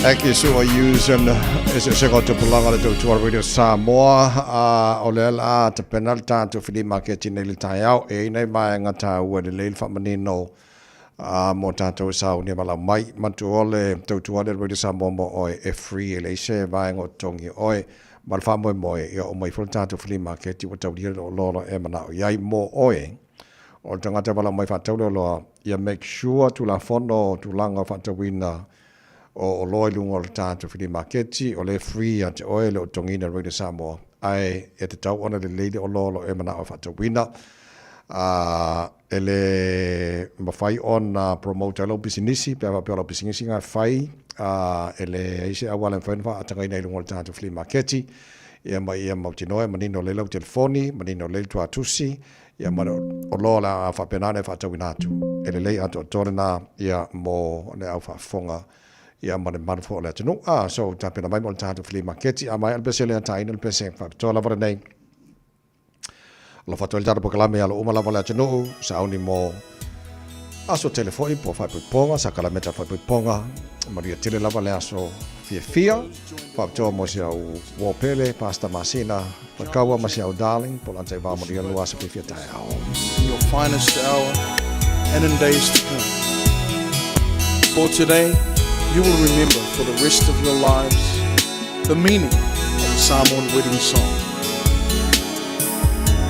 Thank you Sua Yusen eseesega o tupulaga le tautua Radio Samoa o lea la tapena le tatou fili maketi nei le taeao e i nei vaega taua e lelei le faamanino a mo tatou e saunia ma lau mai matua le tautua le Radio Samoa mo oe e free e leai se vaega o totogi oe ma le faamoemoe ia oo mai foi le tatou fili maketi ua taulia le loaloa e manao i ai mo oe o le tagata valaau mai faatau le oloa ia make sure tulafono tulaga o faatauina o oloa i luga o le tatou filimaketi, o lea e free ia te oe le otogiina Radio Samoa, ae e tatau ona lelei le oloa o lo o e manao e faatauina. A e le mafai ona promote ai lau pisinisi, pe a faapea o lau pisinisi na e fai, a e leai se auala e mafai ona faatagaina i luga o le tatou filimaketi, ia ma ia mautinoa e manino lelei lau telefoni, manino lelei le tuatusi, Ia ma le oloa o le a faapena ona e faatauina atu. E lelei atoatoa lena ia mo le au faafofoga ia ma le mamalu foi o le atunuu. Ah, so tapena mai mo le tatou flea maketi. A maea le pese lea, taina le pese faapitoa lava lenei. Alofa atu ai le tatou polokalame i alo uma lava o le atunuu, sauni mo aso tele foi po o faaipoipoga, sakalameta faaipoipoga, manuia tele lava le aso fiafia. Faapitoa mo si au uo pele, Pastor Masina Pakaua ma si au darling, po lanta i vā manuia lua aso fiafia taeao. In your finest hour and in days to come. For today, you will remember for the rest of your lives the meaning of the Samoan wedding song.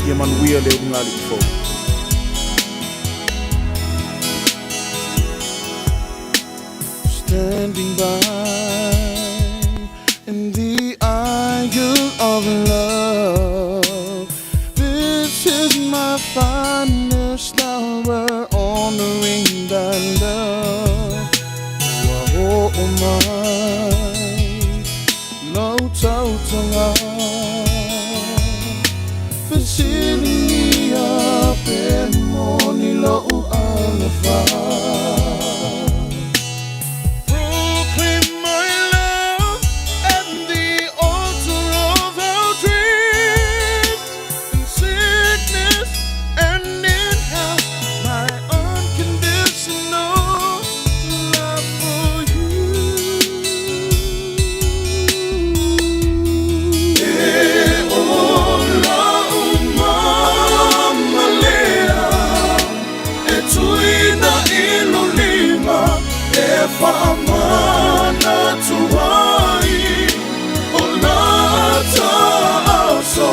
Ia manuia le ulugalii fou. Standing by in the aisle of love This is my finest hour honoring thy love Ua oo mai lau tautoga Fesiligia pe moni lou alofa Proclaim my love at the altar of our dreams In sickness and in health My unconditional love for you E ola uma lea E tuina i lou lima E faamanatu ai O na ta aso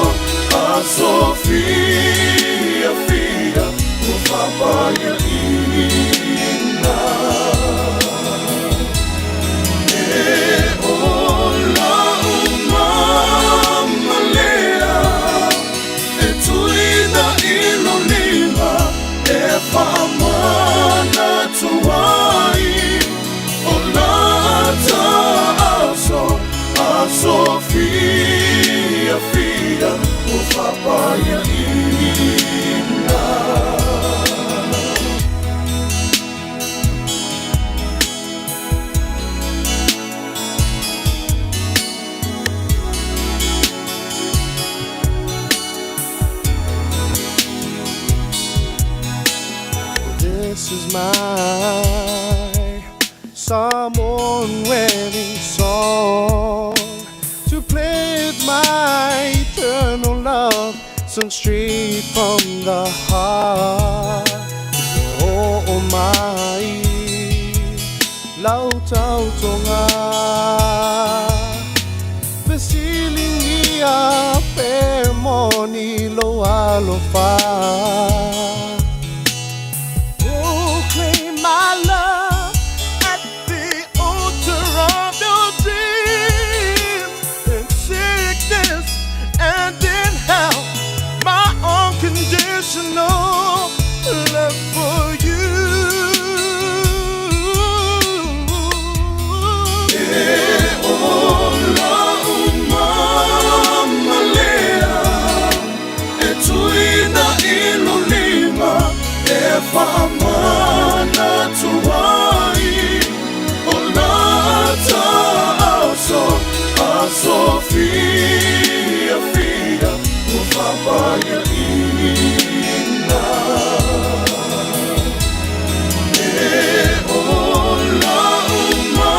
Aso fiafia Ua faapaiaina E ola uma lea E tuina i lou lima E faamanatu ai O na ta aso Aso fiafia Ua faapaiaina. This is my Samoan wedding song To pledge my eternal love Sung straight from the heart Oh, oh my Lau tautoga Fesiligia pe moni lou alofa Proclaim my love at the altar of your dreams In sickness and in health My unconditional love for you E ola uma ma lea E tuina i lou lima E faamanatu ai O na ta aso Aso fiafia Ua faapaiaina E ola uma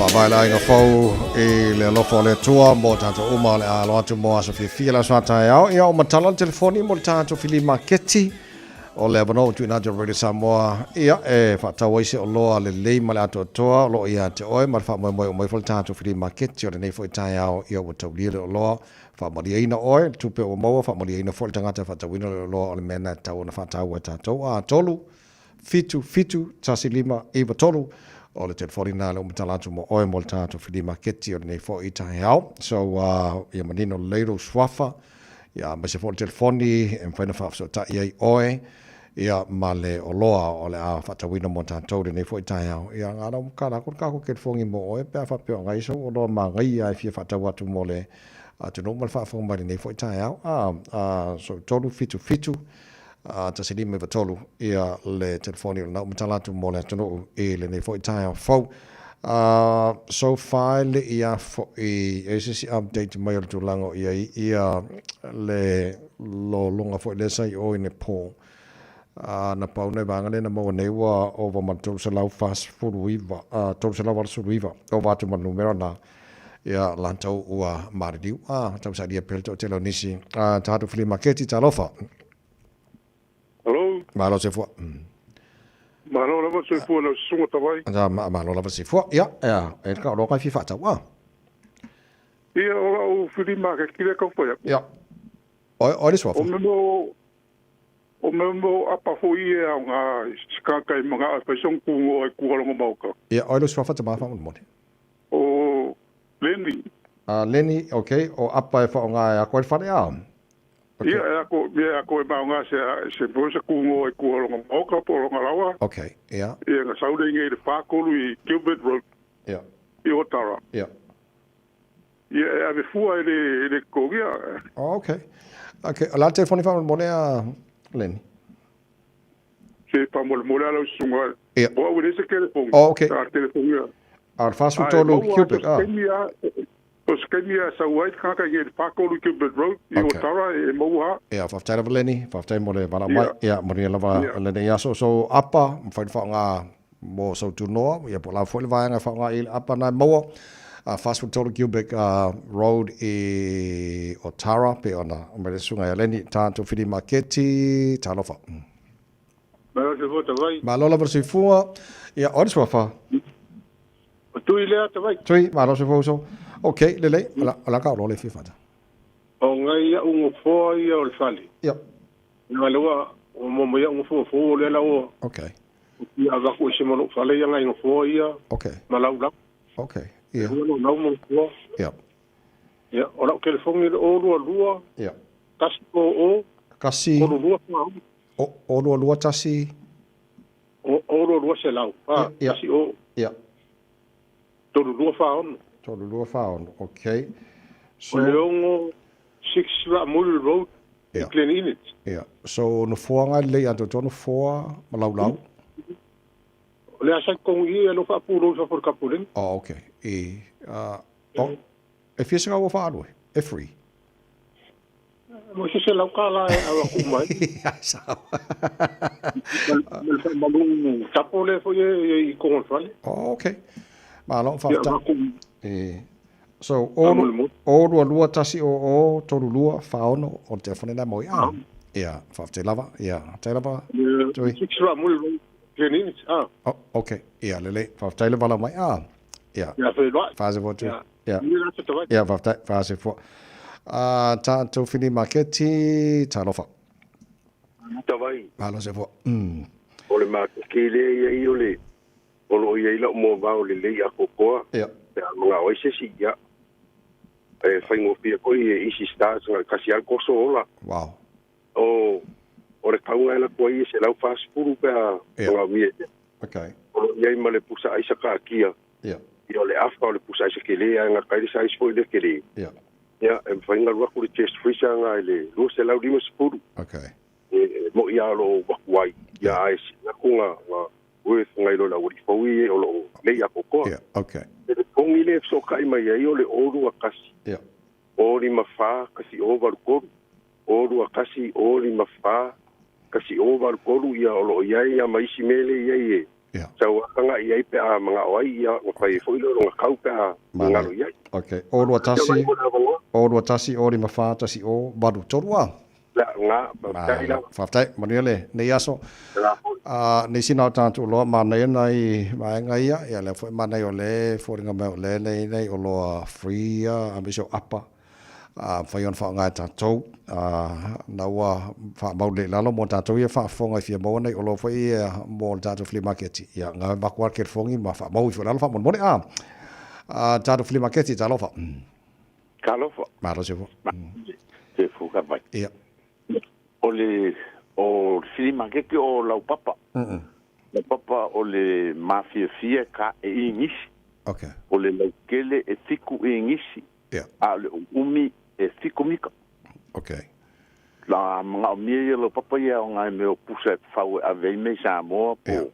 Faavae le aiga fou i le alofa o le Atua mo tatou uma o le a alo atu mo aso fiafia le aso a taeao. Ia o matala le telefoni mo le tatou fili maketi o le avanoa ua tuuina atu e Radio Samoa ia e faatau ai se oloa lelei ma le atoatoa o lo o ia te oe ma le faamoemoe uma ifo le tatou fili maketi o lenei foi taeao ia ua taulia le oloa faamalieina oe le tupe ua maua faamalieina foi le tagata e faatauina le oloa o le mea lena e tatau ona faataua e tatou a 3 7 7 1 5 9 3 o le telefoni lena lea ua matala atu mo oe mo le tatou fili maketi o lenei foi taeao. So, ia manino lelei lou suafa, ia aemaise foi le telefoni e mafai ona faafesootai ai oe, ia ma le oloa o le a faatauina mo tatou lenei foi taeao. Ia na ona matala atu le tatou telefoni mo oe pe a faapea o nai sou oloa manaia e fia faatau atu mo le atunuu ma le faafofoga mai lenei foi taeao. So, 3 7 7 1593 ia le telefoni o lena ua matala atu mo le atunuu i lenei foi taeao fou. So far e le i a foi e se isi update mai o le tulaga o i ai ia le lologa foi lea sa i o i Nepal. Na pau nai vaega lea na maua nei ua ova ma le 349, 389 ova atu ma le numera na ia latou ua maliliu. Tausaili pea le toatele o nisi. Tatou flea maketi, talofa. Hello. Malo soifua. Malo lava soifua lau susuga Tavai. Malo lava soifua. Ia, ia, e ka oloa kai fia faatau. Ah. Ia, o lau flea maketi lea kau fai atu. Ia. O le suafa. O mea mo apa foi e ao ngā sikaka i mga ai whai song kungo ai kua longo mauka. Ia, o le suafa te maha whaamone. O Lenny. Lenny, okay, o apa e whaonga e ako e whare a. Okay. Ia, e ako, ia, ako e maonga se, se mo se kungo ai kua longo mauka po longa lawa. Okay, ia. Ia, nga saure inge i le whākolu i Gilbert Road. Ia. I Otara. Ia. Ia, e ave fua e le, e le kogia. Oh, okay. Okay, o la telefoni whaamone a Lenny. Se whamolemole ala usunga. Ia. O au e se telefoni. Oh, okay. A telefoni. A le 43 Cubic, ah. O se kaimi a sau ai kaka i le whākolu Gilbert Road i Otara e maua. Ia, whawhtai lava Lenny, whawhtai mo le wala mai. Ia, mo ria lava lenei aso. So, apa, mwhai whaonga mo sau tunoa, ia po la foi le vaega whaonga i le apa nai maua. 43 Gilbert Road i Otara, pe ona, o mai le sunga ia Lenny, tātou whiri maketi, talofa. Malo soifua Tavai. Malo lava le soifua. Ia, o le suafa. O tui lea Tavai. Tui, malo soifua uso. Ok, lelei, o la ka o le fia fata. O ngai ia ungo foa ia o le fale. Ia. Nga lewa, o momo ia ungo foa foa o le la o. Ok. Ia avaku i se mano fale ia ngai ngo foa ia. Ok. Ma lau lau. Ok, ia. Ua lau mo foa. Ia. Ia, o lau telefongi le o lua lua. Ia. Kasi o o. Kasi. O lua lua. O lua lua tasi. O lua lua se lau. Ia. Kasi o. Ia. Tolu lua whaono. Tolu lua whaono, ok. So, o le 6 Raamuri Road, i Glen Innes. Ia. So, no foa ngai lei ato tono foa ma lau lau. O le asai kongu i e lo whaapuro i whapur kapuleng. Oh, ok. E, e fia se ngau whaalue, e free. Mo se se lau ka la e awa ku mai. Ia, sao. Malu tapo le fo i kongo whale. Oh, ok. Malo, whafta. E, so, o lua lua tasi o tolu lua whaono o te telefone nā moi. Ah, ia, whafte lava, ia, te lava. Tui. 6 Raamuri Road, Glen Innes, ah. Oh, ok. Ia, lele, whafte le wala mai. Ah, ia. Ia, whai. Whase fo tui. Ia. Ia, whafte, whase fo. Tātou whini maketi, talofa. Tawai. Malo se fo. O le maketi le ia i o le, o lo ia i lau mō vao le lei a kokoa. Ia. Pe a mga oi se si, ia. E whaingofia koe e Easy Stars ngā kasi al koso ola. Wow. O le kaunga ela kua ia se lau whasipuru pe a mga mie. Ok. O lo ia i ma le pusa aisa ka akia. Ia. Ia o le awha o le pusa aisa ke le, a ngā kaire sa aisa le ke le. Ia. Ia, e whainga ruaku le chest freezer ngā i le lua se lau lima sepuru. Ok. E mo ia alo wakuai. Ia ai si ngā ngā worth ngai lo la uri fau i o lo lei a kokoa. Ia, ok. E le kongi le so kai mai ai o le oru a kasi. Ia. O lima wha, kasi o valu koru. Oru a kasi, o lima wha, kasi o valu koru ia o lo iai a maisi mele ia i e. Ia. Sau akanga i ai pe a mangao ai ia ona fai ai foi lea o lona kau pe a galo i ai. Okay. O lua tasi, o lua tasi, o lima fa, tasi o, valu, tolu a. La, nga, faafetai lava. Faafetai, manuia le nei aso. A nisi na o tatou loa manaia nai vaega ia, ia lea foi manaia o lea e foliga mai o lea nei nei oloa free ia aemaise o apa a mafai ona faaaoga e tatou a na ua faamau lelei i lalo mo tatou ia faafofoga e fia maua nai oloa foi ia mo le tatou flea maketi ia na avatu lava le telefoni ma faamau ifo i lalo faamolemole a a tatou flea maketi talofa. Talofa. Malo se fua. Se fua mai. Ia. O le o le flea maketi o Laupapa. Laupapa o le mafiafia ka e igisi. Okay. O le laukele e 7 igisi. Yeah. A o le umi e 7 mika. Okay. La manaomia ia laupapa ia o nai mea o pusa e fau e ave ai mea i Samoa po yeah.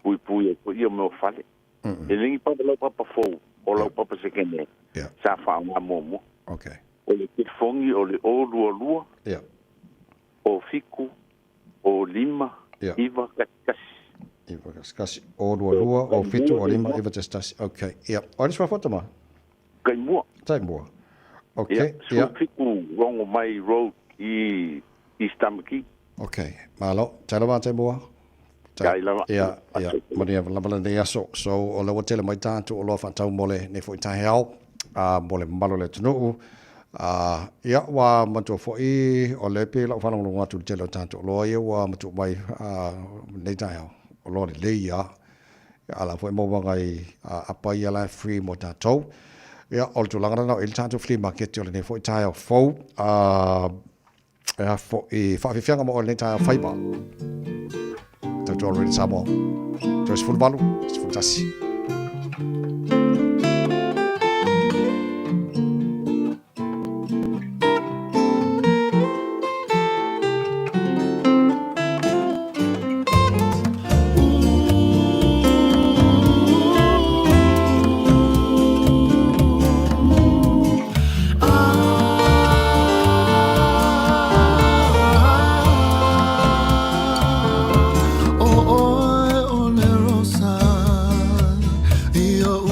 Puipui ai foi ia mea o fale. E le ni papa laupapa fou o laupapa sekene yeah. Sa faaaoga muamua. Okay. O le telefoni o le 022 yeah. O 7 o 5 yeah. 9 1 1. 9 1 1. O 22 o 7 o 5 9 1 1. Okay. Yeah. O le suafa tama? Taimua. Taimua. Okay. Yeah. 17 Rongomai Road i East Tamaki. Okay. Malo. Tai lava Taimua. Tai lava. Ia, ia. Manuia lava lenei aso. So, o lea ua tele mai tatou oloa faatau mo lenei foi taeao, a mo le mamalu o le atunuu. A, ia, ua matua foi o lea pei lau faalogologo atu i le tele o tatou oloa ia ua matua mai a lenei taeao. Oloa lelei ia. A la foi maua ngai apa ia la e free mo tatou. Ia, o le tulaga lena o i le tatou flea market o lenei foi taeao fou. A, e a foi faafiafiaga mo oe lenei taeao faiva. Tautua Radio Samoa. Toe 18, 11. O oe o le rosa i oʻu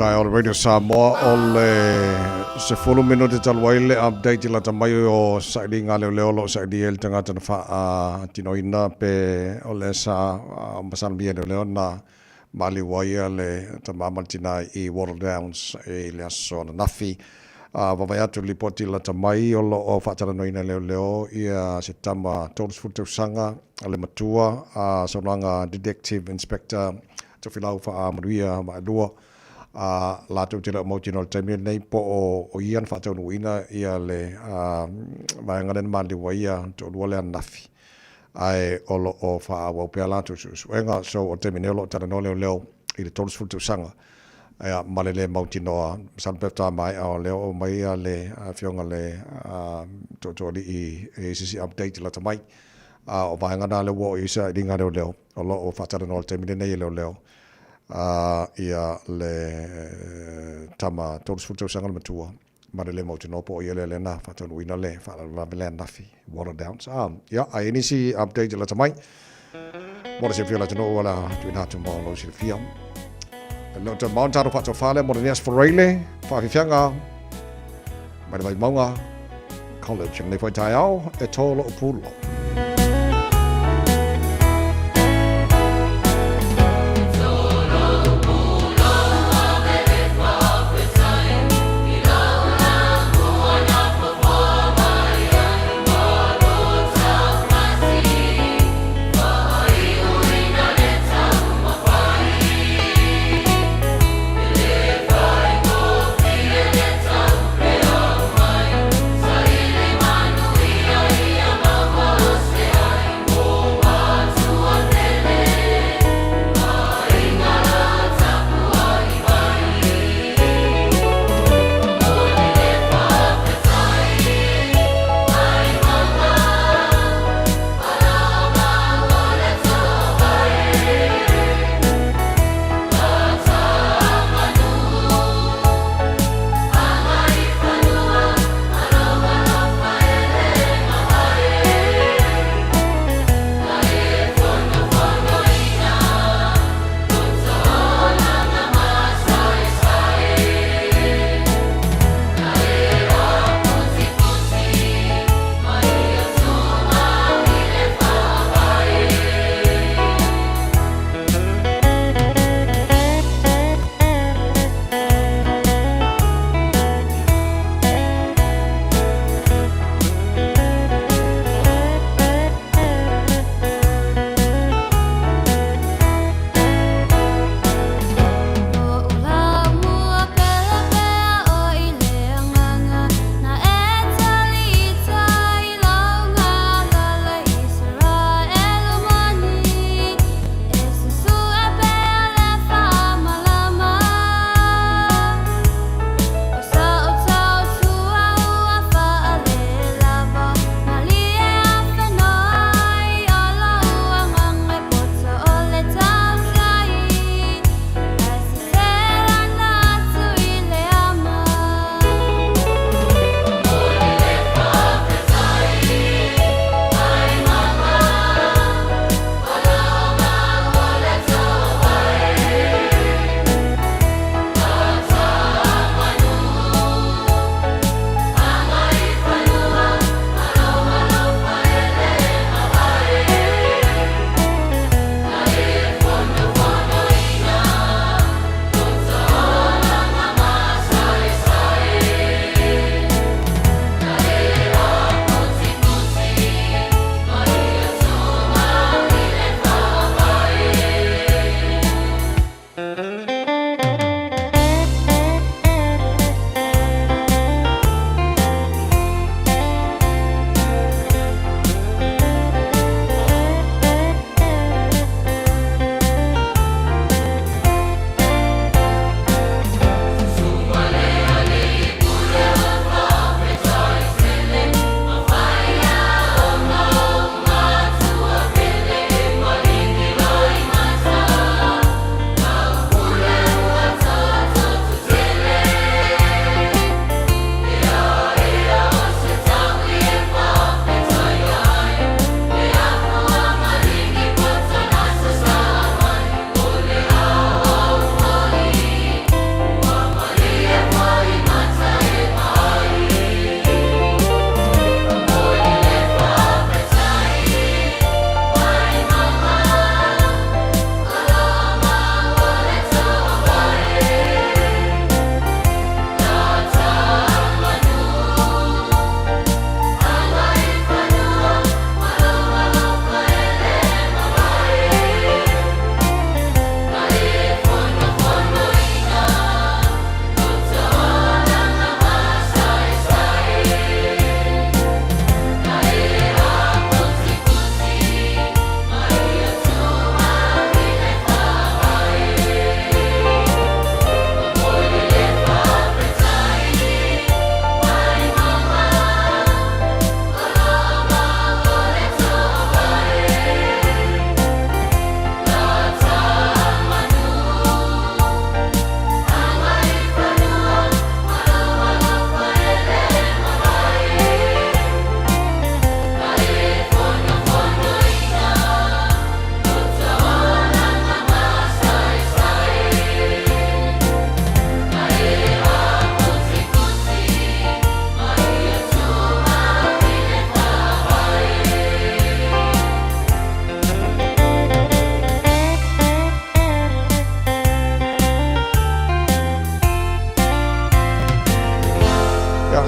Taeao o le Radio Samoa o le 10 minute talu ai le update i lata mai o sailiga a leoleo o lo o sailia i le tagata na faatinoina pe o le sa masalomia e leoleo na maliu ai le tama ma le tina i Wattle Downs i le aso ananafi. Vaavaai atu i le lipoti lata mai o lo o faatalanoaina e leoleo ia se tama 30 tausaga le matua, saunoaga Detective Inspector Tofilau Faamanuia Vaelua, a latou te le o mautinoa i le taimi lenei po o ia na faataunuuina ia le vaega lea na maliu ai ia toalua lea ananafi, ae o lo o faaauau pea latou suesuega. So o le taimi nei o lo o talanoa leoleo i le 30 tausaga ia ma le le mautinoa, masalo pe faatoa maea o lea o mai ia le afioga le tootooalii i se isi update lata mai. A o vaega na lea ua oo i ai sailiga leoleo o lo o faatalanoa i le taimi lenei e leoleo ia le tama 30 tausaga le matua ma le le mautinoa po o ia lea lea na faataunuuina le faalavelave lea ananafi Water Downs. Ia, a i ai nisi update lata mai mo le silafia o le atunuu o le a tuuina atu mo lou silafia. E le o toe mamao ona tatou faatofa lea mo lenei aso Faraile, faafiafiaga mai le Vaimauga College. Lenei foi taeao e tō lou pulo.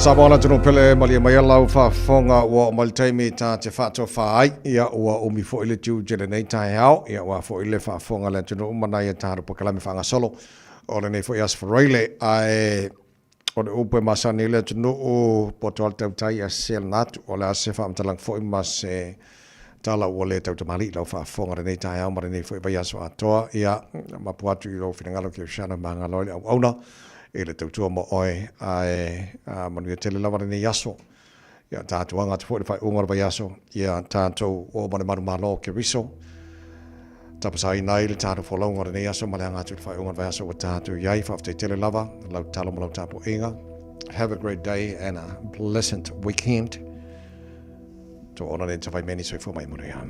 Samoa le atunuu pele malie mai lau faafofoga ua oo mai le taimi ta te faatofa ai. Ia ua umi foi le tiute i lenei taeao, ia aua foi le faafofoga a le atunuu ma nai a tatou polokalame faagasolo o lenei foi Aso Faraile. Ae o le upu e masani ai le atunuu, poto lava le tautai ae sese lana atu. O le a se faamatalaga foi ma se tala ua le tautamalii i lau faafofoga i lenei taeao ma lenei foi vaiaso atoa. Ia, mapu atu i lou finagalo kerisiano e magalo ai le auauna i le tautua mo oe, ae manuia tele lava lenei aso. Ia, tatou aga atu foi i le faaiuga o le vaiaso, ia tatou oo ma le manumalo o Keriso, tapasaina ai le tatou folauga o lenei aso ma le aga atu i le faaiuga o le vaiaso ua tatou i ai. Faafetai tele lava lau tatalo ma lau tapuaiga. Have a great day and a blessed weekend. To ona nei tawhai meni soifua mai manuia.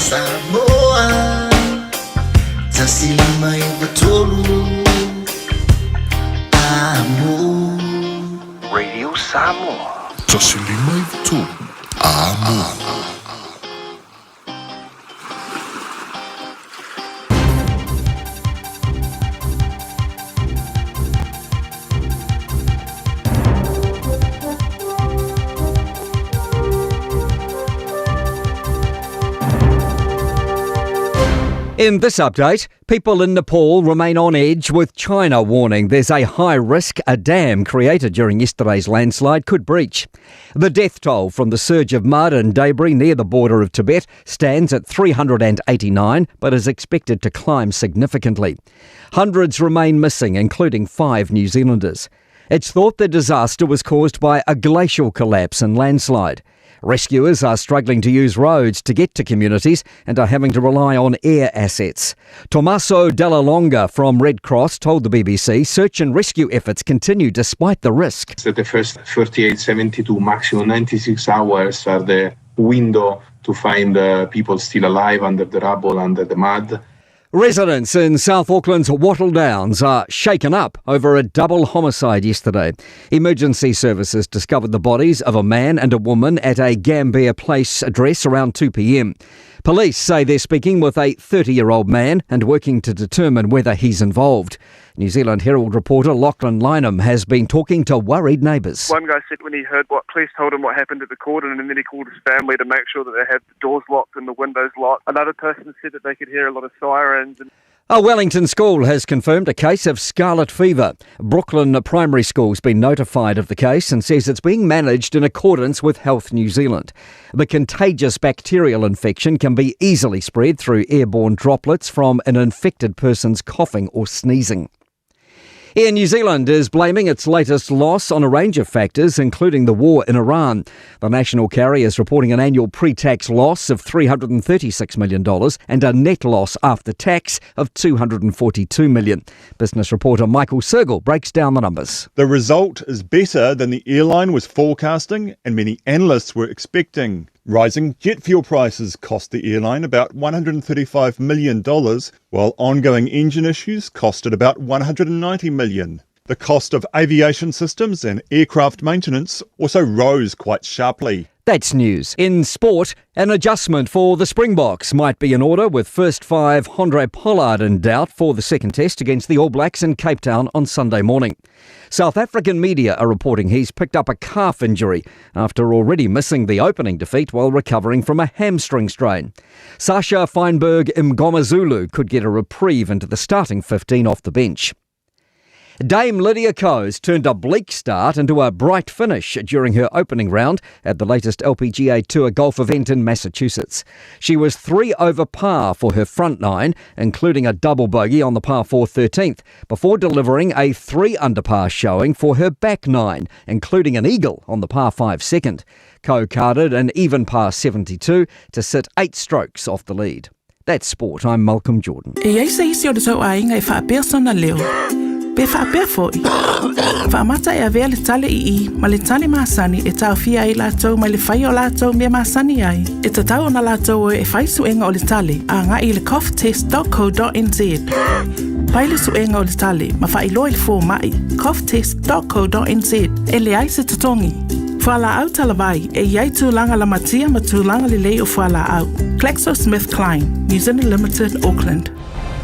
Samoa 1593 Amo. Radio Samoa. 1593 Amo. In this update, people in Nepal remain on edge with China warning there's a high risk a dam created during yesterday's landslide could breach. The death toll from the surge of mud and debris near the border of Tibet stands at 389 but is expected to climb significantly. Hundreds remain missing, including five New Zealanders. It's thought the disaster was caused by a glacial collapse and landslide. Rescuers are struggling to use roads to get to communities and are having to rely on air assets. Tommaso Della Longa from Red Cross told the BBC search and rescue efforts continue despite the risk. That the first 38, 72, maximum 96 hours are the window to find people still alive under the rubble, under the mud. Residents in South Auckland's Wattle Downs are shaken up over a double homicide yesterday. Emergency services discovered the bodies of a man and a woman at a Gambier Place address around 2 pm. Police say they're speaking with a 30 year old man and working to determine whether he's involved. New Zealand Herald reporter Lachlan Lynham has been talking to worried neighbours. One guy said when he heard what police told him what happened at the cordon, and then he called his family to make sure that they had the doors locked and the windows locked. Another person said that they could hear a lot of sirens. And a Wellington school has confirmed a case of scarlet fever. Brooklyn Primary School's been notified of the case and says it's being managed in accordance with Health New Zealand. The contagious bacterial infection can be easily spread through airborne droplets from an infected person's coughing or sneezing. Air New Zealand is blaming its latest loss on a range of factors, including the war in Iran. The national carrier is reporting an annual pre tax loss of $336 million and a net loss after tax of $242 million. Business reporter Michael Sergel breaks down the numbers. The result is better than the airline was forecasting and many analysts were expecting. Rising jet fuel prices cost the airline about $135 million, while ongoing engine issues cost it about $190 million. The cost of aviation systems and aircraft maintenance also rose quite sharply. That's news. In sport, an adjustment for the Springboks might be in order with first five Handré Pollard in doubt for the second test against the All Blacks in Cape Town on Sunday morning. South African media are reporting he's picked up a calf injury after already missing the opening defeat while recovering from a hamstring strain. Sacha Feinberg Mngomezulu could get a reprieve into the starting 15 off the bench. Dame Lydia Ko's turned a bleak start into a bright finish during her opening round at the latest LPGA Tour golf event in Massachusetts. She was three over par for her front nine, including a double bogey on the par 4 13th, before delivering a three under par showing for her back nine, including an eagle on the par 5 second. Ko carded an even par 72 to sit eight strokes off the lead. That's sport. I'm Malcolm Jordan. E iai se isi o le tou aiga e faapea sona leo. Pe faapea foi. Faamata e avea le tale ii ma le tale masani e taofia ai latou mai le faia o latou mea masani ai. E tatau ona latou o e fai suega o le tale agai i le coughtest.co.nz. Fai le suega o le tale ma faailoa i le fomai coughtest.co.nz e leai se totogi. Fualaau talavai e iai tulaga lamatia ma tulaga lelei o fualaau. GlaxoSmithKline, New Zealand Limited, Auckland.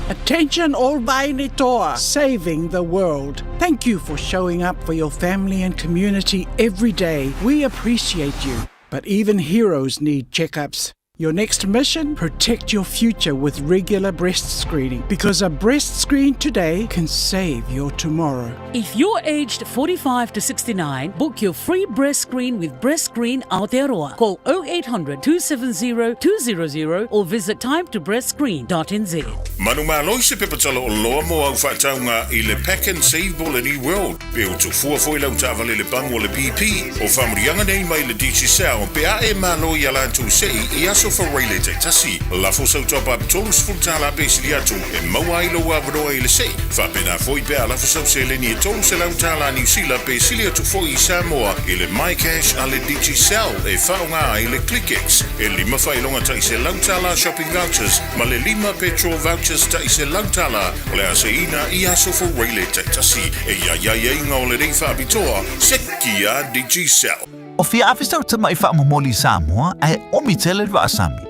Attention all Toa, saving the world. Thank you for showing up for your family and community every day. We appreciate you. But even heroes need checkups. Your next mission? Protect your future with regular breast screening because a breast screen today can save your tomorrow. If you're aged 45 to 69, book your free breast screen with Breast Screen Aotearoa. Call 0800 270 200 or visit timetobreastscreen.nz. Manumalo i se pepa tala o loa mo au faataunga i le Pack and Save po le New World. Pe o tufua foi lau taavale le pagu o le BP. O faamanuiaga nei mai le Digicel pe a e malo ia latou sei i aso aso fou raile taitasi. Lafo sau top-up $30 pe sili atu e maua ai lou avanoa i le se'i. Faapena foi pe a lafo sau seleni e $300 Niu Sila pe sili atu foi i Samoa i le MyCash a le Digicel e faaaoga ai le ClickX. E lima faailoga tai $100 shopping vouchers ma le lima petrol vouchers tai $100 o le a seiina i aso fou raile taitasi. E i ai aiaiga o lenei faapitoa, seki a Digicel. O fia ave sau tama'i faamomoli i Samoa ae omi tele le vaasami.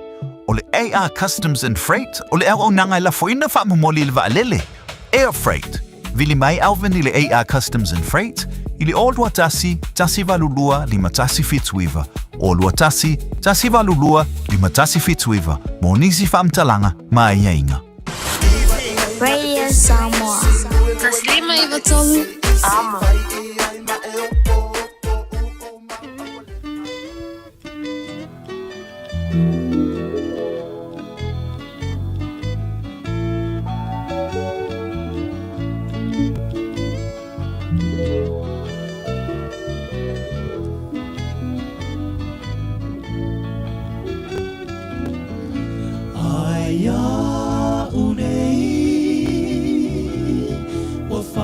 O le AR Customs and Freight o le auaunaga e lafoina faamomoli i le vaalele, Air Freight. Vili mai Alvin i le AR Customs and Freight i le 0 21 182 5179, 0 21 182 5179 mo nisi faamatalaga ma aiaiga. Radio Samoa. 153 Amo.